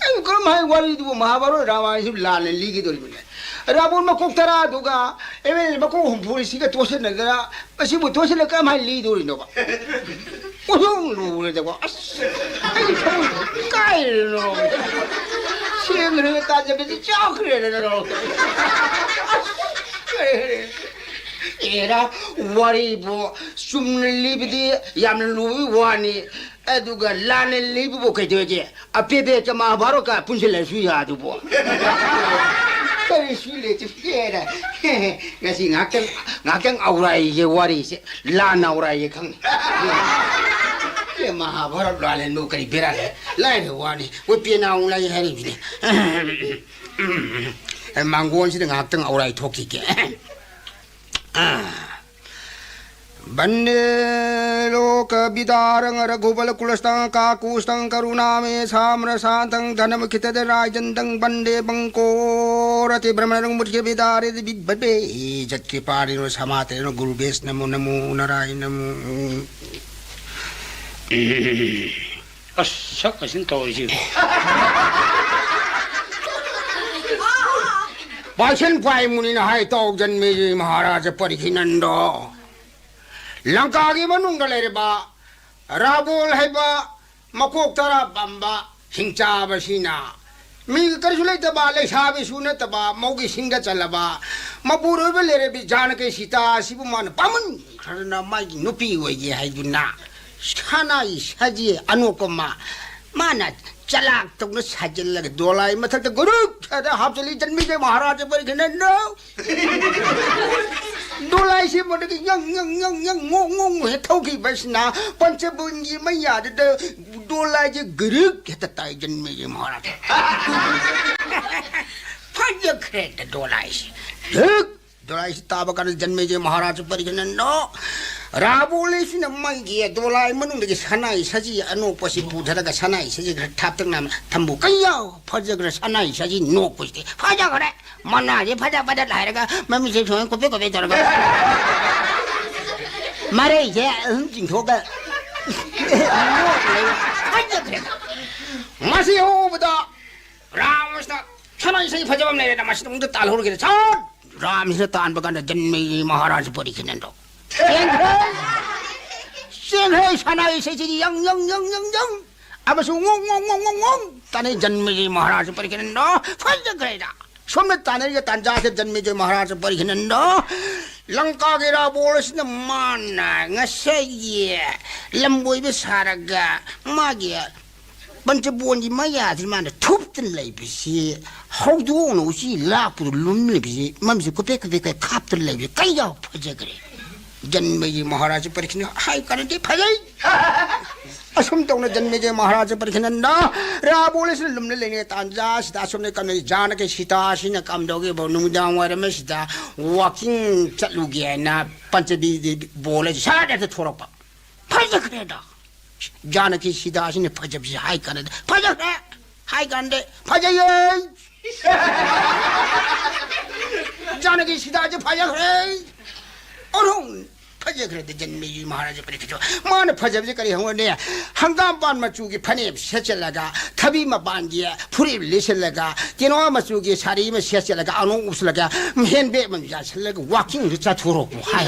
ꯑꯩꯕꯨ ꯀꯔꯝ ꯍꯥꯏ ꯋꯥꯔꯤꯗꯨꯕꯨ ꯃꯍꯥꯚꯥꯔꯠ ꯔꯥꯃꯥꯌꯟꯁꯤꯕꯨ ꯂꯥꯟꯅ ꯂꯤꯒꯗꯧꯔꯤꯕꯅꯦ?" ꯔꯥꯕꯣꯟ ꯃꯀꯣꯛ ꯇꯔꯥꯗꯨꯒ ꯑꯦꯝ ꯑꯦꯜ ꯑꯦ ꯃꯀꯣꯛ ꯍꯨꯝꯐꯨ ꯁꯤꯒ ꯇꯣꯠꯁꯤꯟꯅꯗꯅ ꯃꯁꯤꯕꯨ ꯇꯣꯠꯁꯤꯜꯂ ꯀꯔꯝꯍꯥꯏꯅ ꯂꯤꯗꯣꯔꯤꯅꯣꯕ? ꯄꯣꯠꯊꯣꯛ ꯂꯨꯔꯦꯗꯀꯣ꯫ ꯑꯁ, ꯑꯩ ꯊꯃꯣꯏ ꯀꯥꯏꯔꯦꯗꯅ꯫ ꯁꯦꯝꯗ꯭ꯔꯤꯕ ꯇꯥꯟꯖꯕꯁꯤ ꯆꯥꯛꯈ꯭ꯔꯦꯗꯅ꯫ ꯑꯁ, ꯑꯦꯔꯥ, ꯋꯥꯔꯤꯕꯨ ꯆꯨꯝꯅ ꯂꯤꯕꯗꯤ ꯌꯥꯝꯅ ꯂꯨꯕꯒꯤ ꯋꯥꯅꯤ, ꯑꯗꯨꯒ ꯂꯥꯟꯅ ꯂꯤꯕꯕꯨ ꯀꯩꯗꯧꯒꯦ? ꯑꯄꯦꯕꯦ ꯀ ꯃꯍꯥꯚꯥꯔꯠꯀ ꯄꯨꯟꯁꯤꯜꯂꯁꯨ ꯌꯥꯗꯨꯕꯨ꯫ ꯀꯔꯤꯁꯨ ꯂꯩꯇꯦ꯫ ꯉꯁꯤ ꯉꯥꯛꯇꯪ, ꯉꯥꯛꯇꯪ ꯑꯧꯔꯥꯏꯒꯦ ꯋꯥꯔꯤꯁꯦ꯫ ꯂꯥꯟꯅ ꯑꯧꯔꯥꯏꯒꯦ ꯈꯪꯉꯤ꯫ ꯑꯦ, ꯃꯍꯥꯚꯥꯔꯠ ꯂꯥꯜꯂꯦꯟꯕꯨ ꯀꯔꯤ ꯕꯦꯔꯥ ꯂꯩ? ꯂꯥꯏꯔ ꯋꯥꯅꯤ꯫ ꯃꯣꯏ ꯄꯦꯅꯥ ꯑꯃꯨꯛ ꯂꯩ ꯍꯥꯏꯔꯤꯕꯅꯤ꯫ ꯃꯥꯡꯒꯣꯟꯁꯤꯗ ꯉꯥꯏꯍꯥꯛꯇꯪ ꯑꯧꯔꯥꯏ ꯊꯣꯛꯈꯤꯒꯦ꯫ ꯕꯟꯗꯦ ꯂꯣꯀ ꯕꯤꯗꯥꯔꯪ ꯔꯘꯨꯕꯂ ꯀꯨꯂꯁꯇꯪ ꯀꯥꯀꯨꯁꯇꯪ ꯀꯔꯨꯅꯥꯃꯦ ꯁꯥꯝꯔ ꯁꯥꯟꯇꯪ ꯙꯅꯃ ꯈꯤꯇꯗ ꯔꯥꯏꯖꯟꯗꯪ ꯕꯟꯗꯦ ꯕꯪꯀꯣꯔ ꯑꯇꯤ ꯕ꯭ꯔꯍꯃ ꯔꯪ ꯃꯨꯠꯀꯦ ꯕꯤꯗꯥꯔꯦ ꯕꯤꯕꯕꯦ ꯖꯠꯀꯦ ꯄꯥꯔꯤꯅꯣ ꯁꯃꯥꯇꯦꯅꯣ ꯒꯨꯔꯨ ꯕꯦꯁ ꯅꯃꯣ ꯅꯃꯣ ꯅꯔꯥꯏ ꯅꯃꯣ꯫ ꯑꯁ, ꯁꯛ ꯑꯁꯤꯅ ꯇꯧꯔꯤꯁꯤ꯫ ꯄꯥꯏꯁꯟ ꯄꯥꯏ ꯃꯨꯅꯤꯅ ꯍꯥꯏ ꯇꯧ ꯖꯟꯃꯦꯖꯤ ꯃꯍꯥꯔꯥꯖ ꯄꯔꯤꯈꯤꯅꯟꯗꯣ꯫ ꯂꯪꯀꯥꯒꯤ ꯃꯅꯨꯡꯗ ꯂꯩꯔꯤꯕ ꯔꯥꯕꯣꯜ ꯍꯥꯏꯕ ꯃꯀꯣꯛ ꯇꯔꯥ ꯄꯥꯝꯕ ꯍꯤꯡꯆꯥꯕꯁꯤꯅ ꯃꯤꯒꯤ ꯀꯔꯤꯁꯨ ꯂꯩꯇꯕ, ꯂꯩꯁꯥꯕꯤꯁꯨ ꯅꯠꯇꯕ, ꯃꯧꯒꯤ ꯁꯤꯡꯗ ꯆꯜꯂꯕ ꯃꯄꯨꯔꯣꯏꯕ ꯂꯩꯔꯕꯤ ꯖꯥꯅꯀꯤ ꯁꯤꯇꯥ ꯑꯁꯤꯕꯨ ꯃꯥꯅ ꯄꯥꯝꯃꯟꯈ꯭ꯔꯗꯅ ꯃꯥꯒꯤ ꯅꯨꯄꯤ ꯑꯣꯏꯒꯦ ꯍꯥꯏꯗꯨꯅ ꯁꯅꯥꯒꯤ ꯁꯖꯤ ꯑꯅꯣꯛꯄ ꯑꯃ ꯃꯥꯅ ꯆꯂꯥꯛ ꯇꯧꯅ ꯁꯥꯖꯤꯜꯂꯒ ꯗꯣꯂꯥꯏ ꯃꯊꯛꯇ ꯒꯨꯔꯨꯛ ꯍꯥꯏꯗ ꯍꯥꯞꯆꯤꯜꯂꯤ꯫ ꯖꯟꯃꯤꯖꯦ ꯃꯍꯥꯔꯥꯖ ꯄꯔꯤꯈꯅꯟꯗꯣ꯫ ꯗꯣꯂꯥꯏꯁꯤ ꯃꯗꯨꯒꯤ ꯌꯪ, ꯌꯪ, ꯌꯪ, ꯌꯪ, ꯉꯣꯡ, ꯉꯣꯡ ꯍꯦꯛ ꯊꯧꯈꯤꯕꯁꯤꯅ ꯄꯟꯆꯕꯨꯟꯒꯤ ꯃꯌꯥꯗꯨꯗ ꯗꯣꯂꯥꯏꯁꯤ ꯒꯔꯨꯛ ꯍꯦꯛꯇ ꯇꯥꯏ ꯖꯟꯃꯦꯖ ꯃꯍꯥꯔꯥꯖ꯫ ꯐꯖꯈ꯭ꯔꯦꯗ ꯗꯣꯂꯥꯏꯁꯤ꯫ ꯗꯨꯛ! ꯗꯣꯂꯥꯏꯁꯤ ꯇꯥꯕ ꯀꯥꯟꯗ ꯖꯟꯃꯦꯖ ꯃꯍꯥꯔꯥꯖ ꯄꯔꯤꯈꯅꯟꯗꯣ꯫ ꯔꯥꯕꯣꯂꯤꯁꯤꯅ ꯃꯥꯒꯤ ꯗꯣꯂꯥꯏ ꯃꯅꯨꯡꯗꯒꯤ ꯁꯅꯥꯏ ꯁꯖꯤ ꯑꯅꯣꯛꯄꯁꯤ ꯄꯨꯊꯔꯒ ꯁꯅꯥꯏ ꯁꯖꯤ ꯈꯔ ꯊꯥꯞꯇꯛꯅ ꯊꯝꯕꯨ ꯀꯩꯌꯥꯎ ꯐꯖꯈ꯭ꯔꯦ ꯁꯅꯥꯏ ꯁꯖꯤ ꯅꯣꯛꯄꯁꯤꯗꯤ꯫ ꯐꯖꯈ꯭ꯔꯦ꯫ ꯃꯅꯥꯁꯦ ꯐꯖ ꯐꯖ ꯍꯥꯏꯔꯒ ꯃꯃꯤꯠꯁꯦ ꯁꯨꯃꯥꯏꯅ ꯀꯨꯞꯄꯦ ꯀꯨꯞꯄꯦ ꯇꯧꯔꯒ ꯃꯔꯩꯁꯦ ꯑꯗꯨꯝ ꯆꯤꯡꯊꯣꯛꯑꯒ ꯃꯁꯤ ꯎꯕꯗ ꯔꯥꯃꯁꯤꯅ ꯏꯁꯩ ꯐꯖꯕ ꯑꯃ ꯂꯩꯔꯦ, ꯃꯁꯤꯗ ꯑꯃꯨꯛꯇ ꯇꯥꯜꯍꯧꯔꯒꯦ꯫ ꯁꯠ! ꯔꯥꯝꯁꯤꯅ ꯇꯥꯟꯕ ꯀꯥꯟꯗ ꯖꯟꯃꯦꯖꯌ ꯃꯍꯥꯔꯥꯖ ꯄꯔꯤꯈꯤꯅꯟꯗꯣ ꯆꯦꯟꯈ꯭ꯔꯦ꯫ ꯆꯦꯟꯈ꯭ꯔꯦ, ꯁꯅꯥ ꯏꯁꯩꯁꯤꯗꯤ ꯌꯪ, ꯌꯪ, ꯌꯪ, ꯌꯪ, ꯌꯪ꯫ ꯑꯃꯁꯨꯡ ꯉꯣꯡ, ꯉꯣꯡ, ꯉꯣꯡ, ꯉꯣꯡ, ꯉꯣꯡ ꯇꯥꯅꯩ꯫ ꯖꯟꯃꯦꯖꯌ ꯃꯍꯥꯔꯥꯖ ꯄꯔꯤꯈꯤꯅꯟꯗꯣ ꯐꯖꯈ꯭ꯔꯦꯗ꯫ ꯁꯣꯝꯅ ꯇꯥꯟꯅꯔꯤꯕ ꯇꯥꯟꯖꯥꯁꯤꯗ ꯖꯟꯃꯦꯖꯌ ꯃꯍꯥꯔꯥꯖ ꯄꯔꯤꯈꯤꯅꯟꯗꯣ ꯂꯪꯀꯥꯒꯤ ꯔꯥꯕꯣꯟ ꯑꯁꯤꯅ ꯃꯥꯅ ꯉꯁꯥꯏꯒꯤ ꯂꯝꯕꯣꯏꯕ ꯁꯥꯔꯒ ꯃꯥꯒꯤ ꯄꯟꯆꯕꯣꯟꯒꯤ ꯃꯌꯥꯁꯤ ꯃꯥꯅ ꯊꯨꯞꯇꯅ ꯂꯩꯕꯁꯤ, ꯍꯧꯗꯣꯡꯅ ꯎꯆꯤ ꯂꯥꯛꯄꯗꯨ ꯂꯨꯝ ꯂꯩꯕꯁꯤ, ꯃꯃꯤꯠꯁꯤ ꯀꯨꯄꯦꯛ ꯀꯨꯄꯦꯛ ꯀꯨꯄꯦꯛ ꯈꯥꯞꯇꯅ ꯂꯩꯕꯁꯤ ꯀꯩ ꯌꯥꯎ ꯐꯖꯈ꯭ꯔꯦ꯫ ꯖꯟꯃꯦꯖꯌ ꯃꯍꯥꯔꯥꯖ ꯄꯔꯤꯈꯤꯅꯟ ꯍꯥꯏ ꯀꯥꯟꯅꯗꯦ, ꯐꯖꯩ꯫ ꯑꯁꯨꯝ ꯇꯧꯅ ꯖꯟꯃꯦꯖꯌ ꯃꯍꯥꯔꯥꯖ ꯄꯔꯤꯈꯤꯅꯟꯗ ꯔꯥꯕꯣꯟ ꯑꯁꯤꯅ ꯂꯨꯝꯅ ꯂꯩꯔꯤꯉꯩ ꯇꯥꯟꯖꯥ ꯑꯁꯤꯗ ꯑꯁꯣꯝꯗ ꯀꯝꯅ ꯖꯥꯅꯀꯤ ꯁꯤꯇꯥ ꯑꯁꯤꯅ ꯀꯝꯗꯧꯒꯦꯕ, ꯅꯨꯃꯤꯗꯥꯡ ꯋꯥꯏꯔꯝ ꯑꯁꯤꯗ ꯋꯥꯀꯤꯡ ꯆꯠꯂꯨꯒꯦ ꯍꯥꯏꯅ ꯄꯟꯆꯕꯤ ꯕꯣꯜ ꯑꯁꯤ ꯁꯠ ꯍꯦꯛꯇ ꯊꯣꯔꯛꯄ꯫ ꯐꯖꯈ꯭ꯔꯦꯗ꯫ ꯖꯥꯅꯀꯤ ꯁꯤꯗꯥꯁꯤꯅ ꯐꯖꯕꯁꯤ ꯍꯥꯏ ꯀꯥꯟꯗ ꯐꯖꯈ꯭ꯔꯦ꯫ ꯍꯥꯏ ꯀꯥꯟꯗ ꯐꯖꯩꯌꯦ꯫ ꯖꯥꯅꯀꯤ ꯁꯤꯗꯥꯁꯤ ꯐꯖꯈ꯭ꯔꯦ꯫ ꯑꯣꯔꯣꯡ ꯐꯖꯈ꯭ꯔꯦꯗ ꯖꯟꯃꯦꯖꯌ ꯃꯍꯥꯔꯥꯖ ꯄꯔꯤꯈꯤꯠꯁꯨ꯫ ꯃꯥꯅ ꯐꯖꯕꯁꯤ ꯀꯔꯤ ꯍꯪꯉꯨꯔꯅꯤ? ꯍꯪꯒꯥꯝꯄꯥꯟ ꯃꯆꯨꯒꯤ ꯐꯅꯦꯛ ꯁꯦꯠꯆꯜꯂꯒ, ꯊꯕꯤ ꯃꯄꯥꯟꯒꯤ ꯐꯨꯔꯤꯠ ꯂꯤꯠꯁꯤꯜꯂꯒ, ꯇꯦꯅꯋꯥ ꯃꯆꯨꯒꯤ ꯁꯥꯔꯤ ꯑꯃ ꯁꯦꯠꯆꯜꯂꯒ, ꯑꯅꯣꯛ ꯎꯞꯁꯤꯜꯂꯒ, ꯍꯦꯟ ꯕꯦꯒ ꯑꯃ ꯌꯥꯟꯁꯤꯜꯂꯒ ꯋꯥꯀꯤꯡꯗꯨ ꯆꯠꯊꯣꯔꯛꯄ ꯍꯥꯏ꯫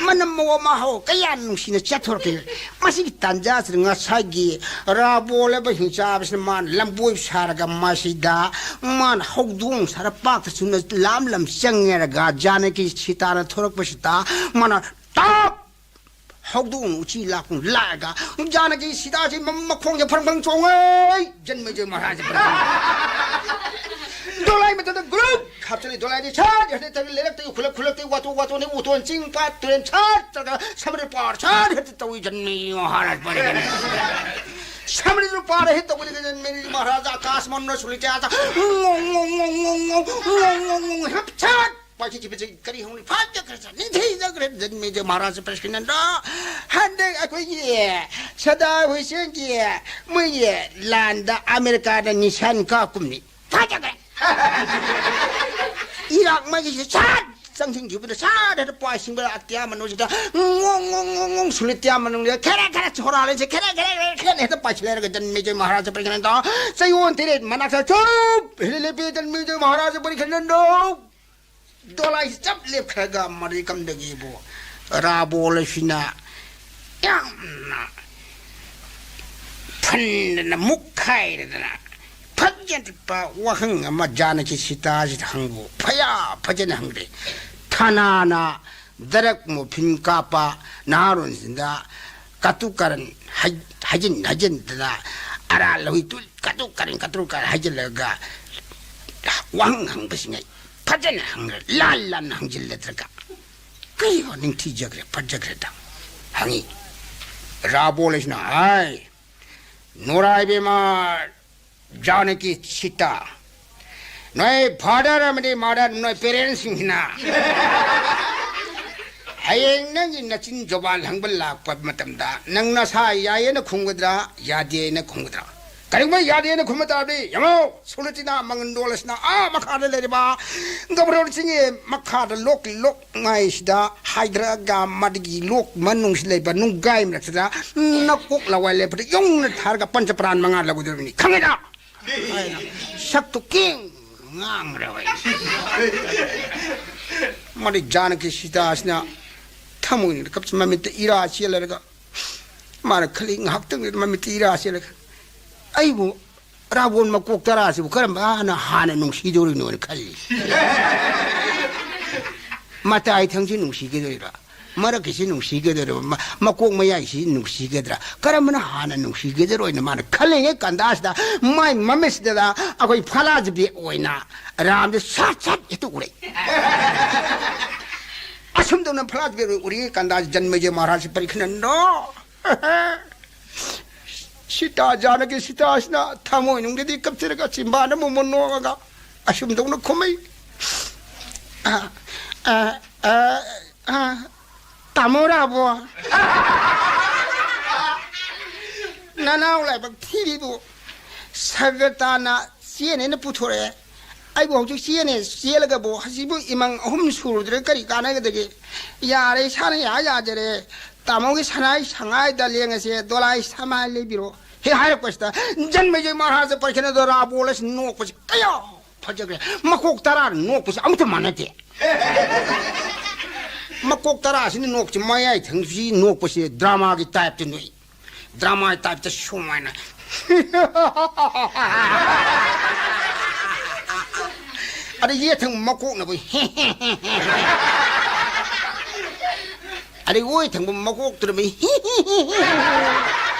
ꯃꯅꯝ ꯃꯍꯥꯎ ꯀꯌꯥ ꯅꯨꯡꯁꯤꯅ ꯆꯠꯊꯣꯔꯛꯀꯦ꯫ ꯃꯁꯤꯒꯤ ꯇꯥꯟꯖꯥꯁꯤꯗ ꯉꯁꯥꯏꯒꯤ ꯔꯥꯕꯣꯟ ꯍꯥꯏꯕ ꯍꯤꯡꯆꯥꯕꯁꯤꯅ ꯃꯥꯅ ꯂꯝꯕꯣꯏ ꯁꯥꯔꯒ ꯃꯁꯤꯗ ꯃꯥꯅ ꯍꯧꯗꯣꯡ ꯁꯥꯔ ꯄꯥꯛꯇ ꯆꯨꯝꯅ ꯂꯥꯝ ꯂꯝ ꯆꯪꯉꯦꯔꯒ ꯖꯥꯅꯀꯤ ꯁꯤꯇꯥꯅ ꯊꯣꯔꯛꯄꯁꯤꯗ ꯃꯥꯅ ꯇꯥꯞ! ꯍꯧꯗꯣꯡ ꯎꯆꯤ ꯂꯥꯛꯄ ꯂꯥꯛꯑꯒ ꯖꯥꯅꯀꯤ ꯁꯤꯇꯥꯁꯤ ꯃ-, ꯃꯈꯣꯡꯁꯦ ꯐꯔꯪ ꯐꯔꯪ ꯆꯣꯡꯉꯦ꯫ ꯖꯟꯃꯦꯖꯌ ꯃꯍꯥꯔꯥꯖ ꯄꯔꯤꯈꯤꯠ꯫ ꯗꯣꯂꯥꯏ ꯃꯊꯛꯇ ꯒ꯭ꯔꯨꯞ ꯍꯥꯞꯆꯤꯜꯂꯤ꯫ ꯗꯣꯂꯥꯏꯗꯤ ꯁꯠ ꯍꯦꯛꯇ ꯇꯧꯏ, ꯂꯩꯔꯛꯇꯒꯤ ꯈꯨꯜꯂꯛ, ꯈꯨꯜꯂꯛꯇꯒꯤ ꯋꯥꯇꯣ, ꯋꯥꯇꯣꯟꯗꯒꯤ ꯎꯇꯣꯟ, ꯆꯤꯡ ꯄꯥꯠ ꯇꯨꯔꯦꯟ ꯁꯠ ꯆꯠꯂꯒ ꯁꯃꯨꯗ꯭ꯔ ꯄꯥꯔ ꯁꯠ ꯍꯦꯛꯇ ꯇꯧꯏ꯫ ꯖꯟꯃꯦꯖꯌ ꯃꯍꯥꯔꯥꯖ ꯄꯔꯤꯈꯤꯠ꯫ ꯁꯃꯨꯗ꯭ꯔ ꯄꯥꯔ ꯍꯦꯛ ꯇꯧꯕꯗꯒꯤ ꯖꯟꯃꯦꯖꯌ ꯃꯍꯥꯔꯥꯖ ꯑꯀꯥꯁ ꯃꯅꯨꯡꯗ ꯁꯨꯂꯤꯇꯦ ꯑꯥꯗ ꯉꯣꯡ, ꯉꯣꯡ, ꯉꯣꯡ, ꯉꯣꯡ, ꯉꯣꯡ, ꯉꯣꯡ, ꯉꯣꯡ, ꯉꯣꯡ, ꯉꯣꯡ, ꯍꯦꯛ ꯁꯠ ꯄꯥꯏꯈꯠꯈꯤꯕꯁꯤ ꯀꯔꯤ ꯍꯧꯅꯤ? ꯐꯖꯈ꯭ꯔꯦ, ꯅꯤꯡꯊꯤꯖꯈ꯭ꯔꯦ꯫ ꯖꯟꯃꯦꯖꯌ ꯃꯍꯥꯔꯥꯖ ꯄꯔꯤꯈꯤꯠꯅꯟꯗ ꯍꯟꯗꯛ ꯑꯩꯈꯣꯏꯒꯤ ꯁꯗꯥꯝ ꯍꯨꯁꯦꯟꯒꯤ ꯃꯣꯏꯒꯤ ꯂꯥꯟꯗ ꯑꯃꯦꯔꯤꯀꯥꯗ ꯅꯤꯁꯥꯟ ꯀꯥꯞꯀꯨꯝꯅꯤ꯫ ꯐꯖꯈ꯭ꯔꯦ꯫ ꯏꯔꯥꯛ ꯃꯩꯒꯤꯁꯤ ꯁꯠ ꯆꯪꯁꯤꯟꯈꯤꯕꯗ ꯁꯠ ꯍꯦꯛꯇ ꯄꯥꯏꯁꯤꯡꯕ ꯑꯇꯤꯌꯥ ꯃꯅꯨꯡꯁꯤꯗ ꯉꯣꯡ ꯉꯣꯡ ꯉꯣꯡ ꯉꯣꯡ ꯁꯨꯅ ꯑꯇꯤꯌꯥ ꯃꯅꯨꯡꯗ ꯈꯦꯔꯦ ꯈꯦꯔꯦ ꯁꯣꯔꯥ ꯂꯩꯁꯦ ꯈꯦꯔꯦ ꯈꯦꯔꯦ ꯈꯦꯔꯦ ꯈꯦꯔꯦ ꯍꯦꯛꯇ ꯄꯥꯏꯁꯤꯜꯂꯦꯔꯒ ꯖꯟꯃꯦꯖꯌ ꯃꯍꯥꯔꯥꯖ ꯄꯔꯤꯈꯅꯟꯗ ꯆꯌꯣꯜ ꯇꯔꯦꯠ ꯃꯅꯥꯛꯇ ꯆꯨꯞ ꯍꯦꯛꯇ ꯂꯦꯞꯄꯦ ꯖꯟꯃꯦꯖꯌ ꯃꯍꯥꯔꯥꯖ ꯄꯔꯤꯈꯅꯟꯗ꯫ ꯗꯣꯂꯥꯏꯁꯤ ꯆꯞ ꯂꯦꯞꯈ꯭ꯔꯒ ꯃꯔꯩꯀꯝꯗꯒꯤꯕꯨ ꯔꯥꯕꯣꯜ ꯑꯁꯤꯅ ꯌꯥꯝꯅ ꯐꯟꯗꯅ ꯃꯨꯛꯈꯥꯏꯔꯗꯅ ꯐꯖꯅ ꯋꯥꯍꯪ ꯑꯃ ꯖꯥꯅꯀꯤ ꯁꯤꯇꯥꯁꯤꯗ ꯍꯪꯕꯨ ꯐꯌꯥ ꯐꯖꯅ ꯍꯪꯗꯦ꯫ ꯊꯥꯅꯥꯅ ꯗꯔꯛ ꯃꯣꯐꯤꯟ ꯀꯥꯞꯄ ꯅꯍꯥꯔꯣꯟꯁꯤꯡꯗ ꯀꯇꯨ ꯀꯔꯟ ꯍꯥꯏ-, ꯍꯥꯏꯖꯤꯟ ꯍꯥꯏꯖꯤꯟꯗꯅ ꯑꯔꯥ ꯂꯧꯏ ꯇꯨ ꯀꯇꯨ ꯀꯔꯟ ꯀꯇꯨ ꯀꯔꯟ ꯍꯥꯏꯖꯤꯜꯂꯒ ꯋꯥꯍꯪ ꯍꯪꯕꯁꯤꯡ ꯑꯩ ꯐꯖꯅ ꯍꯪꯉꯦ, ꯂꯥꯟ ꯂꯥꯟꯅ ꯍꯪꯖꯤꯜꯂꯗ꯭ꯔꯒ꯫ ꯀꯩꯅꯣ ꯅꯤꯡꯊꯤꯖꯈ꯭ꯔꯦ, ꯐꯖꯈ꯭ꯔꯦꯗ꯫ ꯍꯪꯉꯤ꯫ ꯔꯥꯕꯣꯜ ꯑꯁꯤꯅ, "ꯍꯥꯏ, ꯅꯨꯔꯥꯏꯕꯦꯝꯃ ꯖꯥꯅꯀꯤ ꯁꯤꯇꯥ, ꯅꯣꯏ ꯐꯥꯗꯔ ꯑꯃꯗꯤ ꯃꯥꯗꯔ, ꯅꯣꯏ ꯄꯦꯔꯦꯟꯁꯁꯤꯡꯁꯤꯅ ꯍꯌꯦꯡ ꯅꯪꯒꯤ ꯅꯆꯤꯟ ꯖꯣꯕꯥꯟ ꯍꯪꯕ ꯂꯥꯛꯄ ꯃꯇꯝꯗ ꯅꯪ ꯅꯁꯥ ꯌꯥꯏꯌꯦꯅ ꯈꯨꯝꯒꯗ꯭ꯔꯥ, ꯌꯥꯗꯦꯅ ꯈꯨꯝꯒꯗ꯭ꯔꯥ? ꯀꯔꯤꯒꯨꯝꯕ ꯌꯥꯗꯦꯅ ꯈꯨꯝꯕ ꯇꯥꯔꯗꯤ, ꯌꯦꯡꯉꯣ, ꯁꯨꯔꯆꯤꯅ ꯃꯉꯟꯗꯣꯜ ꯑꯁꯤꯅ ꯑꯥ ꯃꯈꯥꯗ ꯂꯩꯔꯤꯕ ꯒꯕ꯭ꯔꯣꯟ ꯆꯤꯡꯒꯤ ꯃꯈꯥꯗ ꯂꯣꯛꯀꯤ ꯂꯣꯛ ꯉꯥꯏꯁꯤꯗ ꯍꯥꯏꯗ꯭ꯔꯒ ꯃꯗꯨꯒꯤ ꯂꯣꯛ ꯃꯅꯨꯡꯁꯤꯗ ꯂꯩꯕ ꯅꯨꯡꯒꯥꯏ ꯃꯔꯛꯁꯤꯗ ꯅꯀꯣꯛ ꯂꯋꯥꯏ ꯂꯦꯞꯄꯗ ꯌꯧꯅ ꯊꯥꯔꯒ ꯄꯟꯆ ꯄ꯭ꯔꯥꯟ ꯃꯉꯥ ꯂꯧꯒꯗꯧꯔꯤꯕꯅꯤ, ꯈꯪꯉꯤꯗ?" ꯍꯥꯏꯅ ꯁꯛꯇꯨ ꯀꯦꯡ ꯉꯥꯡꯈ꯭ꯔꯦ ꯍꯣꯏ꯫ ꯃꯗꯨ ꯖꯥꯅꯀꯤ ꯁꯤꯇꯥꯁꯤꯅ ꯊꯃꯣꯏꯅ ꯀꯞ-, ꯃꯃꯤꯠꯇ ꯏꯔꯥ ꯆꯦꯜꯂꯔꯒ ꯃꯥꯅ ꯈꯜꯂꯤ, ꯉꯥꯏꯍꯥꯛꯇꯪꯗꯨꯗ ꯃꯃꯤꯠꯇ ꯏꯔꯥ ꯆꯦꯜꯂꯒ, "ꯑꯩꯕꯨ ꯔꯥꯕꯣꯟ ꯃꯀꯣꯛ ꯇꯔꯥꯁꯤꯕꯨ ꯀꯔꯝꯕꯅ ꯍꯥꯟꯅ ꯅꯨꯡꯁꯤꯗꯧꯔꯤꯅꯣꯅ ꯈꯜꯂꯤ꯫ ꯃꯇꯥꯏ ꯊꯪꯁꯤ ꯅꯨꯡꯁꯤꯒꯗꯣꯏꯔꯥ, ꯃꯔꯛꯀꯤꯁꯤ ꯅꯨꯡꯁꯤꯒꯗꯣꯏꯔꯥ, ꯃ-, ꯃꯀꯣꯛ ꯃꯌꯥꯏꯁꯤ ꯅꯨꯡꯁꯤꯒꯗ꯭ꯔꯥ, ꯀꯔꯝꯕꯅ ꯍꯥꯟꯅ ꯅꯨꯡꯁꯤꯒꯗꯣꯏꯔꯣꯅ?" ꯃꯥꯅ ꯈꯜꯂꯤꯉꯩ ꯀꯟꯗꯥꯁꯤꯗ ꯃꯥꯏ ꯃꯃꯤꯠꯁꯤꯗ ꯑꯩꯈꯣꯏ ꯐꯂꯥꯖꯕꯤ ꯑꯣꯏꯅ ꯔꯥꯝꯁꯦ ꯁꯠ ꯁꯠ ꯍꯦꯛꯇ ꯎꯔꯛꯏ꯫ ꯑꯁꯨꯝ ꯇꯧꯅ ꯐꯂꯥꯖꯕꯤ ꯎꯔꯤꯉꯩ ꯀꯟꯗꯥꯁꯤ ꯖꯟꯃꯦꯖꯌ ꯃꯍꯥꯔꯥꯖꯁꯤ ꯄꯔꯤꯈꯅꯟꯗꯣ꯫ ꯁꯤꯇꯥ ꯖꯥꯅꯀꯤ ꯁꯤꯇꯥꯁꯤꯅ ꯊꯃꯣꯏꯅꯨꯡꯗꯗꯤ ꯀꯞꯆꯔꯒ ꯆꯤꯝꯕꯥꯟꯗ ꯑꯃꯨꯛ ꯃꯨꯛ ꯅꯣꯛꯑꯒ ꯑꯁꯨꯝꯗꯧꯅ ꯈꯨꯝꯃꯩ꯫ "ꯑ, ꯑ, ꯑ, ꯑ, ꯇꯥꯃꯣ ꯔꯥꯕꯣ, ꯅꯅꯥꯎ ꯂꯥꯏꯕꯛ ꯊꯤꯔꯤꯕꯨ ꯁꯒꯇꯥꯅ ꯆꯦꯟꯅꯦꯅ ꯄꯨꯊꯣꯔꯛꯑꯦ꯫ ꯑꯩꯕꯨ ꯍꯧꯖꯤꯛ ꯆꯦꯟꯅꯦ, ꯆꯦꯜꯂꯒꯕꯨ ꯍꯧꯖꯤꯛꯄꯨ ꯏꯃꯪ ꯑꯍꯨꯝ ꯁꯨꯔꯨꯗ꯭ꯔꯦ, ꯀꯔꯤ ꯀꯥꯟꯅꯒꯗꯒꯦ? ꯌꯥꯔꯦ, ꯏꯁꯥꯅ ꯌꯥ ꯌꯥꯖꯔꯦ꯫ ꯇꯥꯃꯣꯒꯤ ꯁꯅꯥꯏ ꯁꯉꯥꯏꯗ ꯂꯦꯡꯉꯁꯦ, ꯗꯣꯂꯥꯏ ꯁꯃꯥꯏ ꯂꯩꯕꯤꯔꯣ꯫ ꯍꯦꯛ ꯍꯥꯏꯔꯛꯄꯁꯤꯗ ꯖꯟꯃꯦꯖꯌ ꯃꯍꯥꯔꯥꯖ ꯄꯔꯤꯈꯅꯗ ꯔꯥꯕꯣꯜ ꯑꯁꯤ ꯅꯣꯛꯄꯁꯤ ꯀꯌꯥ ꯐꯖꯈ꯭ꯔꯦ꯫ ꯃꯀꯣꯛ ꯇꯔꯥ ꯅꯣꯛꯄꯁꯤ ꯑꯃꯠꯇ ꯃꯥꯟꯅꯗꯦ꯫ ꯃꯀꯣꯛ ꯇꯔꯥꯁꯤꯅ ꯅꯣꯛꯄꯁꯤ, ꯃꯌꯥꯏ ꯊꯪꯕꯁꯤ ꯅꯣꯛꯄꯁꯤ ꯗ꯭ꯔꯃꯥꯒꯤ ꯇꯥꯏꯞꯇ ꯅꯣꯛꯏ꯫ ꯗ꯭ꯔꯃꯥꯒꯤ ꯇꯥꯏꯞꯇ ꯁꯨꯃꯥꯏꯅ꯫ ꯑꯗ ꯌꯦꯠ ꯊꯪꯕ ꯃꯀꯣꯛꯅꯕ꯫ ꯑꯗꯩ ꯑꯣꯏ ꯊꯪꯕ ꯃꯀꯣꯛꯇꯨꯅ ꯃꯤ꯫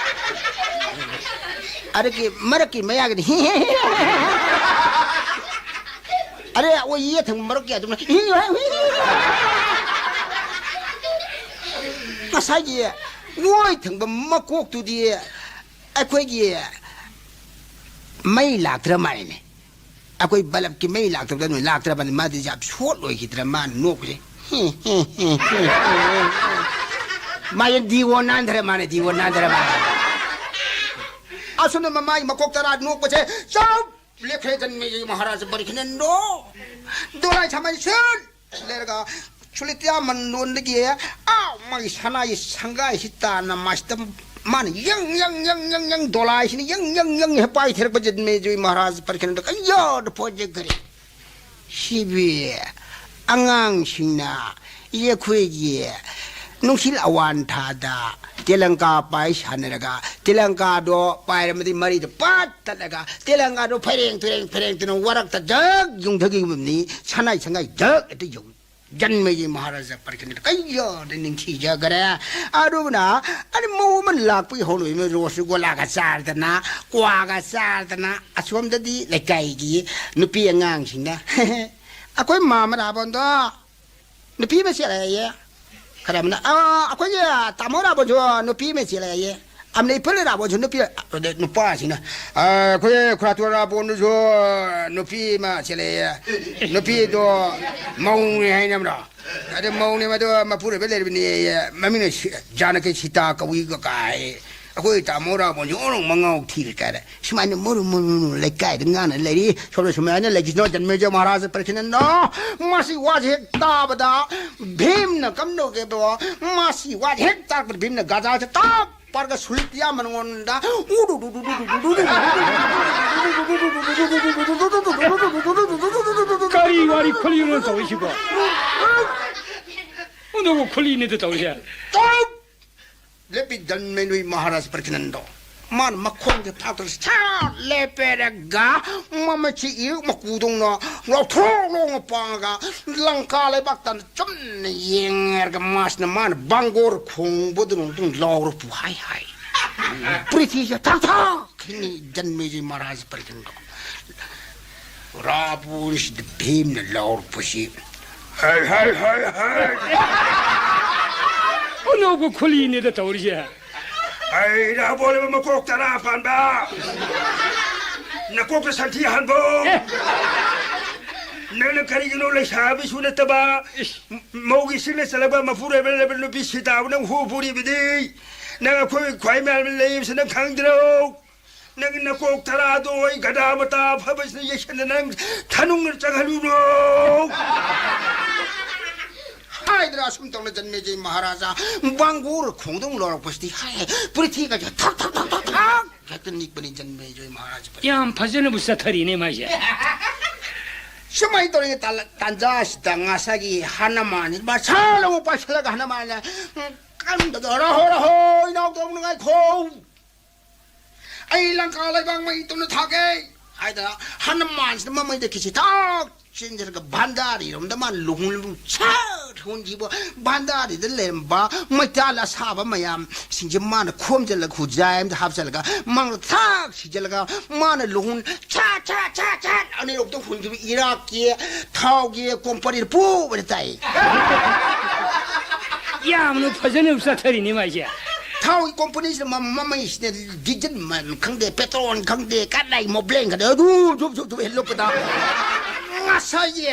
ꯑꯗꯒꯤ ꯃꯔꯛꯀꯤ ꯃꯌꯥꯒꯤꯗꯤ꯫ ꯑꯗꯩ ꯑꯣꯏ ꯌꯦꯠ ꯊꯪꯕ ꯃꯔꯛꯀꯤ ꯑꯗꯨꯝꯅ꯫ ꯉꯁꯥꯏꯒꯤ ꯑꯣꯏ ꯊꯪꯕ ꯃꯀꯣꯛꯇꯨꯗꯤ ꯑꯩꯈꯣꯏꯒꯤ ꯃꯩ ꯂꯥꯛꯇ꯭ꯔ ꯃꯥꯜꯂꯦꯅꯦ꯫ ꯑꯩꯈꯣꯏ ꯕꯂꯞꯀꯤ ꯃꯩ ꯂꯥꯛꯇꯕꯗ ꯅꯣꯏ ꯂꯥꯛꯇ꯭ꯔꯕꯅꯤ, ꯃꯥꯗꯤ ꯌꯥꯝ ꯁꯣꯠ ꯂꯣꯏꯈꯤꯗ꯭ꯔ ꯃꯥꯅ ꯅꯣꯛꯄꯁꯦ꯫ ꯃꯥꯁꯦ ꯗꯤꯑꯣ ꯅꯥꯟꯊꯔ ꯃꯥꯅꯦ, ꯗꯤꯑꯣ ꯅꯥꯟꯊꯔ ꯃꯥꯅꯦ꯫ ꯑꯁꯨꯝꯅ ꯃꯃꯥꯏ ꯃꯀꯣꯛ ꯇꯔꯥ ꯅꯣꯛꯄꯁꯦ ꯆꯞ ꯂꯦꯞꯈ꯭ꯔꯦ꯫ ꯖꯟꯃꯦꯖꯌ ꯃꯍꯥꯔꯥꯖ ꯄꯔꯤꯈꯅꯟꯗꯣ ꯗꯣꯂꯥꯏ ꯁꯥꯃꯟ ꯁꯨꯠ ꯂꯩꯔꯒ ꯁꯨꯂꯤꯇ꯭ꯌꯥ ꯃꯟꯗꯣꯟꯗꯒꯤ ꯑꯥ ꯃꯥꯒꯤ ꯁꯅꯥꯒꯤ ꯁꯪꯒꯥꯏꯁꯤ ꯇꯥꯅ ꯃꯥꯁꯤꯗ ꯃꯥꯅ ꯌꯪ ꯌꯪ ꯌꯪ ꯌꯪ ꯌꯪ ꯗꯣꯂꯥꯏꯁꯤꯅ ꯌꯪ ꯌꯪ ꯌꯪ ꯍꯦꯛ ꯄꯥꯏꯊꯔꯛꯄ ꯖꯟꯃꯦꯖꯌ ꯃꯍꯥꯔꯥꯖ ꯄꯔꯤꯈꯅꯟꯗꯣ ꯀꯩꯌꯥꯗ ꯐꯣꯖꯈ꯭ꯔꯦ꯫ ꯁꯤꯕꯤ ꯑꯉꯥꯡꯁꯤꯡꯅ ꯑꯩꯈꯣꯏꯒꯤ ꯅꯨꯡꯁꯤꯠ ꯑꯋꯥꯟ ꯊꯥꯗ ꯇꯦꯂꯪꯀꯥ ꯄꯥꯏ ꯁꯥꯟꯅꯔꯒ ꯇꯦꯂꯪꯀꯥꯗꯣ ꯄꯥꯏꯔꯝꯃꯗꯤ ꯃꯔꯤꯗꯣ ꯄꯠ ꯇꯠꯂꯒ ꯇꯦꯂꯪꯀꯥꯗꯣ ꯐꯩꯔꯦꯡ ꯇꯨꯔꯦꯡ ꯐꯩꯔꯦꯡ ꯇꯨꯔꯦꯡ ꯋꯥꯔꯛꯇ ꯖꯛ ꯌꯨꯡꯊꯈꯤꯕꯅꯤ꯫ ꯁꯅꯥꯏ ꯁꯪꯒꯥꯏ ꯖꯛ ꯍꯦꯛꯇ ꯌꯧ ꯖꯟꯃꯦꯖꯌ ꯃꯍꯥꯔꯥꯖ ꯄꯔꯤꯈꯅꯟꯗ ꯀꯩꯌꯥꯗ ꯅꯤꯡꯊꯤꯖꯈ꯭ꯔꯦ꯫ ꯑꯗꯨꯅ ꯑꯗꯨ ꯃꯧ ꯑꯃ ꯂꯥꯛꯄꯒꯤ ꯍꯧꯅꯕꯤ ꯑꯃ ꯔꯣꯁꯒꯣꯂꯥꯒ ꯆꯥꯔꯗꯅ, ꯀ꯭ꯋꯥꯒ ꯆꯥꯔꯗꯅ, ꯑꯁꯣꯝꯗꯗꯤ ꯂꯩꯀꯥꯏꯒꯤ ꯅꯨꯄꯤ ꯑꯉꯥꯡꯁꯤꯡꯅ "ꯑꯩꯈꯣꯏ ꯃꯥꯃ ꯔꯥꯕꯣꯟꯗꯣ ꯅꯨꯄꯤ ꯑꯃ ꯆꯦꯜꯂꯛꯑꯦ" ꯈꯔ ꯑꯃꯅ, "ꯑꯥ, ꯑꯩꯈꯣꯏꯒꯤ ꯇꯥꯃꯣ ꯔꯥꯕꯣꯟꯁꯨ ꯅꯨꯄꯤ ꯑꯃ ꯆꯦꯜꯂꯛꯑꯦ"꯫ ꯑꯃꯅ ꯏꯐꯜ ꯔꯥꯕꯣꯟꯁꯨ ꯅꯨꯄꯤ, ꯑꯗ ꯅꯨꯄꯥꯁꯤꯡꯅ, "ꯑ, ꯑꯩꯈꯣꯏ ꯈꯨꯔꯥꯇꯣꯟ ꯔꯥꯕꯣꯟꯗꯨꯁꯨ ꯅꯨꯄꯤ ꯑꯃ ꯆꯦꯜꯂꯛꯑꯦ꯫ ꯅꯨꯄꯤꯗꯣ ꯃꯧꯅꯦ ꯍꯥꯏꯅꯕ꯭ꯔꯣ? ꯑꯗ ꯃꯧꯅꯦ, ꯃꯗꯨ ꯃꯄꯨꯔꯣꯏꯕ ꯂꯩꯔꯕꯅꯦ꯫ ꯃꯃꯤꯡꯅ ꯁꯤ-, ꯖꯥꯅꯀꯤ ꯁꯤꯇꯥ ꯀꯧꯏ ꯀꯥꯏ"꯫ ꯑꯩꯈꯣꯏ ꯇꯥꯃꯣ ꯔꯥꯕꯣꯟꯁꯦ ꯑꯣꯟꯊꯣꯛꯅ ꯃꯉꯥꯎ ꯊꯤꯔꯦ ꯀꯥꯏꯅ ꯁꯨꯃꯥꯏꯅ ꯃꯨꯔꯨ ꯃꯨꯔꯨ ꯃꯨꯔꯨ ꯂꯩꯀꯥꯏꯗ ꯉꯥꯡꯅ ꯂꯩꯔꯤ꯫ ꯁꯣꯝꯗ ꯁꯨꯃꯥꯏꯅ ꯂꯩꯈꯤꯁꯅꯣ, ꯖꯟꯃꯦꯖ ꯃꯍꯥꯔꯥꯖ ꯄ꯭ꯔꯁꯅꯟꯗꯣ꯫ ꯃꯁꯤ ꯋꯥꯁꯦ ꯍꯦꯛ ꯇꯥꯕꯗ ꯚꯤꯝꯅ ꯀꯝꯗꯧꯒꯦꯕꯣ? ꯃꯁꯤ ꯋꯥꯁꯦ ꯍꯦꯛ ꯇꯥꯔꯛꯄꯗ ꯚꯤꯝꯅ ꯒꯥꯖꯥꯁꯦ ꯇꯞ ꯄꯥꯔꯒ ꯁꯨꯔꯤꯠ ꯌꯥꯝꯕ ꯅꯉꯣꯟꯗ ꯀꯔꯤ ꯋꯥꯔꯤ ꯈꯨꯂꯤꯅꯣ ꯇꯧꯔꯤꯁꯤꯕꯣ? ꯑꯣꯟꯊꯣꯛꯄ ꯈꯨꯂꯤꯅꯤꯗ ꯇꯧꯔꯤꯁꯦ꯫ ꯇꯞ ꯂꯦꯞꯄꯤ ꯖꯟꯃꯦꯖ ꯃꯍꯥꯔꯥꯖ ꯄ꯭ꯔꯁꯅꯟꯗꯣ꯫ ꯃꯥꯅ ꯃꯈꯣꯡꯁꯦ ꯐꯥꯛꯇ꯭ꯔ ꯁꯥꯠ ꯂꯦꯞꯄꯦꯔꯒ ꯃꯃꯩꯁꯤ ꯏꯔꯨꯛ ꯃꯀꯨꯗꯧꯅ ꯂꯥꯎꯊ꯭ꯔꯣꯛ ꯂꯣꯡꯅ ꯄꯥꯡꯉꯒ ꯂꯪꯀꯥ ꯂꯩꯕꯥꯛꯇ ꯆꯨꯝꯅ ꯌꯦꯡꯉꯦꯔꯒ ꯃꯥꯁꯤꯅ ꯃꯥꯅ ꯕꯥꯡꯒꯣꯔ ꯈꯣꯡꯕꯗꯨꯅ ꯑꯗꯨꯝ ꯂꯥꯎꯔꯛꯄ ꯍꯥꯏ ꯍꯥꯏ꯫ ꯄ꯭ꯔꯤꯊꯤꯁꯦ ꯊꯛ ꯊꯛ ꯈꯤꯡꯉꯤ ꯖꯟꯃꯦꯖ ꯃꯍꯥꯔꯥꯖ ꯄ꯭ꯔꯁꯅꯟꯗꯣ꯫ ꯔꯥꯕꯣꯟꯁꯤꯗ ꯚꯤꯝꯅ ꯂꯥꯎꯔꯛꯄꯁꯤ, "ꯍꯩ, ꯍꯩ, ꯍꯩ, ꯍꯩ!" ꯑꯅꯧꯕ ꯈꯨꯂꯤꯅꯤꯗ ꯇꯧꯔꯤꯁꯦ꯫ "ꯍꯩ, ꯔꯥꯕꯣꯟ ꯃꯀꯣꯛ ꯇꯔꯥ ꯄꯥꯟꯕ! ꯅꯀꯣꯛꯇ ꯁꯟꯊꯤ ꯍꯥꯟꯕꯣ! ꯅꯪꯅ ꯀꯔꯤꯒꯤꯅꯣ ꯂꯩꯁꯥꯕꯤꯁꯨ ꯅꯠꯇꯕ, ꯃꯧꯒꯤ ꯁꯤꯡꯅ ꯆꯠꯂꯕ ꯃꯄꯨꯔꯣꯏꯕ ꯂꯩꯕ ꯅꯨꯄꯤ ꯁꯤꯇꯥꯕꯨ ꯅꯪ ꯍꯨ ꯄꯨꯔꯤꯕꯗꯤ? ꯅꯪ ꯑꯩꯈꯣꯏ ꯈ꯭ꯋꯥꯏ ꯃꯌꯥꯝ ꯂꯩꯕꯁꯤ ꯅꯪ ꯈꯪꯗ꯭ꯔꯣ? ꯅꯪꯒꯤ ꯅꯀꯣꯛ ꯇꯔꯥꯗꯣ ꯑꯩ ꯒꯙꯥ ꯃꯇꯥ ꯑꯐꯕꯁꯤꯅ ꯌꯩꯁꯟꯗꯅ ꯅꯪ ꯊꯅꯨꯡꯅ ꯆꯪꯍꯜꯂꯨꯔꯣ?" ꯍꯥꯏꯗꯅ ꯑꯁꯨꯝ ꯇꯧꯅ ꯖꯟꯃꯦꯖꯩ ꯃꯍꯥꯔꯥꯖꯥ ꯕꯥꯡꯒꯨꯔ ꯈꯣꯡꯗꯧ ꯂꯧꯔꯛꯄꯁꯤꯗꯤ ꯍꯥꯏ ꯄ꯭ꯔꯤꯊꯤꯒꯁꯦ ꯊꯛ ꯊꯛ ꯊꯛ ꯊꯛ ꯊꯛ ꯍꯦꯛꯇ ꯅꯤꯛꯄꯅꯤ ꯖꯟꯃꯦꯖꯩ ꯃꯍꯥꯔꯥꯖ꯫ ꯌꯥꯝ ꯐꯖꯅꯕꯨ ꯆꯠꯊꯔꯤꯅꯦ ꯃꯥꯏꯁꯦ꯫ ꯁꯨꯃꯥꯏꯅ ꯇꯧꯔꯤꯉꯩ ꯇꯥꯟꯖꯥꯁꯤꯗ ꯉꯁꯥꯏꯒꯤ ꯍꯅꯃꯥꯟꯁꯤ ꯃꯁꯥ ꯂꯧꯕ ꯄꯥꯏꯁꯤꯜꯂꯒ ꯍꯅꯃꯥꯟꯅ, "ꯎꯝ, ꯀꯟꯕꯗꯣ ꯔꯥꯍꯣ ꯔꯥꯍꯣ ꯏꯅꯥꯎ ꯇꯧꯅꯉꯥꯏꯈꯣ꯫ ꯑꯩ ꯂꯪꯀꯥ ꯂꯩꯕꯥꯛ ꯃꯩ ꯇꯨꯅ ꯊꯥꯒꯦ" ꯍꯥꯏꯗꯅ ꯍꯅꯃꯥꯟꯁꯤꯅ ꯃꯃꯩꯗ ꯈꯤꯁꯤ ꯊꯥꯛ ꯆꯦꯟꯖꯔꯒ ꯚꯥꯟꯗꯥꯔꯤꯔꯣꯝꯗ ꯃꯥꯅ ꯂꯨꯍꯣꯡ ꯁꯠ ꯍꯣꯟꯈꯤꯕ꯫ ꯚꯥꯟꯗꯥꯔꯤꯗ ꯂꯩꯔꯝꯕ ꯃꯩꯇꯥꯜ ꯑꯁꯥꯕ ꯃꯌꯥꯝꯁꯤꯡꯁꯦ ꯃꯥꯅ ꯈꯣꯝꯖꯤꯜꯂꯒ ꯈꯨꯖꯥꯏ ꯑꯃꯗ ꯍꯥꯞꯆꯤꯜꯂꯒ ꯃꯥꯡꯗ ꯊꯥꯛ ꯁꯤꯖꯤꯜꯂꯒ ꯃꯥꯅ ꯂꯨꯍꯣꯡ ꯁꯠ ꯁꯠ ꯁꯠ ꯁꯠ ꯑꯅꯤꯔꯣꯝꯗ ꯍꯨꯟꯈꯤꯕ ꯏꯔꯥꯛꯀꯤ ꯊꯥꯎꯒꯤ ꯀꯣꯝꯄꯅꯤꯗ ꯄꯨꯕꯅ ꯇꯥꯏ꯫ ꯌꯥꯝꯅ ꯐꯖꯅ ꯆꯠꯊꯔꯤꯅꯦ ꯃꯥꯏꯁꯦ꯫ ꯊꯥꯎꯒꯤ ꯀꯣꯝꯄꯅꯤꯁꯤꯅ ꯃ-, ꯃꯃꯩꯁꯤꯅ ꯗꯤꯖꯜ ꯃ-, ꯈꯪꯗꯦ, ꯄꯦꯇ꯭ꯔꯣꯜ ꯈꯪꯗꯦ, ꯀꯗꯥꯏ ꯃꯣꯕ꯭ꯂꯦꯟ ꯈꯪꯗꯦ, ꯑꯗꯨ ꯖꯨꯞ ꯖꯨꯞ ꯖꯨꯞ ꯍꯦꯜꯂꯛꯄꯗ ꯉꯁꯥꯏꯒꯤ,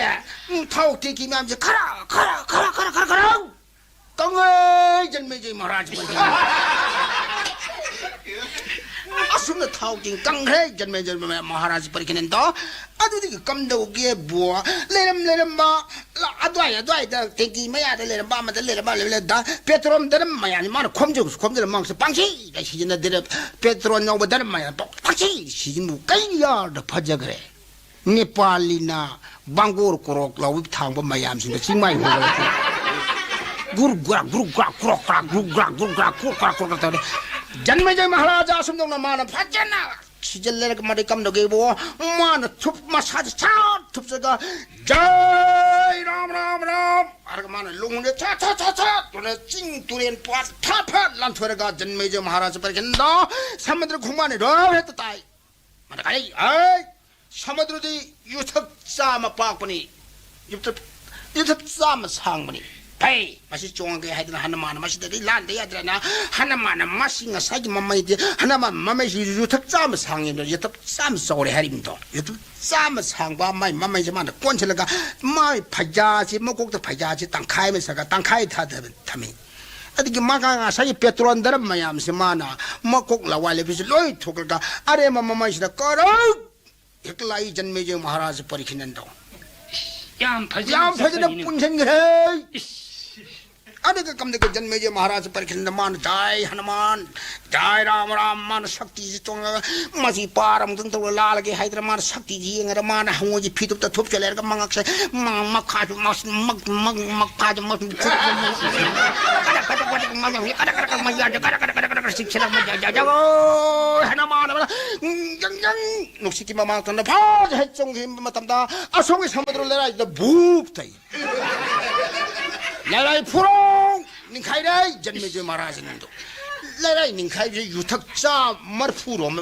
ꯎꯝ, ꯊꯥꯎ ꯇꯦꯡꯀꯤ ꯃꯌꯥꯝꯁꯦ ꯈꯔ, ꯈꯔ, ꯈꯔ ꯀꯪꯉꯦ ꯖꯟꯃꯦꯖꯩ ꯃꯍꯥꯔꯥꯖ꯫ ꯊꯨꯝꯅ ꯊꯥꯎ ꯇꯤꯡ ꯀꯪꯈ꯭ꯔꯦ꯫ ꯖꯟꯃꯦ ꯖꯟꯃꯦ ꯃꯍꯥꯔꯥꯖ ꯄꯔꯤꯈꯤꯅꯟꯗꯣ꯫ ꯑꯗꯨꯗꯒꯤ ꯀꯝꯗꯧꯒꯦꯕꯨ, ꯂꯩꯔꯝ ꯂꯩꯔꯝꯕ, ꯂ-, ꯑꯗꯨꯋꯥꯏ ꯑꯗꯨꯋꯥꯏꯗ ꯇꯦꯡꯀꯤ ꯃꯌꯥꯗ ꯂꯩꯔꯝꯕ ꯑꯃꯗ ꯂꯩꯔꯝꯕ ꯂꯩꯔꯝ ꯂꯩꯔꯝꯗ ꯄꯦꯇ꯭ꯔꯣꯜ ꯗꯔꯝ ꯃꯌꯥꯝꯁꯤ ꯃꯥꯅ ꯈꯣꯝꯖꯤꯜ ꯈꯣꯝꯖꯤꯜꯂ ꯃꯥꯡꯁꯦ ꯄꯪꯁꯤꯗ ꯁꯤꯖꯤꯟꯅꯗꯦ꯫ ꯄꯦꯇ꯭ꯔꯣꯜ ꯌꯥꯎꯕ ꯗꯔꯝ ꯃꯌꯥꯝ ꯄꯪꯁꯤꯗ ꯁꯤꯖꯤꯟꯅꯕꯨ ꯀꯩ ꯌꯥꯔꯗ ꯐꯖꯈ꯭ꯔꯦ꯫ ꯅꯦꯄꯥꯂꯤꯅ ꯕꯥꯡꯒꯣꯔ ꯀꯣꯔꯣꯛ ꯂꯥꯎꯕ ꯊꯥꯡꯕ ꯃꯌꯥꯝꯁꯤꯡꯗꯣ ꯆꯤꯡꯃꯥꯏ ꯍꯣꯡꯒꯠꯂꯛꯇꯅ ꯒꯨꯔ ꯒ꯭ꯔꯥ, ꯒꯨꯔ ꯒ꯭ꯔꯥ, ꯀ꯭ꯔꯣꯛ ꯀ꯭ꯔꯥ, ꯒꯨꯔ ꯒ꯭ꯔꯥ, ꯒꯨꯔ ꯒ꯭ꯔꯥ, ꯀ꯭ꯔꯣꯛ ꯀ꯭ꯔꯥ, ꯀ꯭ꯔꯣꯛ ꯀ꯭ꯔꯥ ꯇꯧꯔꯦ꯫ ꯖꯟꯃꯦꯖꯌ ꯃꯍꯥꯔꯥꯖꯥ ꯑꯁꯨꯝꯗꯧꯅ ꯃꯥꯅ ꯐꯖꯅ ꯁꯤꯖꯤꯜꯂꯔꯒ ꯃꯔꯩ ꯀꯝꯗꯧꯒꯦꯕꯨ, ꯃꯥꯅ ꯊꯨꯞ-, ꯃꯁꯥꯁꯦ ꯁꯠ ꯊꯨꯞꯆꯒ, "ꯖꯥꯏ ꯔꯥꯝ, ꯔꯥꯝ, ꯔꯥꯝ" ꯍꯥꯏꯔꯒ ꯃꯥꯅ ꯂꯣꯡꯍꯨꯟꯁꯦ ꯁꯠ, ꯁꯠ, ꯁꯠ, ꯁꯠ ꯇꯧꯅ ꯆꯤꯡ ꯇꯨꯔꯦꯟ ꯄꯥꯠ ꯐꯠ ꯐꯠ ꯂꯥꯟꯊꯣꯏꯔꯒ ꯖꯟꯃꯦꯖꯌ ꯃꯍꯥꯔꯥꯖ ꯄꯔꯤꯈꯟꯗ ꯁꯃꯨꯗ꯭ꯔ ꯈꯣꯡꯕꯥꯟ ꯔꯣ ꯍꯦꯛꯇ ꯇꯥꯏ꯫ ꯃꯥꯅ ꯀꯔꯤ? ꯑꯩ ꯁꯃꯨꯗ꯭ꯔꯗꯤ ꯌꯨꯊꯛ ꯆꯥꯝꯃ ꯄꯥꯛꯄꯅꯤ, ꯌꯨꯊꯛ, ꯌꯨꯊꯛ ꯆꯥꯝꯃ ꯁꯥꯡꯕꯅꯤ꯫ ꯐꯩ, ꯃꯁꯤ ꯆꯣꯡꯉꯒꯦ ꯍꯥꯏꯗꯅ ꯍꯅꯨꯃꯥꯟꯅ ꯃꯁꯤꯗꯗꯤ ꯂꯥꯟꯗ ꯌꯥꯗ꯭ꯔꯦꯅ ꯍꯅꯨꯃꯥꯟꯅ ꯃꯁꯤ ꯉꯁꯥꯏꯒꯤ ꯃꯃꯩꯗꯤ, ꯍꯅꯨꯃꯥꯟ ꯃꯃꯩꯁꯤ ꯌꯨꯊꯛ ꯆꯥꯝꯃ ꯁꯥꯡꯉꯦꯅ ꯌꯨꯊꯛ ꯆꯥꯝꯃ ꯆꯥꯎꯔꯦ ꯍꯥꯏꯔꯤꯕꯗꯣ꯫ ꯌꯨꯊꯛ ꯆꯥꯝꯃ ꯁꯥꯡꯕ ꯃꯥꯏ ꯃꯃꯩꯁꯦ ꯃꯥꯅ ꯀꯣꯟꯁꯤꯜꯂꯒ ꯃꯥꯏ ꯐꯩꯖꯥꯁꯤ, ꯃꯀꯣꯛꯇ ꯐꯩꯖꯥꯁꯤ ꯇꯪꯈꯥꯏ ꯑꯃ ꯁꯥꯒ ꯇꯪꯈꯥꯏ ꯊꯥꯗꯕ ꯊꯝꯃꯤ꯫ ꯑꯗꯒꯤ ꯃꯥꯒ ꯉꯁꯥꯏꯒꯤ ꯄꯦꯇ꯭ꯔꯣꯜ ꯗꯔꯝ ꯃꯌꯥꯝꯁꯦ ꯃꯥꯅ ꯃꯀꯣꯛ ꯂꯋꯥꯏ ꯂꯩꯕꯁꯤ ꯂꯣꯏ ꯊꯣꯛꯂꯒ ꯑꯔꯦꯝꯕ ꯃꯃꯩꯁꯤꯗ ꯀꯔꯧ ꯍꯦꯛ ꯂꯥꯛꯏ ꯖꯟꯃꯦꯖꯌ ꯃꯍꯥꯔꯥꯖ ꯄꯔꯤꯈꯤꯅꯟꯗꯣ꯫ ꯌꯥꯝ ꯐꯖꯅ ꯌꯥꯝ ꯐꯖꯅ ꯆꯠꯄꯅꯤꯅꯦ꯫ ꯄꯨꯟꯁꯤꯟꯈ꯭ꯔꯦ꯫ ꯏꯁ꯫ ꯑꯗꯨꯒ ꯀꯝꯗꯒ ꯖꯟꯃꯦꯖꯌ ꯃꯍꯥꯔꯥꯖ ꯄꯔꯤꯈꯤꯅꯟꯗ ꯃꯥꯅ ꯖꯥꯏ ꯍꯅꯨꯃꯥꯟ, ꯖꯥꯏ ꯔꯥꯝ ꯔꯥꯝ, ꯃꯥꯅ ꯁꯛꯇꯤꯁꯤ ꯇꯣꯡꯉꯒ ꯃꯁꯤ ꯄꯥꯔ ꯑꯃꯨꯛꯇꯪ ꯇꯧꯔ ꯂꯥꯜꯂꯒꯦ ꯍꯥꯏꯗꯅ ꯃꯥꯅ ꯁꯛꯇꯤꯁꯤ ꯌꯦꯡꯉꯒ ꯃꯥꯅ ꯍꯪꯉꯣꯏꯒꯤ ꯐꯤꯗꯨꯞꯇ ꯊꯨꯞꯆ ꯂꯩꯔꯒ ꯃꯉꯛꯁꯦ ꯃ-, ꯃꯈꯥꯁꯨ ꯃꯁ-, ꯃꯛ-, ꯃꯛ-, ꯃꯈꯥꯁꯨ ꯃꯁ-, ꯀꯗꯛ ꯀꯗꯛ ꯀꯗꯛ ꯃꯌꯥꯁꯦ ꯀꯗꯛ ꯀꯗꯛ ꯀꯗꯛ ꯃꯌꯥꯁꯦ ꯀꯗꯛ ꯀꯗꯛ ꯀꯗꯛ ꯀꯗꯛ ꯆꯤꯛꯁꯤꯜꯂꯛꯄ ꯖꯥꯠ ꯖꯥꯠ ꯖꯥꯠ꯫ ꯑꯣ, ꯍꯥꯏꯅ ꯃꯥꯅ ꯖꯪ ꯖꯪ ꯅꯨꯡꯁꯤꯠꯀꯤ ꯃꯃꯥꯡ ꯊꯪꯅ ꯐꯥꯎꯗ ꯍꯦꯛ ꯆꯣꯡꯈꯤꯕ ꯃꯇꯝꯗ ꯑꯁꯣꯝꯒꯤ ꯁꯃꯨꯗ꯭ꯔ ꯂꯩꯔꯥꯏꯗ ꯚꯨꯞ ꯇꯩ꯫ ꯂꯩꯔꯥꯏ ꯐꯨꯔꯣꯡ ꯅꯤꯡꯈꯥꯏꯔꯦ꯫ ꯖꯟꯃꯦꯖꯌ ꯃꯍꯥꯔꯥꯖꯅꯗꯣ ꯂꯩꯔꯥꯏ ꯅꯤꯡꯈꯥꯏꯕꯁꯦ ꯌꯨꯊꯛ ꯆꯥ ꯃꯔꯐꯨꯔꯣꯝ,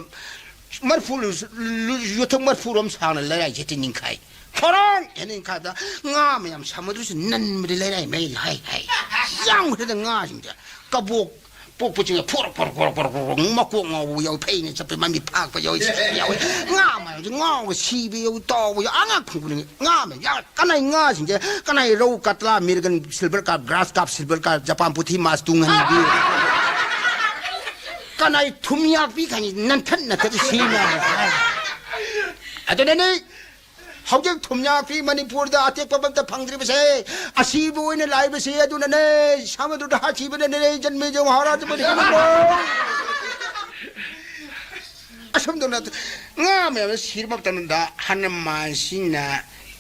ꯃꯔꯐꯨ ꯂꯨ-, ꯂꯨ-, ꯌꯨꯊꯛ ꯃꯔꯐꯨꯔꯣꯝ ꯁꯥꯡꯅ ꯂꯩꯔꯥꯏꯁꯦ ꯍꯦꯛꯇ ꯅꯤꯡꯈꯥꯏ꯫ ꯐꯣꯔꯣꯡ ꯍꯦꯟꯅ ꯅꯤꯡꯈꯥꯏꯕꯗ ꯉꯥ ꯃꯌꯥꯝ ꯁꯃꯨꯗ꯭ꯔꯁꯤ ꯅꯟꯕꯗ ꯂꯩꯔꯥꯏ ꯃꯩ ꯍꯥꯏ ꯍꯥꯏ꯫ ꯌꯥꯝꯈ꯭ꯔꯦꯗ ꯉꯥꯁꯤꯡꯁꯦ꯫ ꯀꯕꯣꯛ ꯄꯣꯛꯄꯁꯤꯡ ꯐꯣꯔꯛ, ꯐꯣꯔꯛ, ꯐꯣꯔꯛ, ꯐꯣꯔꯛ, ꯐꯣꯔꯛ, ꯃꯀꯣꯛ ꯉꯥꯎꯕ ꯌꯥꯎꯏ, ꯐꯩꯅ ꯆꯠꯄ ꯃꯃꯤꯠ ꯐꯥꯛꯄ ꯌꯥꯎꯏ, ꯁꯤꯕ ꯌꯥꯎꯏ꯫ ꯉꯥ ꯃꯌꯥꯝꯁꯦ ꯉꯥꯎꯔꯒ ꯁꯤꯕ ꯌꯥꯎꯏ, ꯇꯥꯎꯕ ꯌꯥꯎꯏ, ꯑꯉꯛ ꯐꯪꯕꯅꯤ꯫ ꯉꯥ ꯃꯌꯥꯝ ꯌꯥꯎꯏ꯫ ꯀꯅꯥꯏ ꯉꯥꯁꯤꯡꯁꯦ, ꯀꯅꯥꯏ ꯔꯧ, ꯀꯇꯂꯥ, ꯃꯤꯔꯒꯟ, silver carp, grass carp, silver carp, Japan ꯄꯨꯊꯤ, ꯃꯥꯁ ꯇꯨꯡ ꯍꯟꯕꯤ꯫ ꯑꯅꯥꯏ ꯊꯨꯝꯌꯥꯛꯄꯤ ꯈꯪꯉꯤ, ꯅꯟꯊꯠ ꯅꯟꯊꯠ ꯁꯤꯅ꯫ ꯑꯗꯨꯅꯅꯤ ꯍꯧꯖꯤꯛ ꯊꯨꯝꯌꯥꯛꯄꯤ ꯃꯅꯤꯄꯨꯔꯗ ꯑꯇꯦꯛꯄ ꯑꯃꯠꯇ ꯐꯪꯗ꯭ꯔꯤꯕꯁꯦ꯫ ꯑꯁꯤꯕ ꯑꯣꯏꯅ ꯂꯥꯛꯏꯕꯁꯦ ꯑꯗꯨꯅꯅꯦ, ꯁꯃꯨꯗ꯭ꯔꯗ ꯍꯥꯠꯈꯤꯕꯅꯅꯦ, ꯖꯟꯃꯦꯖ ꯃꯍꯥꯔꯥꯖ ꯃꯅꯤꯄꯨꯔꯗ꯫ ꯑꯁꯨꯝꯗꯧꯅ ꯉꯥ ꯃꯌꯥꯝꯅ ꯁꯤꯔꯕ ꯃꯇꯝꯗ ꯍꯅꯨꯃꯥꯟꯁꯤꯅ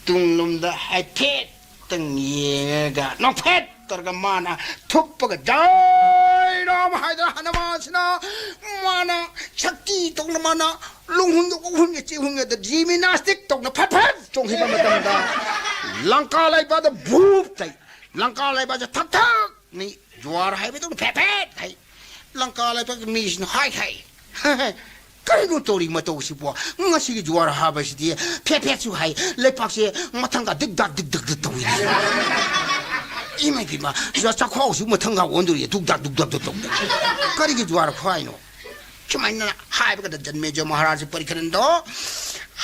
ꯇꯨꯡꯂꯣꯝꯗ ꯍꯥꯏꯐꯦꯠꯇꯪ ꯌꯦꯡꯉꯒ ꯅꯣꯛꯐꯦꯠ ꯇꯧꯔꯒ ꯃꯥꯅ ꯊꯨꯞꯄꯒ ꯖꯥꯏ ꯔꯥꯝ ꯍꯥꯏꯗꯅ ꯍꯅꯨꯃꯥꯟꯁꯤꯅ ꯃꯥꯅ ꯁꯛꯇꯤ ꯇꯧꯅ ꯃꯥꯅ ꯂꯣꯡꯍꯨꯟꯒ ꯎꯍꯨꯟꯒ ꯆꯦꯍꯨꯟꯒꯗ ꯖꯤꯃꯤꯅꯥꯁꯇꯤꯛ ꯇꯧꯅ ꯐꯠ ꯐꯠ ꯆꯣꯡꯈꯤꯕ ꯃꯇꯝꯗ ꯂꯪꯀꯥ ꯂꯩꯕꯥꯛꯇ ꯚꯨꯞ ꯇꯩ꯫ ꯂꯪꯀꯥ ꯂꯩꯕꯥꯛꯁꯦ ꯊꯛ ꯊꯛ ꯅꯤ ꯖꯨꯋꯥꯔ ꯍꯥꯏꯕꯗꯧꯅ ꯐꯦꯠ ꯐꯦꯠ ꯍꯥꯏ꯫ ꯂꯪꯀꯥ ꯂꯩꯕꯥꯛꯀꯤ ꯃꯤꯁꯤꯅ ꯍꯥꯏ ꯍꯥꯏ꯫ "ꯀꯔꯤꯅꯣ ꯇꯧꯔꯤ ꯃꯇꯧꯁꯤꯕꯣ? ꯉꯁꯤꯒꯤ ꯖꯨꯋꯥꯔ ꯍꯥꯕꯁꯤꯗꯤ ꯐꯦꯠ ꯐꯦꯠꯁꯨ ꯍꯥꯏ, ꯂꯩꯄꯥꯛꯁꯦ ꯃꯊꯪꯒ ꯗꯤꯛ ꯗꯥꯛ ꯗꯤꯛ ꯗꯛ ꯗꯛ ꯇꯧꯏꯅꯦ꯫ ꯏꯃꯥ ꯏꯕꯦꯝꯃ, ꯆ-, ꯆꯥꯛꯈꯥꯎꯁꯨ ꯃꯊꯪꯒ ꯑꯣꯟꯗꯣꯔꯤ, ꯗꯨꯛ ꯗꯥꯛ ꯗꯨꯛ ꯗꯥꯛ ꯗꯨꯛ ꯇꯧꯗꯅ꯫ ꯀꯔꯤꯒꯤ ꯖꯨꯋꯥꯔ ꯈꯨꯍꯥꯏꯅꯣ?" ꯁꯨꯃꯥꯏꯅ ꯍꯥꯏꯕꯒꯗ ꯖꯟꯃꯦꯖ ꯃꯍꯥꯔꯥꯖ ꯄꯔꯤꯈꯔꯟꯗꯣ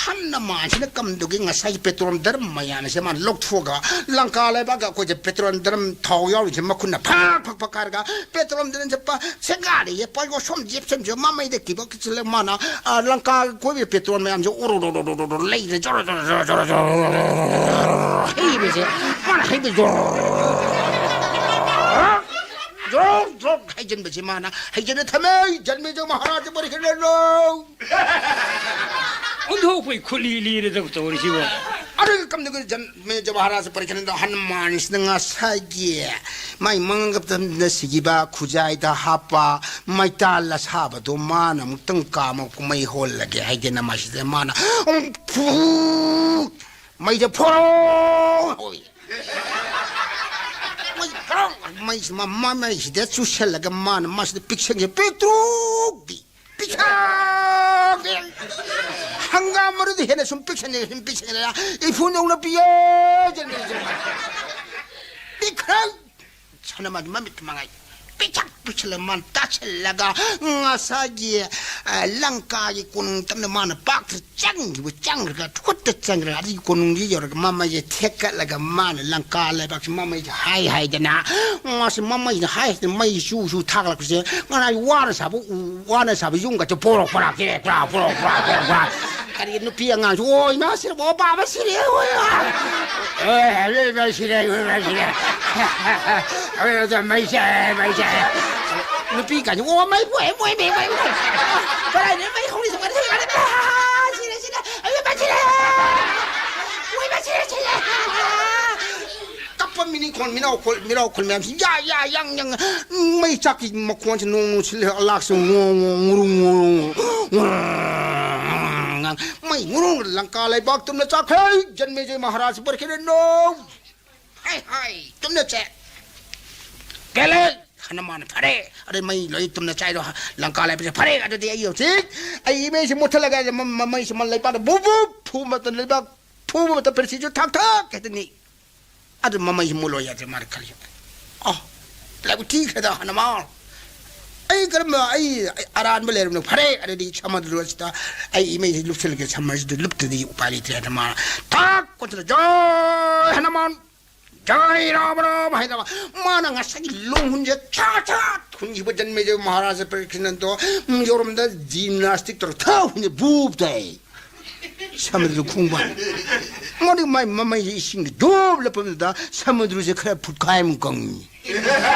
ꯍꯟꯅ ꯃꯥꯁꯤꯅ ꯀꯝꯗꯨꯒꯤ ꯉꯁꯥꯏꯒꯤ ꯄꯦꯇ꯭ꯔꯣꯟ ꯗꯔꯝ ꯃꯌꯥꯝ ꯑꯁꯦ ꯃꯥꯅ ꯂꯧꯊꯣꯛꯑꯒ ꯂꯪꯀꯥ ꯂꯩꯕꯥꯛꯀ ꯑꯩꯈꯣꯏꯁꯦ ꯄꯦꯇ꯭ꯔꯣꯟ ꯗꯔꯝ ꯊꯥꯎ ꯌꯥꯎꯔꯤꯁꯦ ꯃꯈꯨꯠꯅ ꯐꯛ ꯐꯛ ꯐꯛ ꯀꯥꯏꯔꯒ ꯄꯦꯇ꯭ꯔꯣꯟ ꯗꯔꯝꯁꯦ ꯄ-, ꯁꯦꯒꯥꯏꯔꯦ, ꯄꯥꯏꯒꯣ ꯁꯣꯝ ꯖꯤꯞ ꯁꯦꯝꯁꯦ ꯃꯃꯩꯗ ꯀꯤꯕ ꯀꯤꯁꯤꯜꯂꯦ꯫ ꯃꯥꯅ, ꯑ, ꯂꯪꯀꯥ ꯀꯣꯏꯕ ꯄꯦꯇ꯭ꯔꯣꯟ ꯃꯌꯥꯝꯁꯦ ꯎꯔꯨ ꯔꯨ ꯔꯨ ꯔꯨ ꯔꯨ ꯔꯨ ꯂꯩꯔꯦ꯫ ꯖꯣꯔꯣ ꯖꯣꯔꯣ ꯖꯣꯔꯣ ꯖꯣꯔꯣ ꯖꯣꯔꯣ ꯍꯩꯕꯁꯦ ꯃꯥꯅ ꯍꯩꯕ ꯖꯣꯔꯣ ꯖꯣꯔꯣ ꯖꯣꯔꯣ ꯍꯩꯖꯤꯟꯕꯁꯦ ꯃꯥꯅ ꯍꯩꯖꯤꯟꯅ ꯊꯝꯃꯦ꯫ ꯖꯟꯃꯦꯖ ꯃꯍꯥꯔꯥꯖ ꯄꯔꯤꯈꯔꯟꯗꯣ꯫ ꯑꯣꯟꯊꯣꯛꯄꯩ ꯈꯨꯠꯂꯤ ꯂꯤꯔꯦꯗ ꯇꯧꯔꯤꯁꯤꯕꯣ꯫ ꯑꯗꯨꯒ ꯀꯝꯗꯧꯒ ꯖꯟꯃꯦꯖ ꯃꯍꯥꯔꯥꯖ ꯄꯔꯤꯈꯔꯟꯗꯣ ꯍꯅꯨꯃꯥꯟꯁꯤꯅ ꯉꯁꯥꯏꯒꯤ ꯃꯥꯏ ꯃꯉꯛꯇ ꯁꯤꯈꯤꯕ ꯈꯨꯖꯥꯏꯗ ꯍꯥꯞꯄ ꯃꯩꯇꯥꯜ ꯑꯁꯥꯕꯗꯣ ꯃꯥꯅ ꯑꯃꯨꯛꯇꯪ ꯀꯥꯝꯃ ꯃꯩ ꯍꯣꯜꯂꯒꯦ ꯍꯥꯏꯗꯅ ꯃꯁꯤꯗ ꯃꯥꯅ ꯐꯨ-, ꯃꯩꯁꯦ ꯐꯣꯔꯣꯡ ꯍꯧꯏ꯫ ꯃꯩ ꯐꯣꯔꯣꯡ, ꯃꯩꯁꯤ ꯃ-, ꯃ-, ꯃꯩꯁꯤꯗ ꯆꯨꯁꯜꯂꯒ ꯃꯥꯅ ꯃꯁꯤꯗ ꯄꯤꯛꯁꯟꯒꯦ ꯄꯤꯛꯇ꯭ꯔꯨꯛꯇꯤ꯫ ꯄꯤꯛꯁꯛ ꯄꯤꯛ-, ꯍꯪꯒꯥꯝ ꯃꯔꯨꯗꯤ ꯍꯦꯟꯅ ꯁꯨꯝ ꯄꯤꯛꯁꯟꯅ, ꯁꯨꯝ ꯄꯤꯛꯁꯟꯅ, ꯏꯐꯨꯟ ꯌꯧꯅ ꯄꯤꯌꯦ, ꯖꯟꯃꯦꯖ꯫ ꯄꯤꯛꯈ꯭ꯔꯦ꯫ ꯁꯅꯥꯃꯍꯤ ꯃꯃꯤꯠ ꯃꯉꯥꯏ ꯄꯤꯛꯁꯛ ꯄꯨꯁꯜꯂ ꯃꯥꯅ ꯇꯥꯁꯜꯂꯒ ꯉꯁꯥꯏꯒꯤ, ꯑ, ꯂꯪꯀꯥꯒꯤ ꯀꯣꯅꯨꯡ ꯇꯝꯅ ꯃꯥꯅ ꯄꯥꯛꯇ ꯆꯪꯈꯤꯕ, ꯆꯪꯈ꯭ꯔꯒ, ꯈꯨꯠꯇ ꯆꯪꯈ꯭ꯔꯒ, ꯑꯗꯨꯒꯤ ꯀꯣꯅꯨꯡꯁꯤ ꯌꯧꯔꯒ ꯃꯃꯩꯁꯦ ꯊꯦꯛꯀꯠꯂꯒ ꯃꯥꯅ ꯂꯪꯀꯥ ꯂꯩꯕꯥꯛꯁꯤ ꯃꯃꯩꯁꯦ ꯍꯥꯏ ꯍꯥꯏꯗꯅ, ꯃꯥꯁꯤ ꯃꯃꯩꯁꯤꯅ ꯍꯥꯏ ꯍꯥꯏꯗꯅ ꯃꯩ ꯆꯨ ꯆꯨ ꯊꯥꯒꯠꯂꯛꯄꯁꯦ ꯉꯔꯥꯡ ꯋꯥꯅ ꯁꯥꯕ ꯎ, ꯋꯥꯅ ꯁꯥꯕ ꯌꯨꯝꯒꯁꯦ ꯄꯣꯔꯣꯛ ꯄꯔꯥꯛ ꯀꯦꯔꯦꯛ ꯄꯔꯥꯛ, ꯄꯣꯔꯣꯛ ꯄꯔꯥꯛ, ꯄꯣꯔꯣꯛ ꯄꯔꯥꯛ꯫ ꯀꯔꯤ ꯅꯨꯄꯤ ꯑꯉꯥꯡꯁꯨ, "ꯑꯣꯏ, ꯏꯃꯥ ꯁꯤꯔꯕꯣ, ꯄꯥꯕ ꯁꯤꯔꯦ, ꯑꯣꯏ, ꯑꯣꯏ, ꯃꯩ ꯁꯤꯔꯦ, ꯑꯣꯏ, ꯃꯩ ꯁꯤꯔꯦ, ꯑꯣꯏ, ꯃꯩ ꯁꯤꯔꯦ, ꯃꯩ ꯁꯤꯔꯦ"꯫ ꯅꯨꯄꯤ ꯀꯥꯏꯁꯦ, "ꯑꯣ, ꯃꯩ ꯄꯣꯛꯑꯦ, ꯃꯣꯏ ꯃꯩ, ꯃꯩ, ꯃꯩ꯫ ꯀꯗꯥꯏꯗ ꯃꯩ ꯍꯧꯔꯤꯁꯦ, ꯀꯗꯥꯏꯗ ꯁꯤꯔꯦ, ꯁꯤꯔꯦ, ꯁꯤꯔꯦ, ꯑꯣꯏ, ꯃꯩ ꯁꯤꯔꯦ, ꯁꯤꯔꯦ, ꯁꯤꯔꯦ"꯫ ꯀꯞꯄ ꯃꯤꯅꯤ ꯈꯣꯟ, ꯃꯤꯅꯥꯎ ꯈꯣꯜ, ꯃꯤꯅꯥꯎ ꯈꯣꯜ ꯃꯌꯥꯝꯁꯤ, ꯌꯥ, ꯌꯥ, ꯌꯥꯡ, ꯌꯥꯡ, ꯃꯩ ꯆꯥꯛꯀꯤ ꯃꯈꯣꯟꯁꯤ ꯅꯣꯡ ꯅꯣꯡ ꯁꯤꯜꯂꯦ, ꯑꯂꯥꯛꯁꯤ ꯉꯣ, ꯉꯣ, ꯉꯨꯔꯨ, ꯉꯨꯔꯨ, ꯉꯨꯔꯨ, ꯃꯩ ꯉꯨꯔꯨ, ꯂꯪꯀꯥ ꯂꯩꯕꯥꯛ ꯇꯨꯝꯅ ꯆꯥꯛꯈ꯭ꯔꯦ, ꯖꯟꯃꯦꯖꯌ ꯃꯍꯥꯔꯥꯖ ꯄꯔꯈꯤꯔꯦ, ꯅꯣ꯫ ꯍꯥꯏ, ꯍꯥꯏ, ꯇꯨꯝꯅ ꯆꯦ꯫ ꯀꯦꯂꯦ, ꯍꯅꯨꯃꯥꯟ ꯐꯔꯦ, ꯑꯗꯩ ꯃꯩ ꯂꯣꯏ ꯇꯨꯝꯅ ꯆꯥꯏꯗꯣ, ꯂꯪꯀꯥ ꯂꯩꯕꯁꯦ ꯐꯔꯦ, ꯑꯗꯨꯗꯤ ꯑꯩ ꯍꯧꯖꯤꯛ, ꯑꯩ ꯃꯩꯁꯦ ꯃꯨꯠꯊꯠꯂꯒ, ꯃ-, ꯃ-, ꯃꯩꯁꯦ ꯃ-, ꯂꯩꯕꯥꯛꯇ ꯕꯨꯞ ꯕꯨꯞ ꯐꯨꯕ ꯃꯇꯝꯗ, ꯂꯩꯕꯥꯛ ꯐꯨꯕ ꯃꯇꯝꯗ ꯄ꯭ꯔꯤꯊꯤꯕꯤꯁꯨ ꯊꯥꯛ ꯊꯥꯛ ꯍꯦꯛꯇꯅꯤ꯫ ꯑꯗꯨ ꯃꯃꯩꯁꯤ ꯃꯨꯠꯂꯣ ꯌꯥꯗ꯭ꯔꯦ ꯃꯥꯅ ꯈꯜꯂꯤꯁꯦ꯫ ꯑꯣ, ꯂꯥꯏꯕꯛ ꯊꯤꯈ꯭ꯔꯦꯗ ꯍꯅꯨꯃꯥꯟ꯫ ꯑꯩ ꯀꯔꯝꯕ, ꯑꯩ, ꯑꯩ ꯑꯔꯥꯟꯕ ꯂꯩꯔꯕꯅꯣ? ꯐꯔꯦ, ꯑꯗꯨꯗꯤ ꯁꯃꯨꯗ꯭ꯔ ꯑꯁꯤꯗ ꯑꯩ ꯏꯃꯩꯁꯤ ꯂꯨꯞꯁꯤꯜꯂꯒꯦ, ꯁꯃꯨꯗ꯭ꯔꯁꯤꯗ ꯂꯨꯞꯇ꯭ꯔꯗꯤ ꯎꯄꯥꯏ ꯂꯩꯇ꯭ꯔꯦ ꯍꯥꯏꯅ ꯃꯥꯅ ꯊꯥꯛ ꯀꯣꯟꯁꯤꯜꯂ, "ꯖꯥꯏ ꯍꯅꯨꯃꯥꯟ, ꯖꯥꯏ ꯔꯥꯝ ꯔꯥꯝ" ꯍꯥꯏꯗꯅ ꯃꯥꯅ ꯉꯁꯥꯏꯒꯤ ꯂꯣꯡꯍꯨꯟꯁꯦ ꯆꯥ ꯆꯥ ꯍꯨꯟꯈꯤꯕ ꯖꯟꯃꯦꯖꯌ ꯃꯍꯥꯔꯥꯖ ꯄꯔꯤꯈ꯭ꯌꯥꯅꯟꯗꯣ, ꯎꯝ, ꯌꯧꯔꯝꯗ ꯖꯤꯝꯅꯥꯁꯇꯤꯛ ꯇꯧꯔ ꯊꯥ ꯍꯨꯟꯁꯦ ꯕꯨꯞ ꯇꯥꯏ꯫ ꯁꯃꯨꯗ꯭ꯔ ꯈꯣꯡꯕꯥꯟ꯫ ꯃꯗꯨ ꯃꯥꯏ ꯃꯃꯩꯁꯦ ꯏꯁꯤꯡꯗ ꯗꯨꯞ ꯂꯨꯞꯄꯗꯨꯗ ꯁꯃꯨꯗ꯭ꯔꯁꯦ ꯈꯔ ꯐꯨꯠꯈꯥꯏꯃꯨꯛ ꯀꯪꯉꯤ꯫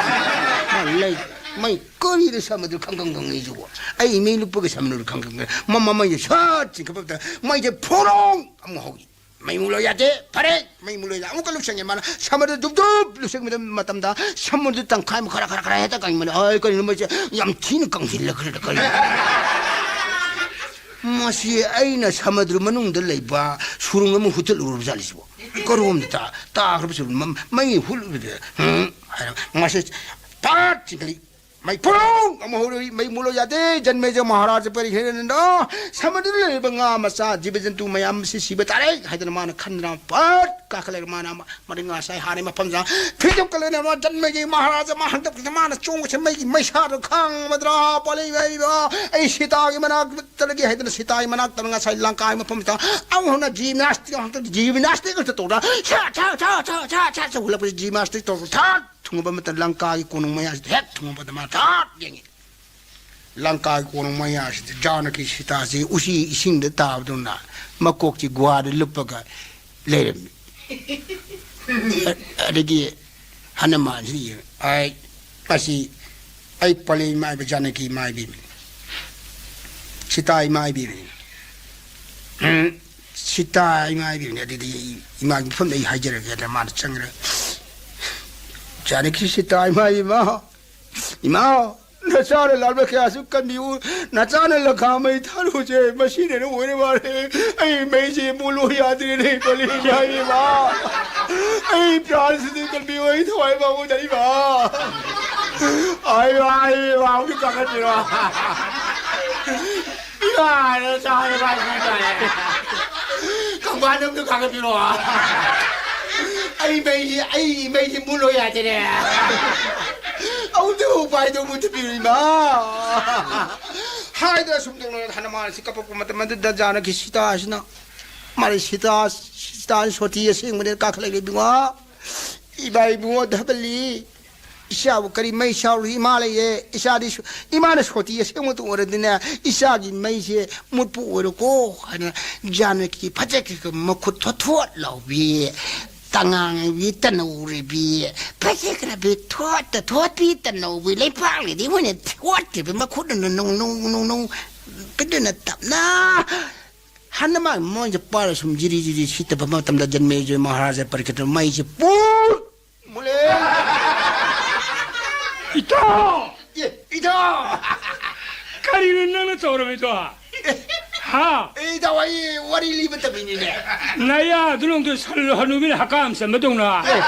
ꯃꯥ ꯂꯩ, ꯃꯩ ꯀꯔꯤꯅꯣ ꯁꯃꯨꯗ꯭ꯔ ꯈꯪꯀꯪ ꯀꯪꯉꯤꯁꯤꯕꯣ? ꯑꯩ ꯃꯤ ꯂꯨꯞꯄꯒ ꯁꯃꯨꯗ꯭ꯔ ꯈꯪꯀꯪ ꯀꯪꯉꯤ꯫ ꯃ-, ꯃꯃꯩꯁꯦ ꯁꯠ ꯆꯤꯡꯈꯠꯄꯗ ꯃꯩꯁꯦ ꯐꯣꯔꯣꯡ ꯑꯃꯨꯛ ꯍꯧꯏ꯫ ꯃꯩ ꯃꯨꯠꯂꯣ ꯌꯥꯗꯦ꯫ ꯐꯔꯦ, ꯃꯩ ꯃꯨꯠꯂꯣꯏꯗ꯫ ꯑꯃꯨꯛꯀ ꯂꯨꯞꯁꯟꯒꯦ꯫ ꯃꯥꯅ ꯁꯃꯨꯗ꯭ꯔ ꯗꯨꯞ ꯗꯨꯞ ꯂꯨꯞꯁꯟꯕ ꯃꯇꯝꯗ ꯁꯃꯨꯗ꯭ꯔ ꯇꯪꯈꯥꯏ ꯑꯃ ꯈꯔ, ꯈꯔ, ꯈꯔ ꯍꯦꯛꯇ ꯀꯪꯕꯅꯦ꯫ ꯑꯩ ꯀꯔꯤꯅꯣ ꯃꯩꯁꯦ ꯌꯥꯝ ꯊꯤꯅ ꯀꯪꯁꯤꯜꯂꯛꯈ꯭ꯔꯦꯗ ꯀꯔꯤꯅꯣ? ꯃꯁꯤ ꯑꯩꯅ ꯁꯃꯨꯗ꯭ꯔ ꯃꯅꯨꯡꯗ ꯂꯩꯕ ꯁꯨꯔꯨꯡ ꯑꯃ ꯍꯨꯠꯇꯠꯂꯨꯔꯕ ꯖꯥꯠꯂꯤꯁꯤꯕꯣ? ꯀꯔꯣꯝꯗ ꯇꯥ-, ꯇꯥꯈ꯭ꯔꯕ ꯁꯨꯔꯨꯡ ꯃ-, ꯃꯩ ꯍꯨꯠꯂꯨꯕꯗ, ꯍꯝ? ꯍꯥꯏꯔ ꯃꯁꯤ ꯄꯥꯠ ꯆꯤꯡꯈꯠꯂꯤ꯫ ꯃꯩ ꯐꯨꯔꯨꯡ ꯑꯃ ꯍꯧꯔꯛꯏ꯫ ꯃꯩ ꯃꯨꯠꯂꯣ ꯌꯥꯗꯦ꯫ ꯖꯟꯃꯦꯖꯌ ꯃꯍꯥꯔꯥꯖ ꯄꯔꯤꯈ꯭ꯌꯥꯅꯟꯗ, ꯁꯃꯨꯗ꯭ꯔꯗ ꯂꯩꯔꯤꯕ ꯉꯥ ꯃꯆꯥ, ꯖꯤꯕ ꯖꯟꯇꯨ ꯃꯌꯥꯝ ꯑꯁꯤ ꯁꯤꯕ ꯇꯥꯔꯦ ꯍꯥꯏꯗꯅ ꯃꯥꯅ ꯈꯟꯗꯅ ꯄꯥꯠ ꯀꯥꯈꯠꯂꯒ ꯃꯥꯅ ꯃ-, ꯃꯔꯤ ꯉꯁꯥꯏ ꯍꯥꯟꯅꯩ ꯃꯐꯝꯗ ꯐꯤꯖꯣꯛꯀ ꯂꯣꯏꯅ ꯃꯥ ꯖꯟꯃꯦꯖꯌ ꯃꯍꯥꯔꯥꯖ ꯃꯥ ꯍꯟꯗꯛꯁꯤꯗ ꯃꯥꯅ ꯆꯣꯡꯕꯁꯦ ꯃꯩꯒꯤ ꯃꯩꯁꯥꯗꯣ ꯈꯪꯕꯗ꯭ꯔꯥ? ꯄꯣꯂꯩ ꯍꯥꯏꯔꯤꯕ ꯑꯩ ꯁꯤꯇꯥꯒꯤ ꯃꯅꯥꯛꯇ ꯆꯠꯂꯒꯦ ꯍꯥꯏꯗꯅ ꯁꯤꯇꯥꯒꯤ ꯃꯅꯥꯛꯇ ꯉꯁꯥꯏ ꯂꯪꯀꯥꯒꯤ ꯃꯐꯝꯁꯤꯗ ꯑꯃꯨꯛ ꯍꯟꯅ ꯖꯤꯝꯅꯥꯁꯇꯤꯛ ꯑꯃꯨꯛꯇ ꯖꯤꯝꯅꯥꯁꯇꯤꯛ ꯑꯃꯨꯛꯇ ꯇꯧꯗꯅ ꯁꯠ, ꯁꯠ, ꯁꯠ, ꯁꯠ, ꯁꯠ, ꯁꯠ ꯆꯠ ꯍꯨꯜꯂꯛꯄꯁꯦ ꯖꯤꯝꯅꯥꯁꯇꯤꯛ ꯇꯧꯗꯅ ꯁꯠ ꯊꯨꯡꯉꯕ ꯃꯇꯝ ꯂꯪꯀꯥꯒꯤ ꯀꯣꯅꯨꯡ ꯃꯌꯥꯁꯤꯗ ꯍꯦꯛ ꯊꯨꯡꯉꯕꯗ ꯃꯥ ꯊꯥꯠ ꯌꯦꯡꯉꯤ꯫ ꯂꯪꯀꯥꯒꯤ ꯀꯣꯅꯨꯡ ꯃꯌꯥꯁꯤꯗ ꯖꯥꯅꯀꯤ ꯁꯤꯇꯥꯁꯤ ꯎꯆꯤ ꯏꯁꯤꯡꯗ ꯇꯥꯕꯗꯧꯅ ꯃꯀꯣꯛꯁꯤ ꯒꯨꯍꯥꯗ ꯂꯨꯞꯄꯒ ꯂꯩꯔꯝꯃꯤ꯫ ꯑꯗꯒꯤ ꯍꯅꯨꯃꯥꯟꯁꯤ ꯌꯦꯡꯉ, "ꯑꯩ, ꯃꯁꯤ ꯑꯩ ꯄꯂꯦꯟ ꯃꯥꯏꯕ ꯖꯥꯅꯀꯤ ꯃꯥꯏꯕꯤꯅꯤ꯫ ꯁꯤꯇꯥ ꯏꯃꯥ ꯏꯕꯦꯝꯃꯅꯤ꯫ ꯎꯝ, ꯁꯤꯇꯥ ꯏꯃꯥ ꯏꯕꯦꯝꯃꯅꯤ꯫ ꯑꯗꯨꯗꯤ ꯑꯩ ꯏꯃꯥꯒꯤ ꯃꯐꯝꯗ ꯑꯩ ꯍꯥꯏꯖꯔꯒꯦ" ꯍꯥꯏꯗꯅ ꯃꯥꯅ ꯆꯪꯈ꯭ꯔꯦ꯫ ꯖꯥꯅꯀꯤ ꯁꯤꯇꯥ ꯏꯃꯥ ꯏꯕꯦꯝꯃ, ꯏꯃꯥ, ꯅꯆꯥꯅ ꯂꯥꯟꯕ ꯀꯌꯥꯁꯨ ꯀꯟꯕꯤꯌꯨ꯫ ꯅꯆꯥꯅ ꯂꯪꯀꯥ ꯃꯩ ꯊꯥꯔꯨꯕꯁꯦ ꯃꯁꯤꯅ ꯑꯣꯏꯔ ꯃꯥꯜꯂꯦ꯫ ꯑꯩ ꯃꯩꯁꯦ ꯃꯨꯠꯂꯨ ꯌꯥꯗ꯭ꯔꯦꯅꯦ, ꯄꯂꯦꯟ ꯃꯥꯏꯕ ꯏꯃꯥ꯫ ꯑꯩ ꯄ꯭ꯔꯥꯟꯁꯤꯗꯤ ꯀꯟꯕꯤꯌꯨ, ꯑꯩ ꯊꯋꯥꯏ ꯄꯥꯝꯃꯨꯗ ꯏꯃꯥ꯫ ꯑꯩ ꯏꯃꯥ, ꯑꯩ ꯏꯃꯥ, ꯑꯃꯨꯛꯇ ꯀꯥꯈꯠꯄꯤꯔꯣ꯫ ꯏꯃꯥ, ꯅꯆꯥ ꯏꯃꯥ ꯁꯤ ꯇꯥꯔꯦ꯫ ꯀꯪꯐꯥꯟ ꯑꯃꯨꯛꯇ ꯀꯥꯈꯠꯄꯤꯔꯣ꯫ ꯑꯩ ꯃꯩꯁꯤ, ꯑꯩ ꯃꯩꯁꯤ ꯃꯨꯠꯂꯨ ꯌꯥꯗ꯭ꯔꯦ꯫ ꯑꯃꯨꯛꯇ ꯎꯄꯥꯏꯗꯣ ꯑꯃꯨꯛꯇ ꯄꯤꯌꯨ, ꯏꯃꯥ꯫ ꯍꯥꯏꯗꯅ ꯁꯨꯝ ꯇꯧꯅ ꯍꯅꯨꯃꯥꯟꯁꯤ ꯀꯞꯄꯛꯄ ꯃꯇꯝ ꯑꯗꯨꯗ ꯖꯥꯅꯀꯤ ꯁꯤꯇꯥꯁꯤꯅ, ꯃꯥꯅ ꯁꯤꯇꯥ, ꯁꯤꯇꯥ ꯁꯣꯇꯤ ꯑꯁꯦꯡꯕꯅꯦ ꯀꯥꯈꯠꯂꯛꯂꯦ ꯏꯕꯨꯡꯉꯣ꯫ ꯏꯃꯥ ꯏꯕꯨꯡꯉꯣ ꯙꯕꯂꯤ, ꯏꯆꯥꯕꯨ ꯀꯔꯤ ꯃꯩ ꯁꯥꯎꯔꯤ? ꯏꯃꯥ ꯂꯩꯌꯦ, ꯏꯆꯥꯗꯤ ꯁꯨ-, ꯏꯃꯥꯅ ꯁꯣꯇꯤ ꯑꯁꯦꯡꯕꯗꯨ ꯑꯣꯏꯔꯗꯤꯅꯦ, ꯏꯆꯥꯒꯤ ꯃꯩꯁꯦ ꯃꯨꯠꯄ ꯑꯣꯏꯔꯣꯀꯣ ꯍꯥꯏꯅ ꯖꯥꯅꯀꯤ ꯐꯖꯈ꯭ꯔꯕ ꯃꯈꯨꯠ ꯊꯣꯠ ꯊꯣꯠ ꯂꯥꯎꯕꯤ, ꯇꯉꯥꯡꯕꯤ, ꯇꯅꯧꯔꯤꯕꯤ, ꯐꯖꯈ꯭ꯔꯕꯤ, ꯊꯣꯠꯇ ꯊꯣꯠꯄꯤ, ꯇꯅꯧꯕꯤ, ꯂꯩꯄꯥꯛꯂꯤꯗꯤ ꯑꯩꯈꯣꯏꯅ ꯊꯣꯠꯇ꯭ꯔꯤꯕ ꯃꯈꯨꯠ ꯑꯗꯨꯅ ꯅꯧ ꯅꯧ ꯅꯧ ꯅꯧ ꯀꯗꯨꯅ ꯇꯞꯅ ꯍꯟꯅ ꯃꯥ ꯃꯣꯏꯁꯦ ꯄꯥꯏꯔ ꯁꯨꯝ ꯖꯤꯔꯤ ꯖꯤꯔꯤ ꯁꯤꯠꯇꯕ ꯃꯇꯝꯗ ꯖꯟꯃꯦꯖꯌ ꯃꯍꯥꯔꯥꯖ ꯄꯔꯤꯈꯠꯇ ꯃꯩꯁꯦ ꯄꯨꯠ ꯃꯨꯠꯂꯦ꯫ ꯏꯇꯥꯎ! ꯑꯦ, ꯏꯇꯥꯎ! ꯀꯔꯤꯅꯣ ꯅꯪꯅ ꯇꯧꯔꯝꯃꯤꯗꯣ? ꯍꯥ? ꯑꯦ, ꯏꯇꯥꯎ, ꯑꯩ ꯋꯥꯔꯤ ꯂꯤꯕ ꯇꯝꯃꯤꯅꯤꯅꯦ꯫ ꯅꯌꯥ ꯑꯗꯨ ꯅꯪꯗꯣ ꯁꯜ ꯍꯅꯨꯕꯤꯅ ꯍꯀꯥꯝ ꯆꯟꯕꯗꯧꯅ꯫ ꯑꯦ꯫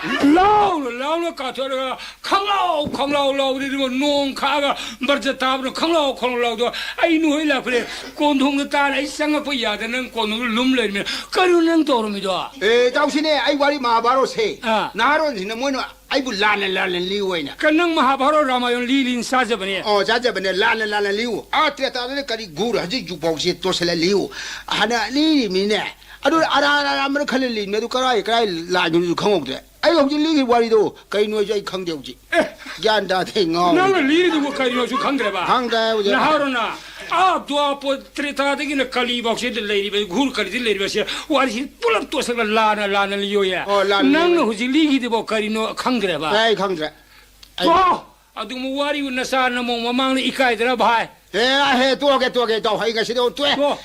ꯂꯥꯎꯅ ꯂꯥꯎꯅ ꯀꯥꯊꯣꯛꯑꯒ ꯈꯪꯂꯥꯎ ꯈꯪꯂꯥꯎ ꯂꯥꯎꯕꯗꯤ, ꯑꯗꯨꯒ ꯅꯣꯡ ꯈꯥꯛꯑꯒ ꯕꯔꯖ ꯇꯥꯕꯅ ꯈꯪꯂꯥꯎ ꯈꯪꯂꯥꯎ ꯂꯥꯎꯗꯣ꯫ ꯑꯩ ꯅꯣꯏ ꯂꯥꯛꯄꯗ ꯀꯣꯟꯊꯣꯡꯗ ꯇꯥꯅ ꯑꯩ ꯆꯪꯉꯛꯄ ꯌꯥꯗ ꯅꯪ ꯀꯣꯟꯊꯣꯡꯗ ꯂꯨꯝ ꯂꯩꯔꯝꯃꯤ꯫ ꯀꯔꯤꯅꯣ ꯅꯪ ꯇꯧꯔꯝꯃꯤꯗꯣ? ꯑꯦ, ꯏꯇꯥꯎꯁꯤꯅꯦ, ꯑꯩ ꯋꯥꯔꯤ ꯃꯍꯥꯚꯥꯔꯠꯁꯦ ꯑꯥ꯫ ꯅꯍꯥꯔꯣꯟꯁꯤꯡꯅ ꯃꯣꯏꯅ ꯑꯩꯕꯨ ꯂꯥꯟꯅ ꯂꯥꯟꯅ ꯂꯤꯌꯨ ꯍꯥꯏꯅ꯫ ꯀ-, ꯅꯪ ꯃꯍꯥꯚꯥꯔꯠ ꯔꯥꯃꯥꯌꯟ ꯂꯤ ꯂꯤꯅ ꯆꯥꯖꯕꯅꯦ꯫ ꯑꯣ, ꯆꯥꯖꯕꯅꯦ, ꯂꯥꯟꯅ ꯂꯥꯟꯅ ꯂꯤꯌꯨ꯫ ꯑꯥ, ꯇ꯭ꯔꯦꯇꯥꯗꯅ ꯀꯔꯤ ꯒꯨꯔ ꯍꯧꯖꯤꯛ ꯍꯧꯖꯤꯛꯐꯥꯎꯁꯦ ꯇꯣꯁꯜꯂ ꯂꯤꯌꯨ꯫ ꯍꯥꯟꯅ ꯂꯤꯔꯤꯃꯤꯅꯦ꯫ ꯑꯗꯨ ꯑꯔꯥꯟ ꯑꯔꯥꯟꯕꯅ ꯈꯜꯂ ꯂꯤꯃꯤ꯫ ꯑꯗꯨ ꯀꯔꯥꯏ ꯀꯔꯥꯏ ꯂꯥꯏꯅꯣꯁꯨ ꯈꯪꯍꯧꯗ꯭ꯔꯦ꯫ ꯑꯩ ꯍꯧꯖꯤꯛ ꯂꯤꯔꯤꯕ ꯋꯥꯔꯤꯗꯣ ꯀꯩꯅꯣꯁꯨ ꯑꯩ ꯈꯪꯗꯦ ꯍꯧꯖꯤꯛ꯫ ꯑꯦ! ꯒ꯭ꯌꯥꯟ ꯇꯥꯗꯦ, ꯉꯥꯎꯔꯦ꯫ ꯅꯪꯅ ꯂꯤꯔꯤꯗꯨꯕꯨ ꯀꯔꯤꯅꯣꯁꯨ ꯈꯪꯗ꯭ꯔꯦꯕ? ꯈꯪꯗ꯭ꯔꯦ ꯍꯧꯖꯤꯛ꯫ ꯅꯍꯥꯔꯣꯟꯅ, ꯑꯥ, ꯗ꯭ꯋꯥꯄꯔ ꯇ꯭ꯔꯦꯇꯥꯗꯒꯤꯅ ꯀꯂꯤꯐꯥꯎꯁꯦ ꯂꯩꯔꯤꯕ, ꯘꯨꯔ ꯀꯂꯤꯗ ꯂꯩꯔꯤꯕꯁꯦ, ꯋꯥꯔꯤꯁꯤ ꯄꯨꯂꯞ ꯇꯣꯠꯁꯜꯂꯒ ꯂꯥꯟꯅ ꯂꯥꯟꯅ ꯂꯤꯌꯣꯌꯦ꯫ ꯑꯣ, ꯂꯥꯟꯅ ꯅꯪꯅ ꯂꯤꯌꯣ꯫ ꯍꯧꯖꯤꯛ ꯂꯤꯈꯤꯗꯨꯕꯣ ꯀꯔꯤꯅꯣ ꯈꯪꯗ꯭ꯔꯦꯕ? ꯑꯩ ꯈꯪꯗ꯭ꯔꯦ꯫ ꯑꯩ ꯇꯣ! ꯑꯗꯨꯒꯨꯝꯕ ꯋꯥꯔꯤꯕꯨ ꯅꯆꯥ ꯅꯃꯧ ꯃꯃꯥꯡꯗ ꯏꯀꯥꯏꯗ꯭ꯔꯥ ꯚꯥꯏ? ꯑꯦ, ꯑꯍꯦ, ꯇꯣꯛꯑꯒꯦ, ꯇꯣꯛꯑꯒꯦ, ꯏꯇꯥꯎ꯫ ꯑꯩ ꯉꯁꯤꯗꯤ ꯑꯃꯨꯛ ꯇꯣꯛꯑꯦ꯫ ꯇꯣ꯫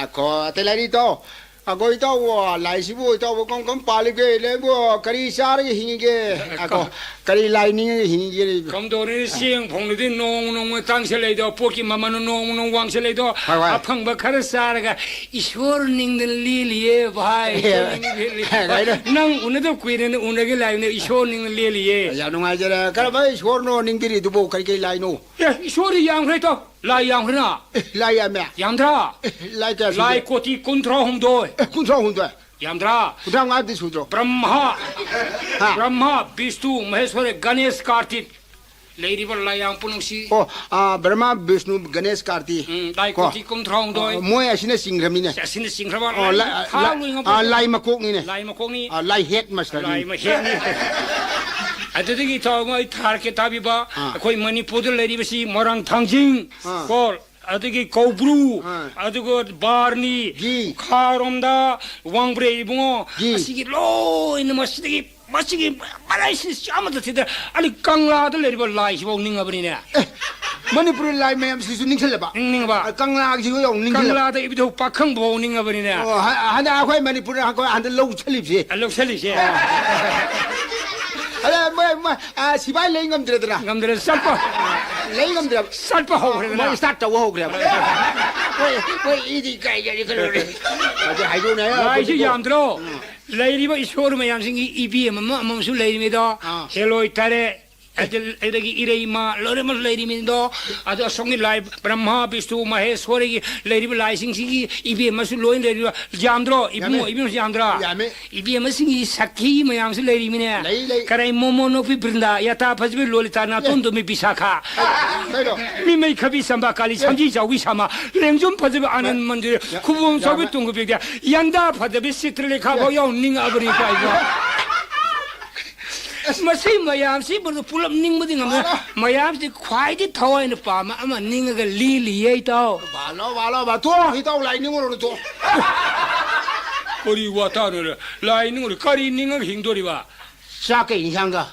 ꯑꯈꯣ, ꯑꯇꯩ ꯂꯩꯔꯤ, ꯏꯇꯥꯎ꯫ ꯑꯈꯣ, ꯏꯇꯥꯎꯕꯨ, ꯂꯥꯏꯁꯤꯕꯨ ꯏꯇꯥꯎꯕꯨ ꯀꯔꯝ ꯀꯔꯝ ꯄꯥꯜꯂꯤꯒꯦ? ꯂꯩꯕꯨ ꯀꯔꯤ ꯆꯥꯔꯒ ꯍꯤꯡꯉꯤꯒꯦ? ꯑꯈꯣ, ꯀꯔꯤ ꯂꯥꯏ ꯅꯤꯡꯉꯒ ꯍꯤꯡꯉꯤꯒꯦ? ꯀꯝꯗꯧꯔꯤ? ꯆꯦꯡ ꯐꯪꯂꯗꯤ ꯅꯣꯡꯃ ꯅꯣꯡꯃ ꯇꯥꯡꯁꯤꯜꯂꯛꯏꯗꯣ, ꯄꯣꯠꯀꯤ ꯃꯃꯜꯅ ꯅꯣꯡꯃ ꯅꯣꯡꯃ ꯋꯥꯡꯁꯤꯜꯂꯛꯏꯗꯣ, ꯍꯣꯏ, ꯍꯣꯏ꯫ ꯑꯐꯪꯕ ꯈꯔ ꯆꯥꯔꯒ ꯏꯁꯣꯔ ꯅꯤꯡꯗꯅ ꯂꯦꯜꯂꯤꯌꯦ, ꯚꯥꯏ꯫ ꯏꯁꯣꯔ ꯅꯤꯡꯗꯅ ꯂꯦꯜꯂꯤ꯫ ꯀꯩꯅꯣ? ꯅꯪ ꯎꯅꯗꯕ ꯀꯨꯏꯔꯦꯅ ꯎꯅꯒꯦ ꯂꯥꯏꯕꯅꯦ, ꯏꯁꯣꯔ ꯅꯤꯡꯗꯅ ꯂꯦꯜꯂꯤꯌꯦ꯫ ꯌꯥꯝ ꯅꯨꯡꯉꯥꯏꯖꯔꯦ꯫ ꯀꯔꯝꯕ ꯏꯁꯣꯔꯅꯣ ꯅꯤꯡꯕꯤꯔꯤꯗꯨꯕꯨ? ꯀꯔꯤ ꯀꯔꯤ ꯂꯥꯏꯅꯣ? ꯑꯦ, ꯏꯁꯣꯔꯗꯤ ꯌꯥꯝꯈ꯭ꯔꯦ, ꯏꯇꯥꯎ꯫ ꯂꯥꯏ ꯌꯥꯝꯈ꯭ꯔꯦꯅ꯫ ꯑꯦ, ꯂꯥꯏ ꯌꯥꯝꯃꯦ? ꯌꯥꯝꯗ꯭ꯔꯥ? ꯑꯦ, ꯂꯥꯏ ꯀꯌꯥ ꯁꯨꯒꯦ? ꯂꯥꯏ ꯀꯣꯇꯤ ꯀꯨꯟꯊ꯭ꯔꯥ ꯍꯨꯝꯗꯣꯏ꯫ ꯑꯦ, ꯀꯨꯟꯊ꯭ꯔꯥ ꯍꯨꯝꯗꯣꯏ? ꯌꯥꯝꯗ꯭ꯔꯥ? ꯀꯨꯟꯊ꯭ꯔꯥ ꯃꯉꯥꯗꯤ ꯁꯨꯗ꯭ꯔꯣ? ꯕ꯭ꯔꯍ꯭ꯃ, ꯍꯥ? ꯕ꯭ꯔꯍ꯭ꯃ, ꯕꯤꯁꯅꯨ, ꯃꯍꯦꯁ꯭ꯋꯔ, ꯒꯅꯦꯁ, ꯀꯥꯔꯇꯤꯛ꯫ ꯂꯩꯔꯤꯕ ꯂꯥꯏ ꯌꯥꯝ ꯄꯨꯝꯅꯃꯛꯁꯤ꯫ ꯑꯣ, ꯑꯥ, ꯕ꯭ꯔꯍ꯭ꯃ, ꯕꯤꯁꯅꯨ, ꯒꯅꯦꯁ, ꯀꯥꯔꯇꯤ꯫ ꯎꯝ, ꯂꯥꯏ ꯀꯣ? ꯀꯣꯇꯤ ꯀꯨꯟꯊ꯭ꯔꯥ ꯍꯨꯝꯗꯣꯏ꯫ ꯑꯥ, ꯃꯣꯏ ꯑꯁꯤꯅ ꯆꯤꯡꯈ꯭ꯔꯃꯤꯅꯦ꯫ ꯑꯁꯤꯅ ꯆꯤꯡꯈ꯭ꯔꯕ ꯑꯣ, ꯂꯥꯏ, ꯂꯥꯏ, ꯊꯥ ꯂꯣꯏ ꯉꯝꯄꯣꯠꯇꯦ꯫ ꯑꯥ, ꯂꯥꯏ ꯃꯀꯣꯛꯅꯤꯅꯦ꯫ ꯂꯥꯏ ꯃꯀꯣꯛꯅꯤ꯫ ꯑꯥ, ꯂꯥꯏ ꯍꯦꯗ ꯃꯥꯁꯇꯔꯅꯤ꯫ ꯂꯥꯏ ꯃ-, ꯍꯦꯗꯅꯤ꯫ ꯑꯗꯨꯗꯒꯤ ꯏꯇꯥꯎ ꯑꯃ ꯑꯩ ꯊꯥꯔꯛꯀꯦ ꯇꯥꯕꯤꯕ, ꯑꯥ꯫ ꯑꯩꯈꯣꯏ ꯃꯅꯤꯄꯨꯔꯗ ꯂꯩꯔꯤꯕꯁꯤ ꯃꯣꯏꯔꯥꯡ ꯊꯥꯡꯖꯤꯡ, ꯑꯥ꯫ ꯀꯣ, ꯑꯗꯒꯤ ꯀꯧꯕ꯭ꯔꯨ, ꯑꯥ꯫ ꯑꯗꯨꯒ ꯕꯥꯔꯅꯤ, ꯒꯤ꯫ ꯈꯥꯔꯣꯝꯗ ꯋꯥꯡꯕ꯭ꯔꯩ ꯏꯕꯨꯡꯉꯣ, ꯒꯤ꯫ ꯑꯁꯤꯒꯤ ꯂꯣꯏꯅ ꯃꯁꯤꯗꯒꯤ, ꯃꯁꯤꯒꯤ ꯃꯔꯥꯏꯁꯤ ꯑꯃꯠꯇ ꯊꯤꯗ, ꯑꯗꯨ ꯀꯪꯂꯥꯗ ꯂꯩꯔꯤꯕ ꯂꯥꯏꯁꯤꯐꯥꯎ ꯅꯤꯡꯉꯕꯅꯤꯅꯦ꯫ ꯑꯦ, ꯃꯅꯤꯄꯨꯔꯤ ꯂꯥꯏ ꯃꯌꯥꯝꯁꯤꯁꯨ ꯅꯤꯡꯁꯤꯜꯂꯕ? ꯅꯤꯡ-, ꯅꯤꯡꯉꯕ? ꯑ, ꯀꯪꯂꯥꯒꯤꯁꯤꯁꯨ ꯌꯥꯎ ꯅꯤꯡꯁꯤꯜꯂꯕ? ꯀꯪꯂꯥꯗ ꯏꯕꯨꯙꯧ ꯄꯥꯈꯪꯕꯐꯥꯎ ꯅꯤꯡꯉꯕꯅꯤꯅꯦ꯫ ꯑꯣ, ꯍ-, ꯍꯟꯗꯛ ꯑꯩꯈꯣꯏ ꯃꯅꯤꯄꯨꯔꯗ ꯑꯩꯈꯣꯏ ꯍꯟꯗꯛ ꯂꯧ ꯁꯜꯂꯤꯕꯁꯦ꯫ ꯑ, ꯂꯧꯁꯜꯂꯤꯁꯦ꯫ ꯑꯗ ꯃꯣꯏ, ꯃꯣꯏ, ꯑ, ꯁꯤꯐꯥꯏ ꯂꯩ ꯉꯝꯗ꯭ꯔꯦꯗꯅ꯫ ꯉꯝꯗ꯭ꯔꯦ, ꯆꯠꯄ꯫ ꯂꯩ ꯉꯝꯗ꯭ꯔꯦꯕ꯫ ꯆꯠꯄ ꯍꯧꯈ꯭ꯔꯦꯗꯅ꯫ ꯃꯣꯏ start ꯇꯧꯕ ꯍꯧꯈ꯭ꯔꯦꯕ꯫ ꯍꯣꯏ, ꯍꯣꯏ, ꯏꯗꯤ ꯀꯥꯏ ꯀꯥꯏ ꯀꯩꯅꯣꯅꯦ꯫ ꯑꯗꯨ ꯍꯥꯏꯗꯣꯛꯅꯦ, ꯍꯥꯏꯌꯣ, ꯂꯥꯏꯁꯨ ꯑꯩꯈꯣꯏꯗꯤꯀꯣ꯫ ꯌꯥꯝꯗ꯭ꯔꯣ? ꯎꯝ꯫ ꯂꯩꯔꯤꯕ ꯏꯁꯣꯔ ꯃꯌꯥꯝꯁꯤꯡꯒꯤ ꯏꯕꯦꯝ ꯑꯃ ꯑꯃꯁꯨ ꯂꯩꯔꯤꯃꯤꯗꯣ꯫ ꯑꯥ꯫ ꯍꯦꯂꯣꯏ ꯇꯔꯦ, ꯑꯗ-, ꯑꯗꯒꯤ ꯏꯔꯩꯃ, ꯂꯣꯏꯅꯃꯛ ꯂꯩꯔꯤꯃꯤꯗꯣ꯫ ꯑꯗꯣ ꯑꯁꯣꯝꯒꯤ ꯂꯥꯏ ꯕ꯭ꯔꯍ꯭ꯃ, ꯕꯤꯁꯅꯨ, ꯃꯍꯦꯁ꯭ꯋꯔꯤꯒꯤ ꯂꯩꯔꯤꯕ ꯂꯥꯏꯁꯤꯡꯁꯤꯒꯤ ꯏꯕꯦꯝ ꯑꯃꯁꯨ ꯂꯣꯏꯅ ꯂꯩꯔꯤꯕ꯫ ꯌꯥꯝꯗ꯭ꯔꯣ? ꯏꯕꯨꯡꯉꯣ, ꯌꯥꯝꯃꯦ꯫ ꯏꯕꯦꯝꯁꯨ ꯌꯥꯝꯗ꯭ꯔꯥ? ꯌꯥꯝꯃꯦ꯫ ꯏꯕꯦꯝꯃꯁꯤꯡꯒꯤ ꯁꯈꯤ ꯃꯌꯥꯝꯁꯨ ꯂꯩꯔꯤꯃꯤꯅꯦ꯫ ꯂꯩ, ꯂꯩ꯫ ꯀꯔꯥꯏ ꯃꯣꯃꯣ ꯅꯣꯛꯄꯤ ꯕ꯭ꯔꯤꯟꯗꯥ, ꯌꯥꯇꯥ ꯐꯖꯕꯤ ꯂꯣꯂꯤꯇꯥ, ꯅꯥꯇꯣꯟ ꯑꯦ꯫ ꯇꯨꯝꯕꯤ ꯕꯤꯁꯥꯈꯥ꯫ ꯀꯩꯅꯣ? ꯃꯤꯃꯩ ꯈꯕꯤ ꯁꯝꯕꯥ, ꯀꯥꯂꯤ ꯑꯦ꯫ ꯁꯝꯖꯤ ꯆꯥꯎꯕꯤ ꯁꯥꯃ, ꯂꯦꯡꯖꯨꯝ ꯐꯖꯕꯤ ꯑꯥꯅꯟ ꯌꯥ-, ꯃꯟꯗꯤꯔ, ꯌꯥ-, ꯈꯨꯕꯣꯝ ꯆꯥꯎꯕꯤ ꯌꯥꯝꯃꯦ꯫ ꯇꯨꯡꯒꯕꯤꯗ, ꯌꯥꯡꯗꯥ ꯐꯖꯕꯤ ꯆꯤꯇ꯭ꯔꯂꯦꯈꯥ ꯐꯥꯎ ꯌꯥ-, ꯌꯥꯎ ꯅꯤꯡꯉꯛꯑꯕꯅꯤ ꯀꯥꯏꯅ꯫ ꯑꯁ, ꯃꯁꯤ ꯃꯌꯥꯝꯁꯤ ꯄꯨꯂꯞ ꯅꯤꯡꯕꯗꯤ ꯉꯝꯃꯦ꯫ ꯑ꯫ ꯃꯌꯥꯝꯁꯤ ꯈ꯭ꯋꯥꯏꯗꯒꯤ ꯊꯋꯥꯏꯅ ꯄꯥꯝꯕ ꯑꯃ ꯅꯤꯡꯉꯒ ꯂꯤꯂꯤꯌꯦ, ꯏꯇꯥꯎ꯫ ꯕꯥꯂꯣ, ꯕꯥꯂꯣ, ꯕꯥ-, ꯇꯣ, ꯏꯇꯥꯎ ꯂꯥꯏ ꯅꯤꯡꯉꯨꯔꯣ, ꯇꯣ꯫ ꯀꯔꯤ ꯋꯥꯇꯥꯅꯣꯅꯦ? ꯂꯥꯏ ꯅꯤꯡꯉꯨꯔꯣ? ꯀꯔꯤ ꯅꯤꯡꯉꯒ ꯍꯤꯡꯗꯣꯔꯤꯕ? ꯆꯥꯛꯀ ꯏꯟꯁꯥꯡꯒ꯫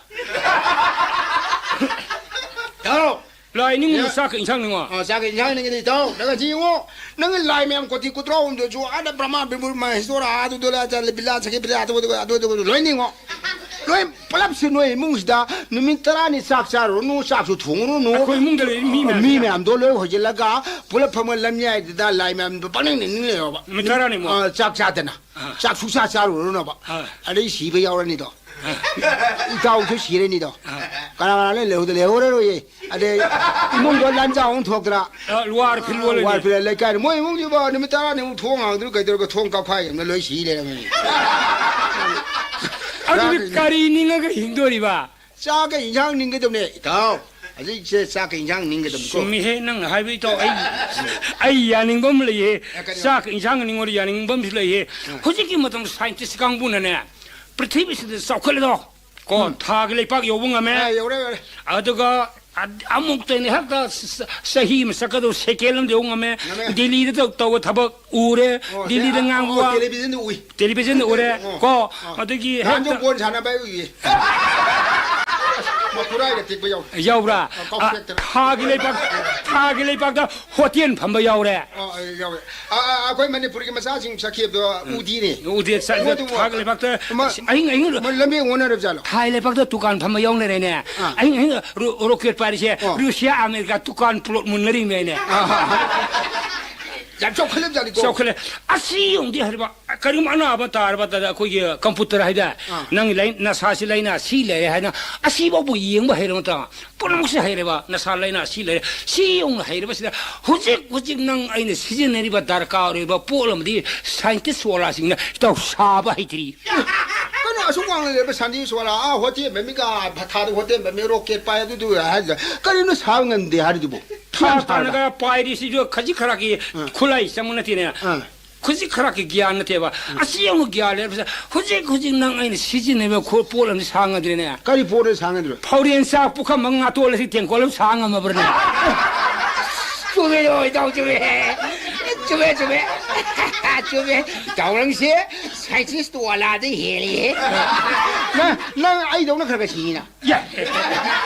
ꯇꯥꯎ꯫ ꯂꯥꯏ ꯅꯤꯡꯉꯨꯔꯣ, ꯌꯥ-, ꯆꯥꯛꯀ ꯏꯟꯁꯥꯡ ꯅꯤꯡꯉꯣ? ꯑ, ꯆꯥꯛꯀ ꯏꯟꯁꯥꯡ ꯅꯤꯡꯉꯗꯤ, ꯏꯇꯥꯎ, ꯅꯪ ꯉꯁꯤ ꯌꯦꯡꯉꯣ, ꯅꯪ ꯂꯥꯏ ꯃꯌꯥꯝ ꯀꯣꯇꯤ ꯀꯨꯟꯊ꯭ꯔꯥ ꯍꯨꯝꯗꯣꯏꯁꯨ, ꯑꯥꯗ ꯕ꯭ꯔꯍ꯭ꯃ, ꯕꯤꯃꯨꯔ, ꯃꯍꯦꯁ꯭ꯋꯔ, ꯑꯥꯗꯨꯗ ꯂꯥ-, ꯆ-, ꯕꯤꯂꯥ, ꯁꯈꯤ, ꯕꯤꯂꯥ, ꯑꯗꯨ, ꯑꯗꯨ, ꯑꯗꯨ, ꯑꯗꯨ, ꯑꯗꯨ ꯂꯣꯏ ꯅꯤꯡꯉꯣ꯫ ꯂꯣꯏ ꯄꯨꯂꯞꯁꯦ ꯅꯣꯏ ꯏꯃꯨꯡꯁꯤꯗ ꯅꯨꯃꯤꯠ ꯇꯔꯥꯅꯤ ꯆꯥꯛ ꯆꯥꯔꯨꯔꯅꯨ, ꯆꯥꯛꯁꯨ ꯊꯣꯡꯉꯨꯔꯅꯨ꯫ ꯑꯩꯈꯣꯏ ꯏꯃꯨꯡꯗ ꯂꯩꯔꯤ ꯃꯤ ꯃꯌꯥꯝꯁꯤꯅ꯫ ꯃꯤ ꯃꯌꯥꯝꯗꯣ ꯂꯣꯏ ꯍꯣꯏꯖꯤꯜꯂꯒ ꯄꯨꯂꯞ ꯐꯝꯃ ꯂꯝꯌꯥꯏꯗꯨꯗ ꯂꯥꯏ ꯃꯌꯥꯝꯗꯣ ꯄꯪꯅꯤꯡ ꯅꯤꯡ ꯂꯩꯌꯣꯕ꯫ ꯅꯨꯃꯤꯠ ꯇꯔꯥꯅꯤꯃꯨꯛ꯫ ꯑ, ꯆꯥꯛ ꯆꯥꯗꯅ꯫ ꯑꯥ꯫ ꯆꯥꯛ ꯁꯨꯡꯆꯥ ꯆꯥꯔꯨꯔꯅꯨꯕ꯫ ꯑꯥ꯫ ꯑꯗꯩ ꯁꯤꯕ ꯌꯥꯎꯔꯅꯤꯗꯣ꯫ ꯑꯥ꯫ ꯏꯇꯥꯎꯁꯨ ꯁꯤꯔꯅꯤꯗꯣ꯫ ꯑꯥ꯫ ꯀꯅꯥ ꯀꯅꯥ ꯂꯩ ꯂꯩꯍꯧꯗ ꯂꯩꯍꯧꯔꯔꯣꯏꯌꯦ꯫ ꯑꯗꯩ ꯏꯃꯨꯡꯗꯣ ꯂꯥꯟꯖꯥꯎ ꯑꯃꯨꯛ ꯊꯣꯛꯇꯅ꯫ ꯑ, ꯋꯥꯔ ꯐꯤꯜ ꯑꯣꯜꯂꯅꯤ꯫ ꯋꯥꯔ ꯐꯤꯜ ꯂꯩꯀꯥꯏꯗ꯫ ꯃꯣꯏ ꯏꯃꯨꯡꯁꯤꯕꯣ ꯅꯨꯃꯤꯠ ꯇꯔꯥꯅꯤꯃꯨꯛ ꯊꯣꯡ ꯍꯥꯡꯗ꯭ꯔꯤ ꯀꯩꯗꯧꯔꯒ ꯊꯣꯡ ꯀꯛꯐꯥꯏ ꯑꯃꯅ ꯂꯣꯏ ꯁꯤ ꯂꯩꯔꯝꯃꯅꯤ꯫ ꯑꯗꯨꯗꯤ ꯆꯥꯛ ꯀꯔꯤ ꯅꯤꯡꯉꯒ ꯍꯤꯡꯗꯣꯔꯤꯕ? ꯆꯥꯛꯀ ꯏꯟꯁꯥꯡ ꯅꯤꯡꯒꯗꯕꯅꯦ, ꯏꯇꯥꯎ꯫ ꯍꯧꯖꯤꯛꯁꯦ ꯆꯥꯛꯀ ꯏꯟꯁꯥꯡ ꯅꯤꯡꯒꯗꯕꯅꯤꯀꯣ꯫ ꯆꯨꯝꯃꯤꯍꯦ, ꯅꯪꯅ ꯍꯥꯏꯕ, ꯏꯇꯥꯎ꯫ ꯑꯩ, ꯑꯩ ꯌꯥꯅꯤꯡꯕ ꯑꯃ ꯂꯩꯌꯦ꯫ ꯑꯦ, ꯀꯔꯤ? ꯆꯥꯛꯀ ꯏꯟꯁꯥꯡꯒ ꯅꯤꯡꯉꯣꯗꯤ ꯌꯥꯅꯤꯡꯕ ꯑꯃꯁꯨ ꯂꯩꯌꯦ꯫ ꯎꯝ꯫ ꯍꯧꯖꯤꯛꯀꯤ ꯃꯇꯝꯗ ꯁꯥꯏꯟꯇꯤꯁ ꯀꯥꯡꯕꯨꯅꯅꯦ, ꯄ꯭ꯔꯤꯊꯤꯕꯤꯁꯤꯗ ꯆꯥꯎꯈꯠꯂꯗꯣ꯫ ꯀꯣ, ꯎꯝ꯫ ꯊꯥꯒꯤ ꯂꯩꯄꯥꯛ ꯌꯧꯕ ꯉꯝꯃꯦ꯫ ꯑ, ꯌꯧꯔꯦ, ꯌꯧꯔꯦ꯫ ꯑꯗꯨꯒ ꯑ-, ꯑꯃꯨꯛꯇꯅꯦ ꯍꯦꯛꯇ ꯆ-, ꯆ-, ꯆꯍꯤ ꯑꯃ ꯆꯠꯀꯗꯧ ꯁꯦꯀꯦꯟ ꯑꯃꯗ ꯌꯧꯕ ꯉꯝꯃꯦ꯫ ꯉꯝꯃꯦ꯫ ꯗꯤꯜꯂꯤꯗ ꯇꯧ-, ꯇꯧꯕ ꯊꯕꯛ ꯎꯔꯦ꯫ ꯑꯣ, ꯗꯤꯜꯂꯤꯗ ꯑ, ꯉꯥꯡꯕ ꯑꯣ, ꯋꯥ ꯇꯦꯂꯤꯚꯤꯖꯟꯗ ꯎꯏ꯫ ꯇꯦꯂꯤꯚꯤꯖꯟꯗ ꯎꯔꯦ꯫ ꯑꯣ, ꯀꯣ, ꯑꯣ꯫ ꯑꯗꯒꯤ ꯂꯥꯟꯗꯣ ꯍꯦꯛꯇ ꯕꯣꯜ ꯁꯥꯟꯅꯕ ꯑꯩ ꯎꯏꯌꯦ꯫ ꯃꯈꯨꯔꯥꯏꯒ ꯇꯦꯛꯄ ꯌꯥꯎꯏ꯫ ꯌꯥꯎꯕ꯭ꯔꯥ? ꯑ, ꯀꯥꯎꯊꯣꯛꯇꯅ꯫ ꯑ, ꯊꯥꯒꯤ ꯂꯩꯄꯥꯛ, ꯊꯥꯒꯤ ꯂꯩꯄꯥꯛꯇ ꯍꯣꯇꯦꯜ ꯐꯝꯕ ꯌꯥꯎꯔꯦ꯫ ꯑ, ꯑ, ꯌꯥꯎꯋꯦ꯫ ꯑ, ꯑ, ꯑꯩꯈꯣꯏ ꯃꯅꯤꯄꯨꯔꯒꯤ ꯃꯆꯥꯁꯤꯡ ꯆꯠꯈꯤꯕꯗꯣ ꯎꯗꯤꯅꯦ꯫ ꯎꯗꯦ, ꯆꯠ-, ꯃꯣꯏꯗꯨꯕꯨ ꯊꯥꯒꯤ ꯂꯩꯄꯥꯛꯇ ꯑꯃ, ꯑꯍꯤꯡ, ꯑꯍꯤꯡ ꯃꯣꯏ ꯂꯝꯕꯤ ꯑꯣꯟꯅꯔꯕ ꯖꯥꯠꯂꯣ? ꯊꯥꯏ ꯂꯩꯄꯥꯛꯇ ꯗꯨꯀꯥꯟ ꯐꯝꯕ ꯌꯥꯎꯅꯔꯦꯅꯦ꯫ ꯑꯥ꯫ ꯑꯍꯤꯡ, ꯑꯍꯤꯡ ꯔꯣ-, ꯔꯣꯀꯦꯠ ꯄꯥꯏꯔꯤꯁꯦ ꯑꯣ꯫ ꯔꯨꯁꯤꯌꯥ, ꯑꯃꯦꯔꯤꯀꯥ ꯗꯨꯀꯥꯟ ꯄ꯭ꯂꯣꯠ ꯃꯨꯟꯅꯔꯤꯃꯦꯅꯦ꯫ ꯑꯥ꯫ ꯌꯥꯝ ꯆꯥꯎꯈꯠꯂꯕꯖꯥꯠꯅꯤꯀꯣ꯫ ꯆꯥꯎꯈꯠꯂꯦ꯫ ꯑꯁꯤ ꯌꯦꯡꯉꯨꯗꯤ ꯍꯥꯏꯔꯤꯕ, ꯀꯔꯤꯒꯨꯝꯕ ꯑꯅꯥꯕ ꯇꯥꯔꯕ ꯇꯥꯗ ꯑꯩꯈꯣꯏꯒꯤ ꯀꯝꯄ꯭ꯌꯨꯇꯔ ꯍꯥꯏꯗ, ꯑꯥ꯫ ꯅꯪꯒꯤ ꯂꯥꯏ-, ꯅꯁꯥꯁꯤ ꯂꯥꯏꯅꯥ ꯁꯤ ꯂꯩꯔꯦ ꯍꯥꯏꯅ ꯑꯁꯤꯐꯥꯎꯕ ꯌꯦꯡꯕ ꯍꯩꯔꯕ ꯅꯠꯇ꯭ꯔꯥ? ꯄꯨꯝꯅꯃꯛꯁꯦ ꯍꯩꯔꯦꯕ, ꯅꯁꯥ ꯂꯥꯏꯅꯥ ꯁꯤ ꯂꯩꯔꯦ꯫ ꯁꯤ ꯌꯧꯅ ꯍꯩꯔꯕꯁꯤꯗ ꯍꯧꯖꯤꯛ, ꯍꯧꯖꯤꯛ ꯅꯪ ꯑꯩꯅ ꯁꯤꯖꯤꯟꯅꯔꯤꯕ ꯗꯔꯀꯥꯔ ꯑꯣꯏꯕ ꯄꯣꯠ ꯑꯃꯗꯤ ꯁꯥꯏꯟꯇꯤꯁ ꯋꯥꯂꯥꯁꯤꯡꯅ ꯏꯇꯥꯎ ꯁꯥꯕ ꯍꯩꯇ꯭ꯔꯤ꯫ ꯀꯩꯅꯣ ꯑꯁꯨꯛ ꯋꯥꯡꯅ ꯂꯩꯔꯕ ꯁꯥꯏꯟꯇꯤꯁ ꯋꯥꯂꯥ, ꯑꯥ, ꯍꯣꯇꯦꯜ ꯃꯃꯤꯡꯒ ꯊꯥꯗ ꯍꯣꯇꯦꯜ ꯃꯃꯤꯡ ꯔꯣꯀꯦꯠ ꯄꯥꯏ ꯑꯗꯨꯗꯨ ꯍꯥꯏꯗ ꯀꯔꯤꯅꯣ ꯁꯥꯕ ꯉꯝꯗꯦ ꯍꯥꯏꯔꯤꯗꯨꯕꯨ? ꯊꯥ ꯁꯥꯕ ꯇꯥꯅꯒ ꯄꯥꯏꯔꯤꯁꯤꯁꯨ ꯈꯖꯤꯛ ꯈꯔꯥꯛꯀꯤ ꯑꯥ꯫ ꯈꯨꯠꯂꯥꯏ ꯆꯪꯕ ꯅꯠꯇꯦꯅꯦ꯫ ꯑꯥ꯫ ꯈꯖꯤꯛ ꯈꯔꯥꯛꯀꯤ ꯒ꯭ꯌꯥꯟ ꯅꯠꯇꯦꯕ꯫ ꯑꯁꯤ ꯌꯧꯅ ꯒ꯭ꯌꯥꯟ ꯂꯩꯔꯕꯁꯦ ꯍꯧꯖꯤꯛ, ꯍꯧꯖꯤꯛ ꯅꯪ ꯑꯩꯅ ꯁꯤꯖꯤꯟꯅꯔꯤꯕ ꯈꯣ-, ꯄꯣꯠ ꯑꯃꯗꯤ ꯁꯥ ꯉꯝꯗ꯭ꯔꯦꯅꯦ꯫ ꯀꯔꯤ ꯄꯣꯠꯅꯣ ꯁꯥ ꯉꯝꯗ꯭ꯔꯣ? ꯐꯥꯎꯔꯦꯟ ꯆꯥꯛ ꯄꯨꯈꯝ ꯑꯃ ꯉꯥꯇꯣꯜ ꯑꯁꯤ ꯇꯦꯡꯀꯣꯠ ꯑꯃ ꯁꯥ ꯉꯝꯃꯕ꯭ꯔꯅꯦ? ꯆꯨꯝꯃꯦ, ꯏꯇꯥꯎ, ꯆꯨꯝꯃꯦ꯫ ꯆꯨꯝꯃꯦ, ꯆꯨꯝꯃꯦ꯫ ꯆꯨꯝꯃꯦ꯫ ꯏꯇꯥꯎ ꯅꯪꯁꯦ ꯁꯥꯏꯟꯇꯤꯁ ꯋꯥꯂꯥꯗꯩ ꯍꯦꯜꯂꯤꯍꯦ꯫ ꯅꯪ, ꯅꯪ ꯑꯩꯗꯧꯅ ꯈꯔ ꯈꯔ ꯁꯤꯡꯉꯤꯅ꯫ ꯌꯥ꯫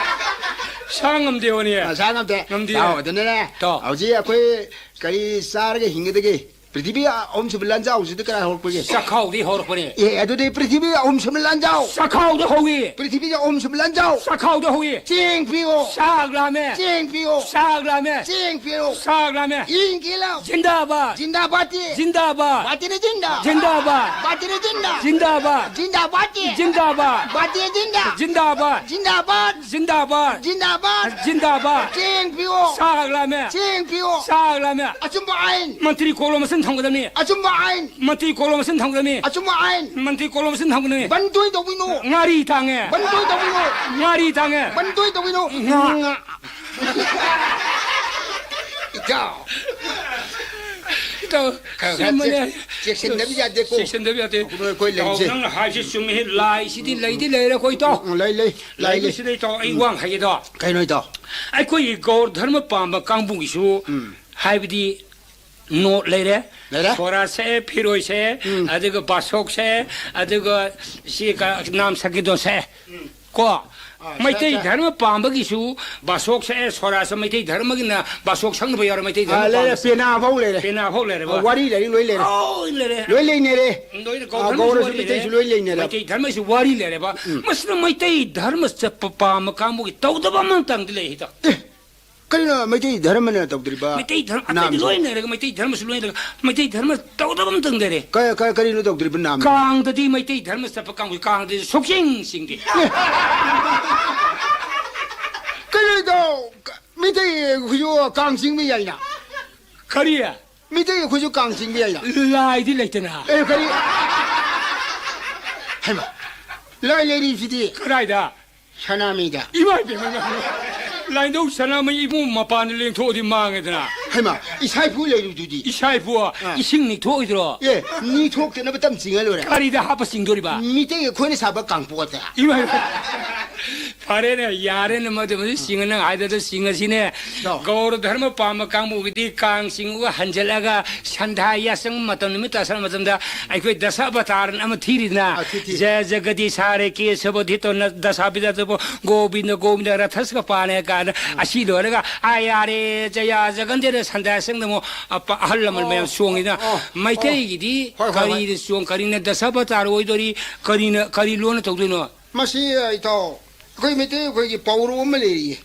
ꯁꯥ ꯉꯝꯗꯦ ꯍꯣꯅꯦ꯫ ꯑ, ꯁꯥ ꯉꯝꯗꯦ꯫ ꯉꯝꯗꯦ꯫ ꯏꯇꯥꯎ, ꯑꯗꯨꯅꯅꯦ, ꯏꯇꯥꯎ꯫ ꯍꯧꯖꯤꯛ ꯑꯩꯈꯣꯏ ꯀꯔꯤ ꯆꯥꯔꯒ ꯍꯤꯡꯒꯗꯒꯦ? ꯄ꯭ꯔꯤꯊꯤꯕꯤ ꯑꯍꯨꯝꯁꯨꯕ ꯂꯥꯟꯖꯥꯎꯁꯤꯗꯤ ꯀꯅꯥ ꯍꯧꯔꯛꯄꯒꯦ? ꯆꯥꯛꯈꯥꯎꯗꯤ ꯍꯧꯔꯛꯄꯅꯦ꯫ ꯑꯦ, ꯑꯗꯨꯗꯤ ꯄ꯭ꯔꯤꯊꯤꯕꯤ ꯑꯍꯨꯝꯁꯨꯕ ꯂꯥꯟꯖꯥꯎ꯫ ꯆꯥꯛꯈꯥꯎꯗ ꯍꯧꯏ꯫ ꯄ꯭ꯔꯤꯊꯤꯕꯤꯒꯤ ꯑꯍꯨꯝꯁꯨꯕ ꯂꯥꯟꯖꯥꯎ꯫ ꯆꯥꯛꯈꯥꯎꯗ ꯍꯧꯏ꯫ ꯆꯦꯡ ꯄꯤꯌꯣ꯫ ꯆꯥꯛ ꯂꯥꯝꯃꯦ꯫ ꯆꯦꯡ ꯄꯤꯌꯣ꯫ ꯆꯥꯛ ꯂꯥꯝꯃꯦ꯫ ꯆꯦꯡ ꯄꯤꯌꯣ꯫ ꯆꯥꯛ ꯂꯥꯝꯃꯦ꯫ ꯏꯟꯀꯤꯂꯥꯕ꯫ ꯖꯤꯟꯗꯥꯕꯥꯗ꯫ ꯖꯤꯟꯗꯥꯕꯥꯗ꯫ ꯕꯥꯇꯤꯅ ꯖꯤꯟꯗꯥ꯫ ꯖꯤꯟꯗꯥꯕꯥꯗ꯫ ꯕꯥꯇꯤꯅ ꯖꯤꯟꯗꯥ꯫ ꯖꯤꯟꯗꯥꯕꯥꯗ꯫ ꯖꯤꯟꯗꯥꯕꯥꯗ꯫ ꯖꯤꯟꯗꯥꯕꯥꯗ꯫ ꯕꯥꯇꯤꯅ ꯖꯤꯟꯗꯥ꯫ ꯖꯤꯟꯗꯥꯕꯥꯗ꯫ ꯖꯤꯟꯗꯥꯕꯥꯗ꯫ ꯖꯤꯟꯗꯥꯕꯥꯗ꯫ ꯖꯤꯟꯗꯥꯕꯥꯗ꯫ ꯆꯦꯡ ꯄꯤꯌꯣ꯫ ꯆꯥꯛ ꯂꯥꯝꯃꯦ꯫ ꯆꯦꯡ ꯄꯤꯌꯣ꯫ ꯆꯥꯛ ꯂꯥꯝꯃꯦ꯫ ꯑꯆꯨꯝꯕ ꯑꯥꯏꯟ꯫ ꯃꯟꯇ꯭ꯔꯤ ꯀꯣꯂꯣꯝ ꯃꯆꯤꯟ ꯊꯝꯒꯗꯕꯅꯤ꯫ ꯑꯆꯨꯝꯕ ꯑꯥꯏꯟ꯫ ꯃꯟꯇ꯭ꯔꯤ ꯀꯣꯂꯣꯝ ꯃꯆꯤꯟ ꯊꯝꯒꯗꯕꯅꯤ꯫ ꯑꯆꯨꯝꯕ ꯑꯥꯏꯟ꯫ ꯃꯟꯇ꯭ꯔꯤ ꯀꯣꯂꯣꯝ ꯃꯆꯤꯟ ꯊꯝꯒꯗꯕꯅꯤ꯫ ꯕꯟ ꯇꯣꯏ ꯇꯧꯕꯤꯅꯨ꯫ ꯉꯥꯔꯤ ꯇꯥꯡꯉꯦ꯫ ꯕꯟ ꯇꯣꯏ ꯇꯧꯕꯤꯅꯨ꯫ ꯉꯥꯔꯤ ꯇꯥꯡꯉꯦ꯫ ꯕꯟ ꯇꯣꯏ ꯇꯧꯕꯤꯅꯨ꯫ ꯉꯥ꯫ ꯉꯥ꯫ ꯏꯇꯥꯎ꯫ ꯏꯇꯥꯎ, ꯈꯔ ꯈꯔ ꯆꯨꯝꯕꯅꯦ꯫ ꯆꯦꯛ-, ꯆꯦꯛꯁꯤꯟꯗꯕ ꯌꯥꯗꯦꯀꯣ꯫ ꯆꯦꯛꯁꯤꯟꯗꯕ ꯌꯥꯗꯦ꯫ ꯑꯩꯈꯣꯏ, ꯑꯩꯈꯣꯏ ꯏꯇꯥꯎ, ꯂꯩꯖꯩ꯫ ꯅꯪꯅ ꯍꯥꯏꯕꯁꯤ ꯆꯨꯝꯃꯤ꯫ ꯂꯥꯏꯁꯤꯗꯤ ꯂꯩꯗꯤ ꯂꯩꯔꯦꯀꯣ, ꯏꯇꯥꯎ꯫ ꯎꯝ, ꯂꯩ, ꯂꯩ, ꯂꯩ, ꯂꯩ꯫ ꯂꯩꯕꯁꯤꯗ, ꯏꯇꯥꯎ, ꯑꯩ ꯎꯝ꯫ ꯋꯥ ꯑꯃ ꯍꯥꯏꯒꯦ, ꯏꯇꯥꯎ꯫ ꯀꯩꯅꯣ, ꯏꯇꯥꯎ? ꯑꯩꯈꯣꯏꯒꯤ ꯒꯧꯔ ꯙꯔꯃ ꯄꯥꯝꯕ ꯀꯥꯡꯕꯨꯒꯤꯁꯨ, ꯎꯝ꯫ ꯍꯥꯏꯕꯗꯤ, ꯅꯣꯠ ꯂꯩꯔꯦ, ꯂꯩꯔꯦ꯫ ꯁꯣꯔꯥ ꯁꯛꯑꯦ, ꯐꯤꯔꯣꯏ ꯁꯛꯑꯦ, ꯎꯝ꯫ ꯑꯗꯨꯒ ꯕꯥꯁꯣꯛ ꯁꯛꯑꯦ, ꯑꯗꯨꯒ ꯁꯤ ꯀ-, ꯅꯥꯝ ꯁꯪꯀꯤꯔꯇꯟ ꯁꯛꯑꯦ꯫ ꯎꯝ꯫ ꯀꯣ? ꯑꯥ, ꯃꯩꯇꯩ ꯁꯛꯑꯦ, ꯁꯛꯑꯦ꯫ ꯙꯔꯃ ꯄꯥꯝꯕꯒꯤꯁꯨ ꯕꯥꯁꯣꯛ ꯁꯛꯑꯦ, ꯁꯣꯔꯥ ꯁꯛꯑꯦ, ꯃꯩꯇꯩ ꯙꯔꯃꯒꯤꯅ ꯕꯥꯁꯣꯛ ꯁꯛꯅꯕ ꯌꯥꯎꯔꯦ, ꯃꯩꯇꯩ ꯑꯥ, ꯙꯔꯃ ꯂꯩꯔꯦ, ꯄꯥꯝꯕꯁꯨ꯫ ꯄꯦꯅꯥ ꯐꯥꯎ ꯂꯩꯔꯦ꯫ ꯄꯦꯅꯥ ꯐꯥꯎ ꯂꯩꯔꯦꯕ꯫ ꯑꯥ, ꯋꯥꯔꯤ ꯂꯩꯔꯤ, ꯂꯣꯏ ꯂꯩꯔꯦ꯫ ꯂꯣꯏ ꯂꯩꯔꯦ꯫ ꯂꯣꯏ ꯂꯩꯅꯔꯦ꯫ ꯂꯣꯏ, ꯒꯧꯔ ꯑꯥ, ꯙꯔꯃꯁꯨ ꯒꯧꯔꯁꯨ ꯋꯥꯔꯤ ꯂꯩꯔꯦ꯫ ꯃꯩꯇꯩꯁꯨ ꯂꯣꯏ ꯂꯩꯅꯔꯦ꯫ ꯃꯩꯇꯩ ꯙꯔꯃꯁꯨ ꯋꯥꯔꯤ ꯂꯩꯔꯦꯕ꯫ ꯎꯝ꯫ ꯃꯁꯤꯗ ꯃꯩꯇꯩ ꯙꯔꯃ ꯆꯠꯄ ꯄꯥꯝꯕ ꯀꯥꯡꯕꯨꯒꯤ ꯇꯧꯗꯕ ꯑꯃꯇꯪꯗꯤ ꯂꯩ, ꯍꯦꯛꯇ꯫ ꯑꯦ, ꯀꯔꯤꯅꯣ ꯃꯩꯇꯩ ꯙꯔꯃꯅ ꯇꯧꯗ꯭ꯔꯤꯕ ꯃꯩꯇꯩ ꯙꯔꯃ, ꯑꯇꯩꯗꯤ ꯅꯥꯝꯁꯦ? ꯂꯣꯏ ꯂꯩꯔꯒ, ꯃꯩꯇꯩ ꯙꯔꯃꯁꯨ ꯂꯣꯏ ꯂꯩꯔꯒ, ꯃꯩꯇꯩ ꯙꯔꯃ ꯇꯧꯗꯕ ꯑꯝꯇꯪ ꯂꯩꯔꯦ꯫ ꯀ-, ꯀ-, ꯀꯔꯤꯅꯣ ꯇꯧꯗ꯭ꯔꯤꯕ ꯅꯥꯝꯁꯦ? ꯀꯥꯡꯗꯗꯤ ꯃꯩꯇꯩ ꯙꯔꯃ ꯆꯠꯄ ꯀꯥꯡꯕꯨ, ꯀꯥꯡꯗꯗꯤ ꯁꯨꯛꯆꯤꯡ ꯆꯤꯡꯗꯦ꯫ ꯑꯦ! ꯀꯩꯅꯣ ꯇꯧ, ꯀ-, ꯃꯩꯇꯩ ꯑꯩꯈꯣꯏꯁꯨ ꯀꯥꯡ ꯆꯤꯡꯕ ꯌꯥꯏꯅ꯫ ꯀꯔꯤ? ꯃꯩꯇꯩ ꯑꯩꯈꯣꯏꯁꯨ ꯀꯥꯡ ꯆꯤꯡꯕ ꯌꯥꯏꯅ꯫ ꯂꯥꯏꯗꯤ ꯂꯩꯇꯅ꯫ ꯑꯦ, ꯀꯔꯤ? ꯍꯩꯃꯥ, ꯂꯥꯏ ꯂꯩꯔꯤꯁꯤꯗꯤ꯫ ꯀꯗꯥꯏꯗ? ꯁꯅꯥꯃꯍꯤꯗ꯫ ꯏꯃꯥ ꯏꯕꯦꯝꯃ, ꯂꯥꯏꯅꯤꯡꯊꯧ ꯁꯅꯥꯃꯍꯤ ꯏꯕꯨꯡ ꯃꯄꯥꯟꯗ ꯂꯦꯡꯊꯣꯛꯑꯗꯤ ꯃꯥꯡꯉꯦꯗꯅ꯫ ꯍꯩꯃꯥ, ꯏꯁꯥ ꯏꯄꯨ ꯂꯩꯔꯤꯗꯨꯗꯤ꯫ ꯏꯁꯥ ꯏꯄꯨ, ꯑꯥ꯫ ꯏꯁꯤꯡ ꯅꯤꯛꯊꯣꯛꯑꯣꯏꯗ꯭ꯔꯣ? ꯑꯦ, ꯅꯤꯛꯊꯣꯛꯇꯅꯕ ꯇꯝ ꯆꯤꯡꯉ ꯂꯣꯏꯔꯦ꯫ ꯀꯔꯤꯗ ꯍꯥꯞꯄ ꯆꯤꯡꯗꯣꯔꯤꯕ? ꯃꯤꯇꯩ ꯑꯩꯈꯣꯏꯅ ꯁꯥꯕ ꯀꯥꯡꯄꯣꯛꯇ꯫ ꯏꯃꯥ ꯏꯕꯦꯝꯃ꯫ ꯐꯔꯦꯅꯦ, ꯌꯥꯔꯦꯅꯦ, ꯃꯗꯨꯃꯗꯤ ꯆꯤꯡꯉ-, ꯅꯪ ꯍꯥꯏꯗꯣ ꯆꯤꯡꯉꯁꯤꯅꯦ꯫ ꯇꯥꯎ꯫ ꯒꯧꯔ ꯙꯔꯃ ꯄꯥꯝꯕ ꯀꯥꯡꯕꯨꯒꯤꯗꯤ ꯀꯥꯡ ꯆꯤꯡꯉꯒ ꯍꯟꯖꯜꯂꯒ ꯁꯟꯗꯥ ꯌꯥꯆꯪꯕ ꯃꯇꯝ, ꯅꯨꯃꯤꯠ ꯇꯥꯁꯜꯂꯛꯄ ꯃꯇꯝꯗ ꯑꯩꯈꯣꯏ ꯗꯁ ꯑꯕꯇꯥꯔꯅ ꯑꯃ ꯊꯤꯔꯤꯗꯅ, ꯑꯥ, ꯊꯤ, ꯊꯤ꯫ "ꯖꯌ ꯖꯒꯗꯤꯁ ꯍꯔꯦ ꯀꯦꯁꯕ ꯙꯤꯇꯣ ꯅ ꯗꯁꯥ ꯕꯤꯗꯥꯇꯕꯣ ꯒꯣꯕꯤꯟꯗ ꯒꯣꯕꯤꯟꯗ ꯔꯊꯁꯀ ꯄꯥꯅꯦ" ꯀꯥꯏꯅ꯫ ꯎꯝ꯫ ꯑꯁꯤ ꯂꯣꯏꯔꯒ "ꯑꯥ ꯌꯥꯔꯦ ꯖꯌꯥ ꯖꯒꯟꯗꯦꯅ ꯁꯟꯗꯥ ꯌꯥꯆꯪꯗ" ꯑꯃꯨꯛ ꯑꯄ-, ꯑꯍꯜ ꯂꯃꯟ ꯃꯌꯥꯝ ꯑꯣ, ꯆꯣꯡꯉꯤꯗꯅ꯫ ꯑꯣ, ꯑꯣ꯫ ꯃꯩꯇꯩꯒꯤꯗꯤ ꯍꯣꯏ, ꯍꯣꯏ, ꯍꯣꯏ꯫ ꯀꯔꯤꯗ ꯆꯣꯡ-, ꯀꯔꯤꯅ ꯗꯁ ꯑꯕꯇꯥꯔ ꯑꯣꯏꯗꯣꯔꯤ, ꯀꯔꯤꯅ, ꯀꯔꯤ ꯂꯣꯟꯅ ꯇꯧꯗꯣꯏꯅꯣ? ꯃꯁꯤ, ꯏꯇꯥꯎ, ꯑꯩꯈꯣꯏ ꯃꯩꯇꯩ ꯑꯩꯈꯣꯏꯒꯤ ꯄꯥꯎꯔꯧ ꯑꯃ ꯂꯩꯔꯤꯌꯦ꯫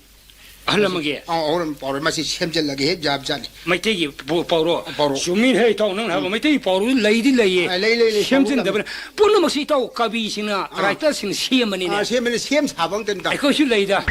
ꯑꯍꯜ ꯑꯃꯒꯤ? ꯑꯥ, ꯑꯍꯜ ꯑꯃ ꯄꯥꯎꯔꯧ꯫ ꯃꯁꯤ ꯁꯦꯝꯖꯤꯜꯂꯒꯦ, ꯍꯦꯛ ꯌꯥꯕ ꯖꯥꯠꯅꯤ꯫ ꯃꯩꯇꯩꯒꯤ ꯄꯥꯎ-, ꯄꯥꯎꯔꯧ? ꯄꯥꯎꯔꯧ꯫ ꯆꯨꯝꯃꯤꯅꯦꯍꯦ, ꯏꯇꯥꯎ, ꯅꯪꯅ ꯍꯥꯏꯕ ꯎꯝ꯫ ꯃꯩꯇꯩꯒꯤ ꯄꯥꯎꯔꯧꯗꯤ ꯂꯩꯗꯤ ꯂꯩꯌꯦ꯫ ꯑꯥ, ꯂꯩ, ꯂꯩ, ꯂꯩ, ꯁꯦꯝꯖꯤꯟꯗꯕꯅ꯫ ꯄꯥꯎꯔꯧ ꯄꯨꯝꯅꯃꯛꯁꯤ, ꯏꯇꯥꯎ, ꯀꯕꯤꯁꯤꯡꯅ, ꯑꯥ꯫ ꯔꯥꯏꯇꯔꯁꯤꯡꯅ ꯁꯦꯝꯕꯅꯤꯅꯦ꯫ ꯑꯥ, ꯁꯦꯝꯕꯅꯤ, ꯁꯦꯝ ꯁꯥꯕ ꯑꯝꯇꯅꯤ, ꯏꯇꯥꯎ꯫ ꯑꯩꯈꯣꯏꯁꯨ ꯂꯩꯗ꯫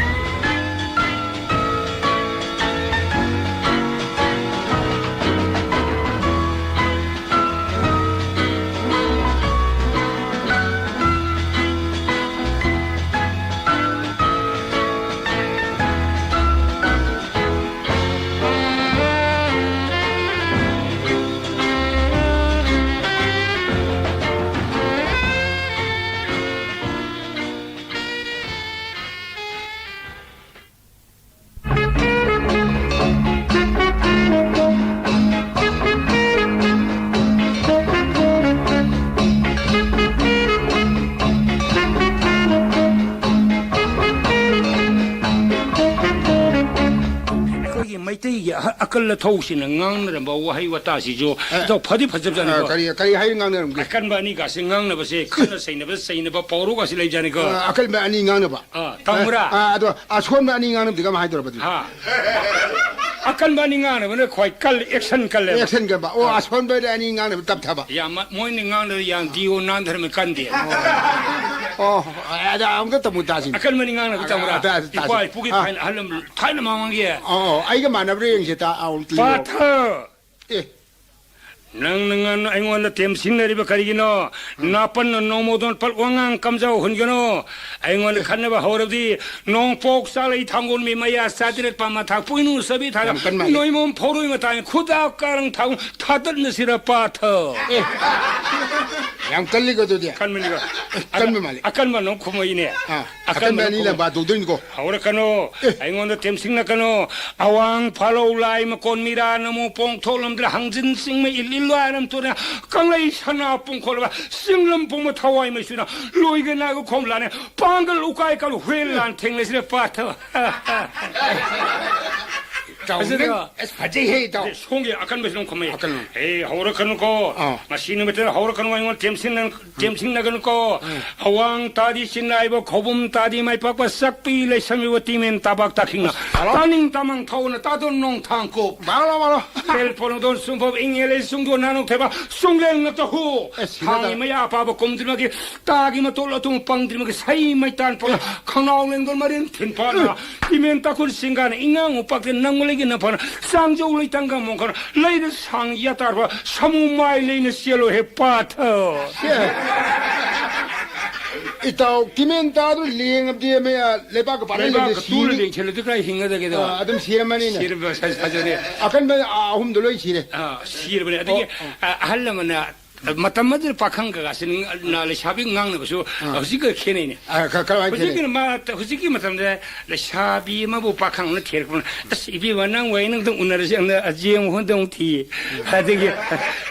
ꯑꯍ-, ꯑꯀꯜ ꯑꯊꯧꯁꯤꯡꯅ ꯉꯥꯡꯅꯔꯝꯕ ꯋꯥꯍꯩ ꯋꯥꯇꯥꯁꯤꯁꯨ ꯑꯦ, ꯏꯇꯥꯎ ꯐꯗꯤ ꯐꯖꯕꯖꯥꯠꯅꯤꯀꯣ꯫ ꯑ, ꯀꯔꯤ, ꯀꯔꯤ ꯍꯥꯏ ꯉꯥꯡꯅꯔꯝꯒꯦ? ꯑꯀꯟꯕ ꯑꯅꯤꯒꯥꯁꯦ ꯉꯥꯡꯅꯕꯁꯦ, ꯈꯠꯅ ꯆꯩꯅꯕ, ꯆꯩꯅꯕ ꯄꯥꯎꯔꯧꯒꯥꯁꯦ ꯂꯩꯖꯥꯠꯅꯤꯀꯣ꯫ ꯑ, ꯑꯀꯟꯕ ꯑꯅꯤ ꯉꯥꯡꯅꯕ꯫ ꯑ, ꯇꯥꯃꯨꯔꯥ꯫ ꯑ, ꯑ, ꯑꯗꯣ ꯑꯁꯣꯟꯕ ꯑꯅꯤ ꯉꯥꯡꯅꯕꯗꯤ ꯀꯃꯥꯏꯅ ꯍꯥꯏꯗꯣꯔꯕ ꯑꯗꯨꯗꯤ? ꯍꯥ꯫ ꯑꯀꯟꯕ ꯑꯅꯤ ꯉꯥꯡꯅꯕꯅ ꯈ꯭ꯋꯥꯏ ꯀꯜ-, action ꯀꯜꯂꯦꯕ꯫ Action ꯀꯟꯕ꯫ ꯑꯣ, ꯑ꯫ ꯑꯁꯣꯟꯕ ꯑꯅꯤ ꯉꯥꯡꯅꯕ ꯇꯞꯊꯕ꯫ ꯌꯥꯝ ꯃ-, ꯃꯣꯏꯅ ꯉꯥꯡꯅꯕ ꯌꯥꯝ ꯗꯤꯌꯣ ꯅꯥꯟꯊꯔꯝꯃꯦ ꯀꯟꯗꯦ꯫ ꯑꯣ, ꯑꯗ ꯑꯃꯨꯛꯇ ꯇꯥꯃꯨ ꯇꯥꯁꯤꯅꯦ꯫ ꯑꯀꯟꯕ ꯑꯅꯤ ꯉꯥꯡꯅꯕ ꯇꯥꯃꯨꯔꯥ꯫ ꯑ, ꯑ, ꯇꯥꯁꯤ, ꯇꯥꯁꯤ꯫ ꯏꯄꯥ ꯏꯄꯨꯒꯤ ꯑ꯫ ꯊꯥꯏꯅ ꯑꯍꯜ ꯂꯃꯟ ꯊꯥꯏꯅ ꯃꯃꯥꯡꯒꯤ꯫ ꯑꯣ, ꯑꯣ, ꯑꯩꯒ ꯃꯥꯟꯅꯕ꯭ꯔꯥ ꯌꯦꯡꯁꯦ, ꯇꯥ-, ꯑꯥꯎ, ꯄꯥꯊ! ꯑꯦ꯫ ꯅꯪꯅ ꯉꯟꯅ ꯑꯩꯉꯣꯟꯗ ꯇꯦꯝꯁꯤꯟꯅꯔꯤꯕ ꯀꯔꯤꯒꯤꯅꯣ? ꯎꯝ꯫ ꯅꯥꯄꯟꯅ ꯅꯣꯡꯃꯗꯣꯟ ꯄꯠ ꯋꯥꯉꯥꯡ ꯀꯝꯖꯥꯎ ꯍꯨꯟꯒꯅꯨ꯫ ꯑꯩꯉꯣꯟꯗ ꯈꯠꯅꯕ ꯍꯧꯔꯕꯗꯤ ꯅꯣꯡꯄꯣꯛ ꯆꯥꯂꯩ ꯊꯥꯡꯒꯣꯟ ꯃꯤ ꯃꯌꯥ ꯆꯥꯇꯔꯦꯠ ꯄꯥꯝꯃ ꯊꯥꯛ ꯄꯣꯏꯅꯨ ꯆꯥꯕꯤ ꯊꯥꯛ ꯌꯥꯝ ꯀꯟ ꯃꯥꯜꯂꯦ꯫ ꯅꯣꯏꯃꯣꯝ ꯐꯧꯔꯣꯏ ꯃꯇꯥꯏ ꯈꯨꯗꯥ ꯀꯥꯔꯪ ꯊꯥꯎ ꯊꯥꯗꯠꯅꯁꯤꯔ ꯄꯥꯊ꯫ ꯑꯦ꯫ ꯌꯥꯝ ꯀꯜꯂꯤꯀꯣ ꯑꯗꯨꯗꯤ꯫ ꯀꯟꯕꯅꯤꯀꯣ꯫ ꯑꯦ, ꯀꯟꯕ ꯃꯥꯜꯂꯦ꯫ ꯑꯀꯟꯕ ꯅꯣꯡ ꯈꯨꯝꯃꯛꯏꯅꯦ꯫ ꯑꯥ, ꯑꯀꯟꯕ ꯑꯀꯟꯕ ꯅꯣꯡ ꯑꯅꯤ ꯈꯨꯝꯃꯛꯏ꯫ ꯂꯪꯕꯥ ꯇꯧꯗꯣꯏꯅꯤꯀꯣ꯫ ꯍꯧꯔꯛꯀꯅꯨ꯫ ꯑꯦ꯫ ꯑꯩꯉꯣꯟꯗ ꯇꯦꯝꯁꯤꯡꯅꯀꯅꯨ꯫ ꯑꯋꯥꯡ ꯐꯥꯂꯧ ꯂꯥꯏ ꯃꯀꯣꯟ ꯃꯤꯔꯥ ꯅꯃꯨ ꯄꯣꯡ ꯊꯣꯛꯂꯝꯗ꯭ꯔꯦ ꯍꯪꯖꯤꯟ ꯆꯤꯡꯃꯩ ꯏꯜ ꯏꯜ ꯂꯥꯏꯔꯝ ꯇꯨꯔꯦ ꯀꯪꯂꯩ ꯁꯅꯥ ꯄꯨꯡꯈꯣꯜꯂꯕ ꯆꯤꯡꯂꯝ ꯄꯨꯡꯕ ꯊꯋꯥꯏ ꯃꯩꯁꯨꯅ ꯂꯣꯏꯒ ꯅꯥꯒ ꯈꯣꯝ ꯂꯥꯅꯦ ꯄꯥꯡꯒꯜ ꯎꯀꯥꯏ ꯀꯥꯂꯨ ꯍꯨꯏ ꯂꯥꯟ ꯊꯦꯡꯅꯁꯤꯔꯦ ꯄꯥꯊꯕ꯫ ꯏꯇꯥꯎ, ꯐꯖꯗ꯭ꯔꯣ? ꯅꯪ, ꯑꯁ, ꯐꯖꯩꯍꯦ, ꯏꯇꯥꯎ꯫ ꯑꯦ, ꯁꯣꯝꯒꯤ ꯑꯀꯟꯕꯁꯤ ꯑꯗꯨꯝ ꯈꯨꯝꯃꯩ꯫ ꯑꯀꯟꯕ꯫ ꯑꯦ, ꯍꯧꯔꯛꯀꯅꯨꯀꯣ꯫ ꯑꯥ꯫ ꯉꯁꯤ ꯅꯨꯃꯤꯠꯇ ꯍꯧꯔꯛꯀꯅꯨ, ꯑꯩꯉꯣꯟꯗ ꯇꯦꯝꯁꯤꯟꯅ-, ꯇꯦꯝꯁꯤꯟꯅꯒꯅꯨꯀꯣ꯫ ꯎꯝ꯫ ꯑꯋꯥꯡ ꯇꯥꯗꯤ ꯆꯤꯟꯅꯥꯏꯕ, ꯈꯧꯕꯨꯝ ꯇꯥꯗꯤ ꯃꯥꯏ ꯄꯥꯛꯄ, ꯆꯥꯛꯄꯤ ꯂꯩꯁꯝꯕꯤꯕ ꯇꯤꯃꯦꯟ ꯇꯥꯕꯥꯛ ꯇꯥꯈꯤꯡꯅ꯫ ꯑꯁ, ꯍꯜꯂꯣ꯫ ꯇꯥꯅꯤꯡ ꯇꯥꯃꯥꯡ ꯊꯧꯅ ꯇꯥꯗꯣ ꯅꯣꯡꯊꯥꯡ ꯀꯣꯞ꯫ ꯃꯥꯂꯣ, ꯃꯥꯂꯣ꯫ ꯇꯦꯜ ꯄꯣꯅꯗꯣꯟ ꯁꯨꯝꯕ ꯏꯪꯉꯦꯂꯩ ꯁꯨꯡꯗꯣ ꯅꯥꯅꯣꯛ ꯊꯦꯕ ꯁꯨꯡꯂꯦꯟ ꯅꯠꯇ ꯍꯨ꯫ ꯑꯦ, ꯁꯤꯗ ꯍꯥꯡꯉꯤ ꯇꯥ- ꯃꯌꯥ ꯑꯄꯥꯕ ꯀꯨꯝꯗ꯭ꯔꯤꯃꯒꯤ ꯇꯥꯒꯤ ꯃꯇꯣꯜ ꯑꯇꯣꯡ ꯄꯪꯗ꯭ꯔꯤꯃꯒꯤ ꯁꯩ ꯃꯩꯇꯥꯟ ꯄꯣꯛꯅ ꯑꯦ꯫ ꯈꯅꯥꯎ ꯂꯦꯡꯗꯣꯟ ꯃꯔꯤꯟ ꯊꯤꯟ ꯄꯥꯅ ꯑꯦ꯫ ꯇꯤꯃꯦꯟ ꯇꯥꯈꯨꯜ ꯁꯤꯡꯒꯥꯅ ꯏꯉꯥꯡ ꯎꯄꯥꯛꯇ ꯅꯪ ꯂꯩꯒꯤ ꯅꯐꯅ ꯆꯥꯡꯖꯧ ꯂꯩꯇꯪꯒ ꯃꯣꯡꯈꯅ ꯂꯩꯅ ꯁꯥꯡ ꯌꯥꯇꯥꯔꯕ ꯁꯃꯨ ꯃꯥꯏ ꯂꯩꯅ ꯆꯦꯜꯂꯣ ꯍꯦ ꯄꯥꯊ꯫ ꯑꯦ꯫ ꯏꯇꯥꯎ, ꯇꯤꯃꯦꯟ ꯇꯥꯗꯨ ꯂꯦꯡꯉꯕꯗꯤ ꯃꯌꯥ ꯂꯩꯕꯥꯛꯀ ꯄꯥꯅ ꯂꯩꯕꯥꯛꯀ ꯂꯩꯕꯗꯤ ꯇꯨꯅ ꯁꯤꯅꯤ꯫ ꯂꯦꯡꯁꯤꯜꯂꯗꯤ ꯀꯥꯏ ꯍꯤꯡꯒꯗꯒꯦꯗꯣ? ꯑ, ꯑꯗꯨꯝ ꯁꯤꯔꯝꯃꯅꯤꯅꯦ꯫ ꯁꯤꯔꯝꯕ ꯁꯥ-, ꯁꯥꯖꯅꯦ꯫ ꯑꯀꯟꯕ ꯑꯍꯨꯝꯗꯣ ꯂꯣꯏ ꯁꯤꯔꯦ꯫ ꯑ, ꯁꯤꯔꯕꯅꯦ꯫ ꯑꯗꯒꯤ, ꯑꯣ, ꯑꯣ꯫ ꯑ, ꯑꯍꯜ ꯂꯃꯟꯅ ꯃꯇꯝ ꯑꯗꯨꯗ ꯄꯥꯈꯪ ꯀꯀꯥꯁꯤ ꯅ-, ꯂꯩꯁꯥꯕꯤ ꯉꯥꯡꯅꯕꯁꯨ ꯑꯥ꯫ ꯍꯧꯖꯤꯛꯀ ꯈꯦꯠꯅꯩꯅꯦ꯫ ꯑꯥ, ꯀ-, ꯀꯃꯥꯏꯅ ꯈꯦꯠꯅꯩ? ꯍꯧꯖꯤꯛꯀꯤ ꯃꯥ-, ꯍꯧꯖꯤꯛꯀꯤ ꯃꯇꯝꯗ ꯂꯩꯁꯥꯕꯤ ꯑꯃꯕꯨ ꯄꯥꯈꯪꯅ ꯊꯤꯔꯛꯄꯅ, "ꯑꯁ, ꯏꯕꯦꯝꯃ, ꯅꯪ ꯋꯥꯏ ꯅꯪꯗꯪ ꯎꯅꯔꯁꯤ, ꯑꯪꯅ ꯑꯖꯦꯡ ꯍꯣꯟꯗ ꯑꯃꯨꯛ ꯊꯤ, ꯑꯗꯒꯤ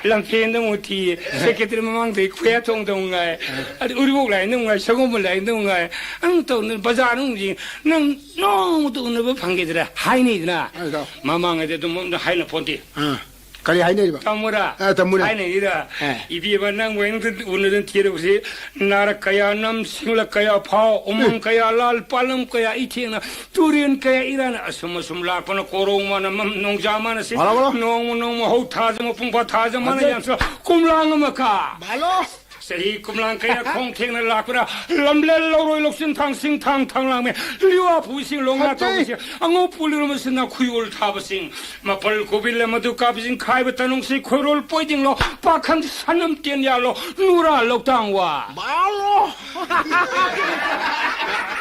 ꯂꯝꯐꯦꯟꯗ ꯑꯃꯨꯛ ꯊꯤ, ꯁꯦꯀꯦꯇꯔꯤ ꯃꯃꯥꯡꯗꯒꯤ ꯈꯨꯌꯥꯊꯣꯡꯗ ꯑꯃꯨꯛ ꯉꯥꯏ, ꯑꯗ ꯎꯔꯤꯄꯣꯛ ꯂꯥꯏꯟꯗ ꯑꯃꯨꯛ ꯉꯥꯏ, ꯁꯒꯣꯜꯕꯟ ꯂꯥꯏꯟꯗ ꯑꯃꯨꯛ ꯉꯥꯏ, ꯑꯪ ꯇꯧꯅ ꯕꯖꯥꯔ ꯑꯃꯨꯛ ꯌꯦꯡ, ꯅꯪ ꯅꯣꯡꯃꯇ ꯎꯅꯕ ꯐꯪꯈꯤꯗ꯭ꯔꯥ?" ꯍꯥꯏꯅꯩꯗꯅ꯫ ꯑꯗꯣ꯫ ꯃꯃꯥꯡꯉꯩꯗ ꯑꯗꯨꯝ ꯑꯝꯇ ꯍꯥꯏꯅ ꯄꯣꯟꯇꯦ꯫ ꯑꯥ꯫ ꯀꯔꯤ ꯍꯥꯏꯅꯔꯤꯕ? ꯇꯥꯃꯣꯔꯥ? ꯑ, ꯇꯥꯃꯣꯅꯦ꯫ ꯍꯥꯏꯅꯩꯔꯥ? ꯑꯦ꯫ "ꯏꯕꯦꯝꯃ, ꯅꯪ ꯋꯥꯏꯅꯨꯡꯗ ꯎꯅꯗꯨꯅ ꯊꯤꯔꯕꯁꯤ, ꯅꯥꯔꯛ ꯀꯌꯥ ꯅꯝ, ꯁꯤꯡꯂꯛ ꯀꯌꯥ ꯐꯥꯎ, ꯎꯃꯪ ꯎꯝ꯫ ꯀꯌꯥ ꯂꯥꯜ, ꯄꯥꯠꯂꯝ ꯀꯌꯥ ꯏꯊꯦꯡꯅ, ꯇꯨꯔꯦꯟ ꯀꯌꯥ ꯏꯔꯥꯅ, ꯑꯁꯨꯝ ꯑꯁꯨꯝ ꯂꯥꯛꯄꯅ, ꯀꯣꯔꯧ ꯃꯥꯅ ꯃꯝ, ꯅꯣꯡꯖꯥ ꯃꯥꯅ ꯁꯤ, ꯃꯥꯂꯣ, ꯃꯥꯂꯣ꯫ ꯅꯣꯡꯃ ꯅꯣꯡꯃ ꯍꯧ ꯊꯥꯖ ꯃꯄꯨꯡ ꯐꯥ ꯊꯥꯖ ꯃꯥꯅ ꯃꯥꯂꯣ꯫ ꯌꯥꯝꯁꯨ, ꯀꯨꯝꯂꯥꯡ ꯑꯃ ꯀꯥ꯫ ꯃꯥꯂꯣ꯫ ꯆꯍꯤ ꯀꯨꯝꯂꯥꯡ ꯀꯌꯥ ꯈꯣꯡ ꯊꯦꯡꯅ ꯂꯥꯛꯄꯗ, ꯂꯝꯂꯦꯟ ꯂꯧꯔꯣꯏ ꯂꯧꯁꯤꯟ ꯊꯥꯡ ꯁꯤꯡ ꯊꯥꯡ ꯊꯥꯡ ꯂꯥꯡꯃꯦ, ꯂꯤꯋꯥ ꯐꯨꯕꯁꯤꯡ ꯂꯣꯡꯉꯥ ꯐꯖꯩ꯫ ꯇꯧꯕꯁꯤꯡ, ꯑꯉꯧ ꯄꯨꯂꯤꯔꯣꯝ ꯑꯁꯤꯅ ꯈꯨꯌꯣꯜ ꯊꯥꯕꯁꯤꯡ, ꯃꯄꯜ ꯀꯣꯕꯤ ꯂꯝ ꯑꯗꯨ ꯀꯥꯞꯄꯁꯤꯡ, ꯈꯥꯏꯕ ꯇꯅꯨꯡꯁꯤ ꯈꯣꯏꯔꯣꯜ ꯄꯣꯏꯗꯤꯡꯂꯣ, ꯄꯥꯈꯪ ꯁꯅꯝ ꯇꯦꯟ ꯌꯥꯜꯂꯣ, ꯅꯨꯔꯥ ꯂꯧꯇꯥꯡ ꯋꯥ꯫ ꯃꯥꯜꯂꯣ꯫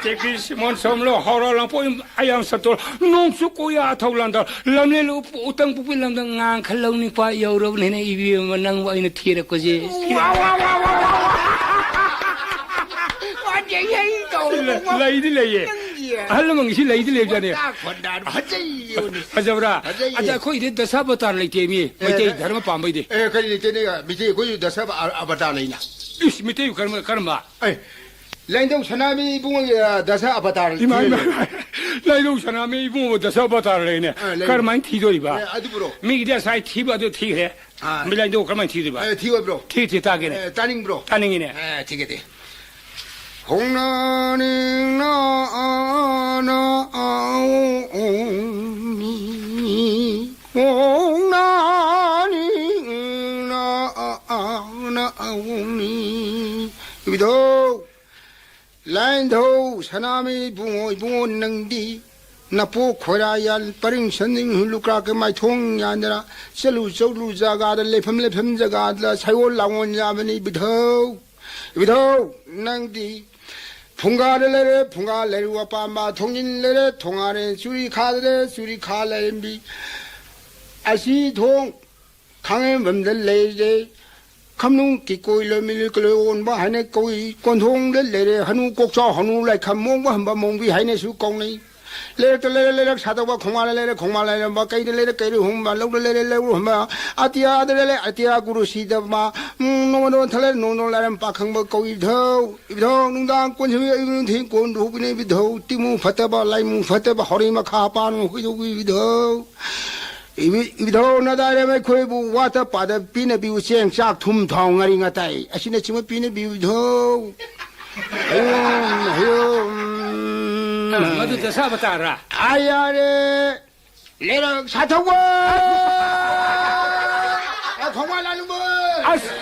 ꯇꯦꯛꯄꯤ ꯁꯤꯃꯣꯟ ꯁꯣꯝꯂꯣ, ꯍꯧꯔꯥ ꯂꯥꯡꯄꯣꯛ ꯑꯌꯥꯝ ꯁꯇꯣꯜ, ꯅꯣꯡꯆꯨꯞ ꯀꯣꯌꯥ ꯑꯊꯧ ꯂꯥꯟꯗꯥ, ꯂꯝꯂꯦꯟ ꯎꯇꯪ ꯄꯨꯛꯄꯤ ꯂꯝꯗ ꯉꯥꯡꯈ ꯂꯧꯅꯤꯡꯄꯥ ꯌꯧꯔꯕꯅꯤꯅ ꯏꯕꯦꯝꯃ ꯅꯪꯕꯨ ꯑꯩꯅ ꯊꯤꯔꯛꯄꯁꯦ꯫ ꯋꯥ, ꯋꯥ, ꯋꯥ, ꯋꯥ, ꯋꯥ꯫ ꯋꯥ, ꯌꯩ, ꯌꯩ ꯇꯧꯔꯦ꯫ ꯂꯩ-, ꯂꯩꯗꯤ ꯂꯩꯌꯦ꯫ ꯅꯪꯒꯤ ꯑꯍꯜ ꯂꯃꯟꯒꯤꯁꯤ ꯂꯩꯗꯤ ꯂꯩꯕꯖꯥꯠꯅꯤ꯫ ꯈꯣꯟꯗꯥ, ꯈꯣꯟꯗꯥ ꯐꯖꯩ ꯌꯦꯡꯉꯨꯅꯦ꯫ ꯐꯖꯕ꯭ꯔꯥ? ꯐꯖꯩꯌꯦ꯫ ꯑꯗ ꯑꯩꯈꯣꯏꯗꯤ ꯗꯁꯥ ꯑꯕꯇꯥꯔ ꯂꯩꯇꯦ ꯃꯤ꯫ ꯑꯦ, ꯃꯩꯇꯩ ꯗ-, ꯙꯔꯃ ꯄꯥꯝꯕꯩꯗꯤ꯫ ꯑꯦ, ꯀꯔꯤ ꯂꯩꯇꯦꯅꯦ? ꯃꯩꯇꯩ ꯑꯩꯈꯣꯏꯁꯨ ꯗꯁꯥ ꯑꯕ-, ꯑꯕꯇꯥꯔ ꯂꯩꯅ꯫ ꯏꯁ, ꯃꯩꯇꯩ ꯀꯔꯝꯕ, ꯀꯔꯝꯕ? ꯑꯦ, ꯂꯥꯏꯅꯤꯡꯊꯧ ꯁꯅꯥꯃꯍꯤ ꯏꯕꯨꯡꯉꯣꯒꯤ, ꯑ, ꯗꯁꯥ ꯑꯕꯇꯥꯔ ꯏꯃꯥ, ꯏꯃꯥ, ꯊꯤꯔꯦ꯫ ꯏꯃꯥ꯫ ꯂꯥꯏꯅꯤꯡꯊꯧ ꯁꯅꯥꯃꯍꯤ ꯏꯕꯨꯡꯉꯣ ꯗꯁꯥ ꯑꯕꯇꯥꯔ ꯂꯩꯅꯦ꯫ ꯑ, ꯂꯩ꯫ ꯀꯔꯝꯍꯥꯏꯅ ꯊꯤꯗꯣꯔꯤꯕ? ꯑꯦ, ꯑꯗꯨꯕꯨꯔꯣ? ꯃꯤꯒꯤꯗꯤ ꯉꯁꯥꯏ ꯊꯤꯕ ꯑꯗꯨ ꯊꯤꯈ꯭ꯔꯦ꯫ ꯑꯥ꯫ ꯃꯤꯂꯥꯏꯗꯣ ꯀꯔꯝꯍꯥꯏꯅ ꯊꯤꯗꯣꯏꯕ? ꯑꯦ, ꯊꯤꯑꯣꯏꯕ꯭ꯔꯣ? ꯊꯤ, ꯊꯤ ꯇꯥꯒꯦꯅꯦ꯫ ꯑꯦ, ꯇꯥꯅꯤꯡꯕ꯭ꯔꯣ? ꯇꯥꯅꯤꯡꯉꯤꯅꯦ꯫ ꯑꯦ, ꯊꯤꯒꯦ, ꯊꯤ꯫ ꯍꯣꯡꯅꯥꯅꯤꯡꯅ ꯑꯅ ꯑꯧꯅꯤ꯫ ꯍꯣꯡꯅꯥꯅꯤꯡꯅ ꯑꯅ ꯑꯧꯅꯤ꯫ ꯏꯕꯨꯙꯧ, ꯂꯥꯏꯅꯤꯡꯊꯧ ꯁꯅꯥꯃꯍꯤ ꯏꯕꯨꯡꯉꯣ, ꯏꯕꯨꯡꯉꯣ ꯅꯪꯗꯤ ꯅꯄꯣꯛ ꯈꯣꯏꯔꯥ ꯌꯥꯜ ꯄꯔꯤꯡ ꯁꯟꯅꯤꯡ ꯂꯨꯀ꯭ꯔꯥꯛꯀ ꯃꯥꯏꯊꯣꯡ ꯌꯥꯟꯗꯅ ꯆꯠꯂꯨ ꯆꯠꯂꯨ ꯖꯒꯥꯗ ꯂꯩꯐꯝ ꯂꯩꯐꯝ ꯖꯒꯥꯗ ꯁꯥꯏꯑꯣꯟ ꯂꯥꯡꯑꯣꯟ ꯌꯥꯕꯅꯤ ꯏꯕꯨꯙꯧ꯫ ꯏꯕꯨꯙꯧ ꯅꯪꯗꯤ ꯐꯨꯡꯒꯥꯗ ꯂꯩꯔꯦ, ꯐꯨꯡꯒꯥ ꯂꯩꯔꯨ ꯑꯄꯥꯝꯕ ꯊꯣꯡꯖꯤꯟ ꯂꯩꯔꯦ, ꯊꯣꯡꯒꯥꯔꯦ ꯆꯨꯔꯤ ꯈꯥꯗ ꯂꯩꯔꯦ, ꯆꯨꯔꯤ ꯈꯥ ꯂꯩꯔꯝꯕꯤ ꯑꯁꯤ ꯊꯣꯡ ꯈꯥꯡꯉꯦꯝꯕꯝꯗ ꯂꯩꯔꯦ꯫ ꯈꯝꯅꯨꯡ ꯀꯤꯀꯣꯏ ꯂꯣꯏꯃꯤꯂꯤ ꯀꯂꯣꯏ ꯑꯣꯟꯕ ꯍꯥꯏꯅ ꯀꯧꯏ꯫ ꯀꯣꯟꯊꯣꯡꯗ ꯂꯩꯔꯦ ꯍꯅꯨ ꯀꯣꯛꯆꯥꯎ ꯍꯅꯨ ꯂꯥꯏꯈꯝ ꯃꯣꯡꯕ ꯍꯝꯕ ꯃꯣꯡꯕꯤ ꯍꯥꯏꯅꯁꯨ ꯀꯧꯅꯩ꯫ ꯂꯩꯔꯛꯇ ꯂꯩꯔꯦ ꯂꯩꯔꯛ ꯁꯥꯗꯧꯕ, ꯈꯣꯡꯕꯥꯜꯗ ꯂꯩꯔꯦ ꯈꯣꯡꯕꯥꯜ ꯂꯩꯔꯝꯕ, ꯀꯩꯗ ꯂꯩꯔꯦ ꯀꯩꯔꯨ ꯍꯨꯝꯕ, ꯂꯧꯗ ꯂꯩꯔꯦ ꯂꯧꯔꯨ ꯍꯨꯝꯕ, ꯑꯇꯤꯌꯥꯗ ꯂꯩꯔꯦ ꯑꯇꯤꯌꯥ ꯒꯨꯔꯨ ꯁꯤꯗꯕ, ꯎꯝ, ꯅꯣꯡꯃ ꯅꯣꯡꯃ ꯊꯜꯂꯦ ꯅꯣꯡ ꯅꯣꯡ ꯂꯥꯏꯔꯝ ꯄꯥꯈꯪꯕ ꯀꯧꯏ ꯏꯕꯨꯙꯧ꯫ ꯏꯕꯨꯙꯧ ꯅꯨꯡꯗꯥꯡ ꯀꯣꯟꯁꯤꯕꯤ ꯑꯌꯨꯛ ꯅꯨꯡꯊꯤꯟ ꯀꯣꯟ ꯍꯨꯕꯤꯅ ꯏꯕꯨꯙꯧ, ꯇꯤꯃꯨ ꯐꯠꯇꯕ ꯂꯥꯏꯃꯨ ꯐꯠꯇꯕ ꯍꯣꯔꯩ ꯃꯈꯥ ꯄꯥꯟ ꯍꯨꯏꯗꯧ ꯏꯕꯨꯙꯧ꯫ ꯏꯕꯤ-, ꯏꯕꯨꯙꯧ ꯅꯗꯥꯏꯔꯝ ꯑꯩꯈꯣꯏꯕꯨ ꯋꯥꯠꯇ ꯄꯥꯗ ꯄꯤꯅꯕꯤꯌꯨ, ꯆꯦꯡ ꯆꯥꯛ ꯊꯨꯝ ꯊꯥꯎ ꯉꯥꯔꯤ ꯉꯥꯇꯥꯏ ꯑꯁꯤꯅꯆꯤꯡꯕ ꯄꯤꯅꯕꯤꯌꯨ ꯏꯕꯨꯙꯧ꯫ ꯍꯌꯣꯝ, ꯍꯌꯣꯝ꯫ ꯑ, ꯃꯗꯨ ꯗꯁꯥ ꯑꯕꯇꯥꯔꯔꯥ? ꯑꯥ, ꯌꯥꯔꯦ꯫ ꯂꯩꯔꯛ ꯁꯥꯊꯧꯕ꯫ ꯑ, ꯈꯣꯡꯕꯥꯜ ꯂꯥꯂꯨꯕ꯫ ꯑꯁ꯫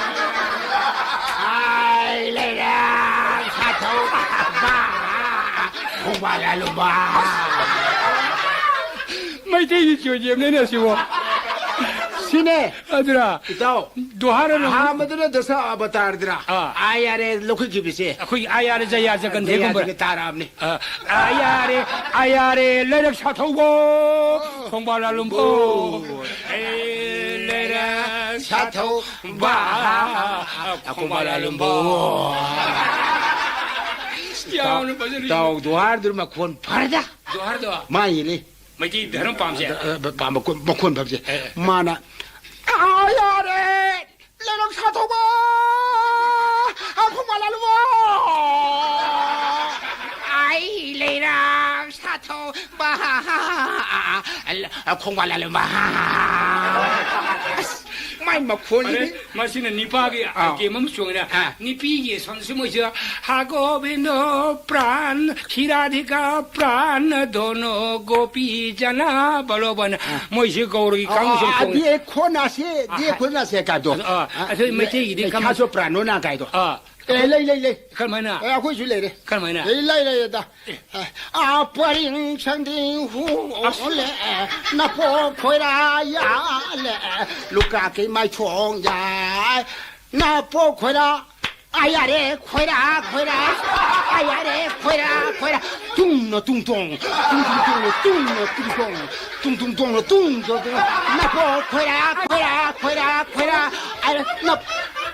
ꯑꯥꯏ, ꯂꯩꯔꯛ ꯁꯥꯊꯧꯕ꯫ ꯈꯣꯡꯕꯥꯜ ꯂꯥꯂꯨꯕ꯫ ꯃꯩꯇꯩꯒꯤ ꯆꯣꯏꯗꯦꯝꯅꯦꯅꯦ ꯑꯁꯤꯕꯣ꯫ ꯁꯤꯅꯦ꯫ ꯑꯗꯨꯔ? ꯏꯇꯥꯎ꯫ ꯗꯣꯍꯥꯔ ꯑꯅꯧꯕ꯫ ꯑꯍꯥꯟꯕꯗꯨꯅ ꯗꯁꯥ ꯑꯕꯇꯥꯔꯗꯨꯔ? ꯑꯥ꯫ ꯑꯥꯏ ꯑꯥꯔ ꯑꯦ ꯂꯧꯈꯠꯈꯤꯕꯁꯦ꯫ ꯑꯩꯈꯣꯏꯒꯤ ꯑꯥꯏ ꯑꯥꯔ ꯖꯌꯥ ꯖꯒꯟꯊꯦꯒꯨꯝꯕ꯫ ꯖꯌꯥ ꯖꯒꯟ ꯇꯥꯔꯛꯑꯕꯅꯤ꯫ ꯑꯥ, I R A, I R A, ꯂꯩꯔꯛ ꯁꯥꯊꯧꯕ, ꯈꯣꯡꯕꯥꯜ ꯂꯥꯂꯨꯝꯕ꯫ ꯑꯣ꯫ ꯑꯦ, ꯂꯩꯔꯛ ꯁꯥꯊꯧꯕ, ꯈꯣꯡꯕꯥꯜ ꯂꯥꯂꯨꯝꯕ꯫ ꯌꯥꯝꯅ ꯐꯖꯔꯤ꯫ ꯇꯥꯎ, ꯗꯣꯍꯥꯔꯗꯨ ꯃꯈꯣꯟ ꯐꯔꯗ꯫ ꯗꯣꯍꯥꯔꯗꯣ꯫ ꯃꯥ ꯌꯦꯜꯂꯤ꯫ ꯃꯩꯇꯩ ꯙꯔꯝ ꯄꯥꯝꯁꯦ꯫ ꯑ, ꯑ, ꯄꯥꯝꯕ ꯀꯣ-, ꯃꯈꯣꯟ ꯐꯕꯁꯦ꯫ ꯑꯦ, ꯑꯦ꯫ ꯃꯥꯅ, "ꯑꯥ, ꯌꯥꯔꯦ! ꯂꯩꯔꯛ ꯁꯥꯊꯧꯕ! ꯑ, ꯈꯣꯡꯕꯥꯜ ꯂꯥꯂꯨꯕ! ꯑꯩ ꯂꯩꯔꯛ ꯁꯥꯊꯧꯕ! ꯑ, ꯈꯣꯡꯕꯥꯜ ꯂꯥꯂꯨꯕ!" ꯑꯁ, ꯃꯥꯏ ꯃꯈꯣꯟꯁꯤꯗꯤ꯫ ꯑꯔꯦ, ꯃꯁꯤꯅ ꯅꯤꯄꯥꯒꯤ ꯑꯥ꯫ ꯑꯥꯏꯇꯦꯝ ꯑꯃ ꯆꯣꯡꯉꯤꯅ꯫ ꯑꯥ꯫ ꯅꯤꯄꯤꯒꯤ ꯁꯣꯟꯁꯤ ꯃꯣꯏꯁꯤꯗ, "ꯍꯥ ꯒꯣꯕꯤꯟꯗꯣ ꯄ꯭ꯔꯥꯟ, ꯈꯤꯔꯥꯙꯤꯀꯥ ꯄ꯭ꯔꯥꯟ ꯗꯣꯅꯣ ꯒꯣꯄꯤ ꯖꯅꯥ ꯕꯂꯣꯕꯟ"꯫ ꯑꯥ꯫ ꯃꯣꯏꯁꯤ ꯒꯧꯔꯒꯤ ꯑꯥ, ꯀꯥꯡꯁꯤ ꯑꯥ, ꯆꯣꯡꯉꯤ꯫ "ꯗꯦ ꯈꯣꯅꯥꯁꯦ, ꯗꯦ ꯑꯥ, ꯈꯣꯅꯥꯁꯦ" ꯀꯥꯏꯗꯣ꯫ ꯑꯗꯣ, ꯑꯥ, ꯑꯥ, ꯑꯩꯈꯣꯏ ꯃꯩꯇꯩꯒꯤꯗꯤ ꯀꯝ-, ꯈꯥꯁꯣ ꯄ꯭ꯔꯥꯟꯅꯣꯅ ꯀꯥꯏꯗꯣ꯫ ꯑꯥ꯫ ꯑꯦ, ꯂꯩ, ꯂꯩ, ꯂꯩ꯫ ꯀꯔꯝꯍꯥꯏꯅ? ꯑꯦ, ꯑꯩꯈꯣꯏꯁꯨ ꯂꯩꯔꯦ꯫ ꯀꯔꯝꯍꯥꯏꯅ? ꯑꯦ, ꯂꯩ, ꯂꯩ, ꯑꯗ꯫ ꯑꯦ꯫ ꯑ, ꯄꯔꯤꯡ ꯁꯪꯗꯤꯡ ꯍꯨ ꯑꯁ꯫ ꯑꯣꯜꯂꯦ, ꯅꯄꯣꯛ ꯈꯣꯏꯔꯥ ꯌꯥꯜꯂꯦ, ꯂꯨꯀ꯭ꯔꯥꯛꯀꯤ ꯃꯥꯏꯊꯣꯡ ꯌꯥꯏ, ꯅꯄꯣꯛ ꯈꯣꯏꯔꯥ, ꯑ, ꯌꯥꯔꯦ, ꯈꯣꯏꯔꯥ, ꯈꯣꯏꯔꯥ, ꯑ, ꯌꯥꯔꯦ, ꯈꯣꯏꯔꯥ, ꯈꯣꯏꯔꯥ, ꯇꯨꯡꯅ ꯇꯨꯡ ꯇꯣꯡ, ꯇꯨꯡ ꯇꯨꯡ ꯇꯣꯡꯅ ꯇꯨꯡꯅ ꯇꯨꯡ ꯇꯣꯡ, ꯇꯨꯡ ꯇꯨꯡ ꯇꯣꯡꯅ ꯇꯨꯡ ꯇꯣꯡ, ꯅꯄꯣꯛ ꯈꯣꯏꯔꯥ, ꯈꯣꯏꯔꯥ, ꯈꯣꯏꯔꯥ, ꯈꯣꯏꯔꯥ, ꯑ, ꯅꯞ-,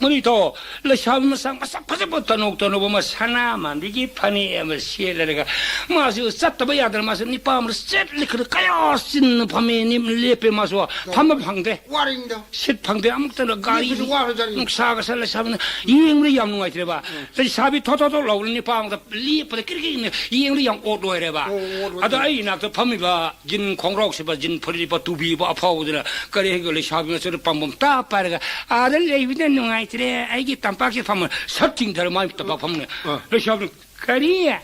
ꯃꯗꯨꯏ ꯊꯣ, ꯂꯩꯁꯥꯕꯤ ꯃꯆꯥ ꯃꯁꯛ ꯐꯖꯕ ꯇꯅꯧ ꯇꯅꯧꯕ ꯑꯃ ꯁꯅꯥ ꯃꯥꯟꯕꯤꯒꯤ ꯐꯅꯦꯛ ꯑꯃ ꯁꯦꯠꯂꯔꯒ ꯃꯥꯁꯨ ꯆꯠꯇꯕ ꯌꯥꯗꯅ ꯃꯥꯁꯨ ꯅꯤꯄꯥ ꯑꯃꯗ ꯆꯦꯠꯂꯤ ꯈꯔ ꯀꯌꯥ ꯆꯤꯟꯅ ꯐꯝꯃꯦ, ꯅꯤꯝ-, ꯂꯦꯞꯄꯦ ꯃꯥꯁꯨ꯫ ꯐꯝꯕ ꯐꯪꯗꯦ꯫ ꯋꯥꯔꯤꯅꯤꯗꯣ꯫ ꯁꯤꯠ ꯐꯪꯗꯦ꯫ ꯑꯃꯨꯛꯇꯅ ꯒꯥꯔꯤ ꯂꯦꯞꯄꯁꯨ ꯋꯥꯔꯖꯥꯠꯅꯤ꯫ ꯅꯨꯡꯁꯥꯒ ꯁꯥ ꯂꯩꯁꯥꯕꯤꯅ ꯌꯦꯡꯕꯗ ꯌꯥꯝ ꯅꯨꯡꯉꯥꯏꯇ꯭ꯔꯦꯕ꯫ ꯎꯝ꯫ ꯂꯩꯁꯥꯕꯤ ꯊꯣꯠ ꯊꯣꯠ ꯊꯣꯠ ꯂꯥꯎꯕꯅ ꯅꯤꯄꯥ ꯑꯃꯗ ꯂꯦꯞꯄꯗ ꯀꯤꯔꯤ ꯀꯤꯔꯤ ꯌꯦꯡꯕꯗ ꯌꯥꯝ ꯑꯣꯠ ꯑꯣꯏꯔꯦꯕ꯫ ꯑꯣ, ꯑꯣꯠ ꯑꯣꯏꯔꯦ꯫ ꯑꯗꯣ ꯑꯩ ꯏꯅꯥꯛꯇ ꯐꯝꯃꯤꯕ ꯖꯤꯟ ꯈꯣꯡꯒ꯭ꯔꯥꯎ ꯁꯦꯠꯄ, ꯖꯤꯟ ꯐꯨꯔꯤꯠ ꯂꯤꯠꯄ, ꯇꯨꯕꯤ ꯎꯞꯄ ꯑꯐꯥꯎꯕꯗꯨꯅ ꯀꯔꯤ ꯍꯥꯏꯒꯦ, ꯂꯩꯁꯥꯕꯤ ꯃꯆꯥꯗꯨ ꯄꯥꯝꯕꯣꯝ ꯇꯥ ꯄꯥꯏꯔꯒ, "ꯑꯥꯗ ꯂꯩꯕꯅ ꯅꯨꯡꯉꯥꯏꯇ꯭ꯔꯦ, ꯑꯩꯒꯤ ꯇꯝꯄꯥꯛꯁꯤꯗ ꯐꯝꯃꯣ", ꯁꯠ ꯆꯤꯡꯊꯔ ꯃꯥꯏ ꯇꯝꯄꯥꯛ ꯐꯝꯃꯨꯅꯦ꯫ ꯑꯥ꯫ ꯂꯩꯁꯥꯕꯤꯅ, "ꯀꯔꯤ?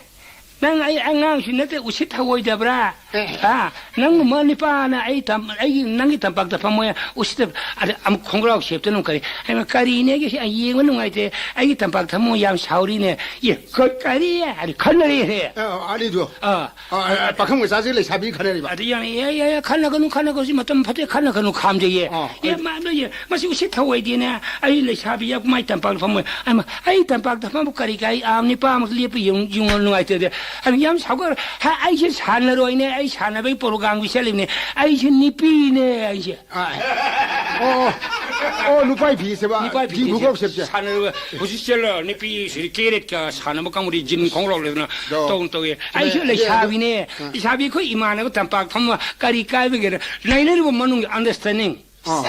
ꯅꯪ ꯑꯩ ꯑꯉꯥꯡꯁꯨ ꯅꯠꯇꯦ, ꯎꯁꯤꯠ ꯊꯑꯣꯏꯗꯕ꯭ꯔꯥ? ꯑꯦ꯫ ꯍꯥ? ꯅꯪꯒꯨꯝꯕ ꯅꯤꯄꯥꯅ ꯑꯩ ꯇꯝ-, ꯑꯩꯒꯤ, ꯅꯪꯒꯤ ꯇꯝꯄꯥꯛꯇ ꯐꯝꯃꯣ ꯎꯁꯤꯠꯇꯕ"꯫ ꯑꯗ ꯑꯃꯨꯛ ꯈꯣꯡꯒ꯭ꯔꯥꯎ ꯁꯦꯞꯇꯅ ꯑꯃꯨꯛ ꯀꯔꯤ? ꯑꯩꯅ, "ꯀꯔꯤꯅꯦꯒꯦ ꯁꯤ? ꯑꯩ ꯌꯦꯡꯕ ꯅꯨꯡꯉꯥꯏꯇꯦ, ꯑꯩꯒꯤ ꯇꯝꯄꯥꯛꯇ ꯐꯝꯃꯣ, ꯌꯥꯝ ꯁꯥꯎꯔꯤꯅꯦ"꯫ ꯑꯦ, ꯀ-, ꯀꯔꯤ? ꯑꯗ ꯈꯟꯅꯔꯦꯍꯦ꯫ ꯑ, ꯑꯅꯤꯗꯨ꯫ ꯑꯥ꯫ ꯑ, ꯑ, ꯄꯥꯈꯪ ꯃꯆꯥꯁꯤ ꯂꯩꯁꯥꯕꯤ ꯈꯟꯅꯔꯤꯕ꯫ ꯑꯗ ꯌꯥꯅꯤ, "ꯑꯦ, ꯑꯦ, ꯑꯦ, ꯈꯟꯅꯒꯅꯨ, ꯈꯟꯅꯒꯅꯨ, ꯁꯤ ꯃꯇꯝ ꯐꯠꯇꯦ, ꯈꯟꯅꯒꯅꯨ, ꯈꯥꯝꯖꯩꯌꯦ"꯫ ꯑꯥ, ꯑꯦ, ꯑꯩ ꯃꯥ, ꯃꯥ, ꯃꯁꯤ ꯎꯁꯤꯠ ꯊꯑꯣꯏꯗꯦꯅꯦ, ꯑꯩ ꯂꯩꯁꯥꯕꯤ ꯌꯥꯝ ꯃꯥꯏ ꯇꯝꯄꯥꯛꯇ ꯐꯝꯃꯣꯏ꯫ ꯑꯩ ꯃꯥ, ꯑꯩ ꯇꯝꯄꯥꯛꯇ ꯐꯝꯕ ꯀꯔꯤ ꯀꯥꯏ? ꯑꯥ, ꯅꯤꯄꯥ ꯑꯃ ꯂꯦꯞꯄ ꯌꯦꯡ-, ꯌꯦꯡꯉꯣ, ꯅꯨꯡꯉꯥꯏꯇꯦꯗꯤ꯫ ꯑꯩ ꯌꯥꯝ ꯁꯥꯎꯒꯠ-, ꯍꯥ, ꯑꯩꯁꯦ ꯁꯥꯟꯅꯔꯣꯏꯅꯦ, ꯑꯩ ꯁꯥꯟꯅꯕꯒꯤ ꯄ꯭ꯔꯣꯒ꯭ꯔꯥꯝꯒꯤ ꯆꯠꯂꯤꯕꯅꯦ, ꯑꯩꯁꯦ ꯅꯤꯄꯤꯅꯦ, ꯑꯩꯁꯦ꯫ ꯑꯥ꯫ ꯑꯣ, ꯑꯣ, ꯅꯨꯄꯥꯏ ꯐꯤꯁꯦꯕ, ꯅꯨꯄꯥꯏ ꯐꯤ ꯖꯤꯟ ꯈꯨꯡꯒ꯭ꯔꯥꯎ ꯁꯦꯠꯁꯦ꯫ ꯁꯥꯟꯅꯔꯣꯏ꯫ ꯍꯧꯖꯤꯛ ꯆꯦꯜꯂ ꯅꯨꯄꯤ ꯁꯤꯗꯤ ꯀꯦꯔꯦꯠꯀ ꯁꯥꯟꯅꯕ ꯀꯥꯡꯕꯨꯗꯤ ꯖꯤꯟ ꯈꯣꯡꯒ꯭ꯔꯥꯎ ꯂꯩꯗꯅ ꯗꯣ꯫ ꯇꯧ ꯇꯧꯏ꯫ ꯑꯩꯁꯨ ꯑꯗꯨ, ꯂꯩꯁꯥꯕꯤꯅꯦ꯫ ꯑꯗꯨ, ꯑ꯫ ꯂꯩꯁꯥꯕꯤ ꯑꯩꯈꯣꯏ ꯏꯃꯥꯟꯅꯕ ꯇꯝꯄꯥꯛ ꯐꯝꯕ ꯀꯔꯤ ꯀꯥꯏꯕꯒꯦꯅ ꯂꯩꯅꯔꯤꯕ ꯃꯅꯨꯡꯒꯤ understanding꯫ ꯑ꯫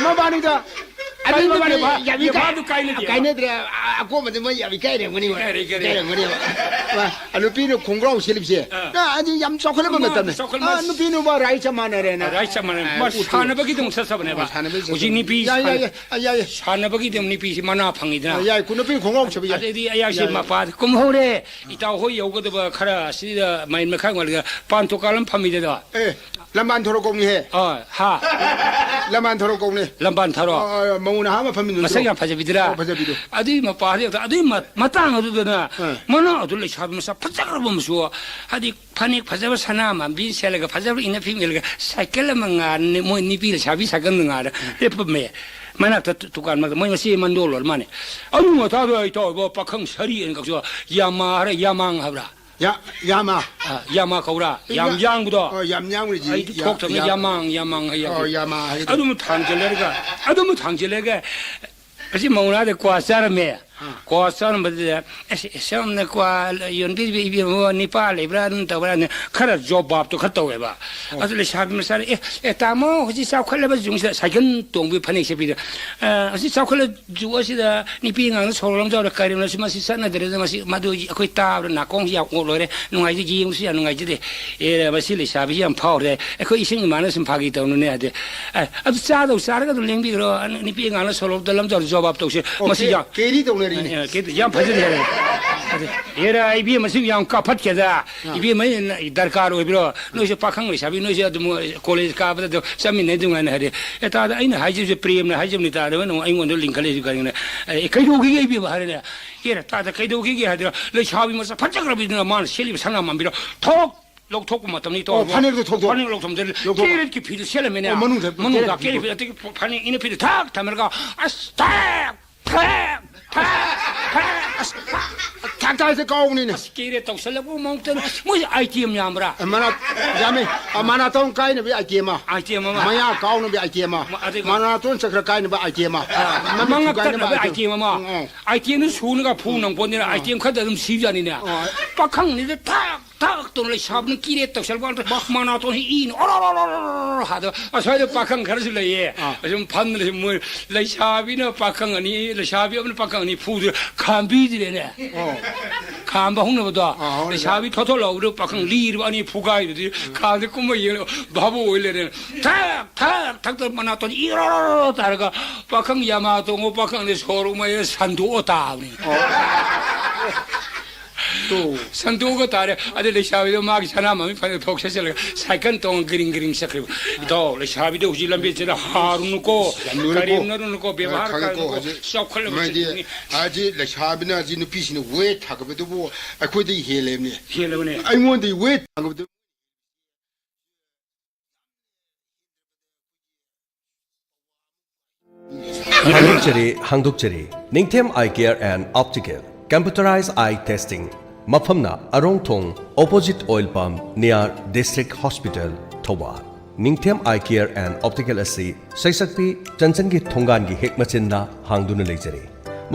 ꯃꯕꯥꯅꯤꯗ ꯑꯗꯨ ꯀꯔꯤ ꯃꯕꯥꯅꯤ ꯅꯨꯄꯤ ꯌꯥꯝ ꯏꯀꯥꯏ-, ꯃꯥꯗꯨ ꯀꯥꯏꯅꯗꯦꯕ꯫ ꯀꯥꯏꯅꯗ꯭ꯔꯦ꯫ ꯑ-, ꯑꯀꯣꯟꯕꯗ ꯃꯣꯏ ꯌꯥꯝ ꯏꯀꯥꯏꯔꯝꯒꯅꯤ ꯃꯣꯏ꯫ ꯏꯀꯥꯏꯔꯦ, ꯏꯀꯥꯏꯔꯦ꯫ ꯏꯀꯥꯏꯔꯝꯒꯅꯤ꯫ ꯑ, ꯑ, ꯅꯨꯄꯤꯅ ꯈꯣꯡꯒ꯭ꯔꯥꯎ ꯁꯦꯠꯂꯤꯕꯁꯦ꯫ ꯑ꯫ ꯑ, ꯑꯗꯨ ꯌꯥꯝ ꯆꯥꯎꯈꯠꯂꯕ ꯃꯥ ꯃꯇꯝꯅꯦ꯫ ꯆꯥꯎꯈꯠ-, ꯑ, ꯃꯥ ꯅꯨꯄꯤ ꯅꯨꯄꯥ right ꯆꯞ ꯃꯥꯟꯅꯔꯦꯅ꯫ Right ꯆꯞ ꯃꯥꯟꯅꯔꯦ꯫ ꯑ, ꯃꯥ ꯎꯠꯊꯣꯛ-, ꯁꯥꯟꯅꯕꯒꯤꯗꯃꯛ ꯆꯠꯆꯕꯅꯦꯕ꯫ ꯑ, ꯁꯥꯟꯅꯕꯒꯤ ꯍꯧꯖꯤꯛ ꯆꯠꯆꯕꯅꯦ꯫ ꯅꯨꯄꯤ ꯌꯥꯏ, ꯌꯥꯏ, ꯁꯥꯟ-, ꯌꯥꯏ, ꯑ, ꯌꯥꯏ, ꯌꯥꯏ꯫ ꯁꯥꯟꯅꯕꯒꯤꯗꯃꯛ ꯅꯨꯄꯤꯁꯤ ꯃꯅꯥ ꯐꯪꯉꯤꯗꯅ꯫ ꯑ, ꯌꯥꯏ, ꯀꯨ-, ꯅꯨꯄꯤ ꯈꯣꯡꯒ꯭ꯔꯥꯎ ꯁꯦꯠꯄ ꯌꯥꯏ꯫ ꯑꯗꯩꯗꯤ ꯑꯌꯥꯛꯁꯤ ꯌꯥꯏ, ꯌꯥꯏ꯫ ꯃꯄꯥ ꯀꯨꯝꯍꯧꯔꯦ꯫ ꯏꯇꯥꯎ ꯍꯣꯏ ꯌꯧꯒꯗꯕ ꯈꯔ ꯁꯤꯗ ꯃꯥꯏꯟ ꯃꯈꯥ ꯋꯥꯠꯂꯤꯒ ꯄꯥꯟ ꯊꯣꯛꯀꯥꯜ ꯑꯃ ꯐꯝꯃꯤꯗ꯫ ꯑꯦ, ꯂꯝꯕꯥꯟ ꯊꯣꯔꯣ ꯀꯧꯅꯤꯍꯦ꯫ ꯑ, ꯍꯥ꯫ ꯂꯝꯕꯥꯟ ꯊꯣꯔꯣ ꯀꯧꯅꯤ꯫ ꯂꯝꯕꯥꯟ ꯊꯣꯔꯣ꯫ ꯑ, ꯑ, ꯃꯧ ꯅꯍꯥ ꯑꯃ ꯐꯝꯃꯤꯟꯅꯗ꯭ꯔꯣ? ꯃꯁꯛ ꯌꯥꯝ ꯐꯖꯕꯤꯗꯨꯔꯥ? ꯑꯣ, ꯐꯖꯕꯤꯗꯣ꯫ ꯑꯗꯨꯏ ꯃꯄꯥ, ꯑꯗꯨꯏ ꯃꯇꯥꯡ ꯑꯗꯨꯗꯅ ꯑ꯫ ꯃꯅꯥ ꯑꯗꯨ ꯂꯩꯁꯥꯕꯤ ꯃꯁꯛ ꯐꯖꯈ꯭ꯔꯕ ꯑꯃꯁꯨ, ꯍꯥꯏꯗꯤ ꯐꯅꯦꯛ ꯐꯖꯕ ꯁꯅꯥ ꯃꯥꯟꯕꯤ ꯁꯦꯠꯂꯒ ꯐꯖꯕ ꯏꯟꯅ ꯐꯤꯃꯦꯜꯒ ꯁꯥꯏꯀꯜ ꯑꯃ ꯉꯥꯔ-, ꯃꯣꯏ ꯅꯨꯄꯤ ꯂꯩꯁꯥꯕꯤ ꯁꯥꯏꯀꯜ ꯑꯃ ꯉꯥꯔ ꯂꯦꯞꯄꯝꯃꯦ꯫ ꯃꯅꯥꯛꯇ ꯗꯨꯀꯥꯟ ꯃꯅꯥꯛꯇ ꯃꯣꯏ ꯃꯆꯦ ꯃꯟꯗꯣꯜ ꯑꯣꯏꯔ ꯃꯥꯅꯦ꯫ ꯑꯗꯨ ꯃꯇꯥꯗ ꯑꯩ ꯇꯧꯔꯤꯕ ꯄꯥꯈꯪ ꯁꯥꯔꯤ ꯑꯅꯤꯈꯛꯁꯨ ꯌꯥꯃꯥ ꯍꯥꯏꯔ ꯌꯥꯃꯥꯡ ꯍꯥꯏꯕ꯭ꯔꯥ? ꯌꯥ- ꯌꯥꯃꯥ꯫ ꯑ, ꯌꯥꯃꯥ ꯀꯧꯔꯥ? ꯌꯥꯝ ꯌꯥ- ꯌꯥꯡꯕꯗꯣ? ꯑꯣ, ꯌꯥꯝ ꯌꯥꯡꯕꯅꯤ, ꯖꯤ-, ꯑꯩꯗꯤ ꯌꯥ- ꯊꯣꯛꯇꯕꯅꯤ꯫ ꯌꯥ- ꯌꯥꯃꯥꯡ, ꯌꯥꯃꯥꯡ ꯍꯥꯏ ꯑꯣ, ꯌꯥꯕꯅꯤ꯫ ꯌꯥꯃꯥ ꯍꯥꯏꯗꯣ꯫ ꯑꯗꯨꯝ ꯊꯥꯡꯖꯜꯂꯒ, ꯑꯗꯨꯝ ꯊꯥꯡꯖꯜꯂꯒ, ꯑꯁꯤ ꯃꯧꯅꯥꯗ ꯀ꯭ꯋꯥ ꯆꯥꯔꯝꯃꯦ꯫ ꯑꯥ꯫ ꯀ꯭ꯋꯥ ꯆꯥꯔꯝꯕꯗꯨꯗ, "ꯑꯁ, ꯁꯣꯝꯅ ꯀ꯭ꯋꯥ ꯌꯣꯟꯕꯤꯔꯤꯕ ꯏꯕꯦꯝꯃ ꯅꯤꯄꯥ ꯂꯩꯕ꯭ꯔꯥ?" ꯑꯗꯨꯝ ꯇꯧꯕ꯭ꯔꯥ? ꯈꯔ ꯖꯣꯕꯥꯞꯇꯣ ꯈꯔ ꯇꯧꯋꯦꯕ꯫ ꯑꯣ꯫ ꯑꯗꯨ ꯂꯩꯁꯥꯕꯤ ꯃꯆꯥꯅ, "ꯑꯦ, ꯑꯦ, ꯇꯥꯃꯣ, ꯍꯧꯖꯤꯛ ꯆꯥꯎꯈꯠꯂꯕ ꯖꯨꯒꯁꯤꯗ ꯁꯥꯏꯀꯜ ꯇꯣꯡꯕꯒꯤ ꯐꯅꯦꯛ ꯁꯦꯠꯄꯤꯗꯣ, ꯑ, ꯍꯧꯖꯤꯛ ꯆꯥꯎꯈꯠꯂ ꯖꯨꯒꯁꯤꯗ ꯅꯨꯄꯤ ꯑꯉꯥꯡꯅ ꯁꯣꯔꯣꯛ ꯂꯝꯖꯥꯎꯗ ꯀꯔꯤꯅꯣ ꯁꯤ ꯃꯁꯤ ꯆꯠꯅꯗ꯭ꯔꯦꯗ, ꯃꯁꯤ ꯃꯗꯨ ꯑꯩꯈꯣꯏ ꯇꯥꯕꯗ ꯅꯥꯀꯣꯡꯁꯤ ꯌꯥꯝ ꯑꯣꯛ ꯂꯣꯏꯔꯦ, ꯅꯨꯡꯉꯥꯏꯖꯗꯦ, ꯌꯦꯡꯕꯁꯨ ꯌꯥꯝ ꯅꯨꯡꯉꯥꯏꯖꯗꯦ꯫ ꯑꯦ, ꯃꯁꯤ ꯂꯩꯁꯥꯕꯤꯁꯤ ꯌꯥꯝ ꯐꯥꯎꯔꯦ, ꯑꯩꯈꯣꯏ ꯏꯁꯤꯡ ꯏꯃꯥꯅ ꯁꯨꯝ ꯐꯥꯒꯤ ꯇꯧꯅꯨꯅꯦ" ꯍꯥꯏꯗꯤ, "ꯑꯦ, ꯑꯗꯨ ꯆꯥꯗꯧ ꯆꯥꯔꯒ ꯑꯗꯨꯝ ꯂꯦꯡꯕꯤꯈ꯭ꯔꯣ, ꯅꯨꯄꯤ ꯑꯉꯥꯡꯅ ꯁꯣꯔꯣꯛꯇ ꯂꯝꯖꯥꯎꯗ ꯖꯣꯕꯥꯞ ꯇꯧꯁꯦ, ꯑꯣ, ꯃꯁꯤ ꯀꯦ-, ꯌꯥꯝ ꯀꯦꯔꯤ ꯇꯧꯅꯔꯤꯅꯦ꯫ ꯑꯦ, ꯀꯦꯔꯤ ꯌꯥꯝ ꯐꯖꯅ ꯍꯥꯏꯔꯦ꯫ ꯑꯗꯨ, ꯍꯦꯔꯥ, ꯏꯕꯦꯝꯃ, ꯃꯁꯤ ꯌꯥꯝ ꯀꯥꯐꯠꯀꯦꯗ, ꯑꯥ꯫ ꯏꯕꯦꯝꯃ, ꯗꯔꯀꯥꯔ ꯑꯣꯏꯕ꯭ꯔꯣ? ꯅꯣꯏꯁꯨ ꯄꯥꯈꯪ ꯂꯩꯁꯥꯕꯤ, ꯅꯣꯏꯁꯨ ꯑꯗꯨꯝ ꯀꯣꯂꯦꯖ ꯀꯥꯕꯗ ꯑꯗꯨꯝ ꯆꯠꯃꯤꯟꯅꯩ ꯑꯗꯨꯃꯥꯏꯅ ꯍꯥꯏꯔꯦ꯫ ꯑꯦ, ꯇꯥꯗ, ꯑꯩꯅ ꯍꯥꯏꯖꯕꯁꯦ ꯄ꯭ꯔꯦꯝꯅ ꯍꯥꯏꯖꯕꯅꯤ, ꯇꯥꯗ ꯅꯪ ꯑꯩꯉꯣꯟꯗ ꯂꯤꯡꯈꯠꯂꯛꯏꯁꯦ ꯀꯔꯤꯒꯤꯅꯣ?" "ꯑꯦ, ꯀꯩꯗꯧꯈꯤꯒꯦ ꯏꯕꯦꯝꯃ?" ꯍꯥꯏꯔꯦꯅꯦ꯫ "ꯑꯦꯔ, ꯇꯥꯗ, ꯀꯩꯗꯧꯈꯤꯒꯦ?" ꯍꯥꯏꯗꯅ, ꯂꯩꯁꯥꯕꯤ ꯃꯁꯛ ꯐꯖꯈ꯭ꯔꯕꯤꯗꯨꯅ ꯃꯥꯅ ꯁꯦꯠꯂꯤꯕ ꯁꯅꯥ ꯃꯥꯟꯕꯤꯗꯣ ꯊꯣꯛ ꯂꯧꯊꯣꯛꯄ ꯃꯇꯝꯅꯤ꯫ ꯑꯣ, ꯇꯧꯔꯕ? ꯐꯅꯦꯛꯇꯣ ꯊꯣꯛꯇꯣꯛ-, ꯐꯅꯦꯛ ꯂꯧꯊꯣꯛꯄꯗ ꯂꯧꯊꯣꯛꯄ꯫ ꯀꯦꯔꯦꯠꯀꯤ ꯐꯤꯗꯨ ꯁꯦꯠꯂꯝꯃꯤꯅꯦ꯫ ꯑꯣ, ꯃꯅꯨꯡꯗ ꯃꯅꯨꯡꯗ ꯀꯦꯔꯦꯠꯀꯤ ꯀꯦꯔꯦꯠ ꯐꯤꯗꯨ꯫ ꯐꯤ, ꯑꯗꯒꯤ ꯐꯅꯦꯛ ꯏꯅ ꯐꯤꯗꯨ ꯊꯥꯛ ꯊꯝꯃꯔꯒ, ꯑꯁ, ꯊꯥꯛ, ꯊꯥꯛ, ꯊꯥꯛ, ꯑꯁ, ꯊꯥꯛ, ꯊꯥꯛ, ꯊꯥꯛ ꯀꯥꯎꯕꯅꯤꯅꯦ꯫ ꯑꯁ, ꯀꯦꯔꯦꯠ ꯇꯧꯁꯜꯂꯛꯄ ꯃꯑꯣꯡꯗ ꯃꯣꯏ ꯑꯥꯏꯇꯦꯝ ꯌꯥꯝꯕ꯭ꯔꯥ? ꯑ, ꯃꯅꯥ-, ꯌꯥꯝꯃꯤ꯫ ꯑ, ꯃꯅꯥꯇꯣꯟ ꯀꯥꯏꯅꯕꯤ ꯑꯥꯏꯇꯦꯝ ꯑꯃ꯫ ꯑꯥꯏꯇꯦꯝ ꯑꯃ꯫ ꯃꯌꯥ ꯀꯥꯎꯅꯕꯤ ꯑꯥꯏꯇꯦꯝ ꯑꯃ꯫ ꯃ-, ꯑꯗꯩ ꯃꯅꯥꯇꯣꯟ ꯆꯀ꯭ꯔ ꯀꯥꯏꯅꯕ ꯑꯥꯏꯇꯦꯝ ꯑꯃ꯫ ꯑ, ꯃꯃꯤꯠ ꯃꯉꯛ ꯊꯨꯒꯥꯏꯅꯕ ꯇꯠꯅꯕ ꯑꯥꯏꯇꯦꯝ꯫ ꯑꯥꯏꯇꯦꯝ ꯑꯃ꯫ ꯎꯝ, ꯎꯝ꯫ ꯑꯥꯏꯇꯦꯝꯗꯨ ꯁꯨꯅꯒ ꯐꯨ ꯅꯪꯄꯣꯠꯅꯤꯅ, ꯑꯥ꯫ ꯑꯥꯏꯇꯦꯝ ꯈꯔꯗ ꯑꯗꯨꯝ ꯁꯤꯕꯖꯥꯠꯅꯤꯅꯦ꯫ ꯑꯥ꯫ ꯄꯥꯈꯪꯅꯤꯗ ꯊꯥꯛ ꯊꯥꯛ ꯇꯧꯅ ꯂꯩꯁꯥꯕꯤꯅ ꯀꯤꯔꯦ ꯇꯧꯁꯜꯂꯛꯄ ꯀꯥꯟꯗ ꯃꯅꯥꯇꯣꯟꯁꯤ ꯏꯅ ꯑꯣꯔꯣ ꯑꯣꯔꯣ ꯑꯣꯔꯣ ꯑꯣꯔꯣ ꯍꯥꯏꯗ ꯑꯁ꯭ꯋꯥꯏꯗ ꯄꯥꯈꯪ ꯈꯔꯁꯨ ꯂꯩꯌꯦ꯫ ꯑꯥ꯫ ꯑꯁꯨꯝ ꯐꯝꯗꯅ ꯁꯨꯝ ꯃꯣꯏ ꯂꯩꯁꯥꯕꯤꯅ ꯄꯥꯈꯪ ꯑꯅꯤ, ꯂꯩꯁꯥꯕꯤ ꯑꯃꯅ ꯄꯥꯈꯪ ꯑꯅꯤ ꯐꯨꯗꯅ ꯈꯥꯝꯕꯤꯗ꯭ꯔꯦꯅꯦ꯫ ꯑꯣ꯫ ꯈꯥꯝꯕ ꯍꯧꯅꯕꯗꯣ꯫ ꯑꯥ, ꯍꯧꯅꯕꯗꯣ꯫ ꯂꯩꯁꯥꯕꯤ ꯊꯣꯠ ꯊꯣꯠ ꯂꯥꯎꯕꯗꯣ ꯄꯥꯈꯪ ꯂꯤꯔꯕ ꯑꯅꯤ ꯐꯨꯒꯥꯏꯗꯨꯗꯤ ꯈꯥꯝꯗ ꯀꯨꯝꯕ ꯌꯦꯡꯂ ꯚꯥꯕꯣꯛ ꯑꯣꯏ ꯂꯩꯔꯦ꯫ ꯊꯛ ꯊꯛ ꯊꯛꯇ ꯃꯅꯥꯇꯣꯟ ꯏꯔꯣ ꯇꯥꯔꯒ ꯄꯥꯈꯪ ꯌꯥꯃꯥ ꯇꯣꯡꯉꯣ ꯄꯥꯈꯪꯗꯤ ꯁꯣꯔ ꯃꯩ ꯁꯟꯗꯣꯛꯑ ꯇꯥꯕꯅꯤ꯫ ꯑꯣ꯫ ꯇꯨ꯫ ꯁꯟꯗꯣꯛꯑꯒ ꯇꯥꯔꯦ꯫ ꯑꯗꯩ ꯂꯩꯁꯥꯕꯤꯗꯣ ꯃꯥꯒꯤ ꯁꯅꯥ ꯃꯃꯤ ꯐꯅꯦꯛ ꯊꯣꯛ ꯁꯦꯠꯆꯜꯂꯒ ꯁꯥꯏꯀꯜ ꯇꯣꯡꯉ ꯒ꯭ꯔꯤꯡ ꯒ꯭ꯔꯤꯡ ꯆꯠꯈ꯭ꯔꯤꯕ꯫ ꯏꯇꯥꯎ, ꯂꯩꯁꯥꯕꯤꯗꯣ ꯍꯧꯖꯤꯛ ꯂꯝꯕꯦꯜ ꯆꯦꯜꯂ ꯍꯥꯔꯨꯅꯨꯀꯣ, ꯌꯥꯝ ꯂꯨꯔꯦꯀꯣ꯫ ꯀꯔꯦꯝꯅꯔꯨꯅꯨꯀꯣ, ꯕꯦꯕꯥꯔ ꯑ, ꯈꯪꯉꯦꯀꯣ, ꯀꯥꯏꯔꯨꯅꯨꯀꯣ꯫ ꯍꯧꯖꯤꯛ ꯆꯥꯎꯈꯠꯂꯕ ꯃꯥꯗꯤ ꯆꯤꯡꯅꯤ꯫ ꯍꯧꯖꯤꯛ ꯂꯩꯁꯥꯕꯤꯅ ꯍꯧꯖꯤꯛ ꯅꯨꯄꯤꯁꯤꯡꯅ ꯋꯦꯠ ꯊꯥꯒꯠꯄꯗꯨꯕꯨ ꯑꯩꯈꯣꯏꯗꯒꯤ ꯍꯦꯜꯂꯦꯕꯅꯦ꯫ ꯍꯦꯜꯂꯕꯅꯦ꯫ ꯑꯩꯉꯣꯟꯗꯒꯤ ꯋꯦꯠ ꯊꯥꯒꯠꯄꯗꯨ ꯍꯥꯡꯗꯣꯛꯆꯔꯤ, ꯍꯥꯡꯗꯣꯛꯆꯔꯤ꯫ Ningthem Eye Care and Optical, Computerized Eye Testing꯫ ꯃꯐꯝꯅ ꯑꯔꯣꯡꯊꯣꯡ, opposite oil pump, near District Hospital, Thoubal. Ningthem Eye Care and Optical ꯑꯁꯤ ꯁꯩꯁꯛꯄꯤ ꯆꯟꯆꯟꯒꯤ ꯊꯣꯡꯒꯥꯟꯒꯤ ꯍꯦꯛ ꯃꯆꯤꯟꯗ ꯍꯥꯡꯗꯨꯅ ꯂꯩꯖꯔꯤ꯫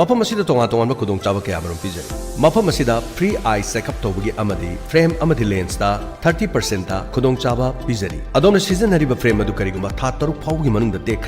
ꯃꯐꯝ ꯑꯁꯤꯗ ꯇꯣꯉꯥꯟ ꯇꯣꯉꯥꯟꯕ ꯈꯨꯗꯣꯡꯆꯥꯕ ꯀꯌꯥꯃꯔꯨꯝ ꯄꯤꯖꯔꯤ꯫ ꯃꯐꯝ ꯑꯁꯤꯗ free eye checkup ꯇꯧꯕꯒꯤ ꯑꯃꯗꯤ frame ꯑꯃꯗꯤ lensꯇ thirty percentꯇ ꯈꯨꯗꯣꯡꯆꯥꯕ ꯄꯤꯖꯔꯤ꯫ ꯑꯗꯣꯝꯅ ꯁꯤꯖꯤꯟꯅꯔꯤꯕ frame ꯑꯗꯨ ꯀꯔꯤꯒꯨꯝꯕ ꯊꯥ ꯇꯔꯨꯛ ꯐꯥꯎꯕꯒꯤ ꯃꯅꯨꯡꯗ ꯇꯦꯛꯈ꯭ꯔ